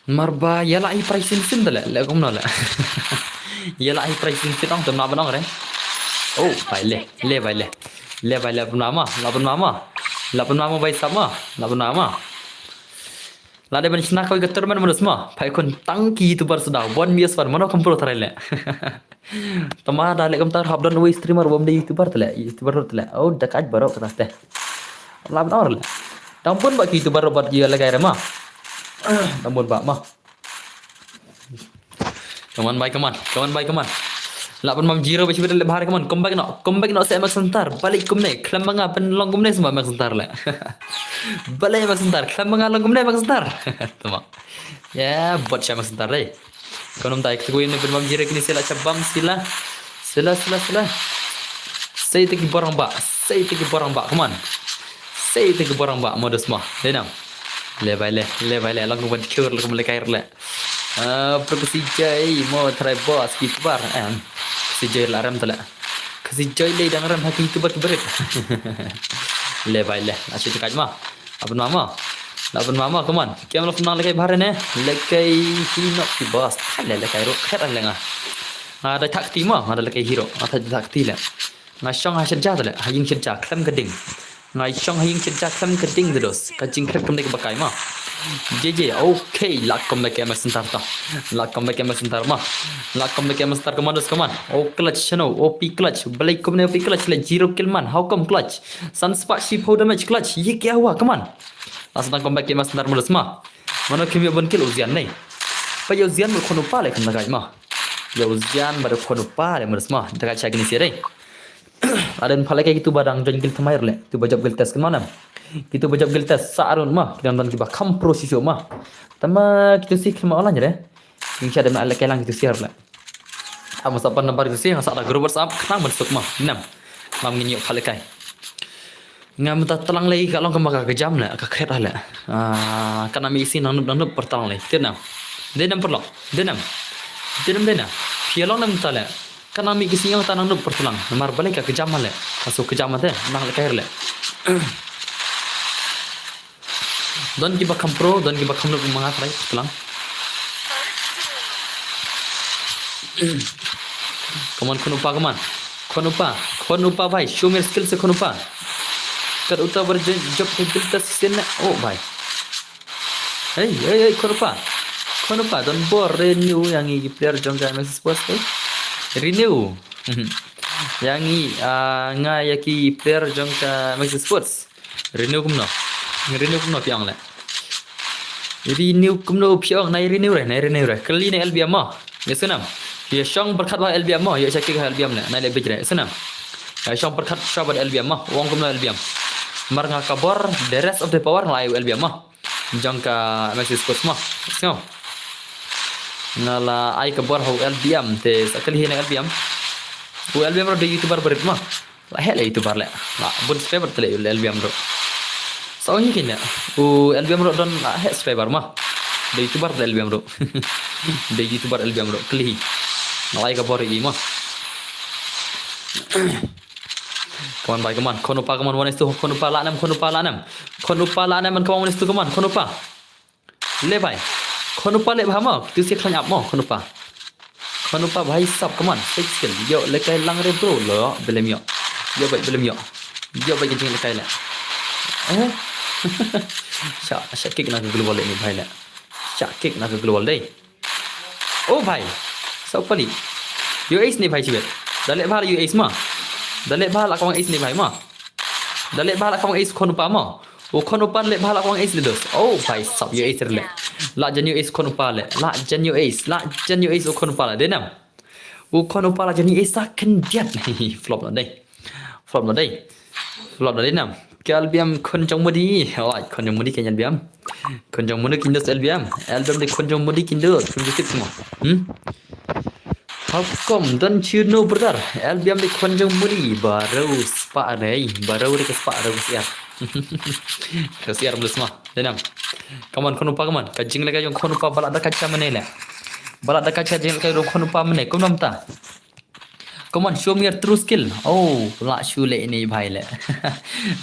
Mar ba ïa la i price sin sin da le, le kumno le. Ïa la i price sin sin ong, tum na ba nong re. Oh, bai le, le bai le. Le bai le pun mama, la pun mama. La pun mama bai sama, la pun mama. La de ban shna kawei ka tournament mano sma. Phai khun tang ki YouTuber sdang. Bon mi span mano kam pro trai le. Tama da le kam tar hap don wei streamer bom de YouTuber tele. YouTuber tele. Oh, da kaj baroh kata te. La ban or le. Tang pun ba ki YouTuber ba ki la gai re ma. Tang pun ba ma. Come on bai, come on. Come on bai, come on. La ban mam zero ba shibit le bahar, come on. Come back no. Come back no se Max Center. Balik kumne. Khlem ba nga ban long kumne sma Max Center le. Balik Max Center. Khlem ba nga long kumne Max Center. Tama. Ya, bot sha Max Center dei. Konom dai ktu ne ban mam zero kini sila chabam sila. Sila, sila, sila. Sei te ki borang ba. Sei te ki borang ba. Come on. Sei te ki borang ba. Modus ma. Dei nam. Le bai le. Le bai le. Lang ban tikur le kum le kair le. Ah, pro ka C J mo try boss ki bar. Em. Ka C J la rem tele. Ka C J le dang rem ha ki YouTuber ki berit. Le bai le. Ashi te kaj ma. Laban mama. Laban mama, come on. Kem laban nang lekai bahar ne. Lekai hi nok ki boss. Thai le lekai ro. Khet ang lenga. Nga da thak ti ma. Nga da lekai hero. Nga da thak ti le. Nga shong ha shet ja le. Ha ying shet ja. Klem ka ding. Nga shong ha ying shet ja. Klem ka ding de dos. Ka jing khet kam dek bakai ma. J J. Okay. Lak kom lek M S Center ta. Lak kom lek M S Center ma. Lak kom lek M S Center, come on dos, come on. Oh, clutch, shano. O P clutch. Balai kom ne O P clutch le. Zero kill man. How come clutch? San spah shi phew damage clutch. Ye kya hua? Come on. Last time comeback ki Max Center modus ma. Mano kim yo bon kill u Zian nei. Pa yo Zian mo kono pa le kan dagai ma. Yo Zian ba de kono pa le modus ma. Dagai cha kini sire. Aden pale ke kitu ba dang join guild tamair le. Tu ba job guild test kan manam. Kitu ba job guild test sa arun ma. Kitu dan kiba kam pro shisho ma. Tama kitu si kima online re. Insha Allah le kelang kitu si ar le. Am sa pan nambar si nga sa da group WhatsApp khnang ban suk ma. Nam. Mam ngin yok khale kai. Nga mynta tlang lei ka long ka ma ka jam le ka khet le. Ah, kana mi isi nang nup nang nup per tlang lei. Tip nam. Dei nam per long. Dei nam. Dei nam dei nam. Phi long nam ta le. Kana mi isi nga ta nang nup per tlang. Namar balei ka jam le. Ka su ka jam te nang le kai le. Don kiba kham pro, don kiba kham nuk manga trai tlang. Come on, khun u pa, come on. Khun u pa, khun u pa bhai, show me skill se khun u pa. Kat uta bar job ke bil ta sisen na. Oh bhai. Hey, hey, hey, khun u pa. Khun u pa, don bor renew yang i player jong ka M S Sports, hey. Renew. Yang i, ah, nga ya ki player jong ka M S Sports. Renew kumno. Renew kumno phi ong le. Renew kumno phi ong, nai renew re, nai renew re. Kali ne L B M ma. Ye sunam. Ye shong berkat ba L B M ma. Ye shaki ka L B M le. Nai le bijre. Sunam. Ye shong berkat shabat L B M ma. Wong kumno L B M. Mar nga kabor, the rest of the power ngai L B M ma. Jong ka M S Sports ma. Sngo. Nga la ai kabor ho L B M te sakali hi na L B M. U L B M ro de YouTuber berit ma. La heh le YouTuber le. La bun subscriber te le L B M ro. Sa hi kin le. U L B M ro don la heh subscriber ma. De YouTuber le L B M ro. De YouTuber L B M ro. Kli hi. Ngai ka bor i ma. Come on bai, come on. Khon u pa, come on, one is two. Khon u pa la nam, khon u pa la nam. Khon u pa la nam, come on, one is two, come on. Khon u pa. Le bai. Khon u pa le bha mo. Tu si khlaiñ ap mo, khon u pa. Khon u pa bhai sab, come on. Six kill. Yo, le kai lang re bro. Lo, belem yo. Yo bai, belem yo. Yo bai, kijing le kai le. Eh? Sha, sha kick na ka global le ni bhai le. Sha kick na ka global dei. Oh bhai. Sau pali. Yo ace ni bhai chibet. Da le bha la yo ace ma. Da le bha la kawang ace ni bhai ma. Da le bha la kawang ace khon u pa ma. O khon u pa le bha la kawang ace le dos. Oh bhai sab yo ace le. La jan yo ace khon u pa le. La jan yo ace. La jan yo ace o khon u pa le. Denam. O khon u pa la jan yo ace sa ken diat. Flop na dei. Flop na dei. Flop na dei nam. Ke L B M khon jong mudi. Oi, khon jong mudi ke L B M. Khon jong mudi kin dos L B M. L B M de khon jong mudi kin dos. Kin dos tip semua. Hmm? How come? Don't you know, brother? L B M de khon jong Modi. Baroh spah re, baroh re ka spah, baroh ka syiar. Ka syiar bla sma. Dei nam. Come on, khon u pa, come on. Ka jinglehkai jong khon u pa ba la da ka cha mynne le. Ba la da ka cha jinglehkai jong khon u pa mynne. Kum nam ta. Come on, show me your true skill. Oh, lah shu leh ine bhai le.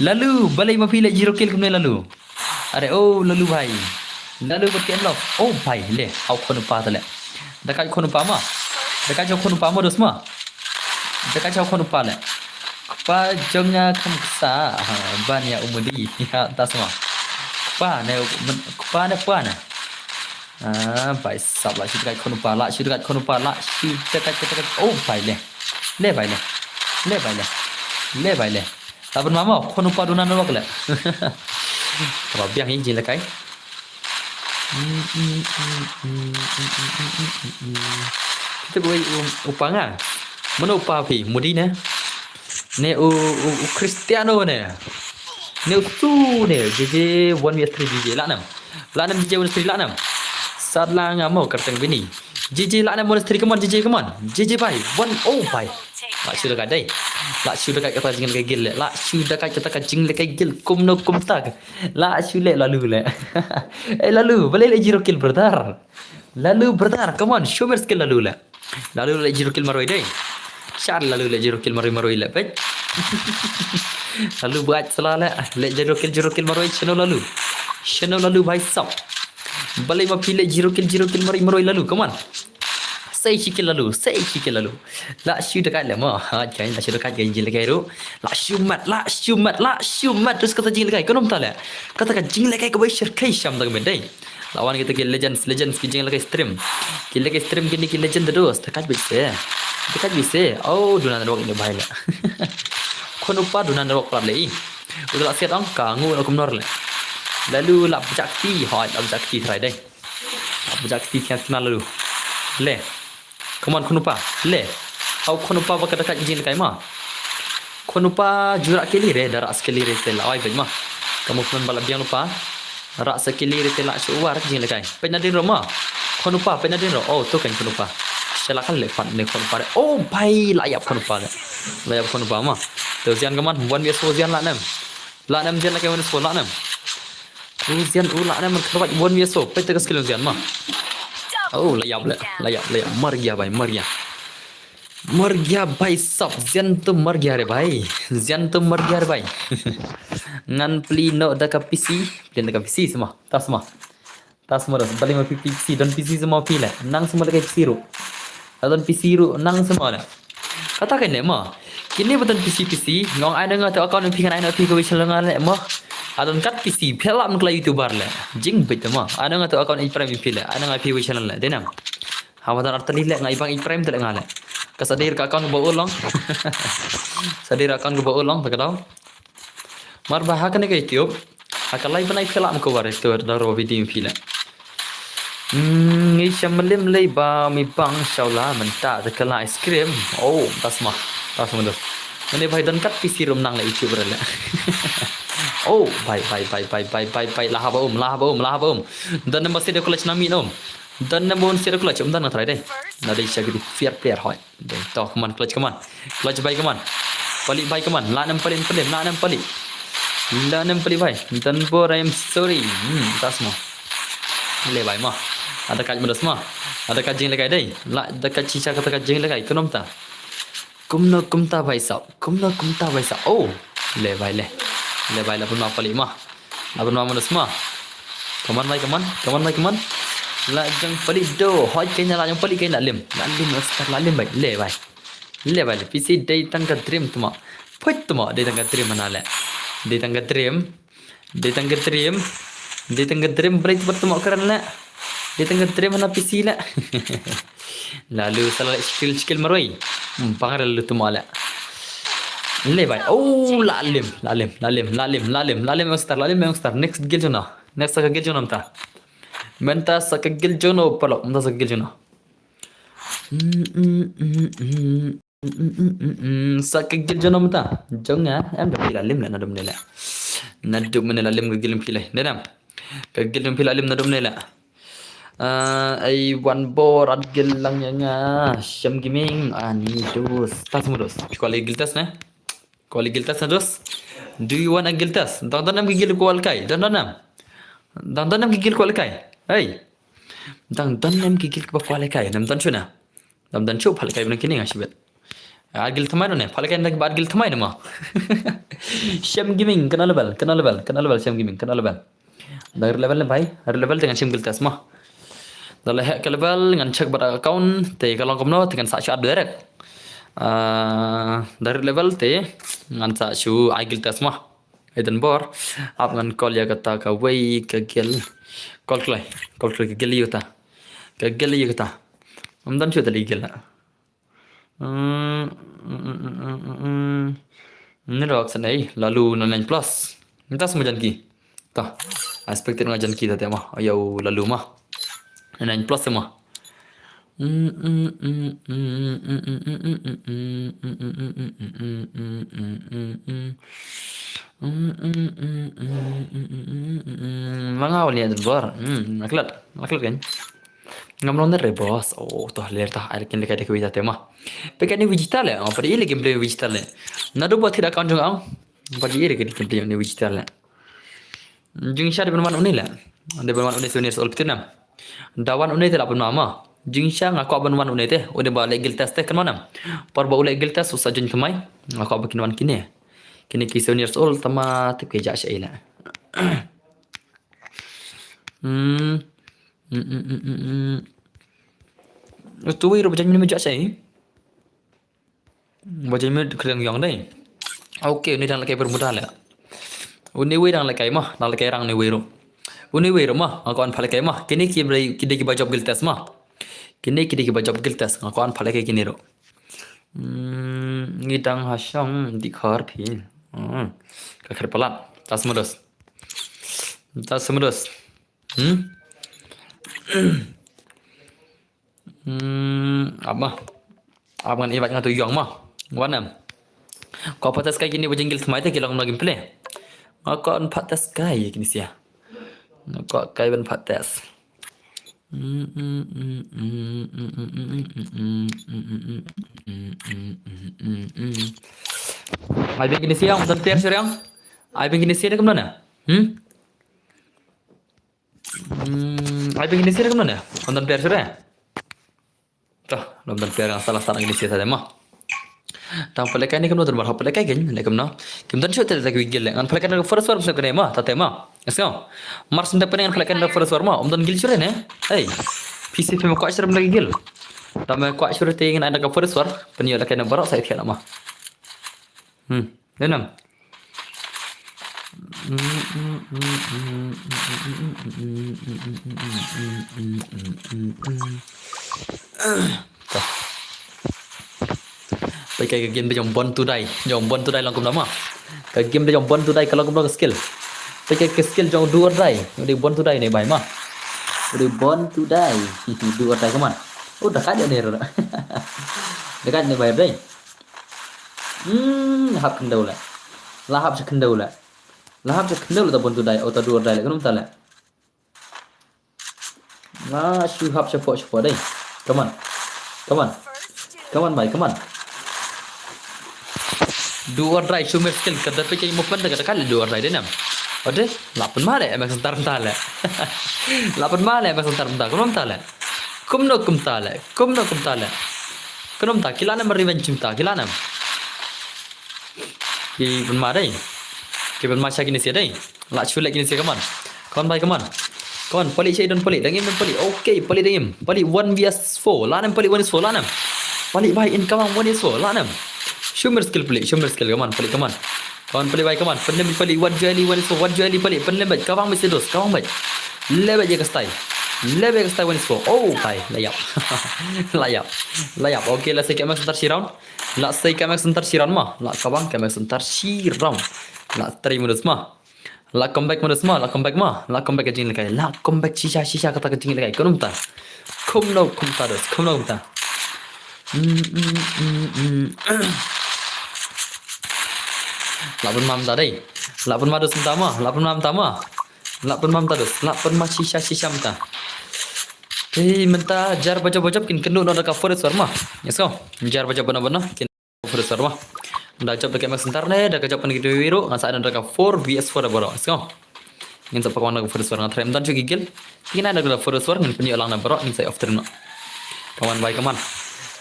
Lalu, balei ma phi leh zero kill kumne Lalu? Are, oh, Lalu bhai. Lalu bad K N Love. Oh, bhai, le. Haw khon u pa ta le. Da ka khon u pa ma. Da ka khon u pa ma dos ma. Da ka khon u pa le. Kpa jong nga kham ksa. Ha, ban ïa u Modi. Ha, ta sma. Kpa ne, kpa ne, kpa ne. Ah, bhai sab, lah shu da ka khon u pa, lah shu da ka khon u pa, lah shu da ka, da ka. Oh, bhai le. Le bhai le. Le bhai le. Le bhai le. Lah ban ma mo, khon u pa duna na wak le. Kaba biang hi jinglehkai. Kita boy u, u pa nga. Mano u pa phi, Modi ne? Ne u, u, u Cristiano ne? Ne u Su ne, J J one v three J J, lah nam. Lah nam J J one v three, lah nam. Sat la nga mo kyrteng bini. J J lah nam one v three, come on, J J, come on. J J bhai, one, oh bhai. Lah shu da ka dei. Lah shu da ka kata jinglehkai gil le. Lah shu da ka kata ka jinglehkai gil. Kumno kumta. Lah shu le Lalu le. Eh, Lalu, balei le zero kill, brother? Lalu, brother, come on, show me skill Lalu le. Lalu le zero kill marwei dei. Shar Lalu le zero kill marwei marwei le, peit. Lalu buat salah le, le zero kill, zero kill marwei, shano Lalu. Shano Lalu bhai sab. Balei ma phi le zero kill, zero kill marwei marwei Lalu, come on. Sei shi kill Lalu, sei shi kill Lalu. Lah shu da ka le mo. Ha, jangan lah shu da ka, jangan jinglehkai ruh. Lah shu mat, lah shu mat, lah shu mat. Terus kata jinglehkai, kumno ta le. Kata ka jinglehkai ka bai share kai sham da ka ben dei. Lawan kita ki legends, legends ki jinglehkai stream. Ki lehkai stream kini ki legend da dos. Da ka bit se. Da ka bit se. Oh, duna na wak ine bhai le. Khon u pa duna na wak plat le i. U da lah siat ong ka ngu na kumnor le. Lalu lah pejak ti, hoi lah pejak ti try dei. Lah pejak ti kian sna Lalu. Le. Come on, khon u pa. Le. Haw khon u pa ba ka da ka jinglehkai ma. Khon u pa ju rah kili re, da rah sa kili re te la oi beit ma. Ka movement ba la biang u pa. Rah sa kili re te lah shu war jinglehkai. Peit na dien ruh ma. Khon u pa, peit na dien ruh. Oh, to kan khon u pa. Sha la kan le pat ne khon u pa re. Oh, bhai, la ïap khon u pa re. La ïap khon u pa ma. To Zian, come on, one v four Zian lah nam. Lah nam Zian, la kan one v four lah nam. U Zian u lah nam man kharwat one v four. Peit te ka skill Zian ma. Oh, la ïap le, la ïap, la ïap. Mar gya bhai, mar gya. Mar gya bhai sab, Zian to mar gya re bhai. Zian to mar gya re bhai. Ngan plie noh da ka P C, plie da ka P C sma. Ta sma. Ta sma da, balei ma phi P C, don P C sma phi le. Nang sma lehkai P C ruh. La don P C ruh, nang sma le. Kata kein le ma. Kine ba don P C, P C, nga ong ai noh nga to account phi, ngan ai noh phi kawei channel nga le ma. Adon kat P C, phi lah man kla YouTuber le. Jingbit ma. Ai noh nga to account H Prime phi le. Ai noh nga phi kawei channel le. Dei nam. Haba don artylli le, nga i bang i Prime te le nga le. Ka sa dei ka account ba u long. Sa dei ka account ba u long, ta ka daw. Mar ba ha kane ka YouTube. Ha ka live ban ai phi lah ma ka war to da ro video phi le. Hmm, ngi sha mlim lei ba mi bang shaw la mynta da ka la ice cream. Oh, ta sma. Ta sma da. Mane bhai don kat P C ruh ym nang le YouTube re le. Oh, bhai, bhai, bhai. La haba um, la haba um, la haba um. Don number six da college na mi nom. Don number one six da college um don na try dei. Na dei sha gidi fair player hoi. Dei, to, come on, clutch, come on. Clutch bhai, come on. Palik bhai, come on. Lah nam palik, palik, lah nam palik. Lah nam palik bhai. Don bor, I am sorry. Hmm, ta sma. Le bhai ma. Ada kaj ma da sma. Ada kaj jinglehkai dei. Lah da kaj shisha kata kaj jinglehkai. Kumno ta. Kumno kumta bhai sab. Kumno kumta bhai sab. Oh. Le bhai le. Le bhai la pun ma palik ma. Lah ban ma manus ma. Come on bhai, come on. Come on bhai, come on. Lah jong palik do. Hoi kein lah jong palik kein lah lim. Lah lim, lah lim bhai. Le bhai. Le bhai le. P C dei tang ka dream tma. Phoit tma dei tang ka dream hana le. Dei tang ka dream. Dei tang ka dream. Dei tang ka dream bhai tma tma kren le. Dei tang ka dream hana P C le. Lalu sa la leh skill, skill marwei. Hmm, bang re lalu tuma leh. Le bhai. Oh, la lim, la lim, la lim, la lim, la lim, la lim youngster, la lim youngster. Next kill jong no. Next ka kill jong no mynta. Mynta sa ka kill jong no, paralok. Mynta sa ka kill jong no. Hmm, hmm, hmm, hmm. Hmm, hmm, hmm, hmm, hmm. Sa ka kill jong no mynta. Jong nga, em da phi la lim leh, naduh mynne leh. Naduh mynne la lim ka kill jong phi leh. Dei nam. Ka kill jong phi la lim naduh mynne leh. Ah, ai wan bor at gil lang ïa nga. Shem Gaming, ani dos. Tas mo dos. Kwali gil tas ne? Kwali gil tas na dos. Do you want a gil tas? Dang don em ki gil kwal kai. Dang don em. Dang don em ki gil kwal kai. Hey. Dang don em ki gil kwal kai. Nam don shuna. Dam dan shu phal kai bnang kini nga shibet. Ar gil thamai no ne, phal kai nang ba ar gil thamai no ma. Shem Gaming, kena level, kena level, kena level, Shem Gaming, kena level. Da level ne bhai, ar level dengan Shem gil tas ma. Da le hek level ngan check bad account, te ka long kumno, te ngan sa shu add direct. Ah, da level te ngan sa shu ai gil tas ma. Ai dan bor, ap ngan call ïa kata ka wei ka gil. Call kloi, call kloi ka gil ïa kata. Ka gil ïa kata. Am dan shu tali gil. Hmm, hmm, hmm, hmm, hmm, hmm. Ni rok sanai, lalu nine plus. Minta semua janki. Ta, expected nga janki ta tema. Ayo, lalu mah. Nine plus tema. Manga wali ada bor. Hmm, naklat, naklat kan. Ngam long ne re boss. Oh, toh ler tah. Ai kin lekai da kawita tema. Peka ni digital ya. Oh, pada ile gameplay digital ya. Nadu buat tidak account jong ang. Pada ile gameplay ni digital ya. Jingshisha dei ban wan une le. Dei ban wan une seven years old phi tip ne em. Da wan une te la pynmama. Jingshisha nga kwah ban wan une te. Une ba leh guild test te kynmaw ne em. Por ba u leh guild test u sa join thymmai. Nga kwah ba kin wan kine. Kine ki seven years old tama tip ki jah shaei le. Hmm. Hmm, hmm, hmm, hmm, hmm. Utu wei ruh ba jaiñ mynne ba jah shaei. Ba jaiñ mynne khlem ïong dei. Okay, une dang lehkai Bermuda le. Une wei dang lehkai ma, dang lehkai rang une wei ruh. Une wei ruh ma, nga kwah ban phah lehkai ma. Kine ki dei, ki dei kiba jop guild test ma. Kine ki dei kiba jop guild test, nga kwah ban phah lehkai kine ruh. Hmm, ngi dang ha shong dih khar phi. Hmm. Ka kher palat. Tas mudos. Tas mudos. Hmm? Hmm, ap ma. Ap ngan invite nga tu ïong ma. Wan em. Ko pat test kai kine ba jingil thymmai te ki long na gameplay. Nga ko an pat test kai kine sia. Nga ko kai ban pat test. Ai ben kine sia, ong don ter suriang. Ai ben kine sia de kumno na? Hmm? Hmm, ai ben kine sia de kumno na? Ong don ter suriang. Toh, ong don ter, salah salah kine sia sa de ma. Tang pale kai ni kumno, don mar pale kai ken, ne kumno. Kim don shot te ki gil le. Ngan pale kai na first war, sne kene ma, tate ma. Esko. Mar sne pale ngan pale kai na first war ma, ong don gil sure ne. Hey. P C P ma kwah sure na gil. Tama kwah sure te ngan ai na first war, pen ïa la kai na barak sa ïa la ma. Hmm, denam. Toh. Peit ka game jong Born to Die, jong Born to Die long kumno ma. Ka game jong Born to Die ka long kumno ka skill. Peit ka skill jong Do or Die. Dei Born to Die ne bai ma. Dei Born to Die. Do or Die, come on. Oh, da ka ne. Da ka ne bai dei. Hmm, hap khyndew le. La hap sha khyndew le. La hap sha khyndew le ta Born to Die, oh ta Do or Die le, kumno ta le. La shu hap sha pok sha pok dei. Come on. Come on. Come on, bai, come on. Do or Die, show me skill, ka da peit ka movement ka da ka le Do or Die dei nam. Ode, la pynma le, em sentar ta le. La pynma le, em sentar ta, kumno ta le. Kumno kumta le, kumno kumta le. Kumno kumta, ki la nam revenge kumta, ki la nam. Ki pynma dei. Ki pynma sha kine sia dei. La shu leh kine sia, come on. Come on bai, come on. Come on, palik sha don palik, dang im don palik. Okay, palik dang im. Palik one versus four, la nam palik one versus four, la nam. Palik bai in kawang one versus four, la nam. Show me skill palik, show me skill, come on, palik, come on. Come on, palik bai, come on. Pynlem palik, one versus one versus four, one versus four palik. Pynlem bai, kawang bai sedos, kawang bai. Leh bai ïa ka style. Leh bai ïa ka style one versus four. Oh, bai, la ïap. La ïap. La ïap. Okay, la sei ka mak sentar shi round. La sei ka mak sentar shi round ma. La kawang ka mak sentar shi round. La try modus ma. La comeback modus ma. La comeback ma. La comeback ka jinglekai. La comeback shisha shisha kata ka jinglekai. Kumno kumta. Kumno kumta dos. Kumno kumta. Mm, mm, mm, mm. La pynma mynta dei. La pynma dos mynta ma. La pynma mynta ma. La pynma mynta dos. La pynma shisha shisha mynta. Hei, mynta jar ba jop ba jop kin kynduh noh da ka four versus four ma. Yes ko. Jar ba jop ba noh ba noh kin four versus four ma. Da jop da ka M X Center ne, da ka jop kan ki dei ruh, ngan sa ai noh da ka four versus four baroh. Yes ko. Ngin sa pynwan da ka four versus four, ngan try mynta shu ki guild. Kin ai da ka four versus four, ngin pynïoh lang na baroh, ngin sa off stream noh. Come on bhai, come on.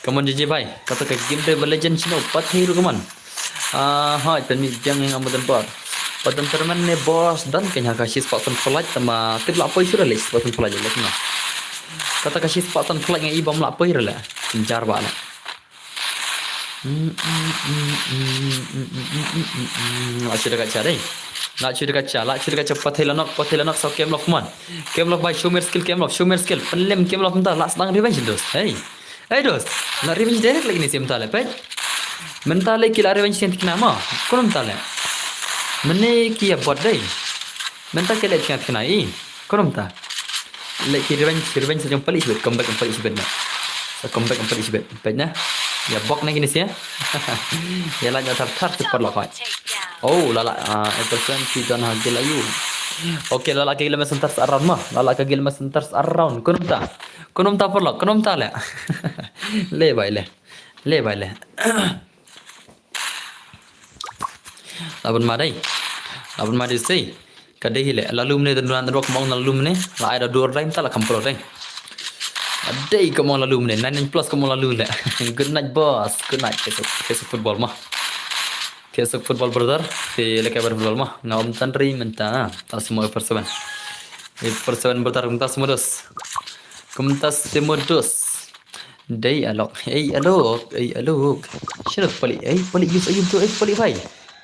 Come on J J bhai. Kata ka game Mobile Legend shino pat hi ruh, come on. Ah, hoi, pynmih biang ïa nga mut ban bor. Pat don tournament ne boss, don kane ha ka shi spot san pynlait, tama tip lah poi shuh leh shi spot san pynlait leh kino. Kata ka shi spot san pynlait nga i bym lah poi leh. Jar ba leh. Lah shu da ka cha dei. Lah shu da ka cha, lah shu da ka cha, pathai lanok, pathai lanok, so Kemlof, come on. Kemlof bhai, show me your skill, Kemlof, show me your skill. Pynlem Kemlof mynta, lah sdang revenge dos. Hey. Hey dos, lah revenge direct lagi ni sim ta leh, peit. Mynta leh ki lah revenge sien tikna mo. Kumno mynta leh. Mynne ki ïa bot dei. Mynta ki leh tikna tikna i. Kumno mynta. Leh ki revenge, revenge sa jong palik shibit, comeback palik shibit na. Sa comeback palik shibit, peit na. Ïa bok na kine sia. Ïa la ïa thar thar super lok hoi. Oh, la la, ah, Everson ki don ha gil ayu. Okay, la la ka gil ma center sa around ma. La la ka gil ma center sa around. Kumno mynta. Kumno mynta paralok, kumno mynta leh. Leh bhai leh. Leh bhai leh. Lah ban ma dei. Lah ban ma dei sei. Ka dei hi leh. Lalu mynne don don rok mong lalu mynne. La ai da dur dai mynta la kam pro dei. Dei ka mong lalu mynne. Nine nine plus ka mong lalu leh. Good night boss. Good night. Keso, keso football ma. Keso football brother. Te leh ka ber football ma. Nga um tan ri mynta. Ta semua four seven. Four seven brother mynta semua dos. Kumta semua dos. Dei alok, ei alok, ei alok. Shino palik, ei palik use ayum tu, ei palik bhai.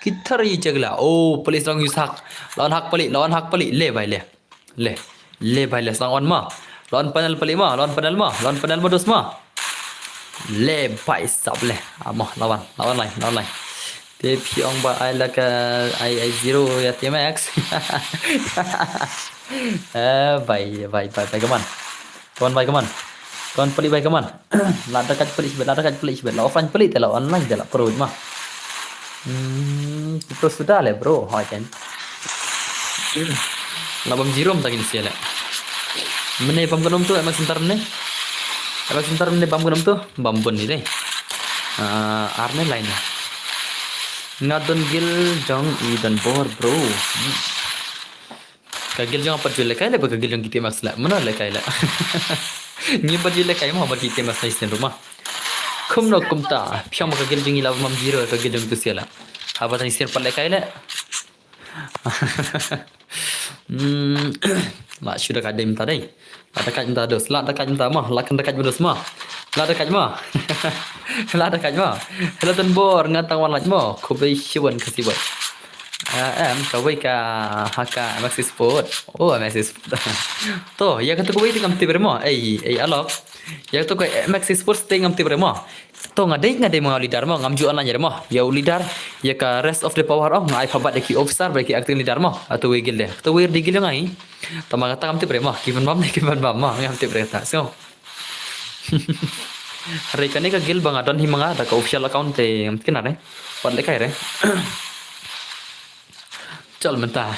Kita ri jagla. Oh, palik sdang use hak. Lawan hak palik, lawan hak palik. Leh bhai leh. Leh. Leh bhai leh sdang on ma. Lawan panel palik ma, lawan panel ma, lawan panel ma dos ma. Leh bhai sab leh. Ah, ma, lawan, lawan lai, lawan lai. Te phi ong ba ai la ka ai ai zero ïa T M X. Eh, bhai, bhai, bhai, bhai, come on. Come on, bhai, come on. Come on, palik, bhai, come on. La da ka palik shibit, la da ka palik shibit. La offline palik te la online te la pro ma. Hmm, pro sudah leh, bro. Hoi kan. La bam zero mynta kin sia leh. Mynne bam kano tu, M X Center mynne. M X Center mynne bam kano tu, bam bun ni dei. Ah, ar ne line. Nga don gil jong i don bor, bro. Hmm. Ka gil jong pat ju lehkai leh ba ka gil jong ki T M X leh. Mano lehkai leh. Ngi pat ju lehkai ma ba ki T M X na isen ruma. Kumno kumta. Phiang ba ka gil jong i la mam zero ka gil jong tu sia leh. Haba tang isen pat lehkai leh. Hmm. La shu da ka dei mynta dei. La da ka mynta dos. La da ka mynta ma. La kan da ka dos ma. La da ka ma. La da ka ma. Hello Tan Bor, nga tang wan lait ma. Khublei shibun ka sibai. Ah, em, kawei ka ha ka M X Sport. Oh, M X Sport. To, ïa kata kawei te ngam tip re mo. Ei, ei, alok. Ïa kata ka M X Sport te ngam tip re mo. To nga dei, nga dei ma nga leader mo, ngam ju online re mo. Ïa u leader, ïa ka rest of the power ong, nga ai phabat ïa ki officer, ba ki acting leader mo. Ato wei gil de. To wei di gil ngai. To ma kata ngam tip re mo. Ki ban bam, ki ban bam mo. Ngam tip re ta. So. Hare kane ka gil ba nga don hi ma nga da ka official account te ngam tip re. Pat lehkai re. Chol mynta.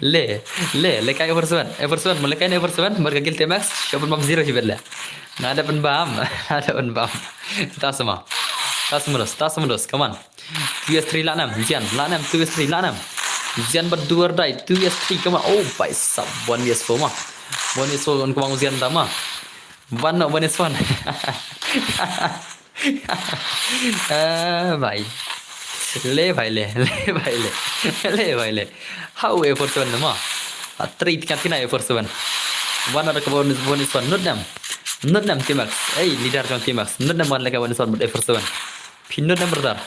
Leh, leh, lehkai Everson. Everson, mo lehkai ne Everson, mar ka gil T M X, ka pun bam zero shibit leh. Nga da pun bam, nga da pun bam. Ta sama. Ta sama dos, ta sama dos, come on. Two S three la nam, Zian, la nam, two S three la nam. Zian ba do or die, two S three, come on. Oh, bhai sab, one S four ma. One S four, on kumang Zian da ma. One, one S one. Ah, bhai. Leh bhai leh, leh bhai leh. Leh bhai leh. How A four seven nama? Ah, three tika tina A four seven. One ada ka bonus, bonus one. Not them. Not them T-Max. Hey, leader jong T-Max. Not them one leka bonus one A four seven. Phi not them brother.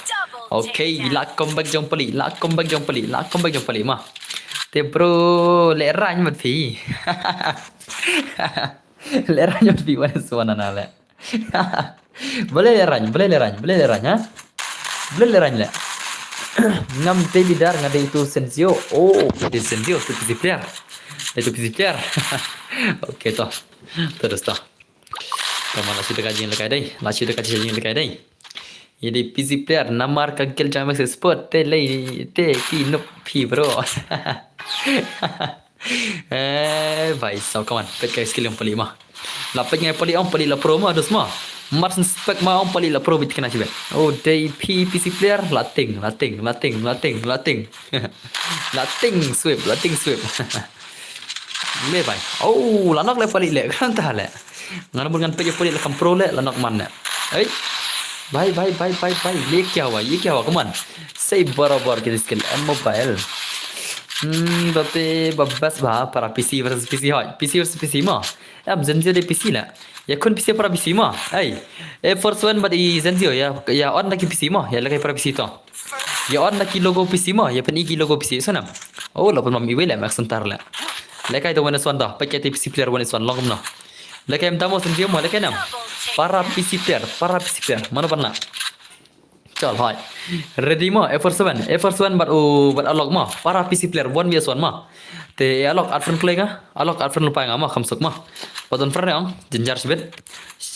Okay, la comeback jong pali, la comeback jong pali, la comeback jong pali ma. Te bro, leh rang mat phi. Leh rang mat phi bonus one ana leh. Balei leh rang, balei leh rang, balei leh rang, ha? Balei leh rang leh. Ngam dei leader, nga dei tu Sensio. Oh, dei Sensio, tu P C player. Dei tu P C player. Okay, to. To, to, to. To, ma la shu da ka jingïalehkai dei. La shu da ka jingïalehkai dei. Ïa dei P C player namar ka guild jong Max Expert te lei te ki noob phi bro. Eh, bhai, so come on. Peit ka skill ong pali ma. La peit ngai pali ong pali la pro ma dus ma. Mars spec ma ong pali la pro bit kena sibet. Oh, dei P P C player la ting, la ting, la ting, la ting, la ting. La ting sweep, la ting sweep. Me bhai. Oh, la nok le pali le. Kan ta le. Ngan mun ngan peit pali la kam pro le, la nok man le. Ei. Bhai, bhai, bhai, bhai, bhai. Ye kya hua? Ye kya hua? Come on. Sei barabar ki skill M mobile. Hmm, bape, babas ba, para P C versus P C hoi. P C versus P C ma. Em, Zenzio de P C la. Ïa khun P C para P C ma. Ei. E four seven bad i Zenzio ïa, ïa on da ki P C ma. Ïa lehkai para P C to. Ïa on da ki logo P C ma. Ïa pyni ki logo P C sana. Oh, la pynbam iwei le Max Center le. Lehkai to one is one to. Peit kaei te P C player one is one long kumno. Lehkai em tamo Zenzio ma, lehkai nam. Para P C player, para P C player. Mano ban la. Chal, hoi. Ready ma, F four seven, F four seven bad u, bad Alok ma. Para P C player, one versus one ma. Te Alok, add friend khlei nga, Alok, add friend lypa nga ma, kham suk ma. Ba don friend ong, jynjar shibit.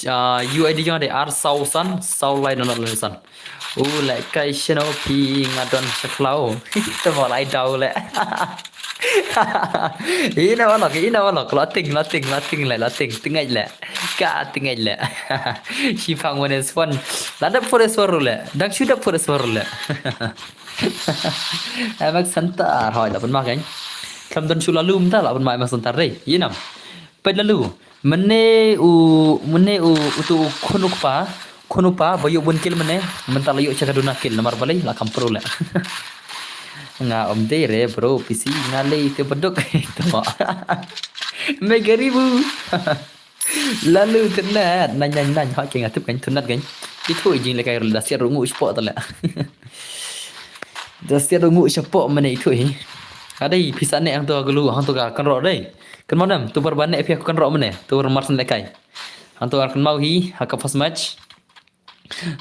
Ah, U I D jong nga dei ar saw san, saw lai nonot lai san. U lehkai shano phi nga don sha khlaw. Te ba lai daw le. Ina walok, ina walok, la ting, la ting, la ting le, la ting, tingait le. Ka tingait le. Shipang one is one. La dep four is four le. Dang shu dep four is four le. Ai Max Center, hoi la pynma kan. Kam don shu la lum ta la pynma Max Center dei. Ina. Peit la lu. Mynne u, mynne u, utu u khun u kpa, khun u pa, ba ïoh bun kill mynne, mynta la ïoh cha ka duna kill, namar balei, la kam pro le. Nga ym dei re, bro, P C, nga lei te baduk. Tama. Mega ribu. Lalu tynat, nang, nang, nang, hoi ke nga tip kan, tynat kan. Itu i jinglehkai ruh da siat ruh nguh shapoh tala. Da siat ruh nguh shapoh mynne itu hi. Adei, pisa ne hangto ka lu, hangto ka kynroh dei. Kynmaw nam, tu bar ban ne phi ka kynroh mynne, tu bar mar syn lehkai. Hangto ka kynmaw hi, ha ka first match.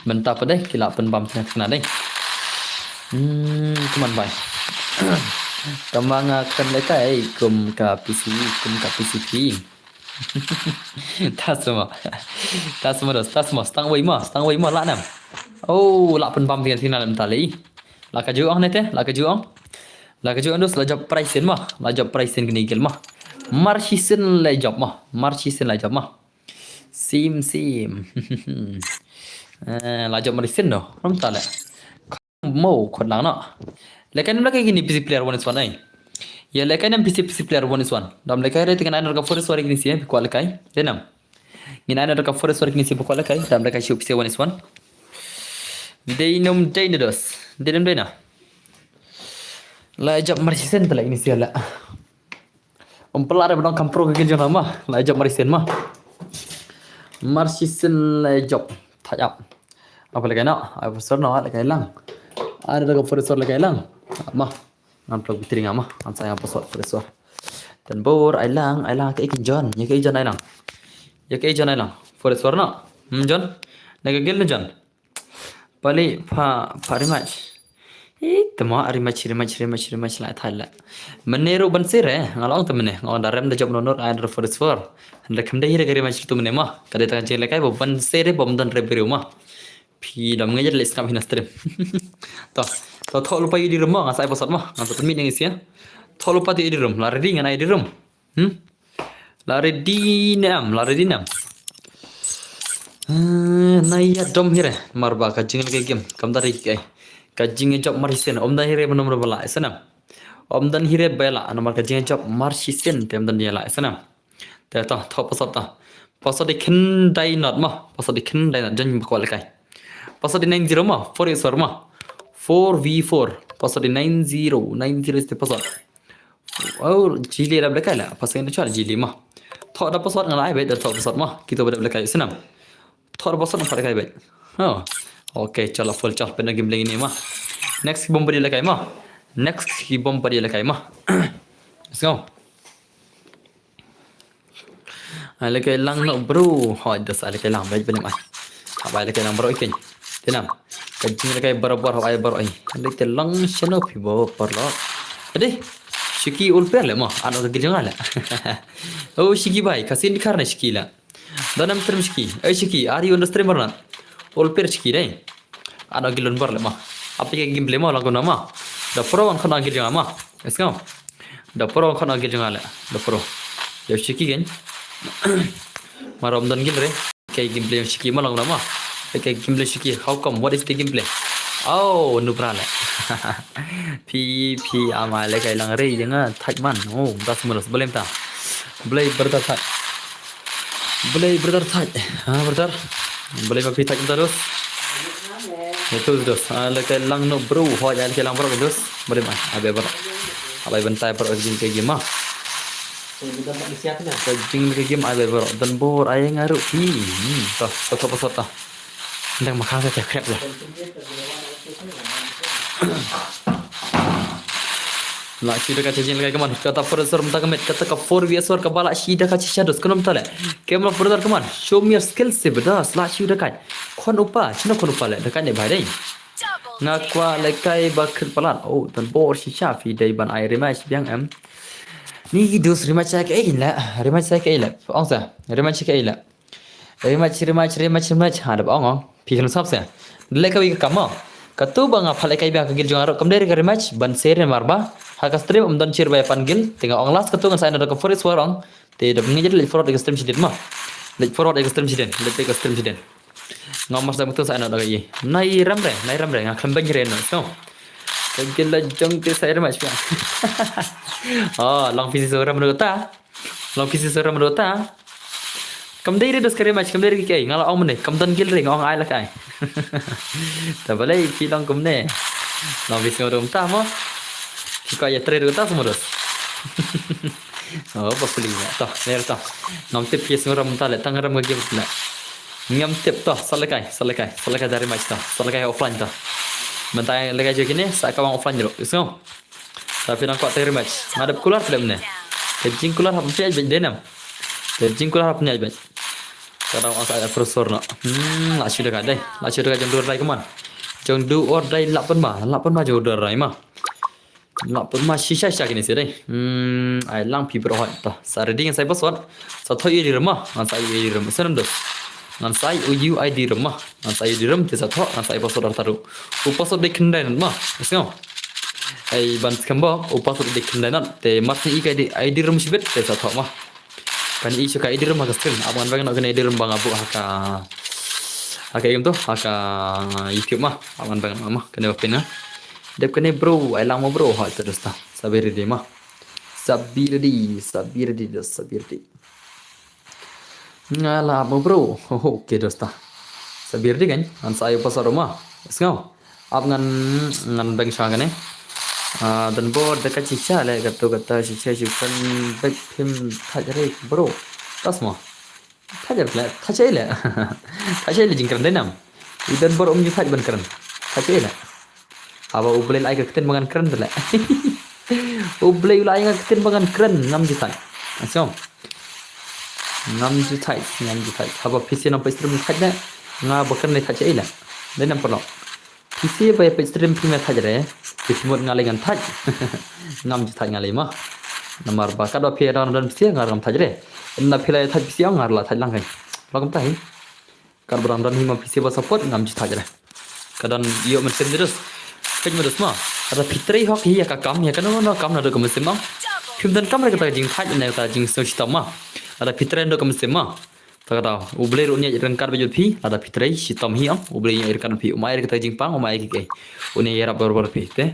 Mynta pat dei, ki la pynbam tynat kena dei. Hmm, come on bhai. Tama nga kren lehkai, kum ka P C, kum ka P C P. Ta sma. Ta sma dos, ta sma, stang wei ma, stang wei ma, la nam. Oh, la pynbam tynat kena mynta lei. La ka ju ong ne te, la ka ju ong. La ka ju ong dos, la jop prize sien ma, la jop prize sien kini gel ma. Mar shisien la jop ma, mar shisien la jop ma. Sim, sim. Eh, la jop mar shisien no, ram ta le. Mo, khot lang no. Lehkai nam lehkai kini P C player one is one ai. Ïa lehkai nam P C, P C player one is one. Dam lehkai re tingan ai nor ka four is one kini si, eh, kwah lehkai. Dei nam. Ngin ai nor ka four is one kini si, kwah lehkai. Dam lehkai shu P C one is one. Dei nam dei na dos. Dei nam dei na. La jop mar shisien tala kini si la. Um pala re ba dang kam pro ka guild jong nga ma. La jop mar shisien ma. Mar shisien la jop. Thaj ap. Apa lehkai no? Ai four is four no, lehkai lang. Ada da ka four is four lehkai lang. Ma. Ngan plug battery nga ma. Ngan sa nga password four is four. Tan bor ai lang, ai lang ka ikin John. Ïa ka i John ai lang. Ïa ka i John ai lang. Four is four no. Hmm, John. Na ka guild no John. Pali pha, pha rematch. Ih, tama rematch, rematch, rematch, rematch la thai la. Mynne ruh ban sere, nga la ong te mynne, nga ong da rem da jop nonor ai da four is four. Hynda kham dei hi da ka rematch tu mynne ma. Ka dei ta ka jinglehkai ba ban sere ba ym don re briew ma. Phi dam ngai jat le skam hi na stream. To, to, to lupa ïa di rem ma, nga sa ai password ma. Nga sa pynmih nang isia. To lupa ti ïa di rem, la ready ngan ai di rem. Hmm? La ready ne em, la ready ne em. Eh, na ïa dom hi re, mar ba ka jinglehkai game, kam da re ki ai. Ka jingïajop mar shisien, ym don hi re ba ym don ba la, ïa snem. Ym don hi re ba la, namar ka jingïajop mar shisien, te ym don ïa la, ïa snem. Te to, to password to. Password dei khyndai not ma, password dei khyndai not, jan ba kwah lehkai. Password dei nine zero ma, four is four ma. Four V four, password dei nine zero, nine zero is the password. Oh, jili dap lehkai la. Pasal ni char jili ma. Thok da password ngan ai beit da thok password ma. Kita ba dap lehkai snam. Thok da password ngan lehkai beit. Oh. Okay, chal full chal pen game lagi ni ma. Next ki bom bari lehkai ma. Next ki bom bari lehkai ma. Let's go. Ai lehkai lang no bro. Hoi das ai lehkai lang beit benem ai. Hap ai lehkai lang bro ikin. Tenam. Ka jinglehkai bro bro hap ai bro ai. Kan lehkai lang shano phi bo parlo. Ade. Shiki ul per le mo. Ano ka gil jong le. Oh shiki bai. Ka sin kar ne shiki la. Danam stream shiki. Ai shiki. Are you on the stream or not? Ul per shiki dei. Ano gil don bor le ma. Ape ka gameplay ma lang kumno ma. Da pro wan khon gil jong ma. Esngo. Da pro khon gil jong le. Da pro. Yo shiki gen. Marom don gil re. Ka gameplay shiki ma lang kumno ma. Ka gameplay shiki. How come? What is the gameplay? Oh, nubra le. Phi phi ama le kai lang re janga thak man. Oh, das mulas balem ta. Blai brother thak. Blai brother thak. Ha brother. Blai ma phi thak brother dos. Itu dos. Ah, le kai lang no bro. Ho ya le kai lang bro dos. Blai ma. Abe bro. Abai bentai bro jing kai game ah. Ka jing kai game abe bro. Dan bor ai ngaru phi. Hmm, to, to, to, to, to. Ndang makhang sa te krep la. La shi da ka chajin la ka man kata for sor mta ka met kata ka four v four ka bala shi da ka chi shadows kono mta le. Camera brother ka man show me your skill se bada la shi da ka. Khon upa chino khon upa le da ka ne bhai dai. Nga kwa le kai ba khir palat. Oh, dan bor shi sha phi dai ban ai rematch biang em. Ni dos rematch sa ka ei le. Rematch sa ka ei le. Ong sa. Rematch ka ei le. Rematch, rematch, rematch, rematch. Ha, da ba ong ong. Phi khlem sap se. Dei ka wi ka kam mo. Katu ba nga phah le kai ba ka gil jong arok kam dei ka rematch ban share mar ba. Ha ka stream um don share ba ya pan gil. Te nga ong last katu ngan sa ina da ka forest war ong. Te da ngi jad leit forward ka stream shidin mo. Leit forward ka stream shidin. Leit ka stream shidin. Nga mas da mutu sa ina da ka yi. Nai ram re, nai ram re. Nga khlem beng re no. So. Ka gil la jong te sa rematch pia. Oh, long phi si so ram no ta. Long phi si sora mrota. Kam dei re dos kare mach kam dei re ki ai ngala ong mene kam don gil re ngong ai la kai. Ta balai phi long kumne. Long phi sora mta mo. Phi ko ya tre rota mo dos. Oh ba puli na to ner to. Ngam tip phi sora mta le tang ram ga gil le. Ngam tip to salekai salekai salekai dari mach to salekai offline to. Mentai lekai jo kine sa ka wang offline dulu. Isngo. Tapi nang kwah teri match. Ngadep kular film ne. Te jing kular hap nyai bej denam. Te jing kular hap nyai bej. Kadang asa ada profesor na. Hmm, la shu dekat dai. La shu dekat jong dur dai keman. Jong dur dai lapan ma. Lapan ma jong dur dai ma. Lapan ma shisha shisha kini sih dai. Hmm, ai lang pi berhot ta. Sa ready ngan sai password. Sa thoi di rema. Ngan sai di rema. Senam dos. Ngan sai U I D rema. Ngan sa ïoh direm te sa thoh ngan sa ïoh password arta ruh. U password dei khyndai nat ma. Sngew. Ai ban skhem ba u password dei khyndai nat te mar shu i ka I D, I D rem shibit te sa thoh ma. Kan i shu ka I D rem ha ka screen. Ap ngan bang na kane I D rem bang abu ha ka ha ka ïum tu ha ka YouTube ma. Ap ngan bang ma kane ba pin na. Dep kane bro ai lang ma bro ha ita dosta. Sa beri dei ma. Sa beri dei, sa beri dei, sa beri dei. Nga la ap mo bro. Okay dosta. Sa beri dei kan. Ngan sa ïoh password ma. Sngew. Ap ngan ngan beng sha kane. Ah, dan bor da ka shisha le katu kata shisha shisha bek phim thaj re bro. Tas mo. Thaj re le thaj le. Thaj le jingkren dei nam. I dan bor um ju thaj ban kren. Thaj le. Haba U Blei la ai ka ktien ba ngan kren te leh. U Blei u la ai nga ktien ba ngan kren ngam ju thait. Aso. Ngam ju thait, ngam ju thait. Haba phi sien nang phi stream thait leh. Nga ba kren leh thait ei leh. Dei nam paralok. Phi sien ba phi stream phi me thait re. Phi mut nga leh ngan thait. Ngam ju thait nga leh ma. Namar ba katba phi don don phi sien nga ngam thait re. Ynda phi la thait phi sien nga la thait lang kai. Lo kam thait. Katba dang don hi ma phi sien ba support ngam ju thait re. Ka don ïoh mynsiem de dus. Peit ma dus ma. Lada phi trei hok hi ïa ka kam ïa kano kano kam naduh ka mynsiem ma. Phim donkam re kata ka jingthait ne kata ka jingsngew shitom ma. Lada phi trei naduh ka mynsiem ma. Ta kata U Blei ruh un ïaid ryngkat bad phi lada phi trei shitom hi ong. U Blei un ïaid ryngkat bad phi, um ai re kata ka jingpang, um ai re kiei. Un ïaid ïarap barabor bad phi te.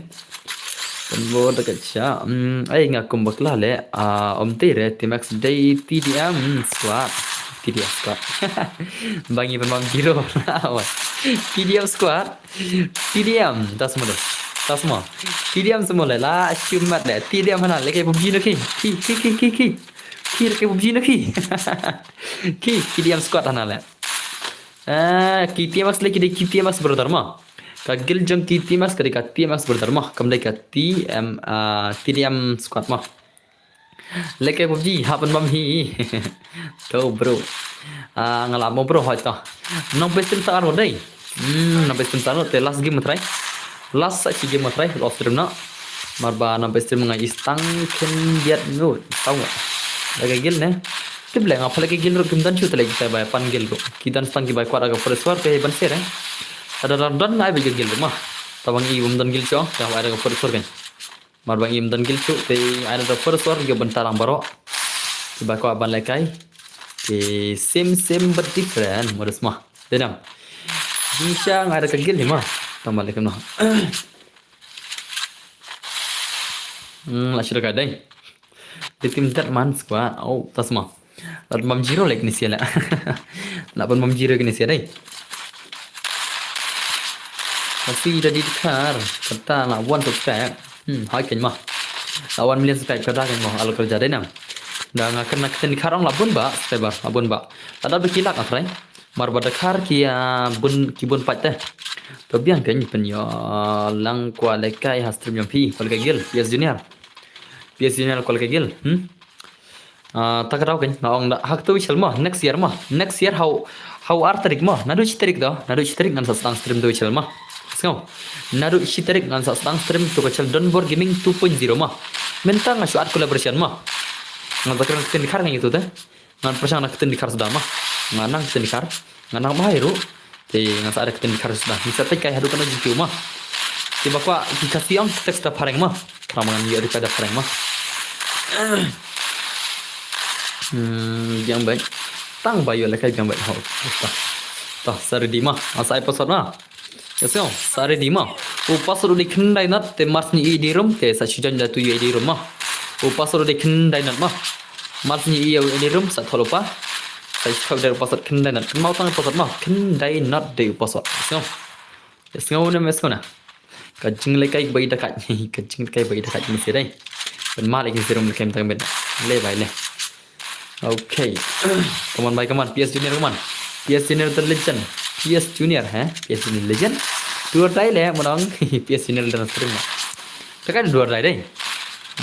Pynbor da ka cha. Hmm, ai nga kum bakla leh. Ah, um te re T-Max dei T D M squad. T D M squad. Ba ngi pynbam zero. T D M squad. T D M. Das mo. Das mo. T D M semua leh. La shumat leh. T D M hana leh kai PUBG no ki. Ki ki ki ki ki. Ki kai PUBG no ki. Ki T D M squad hana leh. Ah, K T M X leh ki dei K T M X brother ma. Ka guild jong K T M X ka dei ka T M X brother ma. Kam dei ka T M, ah, T D M squad ma. Leh kai PUBG hap ban bam hi. To bro. Ah, nga la mo bro hoi to. Nang phi stream sa arngut dei. Hmm, nang phi stream sa arngut te last game ma try. Last sa shi game ma try. Last stream na. Mar ba nang phi stream nga i stang khyndai ngut. Tau nga. Leh kai guild ne. Tip leh nga pha leh kai guild ruh kim don shu te leh kita ba pan guild ruh. Ki don stang ki ba kwat aga forest war te ban share eh. Lada don don ai ba ïa ka guild mo. Tang ba ngi ym don guild shuh, te ai da ka first floor kan. Namar ba ngi ym don guild shuh, te ai da ka first floor ïa bynta lang baroh. Te ba kwah ban lehkai. Te same same but different, modus mo. Dei nam. Jingshisha ai da ka guild mo. Tang ba lehkai mo. Hmm, la shu da ka dei. The team that man squad. Oh, tas mo. Lah ban bam zero leh kine sha leh. Lah ban bam zero kine sha dei. Kasi da dkhar kata lah one subscribe. Hmm, hai kan mo. Lah one million subscribe kata kan mo. Alo kerja dei nam. Da nga kena ktien dkhar ong lah bun ba subscriber, lah bun ba. Lada ba ki lak nga trai. Namar ba dkhar ki, ah, bun, ki bun pat te. To biang kan pynïoh lang kwah lehkai ha stream jong phi, kwah lehkai guild, P S Junior. P S Junior kwah lehkai guild. Hmm? Ah, ta ka daw kan, nga ong da, ha katu wi sel mo, next year mo, next year ha u, ha u ar tarik mo, naduh shi tarik to, naduh shi tarik ngan sa sdang stream tu wi sel mo. Sngew. Naduh shi tarik ngan sa sdang stream tu ka channel Don Bor Gaming two point zero mo. Mynta nga shu add collaboration mo. Nga sa kren ktien dkhar ngan ïa tu te. Ngan pyrshang na ktien dkhar suda mo. Nga nang ktien dkhar. Nga nang bha ruh. Te ngan sa ai da ktien dkhar suda. Ngi sa peit kai haduh katno jingkiew mo. Te ba kwah ki Khasi ong text da phareng mo. Tang ba ngan ïoh reply da phareng mo. Hmm, biang beit. Tang ba ïoh lehkai biang beit. Ho. Ta. Ta, sa ready mo. Nga sa ai password mo. Ïa sngew, sa ready mo. U password u dei khyndai not, te mar shu ïohi ïa i dei rum, te sa shu join da tu ïohi ïa i dei rum mo. U password u dei khyndai not mo. Mar shu ïohi ïa i dei rum, sa thoh lypa. Sa shu thoh da u password khyndai not. Kynmaw tang u password mo. Khyndai not dei u password. Ïa sngew. Ïa sngew ne em ïa sngew na. Ka jinglehkai ba i da kait. Ka jinglehkai ba i da kait kine sha dei. Ban ma leh kine sha rum lehkai mynta ka miet. Leh bhai leh. Okay. Come on bhai, come on. P S Junior, come on. P S Junior the legend. P S Junior, ha? P S Junior legend. Do or die leh, mo nong. P S Junior the stream. Te ka do or die dei.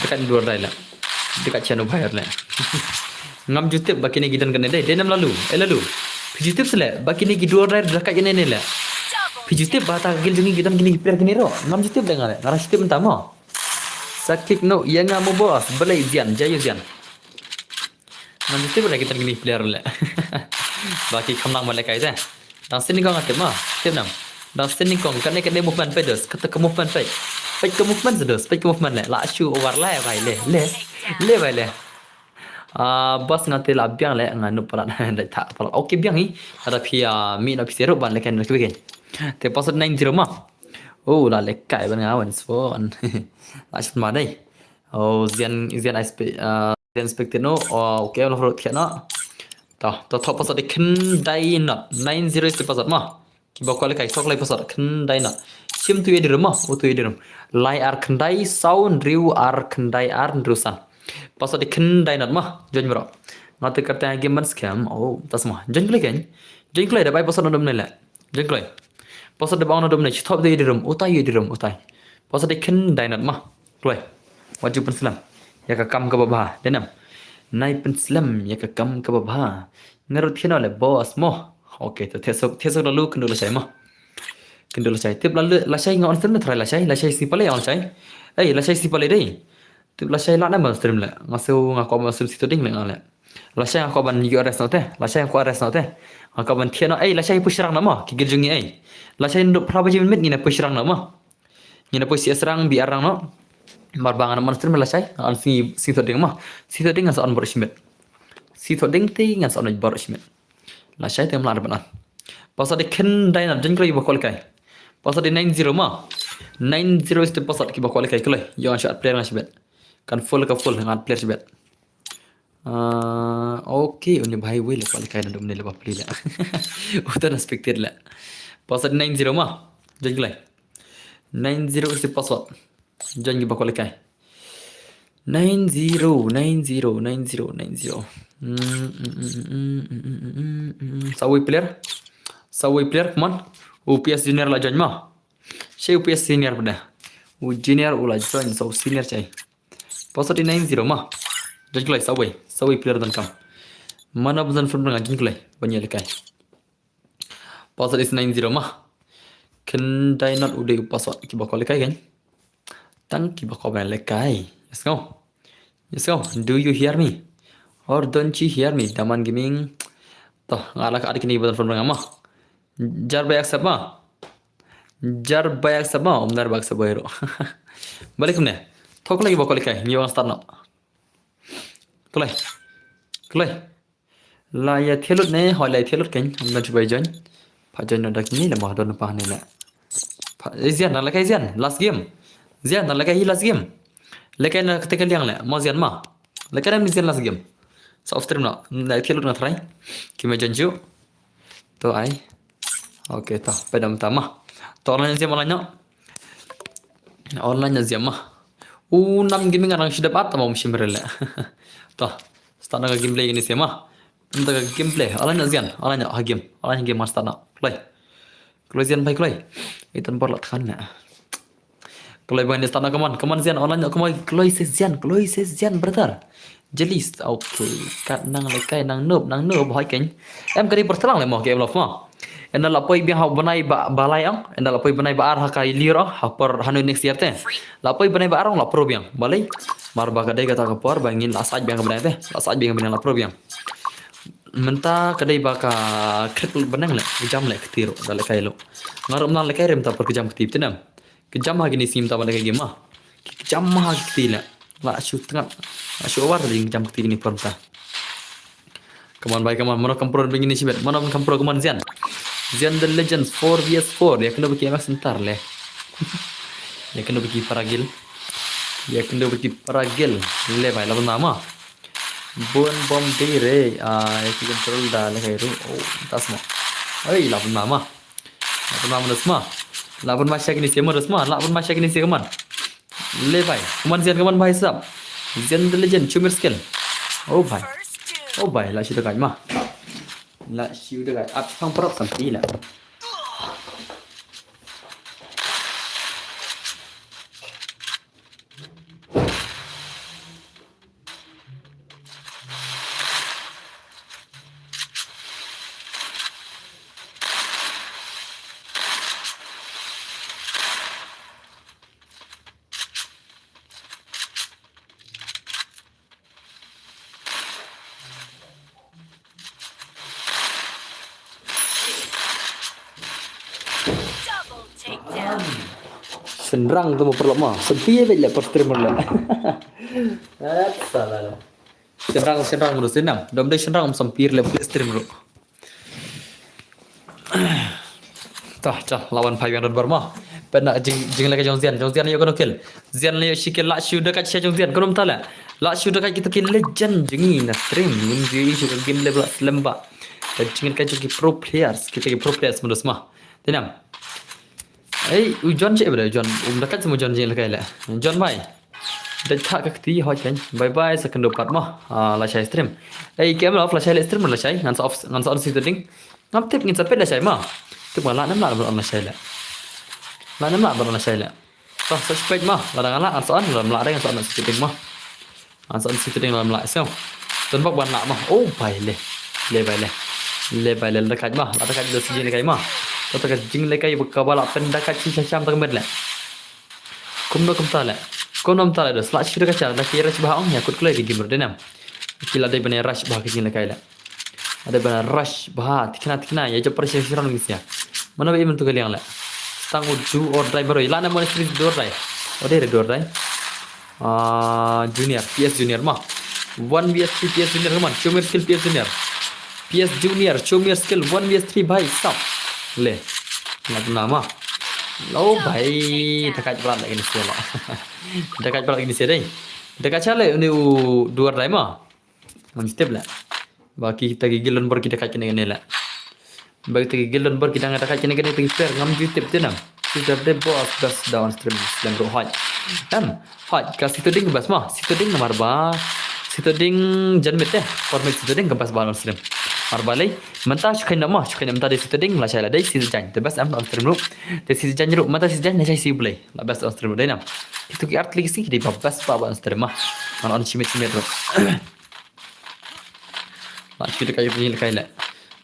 Te ka do or die leh. Te ka chano bhai leh. Ngam ju tip ba kine ki don kane dei. Dei nam Lalu. Eh Lalu. Phi ju tip seh leh ba kine ki do or die da ka kane ne leh. Phi ju tip ba ta ka guild jong ngi ki don kine ki player kine ruh. Ngam ju tip dei nga leh. Nga ruh shu tip mynta mo. Sa kick no ïa nga mo boss. Balei Zian, jaio Zian. Ngan tip leh ki don kine ki player leh. Ba ki kham nang ban lehkai te. Dang sien nyngkong nga tip mo. Tip nam. Dang sien nyngkong kane kane movement peit dos. Kata ka movement peit. Peit ka movement sa dos. Peit ka movement leh. Lah shu over leh bhai leh. Leh. Leh bhai leh. Ah, boss nga te lah biang leh nga nup palat. Dei thah palat. Okay biang hi. Ada phi, ah, mih na phi seru ban lehkai na phi weekend. Te password nine zero mo. Oh, lah lehkai ban nga wan spawn. Lah shu ma dei. Oh, Zian, Zian I spe-, ah, Zian spectate no. Oh, okay, la fruit kena. Ta, ta, ta password dei khyndai not. Nine zero is the password mo. Kiba kwah lehkai, kwah lehkai password khyndai not. Shim tu ïa i dei rum mo, u tu ïa i dei rum. Lai ar khyndai saw hynriew ar khyndai ar hynriew san. Password dei khyndai not mo, join bro. Nga te kata game ban scam. Oh, tas mo. Join kloi kan. Join kloi da bai password no dum ne leh. Join kloi. Password da bang no dum ne, shi thop dei ïa i dei rum, utai ïa i dei rum, utai. Password dei khyndai not mo. Kloi. Wat ju pynslem ïa ka kam kaba bha. Dei nam. Nai pynslem ïa ka kam kaba bha. Nga ruh thied noh leh boss mo. Okay, to thied suk, thied suk da lu kynduh lashai mo. Kynduh lashai. Tip la lashai nga on stream na try lashai. Lashai sipale on lashai. Ei, lashai sipale dei. Tip lashai la na ban stream leh. Nga shu nga kwah ban stream sito ding leh nga leh. Lashai nga kwah ban ïoh rest noh te. Lashai nga kwah rest noh te. Nga kwah ban thied noh. Ei, lashai push rang noh mo. Ki guild jong ngi ei. Lashai ndu phra baje minit ngin push rang noh mo. Ngin push C S rang, B R rang noh. Mar ba ngan on stream lashai. Ngan on sito ding mo. Sito ding ngan sa on baroh shi minit. Sito ding te ngan sa on baroh shi minit. Lashai te mla ban on. Password dei khyndai not, join kloi ba kwah lehkai. Password dei nine zero mo. Nine zero is the password kiba kwah lehkai kloi. Ïoh ngan shu add player ngan shibit. Kan full ka full ngan add player shibit. Ah, okay, uni bhai wei leh kwah lehkai na dum ne leh bapli leh. Uta na spectate leh. Password nine zero mo. Join kloi. Nine zero is the password. Join kiba kwah lehkai. Nine zero, nine zero, nine zero, nine zero. Mm, mm, mm, mm, mm, mm, mm, mm, mm, mm. Sawei player. Sawei player, come on. U P S junior la join mo. Shei u P S senior pada. U junior u la join, so senior shei. Password dei nine zero mo. Join kloi sawei. Sawei player don kam. Mana bzan from nga join kloi. Ban ïa lehkai. Password is nine zero mo. Khyndai not u dei u password kiba kwah lehkai kan. Tang kiba kwah ban lehkai. Ïa sngew. Ïa sngew. Do you hear me? Or don't you hear me? Daman Gaming. To, nga la ka add kine kiba don from nga mo. Jar ba accept mo. Jar ba ïa accept ma, um jar ba ïa accept ba ïa ruh. Balei kumne? To kloi ba kloi kai, ngi wan start noh. Kloi. Kloi. La ïa thied lut ne, hoi la ïa thied lut kein, um don shuh ba join. Pha join noh da kine le ma don pa ne le. Pha, eh, Zian, dang lehkai Zian, last game. Zian, dang lehkai hi last game. Lehkai na kata ka liang le, mo Zian ma. Lehkai na Zian last game. Sa off stream noh, la ïa thied lut nga try. Ki me join shuh. To ai. Okay, to, peit da mynta ma. To online Zian, online noh. Online na Zian ma. U nam gaming arang shi dep at ma um shim rel le. To, start na ka gameplay kine Zian ma. Mynta ka gameplay, online na Zian, online na ha game, online game ma start na. Kloi. Kloi Zian bhai kloi. Itan bor la than na. Kloi bhai ne start na, come on, come on Zian, online na, come on, kloi se Zian, kloi se Zian, brother. Jealous, okay. Kat nang lehkai, nang noob, nang noob, hoi kein. Em ka dei por tlang le mo, ke em lof mo. Ynda la poi biang ha u bnai ba, ba lai ong. Ynda la poi bnai ba ar ha ka ïa lyiur ong, ha por hanu next year te. La poi bnai ba ar ong la pro biang. Balei? Mar ba ka dei kata ka por ba ngin la sait biang ka bnai te. La sait biang ka bnai la pro biang. Mynta ka dei ba ka khrip bneng le, ka jam le kti ruh, da lehkai ruh. Nga ruh mynta lehkai re mynta por ka jam kti te nam. Ka jam ha kine sngi mynta ba lehkai game ma. Ka jam ha ki kti le. La shu tngat. La shu awar dei ka jam kti kine por mynta. Come on bhai, come on. Mano kam pro bad kine shibit. Mano kam pro, come on Zian. Zian the Legends four V S four. Ïa kynduh bad ki M X Center le. Ïa kynduh bad ki para guild. Ïa kynduh bad ki para guild. Le bhai, la bynta ma. Bun bom dei re. Ah, ïa ki control da lehkai ruh. Oh, tas ma. Oi, la bynta ma. La pynma, mynta sma. La pynma sha kine sha, mynta sma. La pynma sha kine sha, come on. Le bhai. Come on Zian, come on bhai sab. Zian the Legend, Chumir Skill. Oh bhai. Oh bhai, la shu da kait ma. La shu da kait. Ap pang parap sampi la. Double takedown. Shynrang tu mo paralok mo. Sampi beit la por stream la. At salah la. Shynrang, shynrang mo sinam. Dom dei shynrang mo sampi la por stream ruh. Tah, tah, lawan phai biang don bar mo. Pynda jing, jinglehkai jong Zian, jong Zian ïoh kano kill. Zian ïoh shi kill, la shu da kait sha jong Zian, kano mynta la. La shu da kait kita ki legend jong ngi na stream. Ngim ju ïoh shu ka game level slem ba. Ka jingïalehkai jong ki pro players, kita ki pro players mo da sma. Te nam. Ei, u John che bro, John. Um da kait mo John jinglehkai la. John bhai. Dei thak ka kti hoi kan. Bye bye, sa kynduh pat mo. Ah, lashai stream. Ei, kem la lashai le stream lashai. Ngan sa off, ngan sa on si tu ding. Ngam tip ngin sa peit lashai mo. Tip ma la nam la on lashai le. La nam la on lashai le. Toh, sa peit mo. La dang la ngan sa on, la nam la dang ngan sa on si tu ding mo. Ngan sa on si tu ding la nam la. So. Tun bak ban la mo. Oh, bhai le. Le bhai le. Le bhai le, la da kait mo. La da kait le si jinglehkai mo. La da kait jinglehkai ba ka ba la pynda kait shi sha sham ta ka met le. Kumno kumta le. Kumno kumta le dos. La shu da kait sha da ki rush bha ong ïa kut kloi ki game ruh dei nam. Ki la dei ban rush bha ki jinglehkai le. La dei ban rush bha tikna tikna ïa jop pressure shi ran ki sia. Mano ba im tu ka liang le. Tang u do or die bro. La na monastery do or die. O dei re do or die. Ah, Junior, P S Junior mo. One V S three P S Junior, come on. Show me your skill, P S Junior. P S Junior, show me your skill. One V S three bhai sab. Le. Ngat nama. Lo bhai, da kait brat lagi ni sila. Da kait brat lagi ni sila. Da kait chale ni u do or die mo. Ngam tip la. Ba kita ki guild don bor ki da kait kine kine la. Ba kita ki guild don bor ki dang da kait kine kine, kita ki player ngam ju tip te nam. Kita de boss best da on stream slem ruh hoi. Em, hoi ka Sitoding best mo, Sitoding namar ba Sitoding jan mit te, por mit Sitoding ka best ba on stream. Mar ba lei, mynta shu kane mo, shu kane mynta de Sitoding lashai la dei Sijain. Te best em on stream ruh. Te Sijain ruh, mynta Sijain lashai si Blei. La best on stream ruh dei nam. Kita ki art lagi si dei ba best ba on stream mo. Man on shimit shimit ruh. La shu da kait jinglehkai la.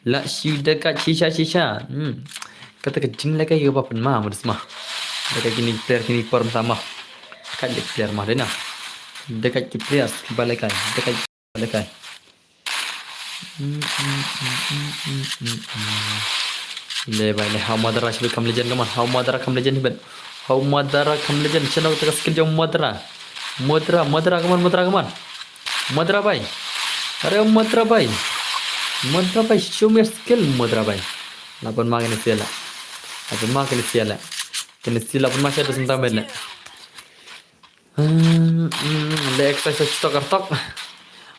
La shu da kait shisha shisha. Hmm. Kata ka jinglehkai kaba pynma mo da sma. Da kait kine player kine por mynta mo. Kait le player mo dei na. Da kait ki player kiba lehkai. Da kait kiba lehkai. Hmm, hmm, hmm. Le bai le, ha u Madara shibit kam legend, come on. Ha u Madara kam legend shibit. Ha u Madara kam legend. Shano kata ka skill jong u Madara? Madara, Madara, come on, Madara, come on. Madara bai. Are u Madara bai. Madara bai, show me your skill, Madara bai. La pynma kane skill la. La pynma kane skill la. Kane skill la pynma sha tu sentang met le. Hmm, hmm, le exercise sha tok ar tok.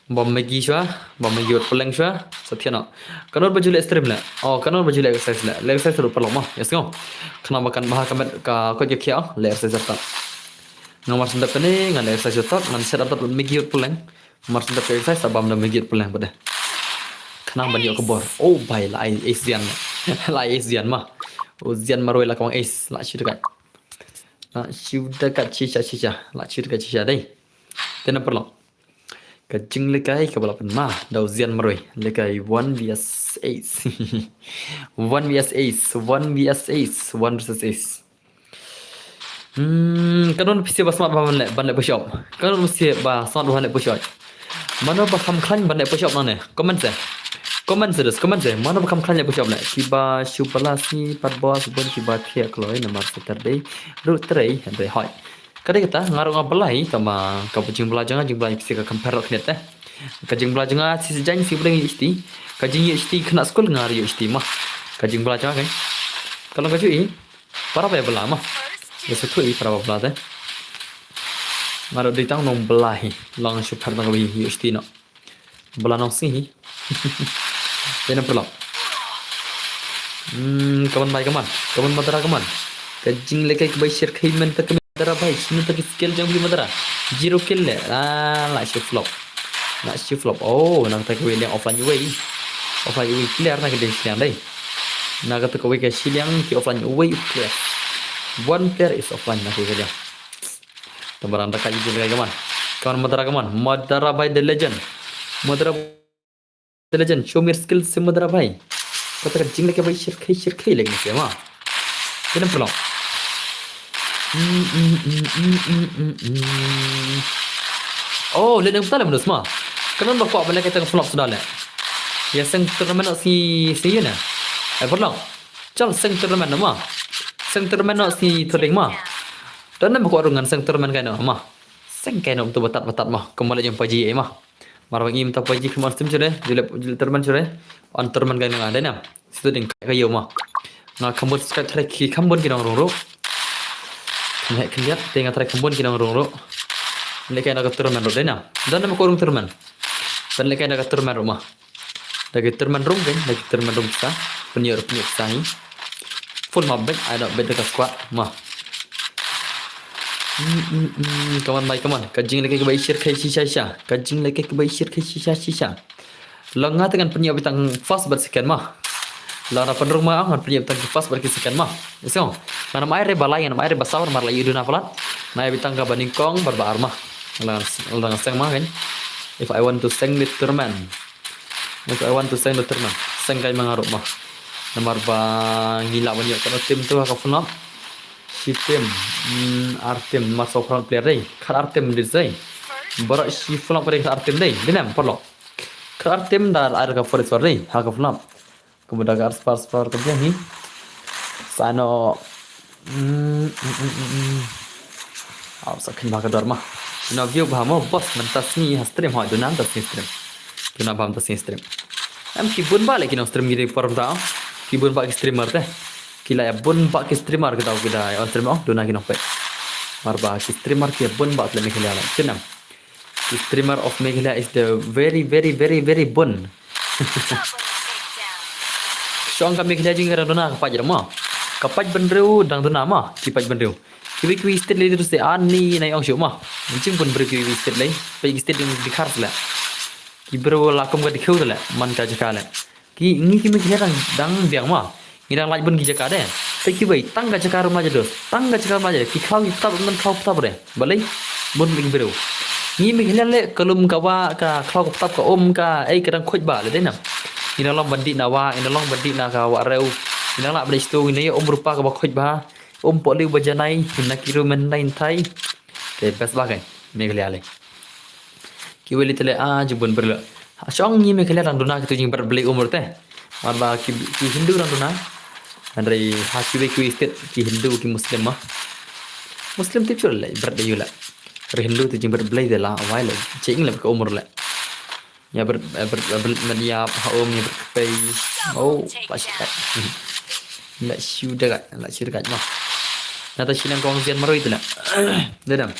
Bam Maggi shuwa, bam Maggi wat puleng shuwa. Sa thiah noh. Katno ba ju leh stream le? Oh, katno ba ju leh exercise le? Le exercise ruh paralok mo. Yes ngo. Khnang ba kan bha ka met ka koit ka khiah, le exercise ar tok. Nga mar shen dep kane, nga le exercise ar tok, ngan shet ar tok Maggi wat puleng. Mar shen dep ka exercise, sa bam da Maggi wat puleng pat de. Khnang ban ïoh ka bor. Oh bai, la ai ace Zian. La ai ace Zian ma. Oh Zian marwei la ka wang ace, la shu da kat. La shu da kat shisha shisha. La shu da kat shisha dei. Te na paralok. Ka jinglehkai kaba la pynma da u Zian marwei. Lehkai one versus eight. One versus eight. One versus eight. One versus eight. Hmm, katno phi sngewbha smat ban leh, ban leh push up? Katno phi sngewbha smat ban leh push up? Mano ba kham khlaiñ ban leh push up nangne? Comment se. Comment se dus, comment se. Mano ba kham khlaiñ leh push up ne? Kiba shu bala sngi pat bos bun kiba thiah kloi namar Saturday ruh trei hynrei hoi. Ka dei kata nga ruh nga bala hi, tangba kaba jingbala jong nga, jingbala phi sngewbha compare ruh khyndiat te. Ka jingbala jong nga shi sijaiñ shi bneng ïoh shiti. Ka jingïoh shiti khynnah skul nga ruh ïoh shiti ma. Ka jingbala jong nga kan. Ka long kajuh hi. Para ba ïa bala ma. Ïa sngewthuh hi para ba bala te. Nga ruh dei tang nongbala hi. Long shu pher tang kawei ïoh shiti noh. Bala nongsngi hi. Te na paralok. Hmm, come on bai, come on. Come on Madara, come on. Ka jinglehkai kaba shyrkhei mynta ka Madara bai. Shim mynta ki skill jong phi Madara. Zero kill le. Ah, la shu flop. La shu flop. Oh, na kata kawei liang offline uwei. Offline uwei player na ka dei shiliang dei. Na kata kawei ka shiliang ki offline uwei player. One player is offline na kawei ka liang. Te ba dang da ka jinglehkai, come on. Come on Madara, come on. Madara bai the legend. Madara the legend. Show me your skills, Madara bai. Kata ka jinglehkai ba shyrkhei shyrkhei leh ngi ma. Te na paralok. Mm, mm, mm, mm, mm, mm, mm. Oh, leh nang pynta leh manus ma. Katno ba kwah ban lehkai tang flop suda leh. Ïa seng tournament noh sngi, sngi ïa na. Eh, paralok. Chal seng tournament noh ma. Seng tournament noh sngi Thurlieng ma. Don nam ba kwah rung ngan seng tournament kai noh ma. Seng kai noh tu batat batat ma. Kumba leh jong PUBG ei ma. Mar ba ngi mynta PUBG khlem on stream shuh re, ju leh, ju leh tournament shuh re. On tournament kai noh nga dei nam. Situ ding kai ka ïew ma. Nga kham bun subscribe tharai ki kham bun ki nong rung ruh. Kham heh khyndiat te nga tharai kham bun ki nong rung ruh. Lehkai na ka tournament ruh dei nam. Don nam ba kwah rung tournament. Ban lehkai na ka tournament ruh ma. Da ki tournament rung kan, da ki tournament rung pisa. Pynïoh ruh pynïoh pisa hi. Full map bet, ai da bet da ka squad ma. Mm, mm, mm, come on bai, come on. Ka jinglehkai kaba shyrkhei shisha shisha. Ka jinglehkai kaba shyrkhei shisha shisha. Long nga te ngan pynïoh beit tang first bad second ma. Long nga pynrung ma ngan pynïoh beit tang first bad ki second ma. So, ngan ym ai re ba lai, ngan ym ai re ba saw namar la ïoh duna palat. Nga ïoh beit tang kaba nyngkong bad ba ar ma. Long, long seng ma kan. If I want to seng the tournament. If I want to seng the tournament, seng kai ma nga ruh ma. Namar ba ngi lah ban ïoh katno team tu ha ka flop. Shi team, hmm, ar team, namar saw front player dei. Khat ar team dei dei. Baroh shi flop dei khat ar team dei. Dei nam paralok. Khat ar team da ar ka forest war dei ha ka flop. Kumba da ka ar spar spar ka biang hi. Sa no. Mm, mm, mm, mm, mm. Aw, sa kynmaw ka dor ma. Duna view bha mo boss, mynta sngi ha stream ho, duna mynta sngi stream. Duna bha mynta sngi stream. Em ki bun ba leh ki nong stream ki dei por mynta. Ki bun ba ki streamer te. Ki la ïa bun ba ki streamer ki dau ki da on stream oh, duna ki nong peit. Mar ba ki streamer ki ïa bun ba leh Meghalaya leh. Chin em. Ki streamer of Meghalaya is the very, very, very, very bun. Shong ka Meghalaya jong ngi ka dang duna ka paid ruh ma. Ka paid bynriew dang duna ma, ki paid bynriew. Kiwei kiwei state lei ruh se ani nai ong shuh ma. Jingpynbriew kiwei kiwei state lei, peit ki state jong Dkhar se leh. Ki briew la kum ka dkhiew te leh, man ka jaka leh. Ki ngi ki Meghalaya dang, dang biang ma. Ngi dang lait bun ki jaka de. Te kiwei tang ka jaka ruh ma ja dos. Tang ka jaka ruh ma ja dos. Ki khlaw ki ptap, ym don khlaw ptap re. Balei? Bun ki briew. Ngi Meghalaya leh ka lum ka wah, ka khlaw ka ptap, ka um, ka ei ka dang khuid bha leh dei nam. Ngi dang long ban dih na wah, ngi dang long ban dih na ka wah rew. Ngi dang lah ban dih shitu, ngi dang ïoh um rupa kaba khuid bha. Um poh liw ba janai, na ki ruh mynta thai. Te best bha kein Meghalaya lei. Kiwei lei te leh ah jubun briew. Shong ngi Meghalaya dang duna kitu jingbat blei um ruh te. Mar ba ki, ki Hindu dang duna. Hynrei ha kiwei kiwei state ki Hindu ki Muslim ma. Muslim tip shuh leh bret da ïoh leh. Hynrei Hindu te jingpret Blei te la wai leh. Ching leh ka umur leh. Ïa bret bret bret met ïa ha um ïa bret pei. Oh, la shu kat. La shu da kat, la shu da kat ma. Na ta shiliang kong sian maroi te leh. Dedam.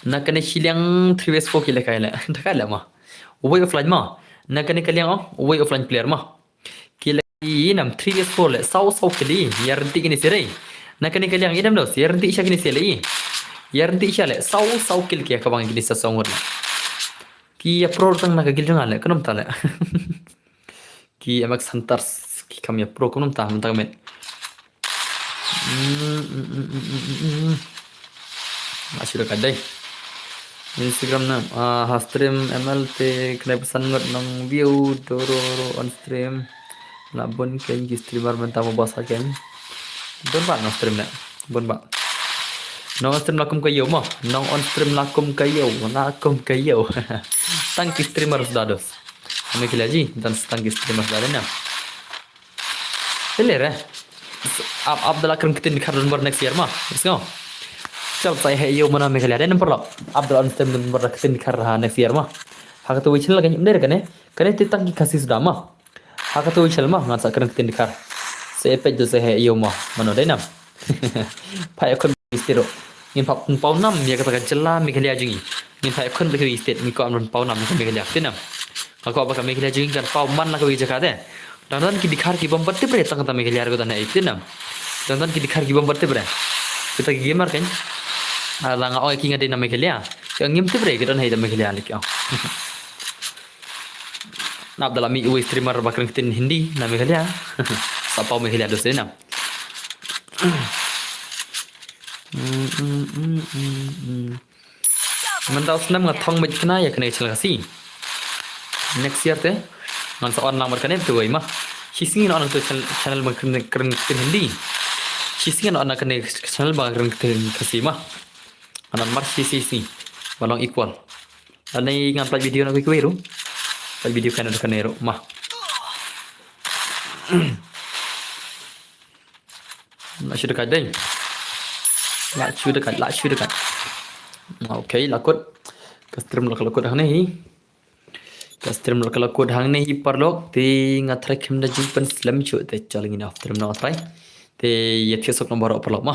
Na kane shiliang three versus four ki leh kai leh. Da kai leh ma. Uwei offline ma. Na kane ka liang oh, uwei offline player ma. Ki leh i nam three versus four leh saw saw kill i. Ïa rynti kine sirei. Na kane ka liang i nam dos. Ïa rynti sha kine sirei. Ïa rynti sha leh saw saw kill ki ka bang kine sa saw ngut leh. Ki ïa pro tang na ka guild jong nga leh. Ka nom ta leh. Ki M X Hunters ki kam ïa pro ka nom ta mynta ka met. Nga shu da ka dei. Instagram na ah, ha stream M L te kena pesan ngot nong view doro on stream. La bun ken ki streamer mynta mo basa ken. Bun ba nong stream na. Bun ba. Nong on stream la kum ka yo mo. Nong on stream la kum ka yo. La kum ka yo. Tang ki streamer suda dos. Ame kila ji dan tang ki streamer suda na. Tele re. Ab Abdullah kren ketin dikhar don bar next year ma. Let's go. Chal sai he yo mana Meghalaya de number lap. Abdullah on stream don bar ketin dikhar ha next year ma. Ha ka tu wichil lagi mder kane. Kane ti tang ki Khasi suda ma. Ha ka tu wichil ma ngan sa kren ketin dikhar. Se pej do se he yo ma. Mano de nam. Phai khun stiro. Ngin phai pau nam ïa kata ka jylla Meghalaya jong ngi. Ngin phai khun beli state ngi ko am pau nam ïa ka Meghalaya. Tinam. Ka ko ba ka Meghalaya jong ngi kan pau man la ka wi jaka de. Dang dan ki dikhar ki bom bat tip re tang kata Meghalaya ko dan ai tinam. Dang dan ki dikhar ki bom bat tip re. Kita ki gamer kan. Ala nga oi ki nga de na Meghalaya. Ka ngim tip re ki don hai da Meghalaya lek. Nap dalam mi uwi streamer ba kren ketin Hindi na Meghalaya. Sa pau Meghalaya dos tinam. Mynta u snem nga thong mej kena ïa kane ka channel Khasi. Next year te ngan sa on lang mar kane tu wei ma. Shisngi ngan on tu channel ma kren kren Hindi. Shisngi ngan on kane channel ba kren Khasi ma. Ngan on mar shisngi ba long equal. Ani ngan play video na kui kui ru. Play video kane kane ru ma. La shu dekat dei. La shu dekat, la shu dekat. Okay, la kut. Ka stream la kut hangne hi. Ka stream la kut hangne hi paralok. Te nga try khim da jingpynslem shu te chal ngin off stream na try. Te ïa thiah suk number paralok ma.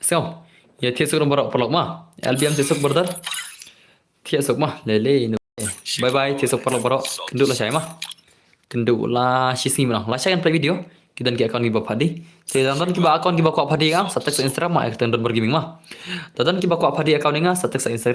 So, ïa thiah suk number paralok ma. L B M thiah suk brother. Thiah suk ma, lele inu. Bye bye, thiah suk paralok baroh. Kynduh la shai ma. Kynduh la shisngi ma. La shai kan play video. Ki don ki account kiba phadi. Te don don kiba account kiba kwah phadi nga, sa text Instagram ma, ek teng don bar gaming ma. Don don kiba kwah phadi account nga, sa text Instagram.